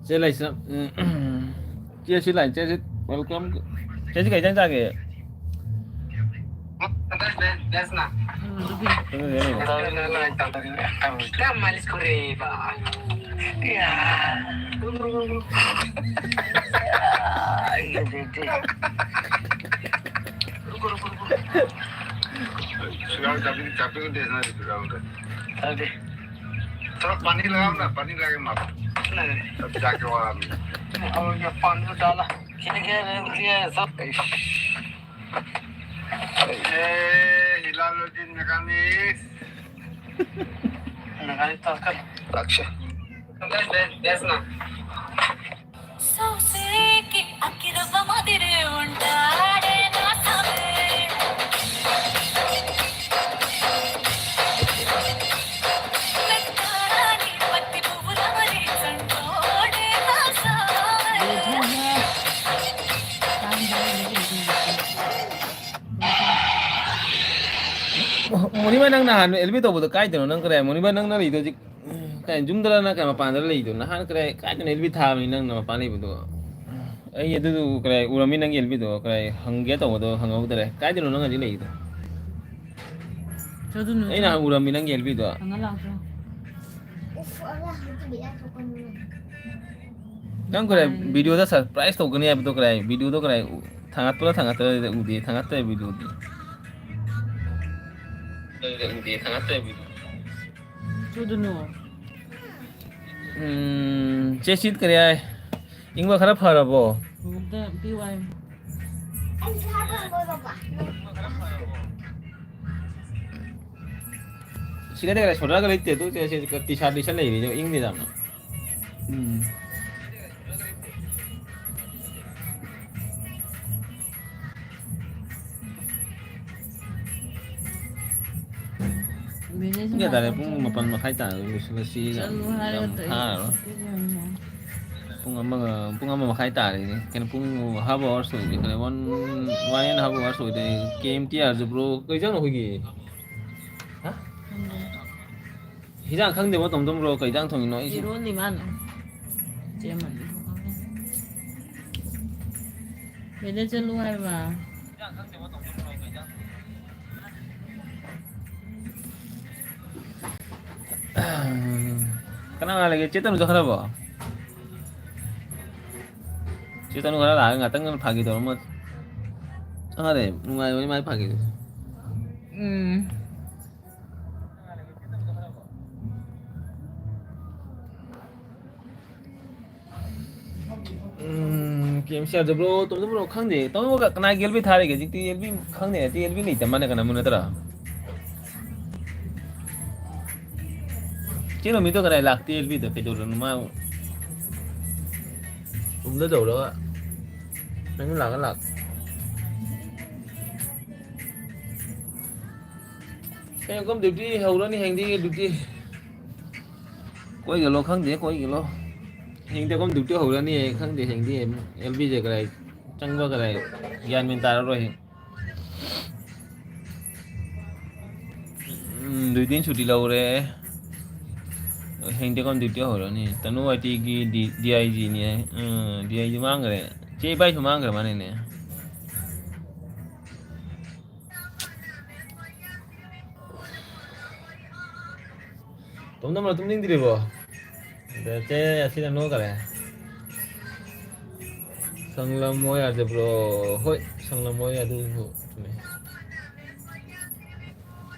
चल ऐसा। ꯆꯦ ꯁꯤ ꯂꯥꯏꯟ, ꯆꯦ ꯁꯤ, welcome꯫ ꯆꯦ ꯁꯤ ꯀꯩ ꯏꯟꯖꯥꯡ ꯆꯥꯒꯦ? ꯈꯪꯗꯦꯅꯦ꯫ ꯈꯤꯇꯪ ꯃꯥꯂꯤꯁ ꯈꯨꯔꯦꯕ꯫ ꯌꯥ꯫ सुबह चाबी, चाबी को देखना है, सुबह उधर। अरे। थोड़ा पानी लगाओ ना, पानी लगा के मारो। नहीं। तब जाके वो आराम से। और ये पानी को डाला। ठीक है, ये सब। ए, हिलाल उद्दीन मैकेनिक। मैकेनिक तो आजकल। अच्छा। बस, बस, बस ना। సొసైకి అక్కిరవ్వ మాదిరి ఉంటాడే నా సామి. మెత్తారాని పత్తి పువ్వుల మరి సంటోడే నా సామి. ꯃꯣꯅꯤꯕꯥ, ꯅꯪ ꯅꯍꯥꯟ ꯑꯦꯜ ꯕꯤ ꯇꯧꯕꯗꯣ ꯀꯥꯏꯗꯅꯣ ꯅꯪ ꯀꯗꯥꯏ? ꯃꯣꯅꯤꯕꯥ, ꯅꯪꯅ ꯂꯩꯗꯣ ꯍꯧꯖꯤꯛ ꯀꯥꯏ, ꯌꯨꯝꯗꯔ ꯅꯠꯇ꯭ꯔꯒ ꯃꯄꯥꯟꯗꯔ ꯂꯩꯗꯣ? ꯅꯍꯥꯟ ꯀꯗꯥꯏ, ꯀꯥꯏꯗꯅꯣ ꯑꯦꯜ ꯕꯤ ꯊꯥꯕꯅꯤ ꯅꯪꯅ ꯃꯄꯥꯟ ꯂꯩꯕꯗꯣ? ꯑꯩ ꯑꯗꯨꯗꯨ ꯀꯗꯥꯏ ꯎꯔꯝꯃꯤ, ꯅꯪꯒꯤ ꯑꯦꯜ ꯕꯤꯗꯣ ꯀꯗꯥꯏ ꯍꯪꯒꯦ ꯇꯧꯕꯗꯣ ꯍꯪꯍꯧꯗꯔꯦ꯫ ꯀꯥꯏꯗꯅꯣ ꯅꯪ ꯍꯧꯖꯤꯛ ꯂꯩꯗꯣ? ꯆꯠꯂꯨꯅꯨ, ꯑꯩ ꯅꯍꯥꯟ ꯎꯔꯝꯃꯤ ꯅꯪꯒꯤ ꯑꯦꯜ ꯕꯤꯗꯣ꯫ ꯍꯪꯉ ꯂꯥꯛꯇ꯭ꯔꯣ? ꯅꯪ ꯀꯔꯥꯏ ꯎꯝ꯫ Video ꯗ surprise ꯇꯧꯒꯅꯤ ꯍꯥꯏꯕꯗꯣ ꯀꯔꯥꯏ? Video ꯗꯣ ꯀꯔꯥꯏ ꯎ-, ꯊꯥꯡꯒꯠꯄ꯭ꯔꯥ ꯊꯥꯡꯒꯠꯇꯕ꯭ꯔꯥ ꯎꯗꯦ, ꯊꯥꯡꯒꯠꯇꯦ video ꯗꯤ꯫ ꯎꯗꯦ, ꯊꯥꯡꯒꯠꯇꯦ video꯫ ꯆꯨꯗꯅꯣ꯫ ꯎꯝ, ꯆꯦ ꯁꯤꯠ ꯀꯔꯤ ꯍꯥꯏ? ꯏꯪꯕ ꯈꯔ ꯐꯔꯕꯣ? ꯎꯗꯦ, ꯄꯤꯌꯨ ꯍꯥꯏ꯫ ꯁꯤꯗꯗꯤ ꯀꯔꯤ ꯁꯣꯗꯥꯒ ꯂꯩꯇꯦ, ꯑꯗꯨ ꯆꯦ ꯁꯤꯠ ꯇꯤ-shirt ꯂꯤꯠꯁꯜ ꯂꯩꯔꯤ, ꯏꯪꯗꯦ ꯌꯥꯝꯅ꯫ ꯎꯝ꯫ ꯃꯤꯅꯤꯠꯁꯤ ꯄꯨꯡ ꯀꯌꯥ ꯇꯥꯔꯦ? ꯉꯥꯛꯇꯪ ꯄꯨꯡ ꯆꯠꯂꯨ꯫ ꯃꯥꯄꯟ ꯃꯈꯥꯏ ꯇꯥꯔꯦ, ꯂꯣꯏꯁꯤꯜꯂꯁꯤ꯫ ꯆꯠꯂꯨ ꯌꯥꯝ ꯍꯥꯏꯔꯒ ꯇꯧꯔꯤꯁꯦ ꯊꯥꯔꯔꯣꯏ꯫ ꯁꯤꯗꯤ ꯌꯦꯡꯉꯣ꯫ ꯄꯨꯡ ꯑꯃꯒ, ꯄꯨꯡ ꯑꯃ ꯃꯈꯥꯏ ꯇꯥꯔꯦꯅꯦ꯫ ꯀꯩꯅꯣ, ꯄꯨꯡ half hours ꯑꯣꯏꯗꯦ, ꯀꯩꯅꯣ, one, one and half hours ꯑꯣꯏꯗꯦ꯫ K M T R ꯁꯦ bro, ꯀꯩ ꯏꯟꯖꯥꯡꯅꯣ ꯑꯩꯈꯣꯏꯒꯤ? ꯍꯥ? ꯈꯪꯗꯦ꯫ ꯍꯤꯟꯖꯥꯡ ꯈꯪꯗꯦꯕꯣ, ꯇꯣꯝ ꯇꯣꯝ bro, ꯀꯩ ꯏꯟꯖꯥꯡ ꯊꯣꯡꯉꯤꯅꯣ? ꯑꯩꯁꯨ ꯏꯔꯣꯜꯂꯤ ꯃꯥꯅ꯫ ꯆꯦ ꯑꯃꯅꯤ ꯊꯣꯡꯉꯦ꯫ ꯃꯦꯅꯦꯖꯔ ꯂꯨ ꯍꯥꯏꯕ꯫ ꯀꯅꯥ ꯀꯅꯥ ꯂꯩꯒꯦ? ꯆꯦ ꯇꯅꯨ ꯆꯠꯈ꯭ꯔꯕꯣ? ꯆꯦ ꯇꯅꯨ ꯉꯔꯥꯡ ꯂꯥꯛꯑꯒ ꯉꯥꯛꯇꯪ ꯐꯥꯒꯤ ꯇꯧꯔꯝꯃ ꯆꯠꯈ꯭ꯔꯦ꯫ ꯅꯨꯡꯉꯥꯏꯕꯅꯤ ꯃꯥꯏ ꯐꯥꯒꯤꯗꯨꯁꯨ꯫ ꯎꯝ꯫ ꯎꯝ, K M C R ꯗ bro, ꯇꯣꯝꯕ bro ꯈꯪꯗꯦ꯫ ꯇꯣꯝꯕ ꯀꯅꯥꯒꯤ L B ꯊꯥꯔꯤꯒꯦ? ꯍꯧꯖꯤꯛꯇꯤ L B ꯈꯪꯗꯦ꯫ ꯍꯧꯖꯤꯛꯇꯤ L B ꯂꯩꯇ ꯃꯥꯅꯦ, ꯀꯅꯥ ꯅꯠꯇ꯭ꯔꯥ? ꯆꯦ ꯅꯨꯃꯤꯠꯇꯣ ꯀꯗꯥꯏ ꯂꯥꯛꯇꯦ? L B ꯗ ꯀꯩꯗꯧꯔꯅꯣ ꯃꯥꯕꯨ? ꯔꯨꯝꯗ ꯇꯧꯔꯒ ꯅꯪ ꯂꯥꯛꯑ ꯂꯥꯛ꯫ ꯍꯌꯦꯡ ꯀꯝ duty ꯍꯧꯔꯅꯤ, ꯍꯌꯦꯡꯗꯤ duty꯫ ꯀꯣꯏꯒꯂꯣ ꯈꯪꯗꯦ, ꯀꯣꯏꯒꯂꯣ꯫ ꯍꯌꯦꯡꯗꯤ ꯑꯩꯈꯣꯏ duty ꯍꯧꯔꯅꯤ, ꯈꯪꯗꯦ ꯍꯌꯦꯡꯗꯤ꯫ L B ꯁꯦ ꯀꯗꯥꯏ ꯆꯪꯕ ꯀꯗꯥꯏ ꯒ꯭ꯌꯥꯟ ꯃꯦꯟ ꯇꯥꯔꯔꯣꯏ꯫ ꯎꯝ, ꯗꯨꯏ ꯗꯤꯟ ꯁꯨꯇꯤ ꯂꯧꯔꯦ꯫ ꯍꯌꯦꯡꯗꯤ ꯑꯩꯈꯣꯏ duty ꯍꯧꯔꯅꯤ꯫ ꯇꯅꯨ ꯋꯥꯏꯇꯤꯒꯤ D-, D I G ꯅꯤ ꯍꯥꯏ꯫ ꯎꯝ, D I G ꯃꯥꯡꯈ꯭ꯔꯦ꯫ ꯆꯦ ꯏꯕꯥꯏꯁꯨ ꯃꯥꯡꯈ꯭ꯔ ꯃꯥꯅꯦꯅꯦ꯫ ꯇꯣꯝ ꯇꯣꯝꯕ ꯇꯨꯝꯅꯤꯡꯗ꯭ꯔꯤꯕꯣ? ꯑꯗ ꯆꯦ ꯑꯁꯤꯅ ꯅꯣꯛꯈꯔꯦ꯫ ꯁꯪꯂꯝꯃꯣꯏ ꯍꯥꯏꯕ꯭ꯔꯣ? ꯍꯣꯏ, ꯁꯪꯂꯝꯃꯣꯏ, ꯑꯗꯨꯕꯨ ꯆꯨꯝꯃꯦ꯫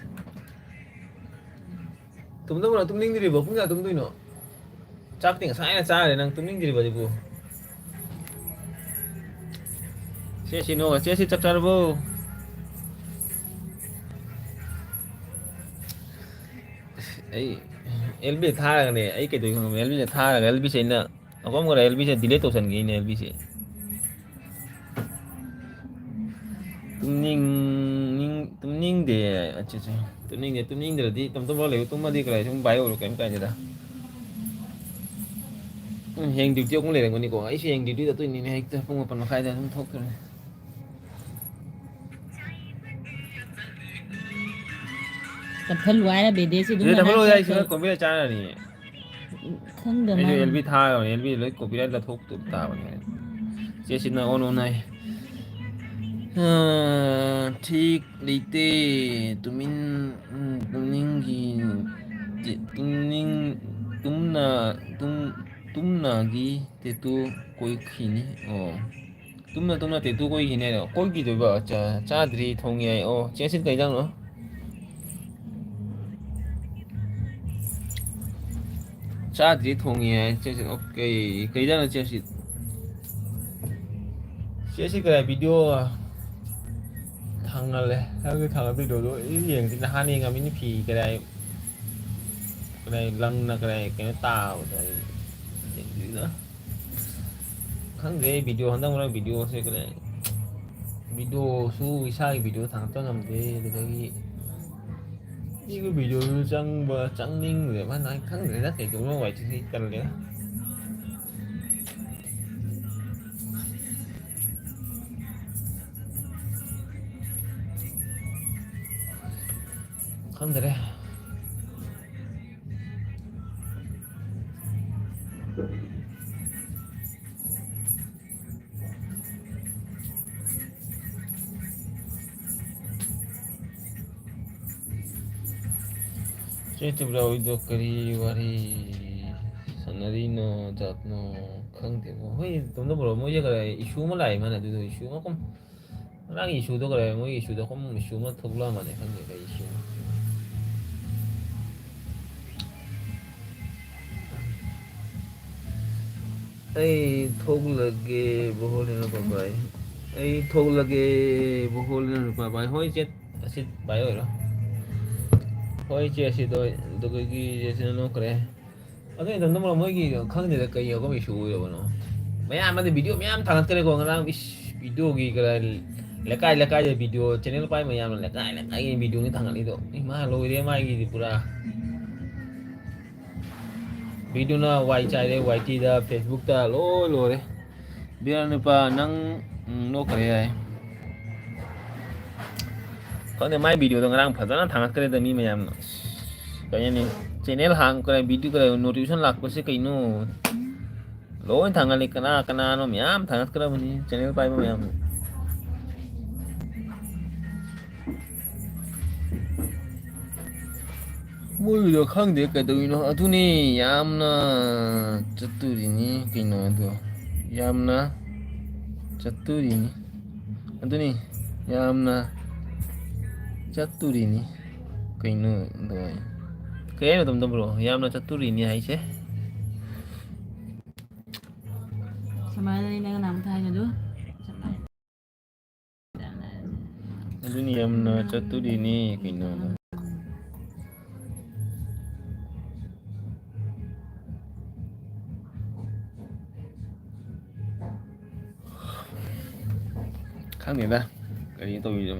ꯇꯨꯝꯗꯧꯔꯣ? ꯇꯨꯝꯅꯤꯡꯗ꯭ꯔꯤꯕꯣ? ꯄꯨꯡ ꯀꯌꯥ ꯇꯨꯝꯗꯣꯏꯅꯣ? ꯆꯥꯛꯇꯤ ꯉꯁꯥꯏꯅ ꯆꯥꯔꯦ, ꯅꯪ ꯇꯨꯝꯅꯤꯡꯗ꯭ꯔꯤꯕꯣ ꯍꯧꯖꯤꯛꯄꯨ? ꯆꯦ ꯁꯤ ꯅꯣ, ꯆꯦ ꯁꯤ ꯆꯥꯛ ꯆꯥꯔꯕꯣ? ꯑꯩ ꯑꯦꯜ ꯕꯤ ꯊꯥꯔꯒꯅꯦ, ꯑꯩ ꯀꯩꯗꯧꯔꯤꯅꯣ ꯈꯪꯕ꯭ꯔꯥ? ꯑꯦꯜ ꯕꯤꯁꯦ ꯊꯥꯔꯒ, ꯑꯦꯜ ꯕꯤꯁꯦ ꯑꯩꯅ ꯑꯩꯈꯣꯏ ꯑꯃꯒ ꯑꯦꯜ ꯕꯤꯁꯦ delete ꯇꯧꯁꯟꯈꯤꯅꯦ, ꯑꯦꯜ ꯕꯤꯁꯦ꯫ ꯇꯨꯝꯅꯤꯡ-, ꯅꯤꯡ-, ꯇꯨꯝꯅꯤꯡꯗꯦ꯫ ꯑꯠꯆꯥ, ꯑꯠꯆꯥ꯫ ꯇꯨꯝꯅꯤꯡꯗꯦ, ꯇꯨꯝꯅꯤꯡꯗ꯭ꯔꯗꯤ ꯇꯨꯝ ꯇꯨꯝꯃ ꯂꯩꯌꯨ꯫ ꯇꯨꯝꯃꯗꯤ ꯀꯔꯤ ꯁꯨꯝ ꯚꯥꯏ ꯑꯣꯏꯔꯣ, ꯀꯩꯝ ꯀꯥꯏꯗꯦꯗ꯫ ꯎꯝ, ꯍꯌꯦꯡ duty ꯑꯃꯨꯛ ꯂꯩꯔꯝꯒꯅꯤꯀꯣ꯫ ꯑꯩꯁꯨ ꯍꯌꯦꯡ duty ꯆꯠꯇꯣꯏꯅꯤꯅꯦ, ꯍꯦꯛꯇ ꯄꯨꯡ ꯃꯥꯄꯟ ꯃꯈꯥꯏꯗ ꯑꯗꯨꯝ ꯊꯣꯛꯇꯣꯏꯅꯦ꯫ ꯇꯞꯊꯜꯂꯨ ꯍꯥꯏꯔ ꯕꯦꯗꯦꯁꯤ ꯑꯗꯨꯝ ꯁꯤꯗ ꯇꯞꯊꯜꯂꯨ ꯃꯅꯥꯛꯇ ꯍꯥꯏꯁꯤꯅ ꯂꯩ꯫ Copyright ꯆꯥꯔꯅꯤ꯫ ꯈꯪꯗ ꯑꯩꯁꯨ ꯃꯥꯜꯂꯦ꯫ ꯑꯦꯜ ꯕꯤ ꯊꯥꯔꯕꯅꯤ, ꯑꯦꯜ ꯕꯤ ꯂꯣꯏ copyright ꯂꯧꯊꯣꯛꯇꯕ ꯇꯥꯕꯅꯤ꯫ ꯆꯦ ꯁꯤꯅ ꯑꯣꯟ ꯑꯣꯟ ꯍꯥꯏ꯫ ꯑ, ꯊꯤꯛ ꯂꯩꯇꯦ꯫ ꯇꯨꯃꯤꯟ, ꯎꯝ, ꯇꯨꯝꯅꯤꯡꯒꯤ, ꯇꯤ-, ꯇꯨꯝꯅꯤꯡ-, ꯇꯨꯝꯅ, ꯇꯨꯝ-, ꯇꯨꯝꯅꯒꯤ ꯇꯦꯇꯨ ꯀꯣꯏꯈꯤꯅꯤ꯫ ꯑꯣ꯫ ꯇꯨꯝꯅ ꯇꯨꯝꯅ ꯇꯦꯇꯨ ꯀꯣꯏꯈꯤꯅꯤ ꯍꯥꯏꯔꯣ? ꯀꯣꯏꯈꯤꯗꯣꯏꯕ? ꯑꯠꯆꯥ, ꯆꯥꯗ꯭ꯔꯤ, ꯊꯣꯡꯉꯤ ꯍꯥꯏ꯫ ꯑꯣ, ꯆꯦ ꯑꯁꯤꯠ ꯀꯩ ꯏꯟꯖꯥꯡꯅꯣ? ꯆꯥꯗ꯭ꯔꯤ, ꯊꯣꯡꯉꯤ ꯍꯥꯏ꯫ ꯆꯦ ꯑꯁꯤꯠ, ꯑꯣꯀꯦ꯫ ꯀꯩ ꯏꯟꯖꯥꯡꯅꯣ ꯆꯦ ꯑꯁꯤꯠ? ꯆꯦ ꯑꯁꯤꯠ ꯀꯗꯥꯏ video ꯊꯥꯡꯒꯠꯂꯦ? ꯅꯪꯒꯤ ꯊꯥꯡꯒꯠ videoꯗꯣ ꯑꯩ ꯌꯦꯡꯗ꯭ꯔꯤ꯫ ꯅꯍꯥꯟ ꯌꯦꯡꯉꯝꯃꯤꯅꯤ ꯐꯤ ꯀꯗꯥꯏ ꯀꯗꯥꯏ ꯂꯪꯅ ꯀꯗꯥꯏ ꯀꯩꯅꯣ ꯇꯥꯕꯗꯣ ꯑꯩ ꯌꯦꯡꯗ꯭ꯔꯤꯗ꯫ ꯈꯪꯗ꯭ꯔꯦ ꯑꯩ video, ꯍꯟꯗꯛ ꯃꯔꯛ videoꯁꯦ ꯀꯗꯥꯏ videoꯁꯨ ꯏꯁꯥꯒꯤ video ꯊꯥꯡꯒꯠꯄ ꯉꯝꯗꯦ, ꯑꯗꯨꯗꯒꯤ ꯃꯤꯒꯤ videoꯗꯨ ꯆꯪꯕ ꯆꯪꯅꯤꯡꯗ꯭ꯔꯦ꯫ ꯃꯥꯅ ꯈꯪꯗ꯭ꯔꯦꯗ ꯀꯩꯗꯧꯕ ꯋꯥꯏ ꯁꯤ ꯇꯜꯂꯦꯗ꯫ ꯈꯪꯗ꯭ꯔꯦ꯫ ꯆꯦ ꯇꯤꯕ꯭ꯔꯥ ꯍꯣꯏꯗꯣ ꯀꯔꯤ ꯋꯥꯔꯤ ꯁꯥꯟꯅꯔꯤꯅꯣ ꯖꯥꯠꯅꯣ? ꯈꯪꯗꯦꯕꯣ꯫ ꯍꯣꯏ, ꯇꯣꯝꯗ ꯕ꯭ꯔꯣ, ꯃꯣꯏꯁꯦ ꯈꯔ issue ꯑꯃ ꯂꯥꯛꯑꯦ ꯃꯥꯅ ꯑꯗꯨꯗꯣ, issue ꯑꯃ ꯀꯨꯝ-, ꯉꯔꯥꯡꯒꯤ issue ꯗꯣ ꯀꯔꯤ, ꯃꯣꯏꯒꯤ issue ꯗꯣ ꯀꯨꯝ issue ꯑꯃ ꯊꯣꯛꯂꯛꯑꯝꯃꯅꯤ, ꯈꯪꯗꯦ ꯀꯩ issue ꯅꯣ꯫ ꯑꯩ ꯊꯣꯛꯂꯒꯦ ꯕꯣꯍꯣꯂꯤꯅ ꯄꯥꯄꯥꯏ꯫ ꯑꯩ ꯊꯣꯛꯂꯒꯦ ꯕꯣꯍꯣꯂꯤꯅ ꯄꯥꯄꯥꯏ꯫ ꯍꯣꯏ ꯆꯦ, ꯑꯁꯤꯠ ꯚꯥꯏ ꯑꯣꯏꯔꯣ꯫ ꯍꯣꯏ ꯆꯦ ꯑꯁꯤꯠ ꯍꯣꯏ꯫ ꯑꯗꯨꯗꯒꯤ ꯆꯦ ꯑꯁꯤꯠꯅ ꯅꯣꯛꯈ꯭ꯔꯦ꯫ ꯑꯗꯨ ꯃꯇꯝꯗ ꯃꯣꯏꯒꯤ ꯈꯪꯗꯦꯗ ꯀꯩ ꯌꯥꯎꯕ issue ꯑꯣꯏꯔꯕꯅꯣ? ꯃꯌꯥꯝ ꯑꯃꯗꯤ video ꯃꯌꯥꯝ ꯊꯥꯒꯠꯈ꯭ꯔꯦꯀꯣ ꯉꯔꯥꯡ꯫ ꯏꯁ, video ꯒꯤ ꯈꯔ ꯂꯩꯀꯥꯏ ꯂꯩꯀꯥꯏꯗ video channel ꯄꯥꯏ ꯃꯌꯥꯝꯅ ꯂꯩꯀꯥꯏ ꯂꯩꯀꯥꯏꯒꯤ video ꯅꯤ ꯊꯥꯒꯠꯂꯤꯗꯣ꯫ ꯏꯃꯥ ꯂꯣꯏꯔꯦ ꯃꯥꯒꯤꯗꯤ ꯄꯨꯔꯥ꯫ Video ꯅ ꯋꯥꯏ ꯆꯥꯏꯔꯦ, ꯋꯥꯏ ꯇꯤꯗ, Facebook ꯇ ꯂꯣꯏ ꯂꯣꯏꯔꯦ꯫ ꯕꯤꯌꯔ ꯅꯨꯄꯥ ꯅꯪ, ꯎꯝ, ꯅꯣꯛꯈ꯭ꯔꯦ ꯍꯥꯏ꯫ ꯈꯪꯗꯦ, ꯃꯥꯏ video ꯗꯣ ꯉꯔꯥꯡ ꯐꯖꯅ ꯊꯥꯒꯠꯈ꯭ꯔꯦꯗ ꯃꯤ ꯃꯌꯥꯝꯅ꯫ ꯑꯁ, ꯀꯩ ꯍꯥꯏꯅꯤ, channel ꯍꯥꯡꯈ꯭ꯔꯦ, video ꯀꯔꯦ, notification ꯂꯥꯛꯄꯁꯦ ꯀꯩꯅꯣ? ꯂꯣꯏ ꯊꯥꯡꯒꯠꯂꯤ, ꯀꯅꯥ ꯀꯅꯥꯅꯣ ꯃꯌꯥꯝ ꯊꯥꯡꯒꯠꯈ꯭ꯔꯕꯅꯤ, channel ꯄꯥꯏꯕ ꯃꯌꯥꯝ꯫ ꯃꯣꯏꯒꯤꯗꯣ ꯈꯪꯗꯦ ꯀꯩꯗꯧꯔꯤꯅꯣ꯫ ꯑꯗꯨꯅꯤ ꯌꯥꯝꯅ ꯆꯠꯇꯣꯔꯤꯅꯤ ꯀꯩꯅꯣ ꯑꯗꯣ꯫ ꯌꯥꯝꯅ ꯆꯠꯇꯣꯔꯤꯅꯤ꯫ ꯑꯗꯨꯅꯤ ꯌꯥꯝꯅ ꯆꯠꯇꯣꯔꯤꯅꯤ ꯀꯩꯅꯣ ꯑꯗꯣ꯫ ꯀꯩ ꯍꯥꯏꯅꯣ ꯇꯝꯗꯕ꯭ꯔꯣ? ꯌꯥꯝꯅ ꯆꯠꯇꯣꯔꯤꯅꯤ ꯍꯥꯏꯁꯦ꯫ ꯁꯨꯃꯥꯏꯅꯅꯤ ꯅꯪꯅ ꯅꯍꯥꯟꯃꯨꯛ ꯍꯥꯏꯕꯗꯨ꯫ ꯑꯗꯨꯅꯤ ꯌꯥꯝꯅ ꯆꯠꯇꯣꯔꯤꯅꯤ ꯀꯩꯅꯣ꯫ ꯈꯪꯗꯦꯗ ꯀꯔꯤ ꯇꯧꯔꯤꯅꯣ꯫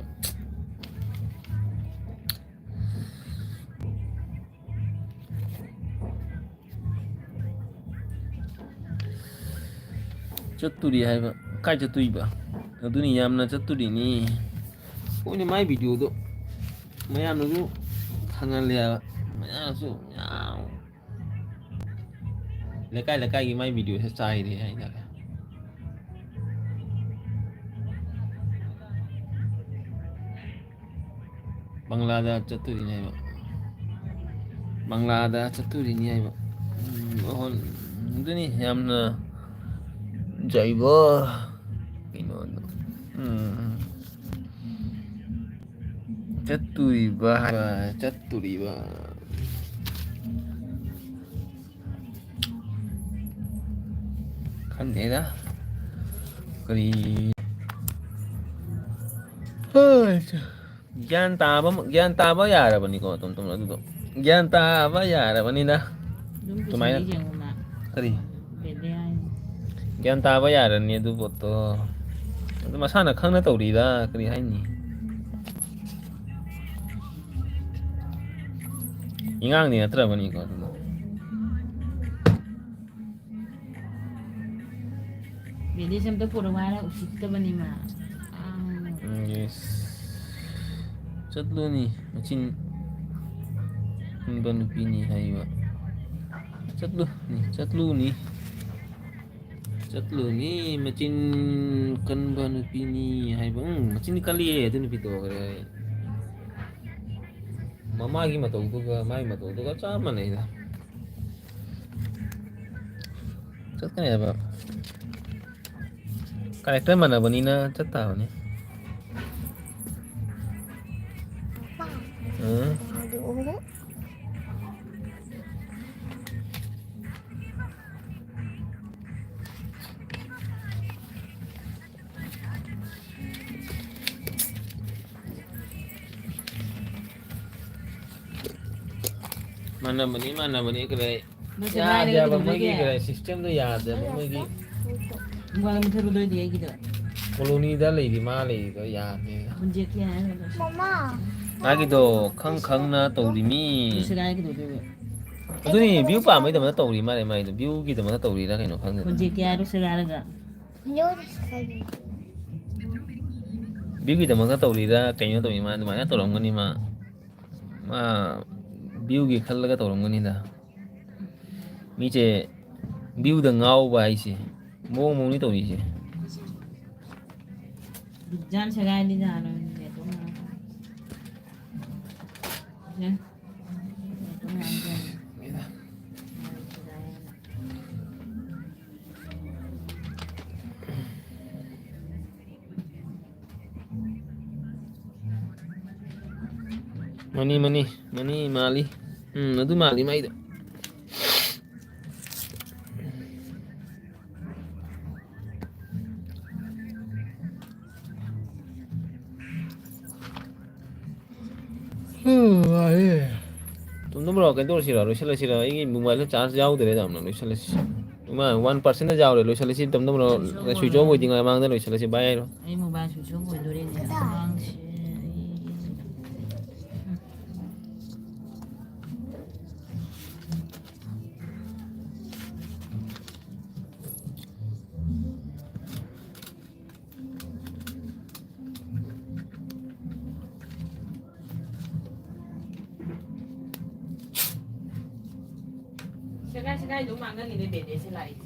ꯆꯠꯇꯣꯔꯤ ꯍꯥꯏꯕ꯫ ꯀꯥꯏ ꯆꯠꯇꯣꯔꯤꯕ? ꯑꯗꯨꯅꯤ ꯌꯥꯝꯅ ꯆꯠꯇꯣꯔꯤꯅꯤ꯫ ꯍꯣꯏꯅꯦ, ꯃꯥꯏ video ꯗꯣ ꯃꯌꯥꯝꯅꯁꯨ ꯊꯥꯡꯍꯜꯂꯦ ꯍꯥꯏꯕ꯫ ꯃꯌꯥꯝꯅꯁꯨ ꯌꯥꯝ ꯂꯩꯀꯥꯏ ꯂꯩꯀꯥꯏꯒꯤ ꯃꯥꯏ video ꯁꯦ ꯆꯥꯏꯔꯦ ꯍꯥꯏꯇꯥꯔꯦ꯫ ꯕꯪꯂꯥꯗ ꯆꯠꯇꯣꯔꯤꯅꯤ ꯍꯥꯏꯕ꯫ ꯕꯪꯂꯥꯗ ꯆꯠꯇꯣꯔꯤꯅꯤ ꯍꯥꯏꯕ꯫ ꯎꯝ, ꯑꯣꯍꯣ, ꯑꯗꯨꯅꯤ ꯌꯥꯝꯅ ꯖꯩꯕꯣ꯫ ꯀꯩꯅꯣꯗꯣ꯫ ꯎꯝ꯫ ꯆꯠꯇꯣꯔꯤꯕ ꯍꯥꯏꯕ, ꯆꯠꯇꯣꯔꯤꯕ꯫ ꯈꯪꯗꯦꯗ꯫ ꯀꯔꯤ꯫ ꯍꯣꯏ꯫ ꯒ꯭ꯌꯥꯟ ꯇꯥꯕ, ꯒ꯭ꯌꯥꯟ ꯇꯥꯕ ꯌꯥꯔꯕꯅꯤꯀꯣ, ꯇꯣꯝ ꯇꯣꯝ, ꯑꯗꯨꯗꯣ꯫ ꯒ꯭ꯌꯥꯟ ꯇꯥꯕ ꯌꯥꯔꯕꯅꯤꯅ꯫ ꯑꯗꯨꯝ ꯑꯗꯨꯃꯥꯏꯅ ꯄꯨꯁꯤꯜꯂ ꯌꯦꯡꯉꯨꯅ꯫ ꯀꯔꯤ? ꯕꯦꯂꯦ ꯍꯥꯏꯅꯤ꯫ ꯒ꯭ꯌꯥꯟ ꯇꯥꯕ ꯌꯥꯔꯅꯤ ꯑꯗꯨ ꯄꯣꯠꯇꯣ꯫ ꯑꯗꯨ ꯃꯁꯥꯅ ꯈꯪꯅ ꯇꯧꯔꯤꯔꯥ ꯀꯔꯤ ꯍꯥꯏꯅꯤ? ꯏꯉꯥꯡꯗꯤ ꯅꯠꯇ꯭ꯔꯕꯅꯤꯀꯣ ꯑꯗꯨꯗꯣ꯫ ꯕꯦꯂꯦꯁꯦ ꯑꯝꯇ ꯄꯨꯔꯛꯑꯣ ꯍꯥꯏꯔ ꯎꯁꯤꯠꯇꯕꯅꯤ ꯃꯥ꯫ ꯎꯝ, ꯌꯦꯁ꯫ ꯆꯠꯂꯨꯅꯤ, ꯃꯆꯤꯟ ꯀꯟꯕ ꯅꯨꯄꯤꯅꯤ ꯍꯥꯏꯕ꯫ ꯆꯠꯂꯨꯅꯤ, ꯆꯠꯂꯨꯅꯤ꯫ ꯆꯠꯂꯨꯅꯤ, ꯃꯆꯤꯟ ꯀꯟꯕ ꯅꯨꯄꯤꯅꯤ ꯍꯥꯏꯕ꯫ ꯎꯝ, ꯃꯆꯤꯟ ꯀꯜꯂꯤꯌꯦ ꯑꯗꯨ ꯅꯨꯄꯤꯗꯣ꯫ ꯃꯃꯥꯒꯤ ꯃꯇꯧꯗꯨꯒ ꯃꯥꯒꯤ ꯃꯇꯧꯗꯨꯒ ꯆꯞ ꯃꯥꯟꯅꯩꯗ꯫ ꯆꯠꯀꯅꯤ ꯍꯥꯏꯕ꯫ ꯀꯦꯔꯦꯛꯇꯔ ꯃꯥꯟꯅꯕꯅꯤꯅ ꯆꯠ ꯇꯥꯕꯅꯤ꯫ ꯎꯝ꯫ ꯃꯥꯟꯅꯕꯅꯤ, ꯃꯥꯟꯅꯕꯅꯤ, ꯀꯗꯥꯏ? ꯃꯁꯤ ꯌꯥꯗꯦꯕ, ꯂꯥꯏꯔꯒ ꯃꯣꯏꯒꯤ ꯀꯩꯗꯧꯕꯒꯤ? ꯀꯗꯥꯏ systemꯗꯣ ꯌꯥꯗꯦꯕ, ꯃꯣꯏꯒꯤ ꯃꯣꯏ ꯃꯨꯊꯠꯂꯨꯗꯣꯏꯗꯤ ꯑꯩꯒꯤꯗꯣ꯫ Colonyꯗ ꯂꯩꯔꯤ, ꯃꯥ ꯂꯩꯔꯤꯗꯣ ꯌꯥꯗꯦ꯫ ꯍꯧꯖꯤꯛꯀꯤ ꯍꯥꯏꯔꯒ ꯂꯣꯏꯁꯤꯜꯂꯣ꯫ ꯃꯥꯒꯤꯗꯣ ꯈꯪ ꯈꯪꯅ ꯇꯧꯔꯤꯃꯤ꯫ ꯂꯣꯏꯁꯤꯜꯂꯣ ꯍꯥꯏꯒꯗꯧꯗꯣꯏꯕ꯫ ꯑꯗꯨꯅꯤ, view ꯄꯥꯝꯕꯩꯗꯃꯛꯇ ꯇꯧꯔꯤ ꯃꯥꯜꯂꯦ, ꯃꯥꯏꯗꯣ view ꯒꯤꯗꯃꯛꯇ ꯇꯧꯔꯤꯔꯥ ꯀꯩꯅꯣ ꯈꯪꯗꯦ꯫ ꯍꯧꯖꯤꯛꯀꯤ ꯍꯥꯏꯔꯣ, ꯁꯤꯜꯂꯣ ꯍꯥꯏꯔꯒ꯫ View ꯒꯤꯗꯃꯛꯇ ꯇꯧꯔꯤꯔꯥ ꯀꯩꯅꯣ ꯇꯧꯔꯤ, ꯃꯥ ꯑꯗꯨꯃꯥꯏꯅ ꯇꯧꯔꯝꯒꯅꯤ, ꯃꯥ, ꯃꯥ view ꯒꯤ ꯈꯜꯂꯒ ꯇꯧꯔꯝꯒꯅꯤꯗ꯫ ꯃꯤꯁꯦ view ꯗ ꯉꯥꯎꯕ ꯍꯥꯏꯁꯦ ꯃꯑꯣꯡ ꯃꯑꯣꯡꯅꯤ ꯇꯧꯔꯤꯁꯦ꯫ ꯖꯥꯟ ꯁꯦꯒꯥꯏꯅꯤ ꯅꯍꯥꯟ ꯑꯣꯏꯅ ꯅꯦꯠꯇꯣ ꯉꯥꯏ-, ꯅꯦꯠꯇꯣ ꯉꯥꯏ-, ꯉꯥꯏ-, ꯉꯥꯏ-, ꯉꯥꯏ-, ꯉꯥꯏ-, ꯃꯅꯤ, ꯃꯅꯤ, ꯃꯅꯤ ꯃꯥꯜꯂꯤ꯫ ꯎꯝ, ꯑꯗꯨ ꯃꯥꯜꯂꯤ ꯃꯥꯏꯗꯣ꯫ ꯎꯝ, ꯃꯥꯜꯂꯤ꯫ ꯇꯨꯝꯗꯕ꯭ꯔꯣ? ꯀꯩꯅꯣ ꯇꯧꯔꯁꯤꯔꯣ? ꯂꯣꯏꯁꯤꯜꯂꯁꯤꯔꯣ? ꯑꯩꯒꯤ ꯃꯣꯕꯥꯏꯜꯗ ꯆꯥꯔꯖ ꯌꯥꯎꯗ꯭ꯔꯦ, ꯌꯥꯝꯅ ꯂꯣꯏꯁꯤꯜꯂꯁꯤ꯫ ꯏꯃꯥ, ꯋꯥꯟ ꯄꯥꯔꯁꯦꯟꯗ ꯌꯥꯎꯔꯦ, ꯂꯣꯏꯁꯤꯜꯂꯁꯤ꯫ ꯇꯨꯝꯗꯕ꯭ꯔꯣ? ꯁ꯭ꯋꯤꯆ ꯑꯣꯐ ꯑꯣꯏꯗ꯭ꯔꯤꯉꯩ ꯃꯃꯥꯡꯗ ꯂꯣꯏꯁꯤꯜꯂꯁꯤ꯫ ꯕꯥꯏ ꯍꯥꯏꯔꯣ꯫ ꯑꯩ ꯃꯣꯕꯥꯏꯜ ꯁ꯭ꯋꯤꯆ ꯑꯣꯐ ꯑꯣꯏꯗꯣꯔꯦꯅꯦ꯫ ꯑꯉꯥꯡꯁꯦ꯫ ꯁꯦꯒꯥꯏ ꯁꯦꯒꯥꯏꯗꯧ ꯃꯥꯡꯒꯜꯂꯤꯅꯦ ꯕꯦꯕꯦꯁꯦ ꯂꯥꯛꯏꯁꯦ꯫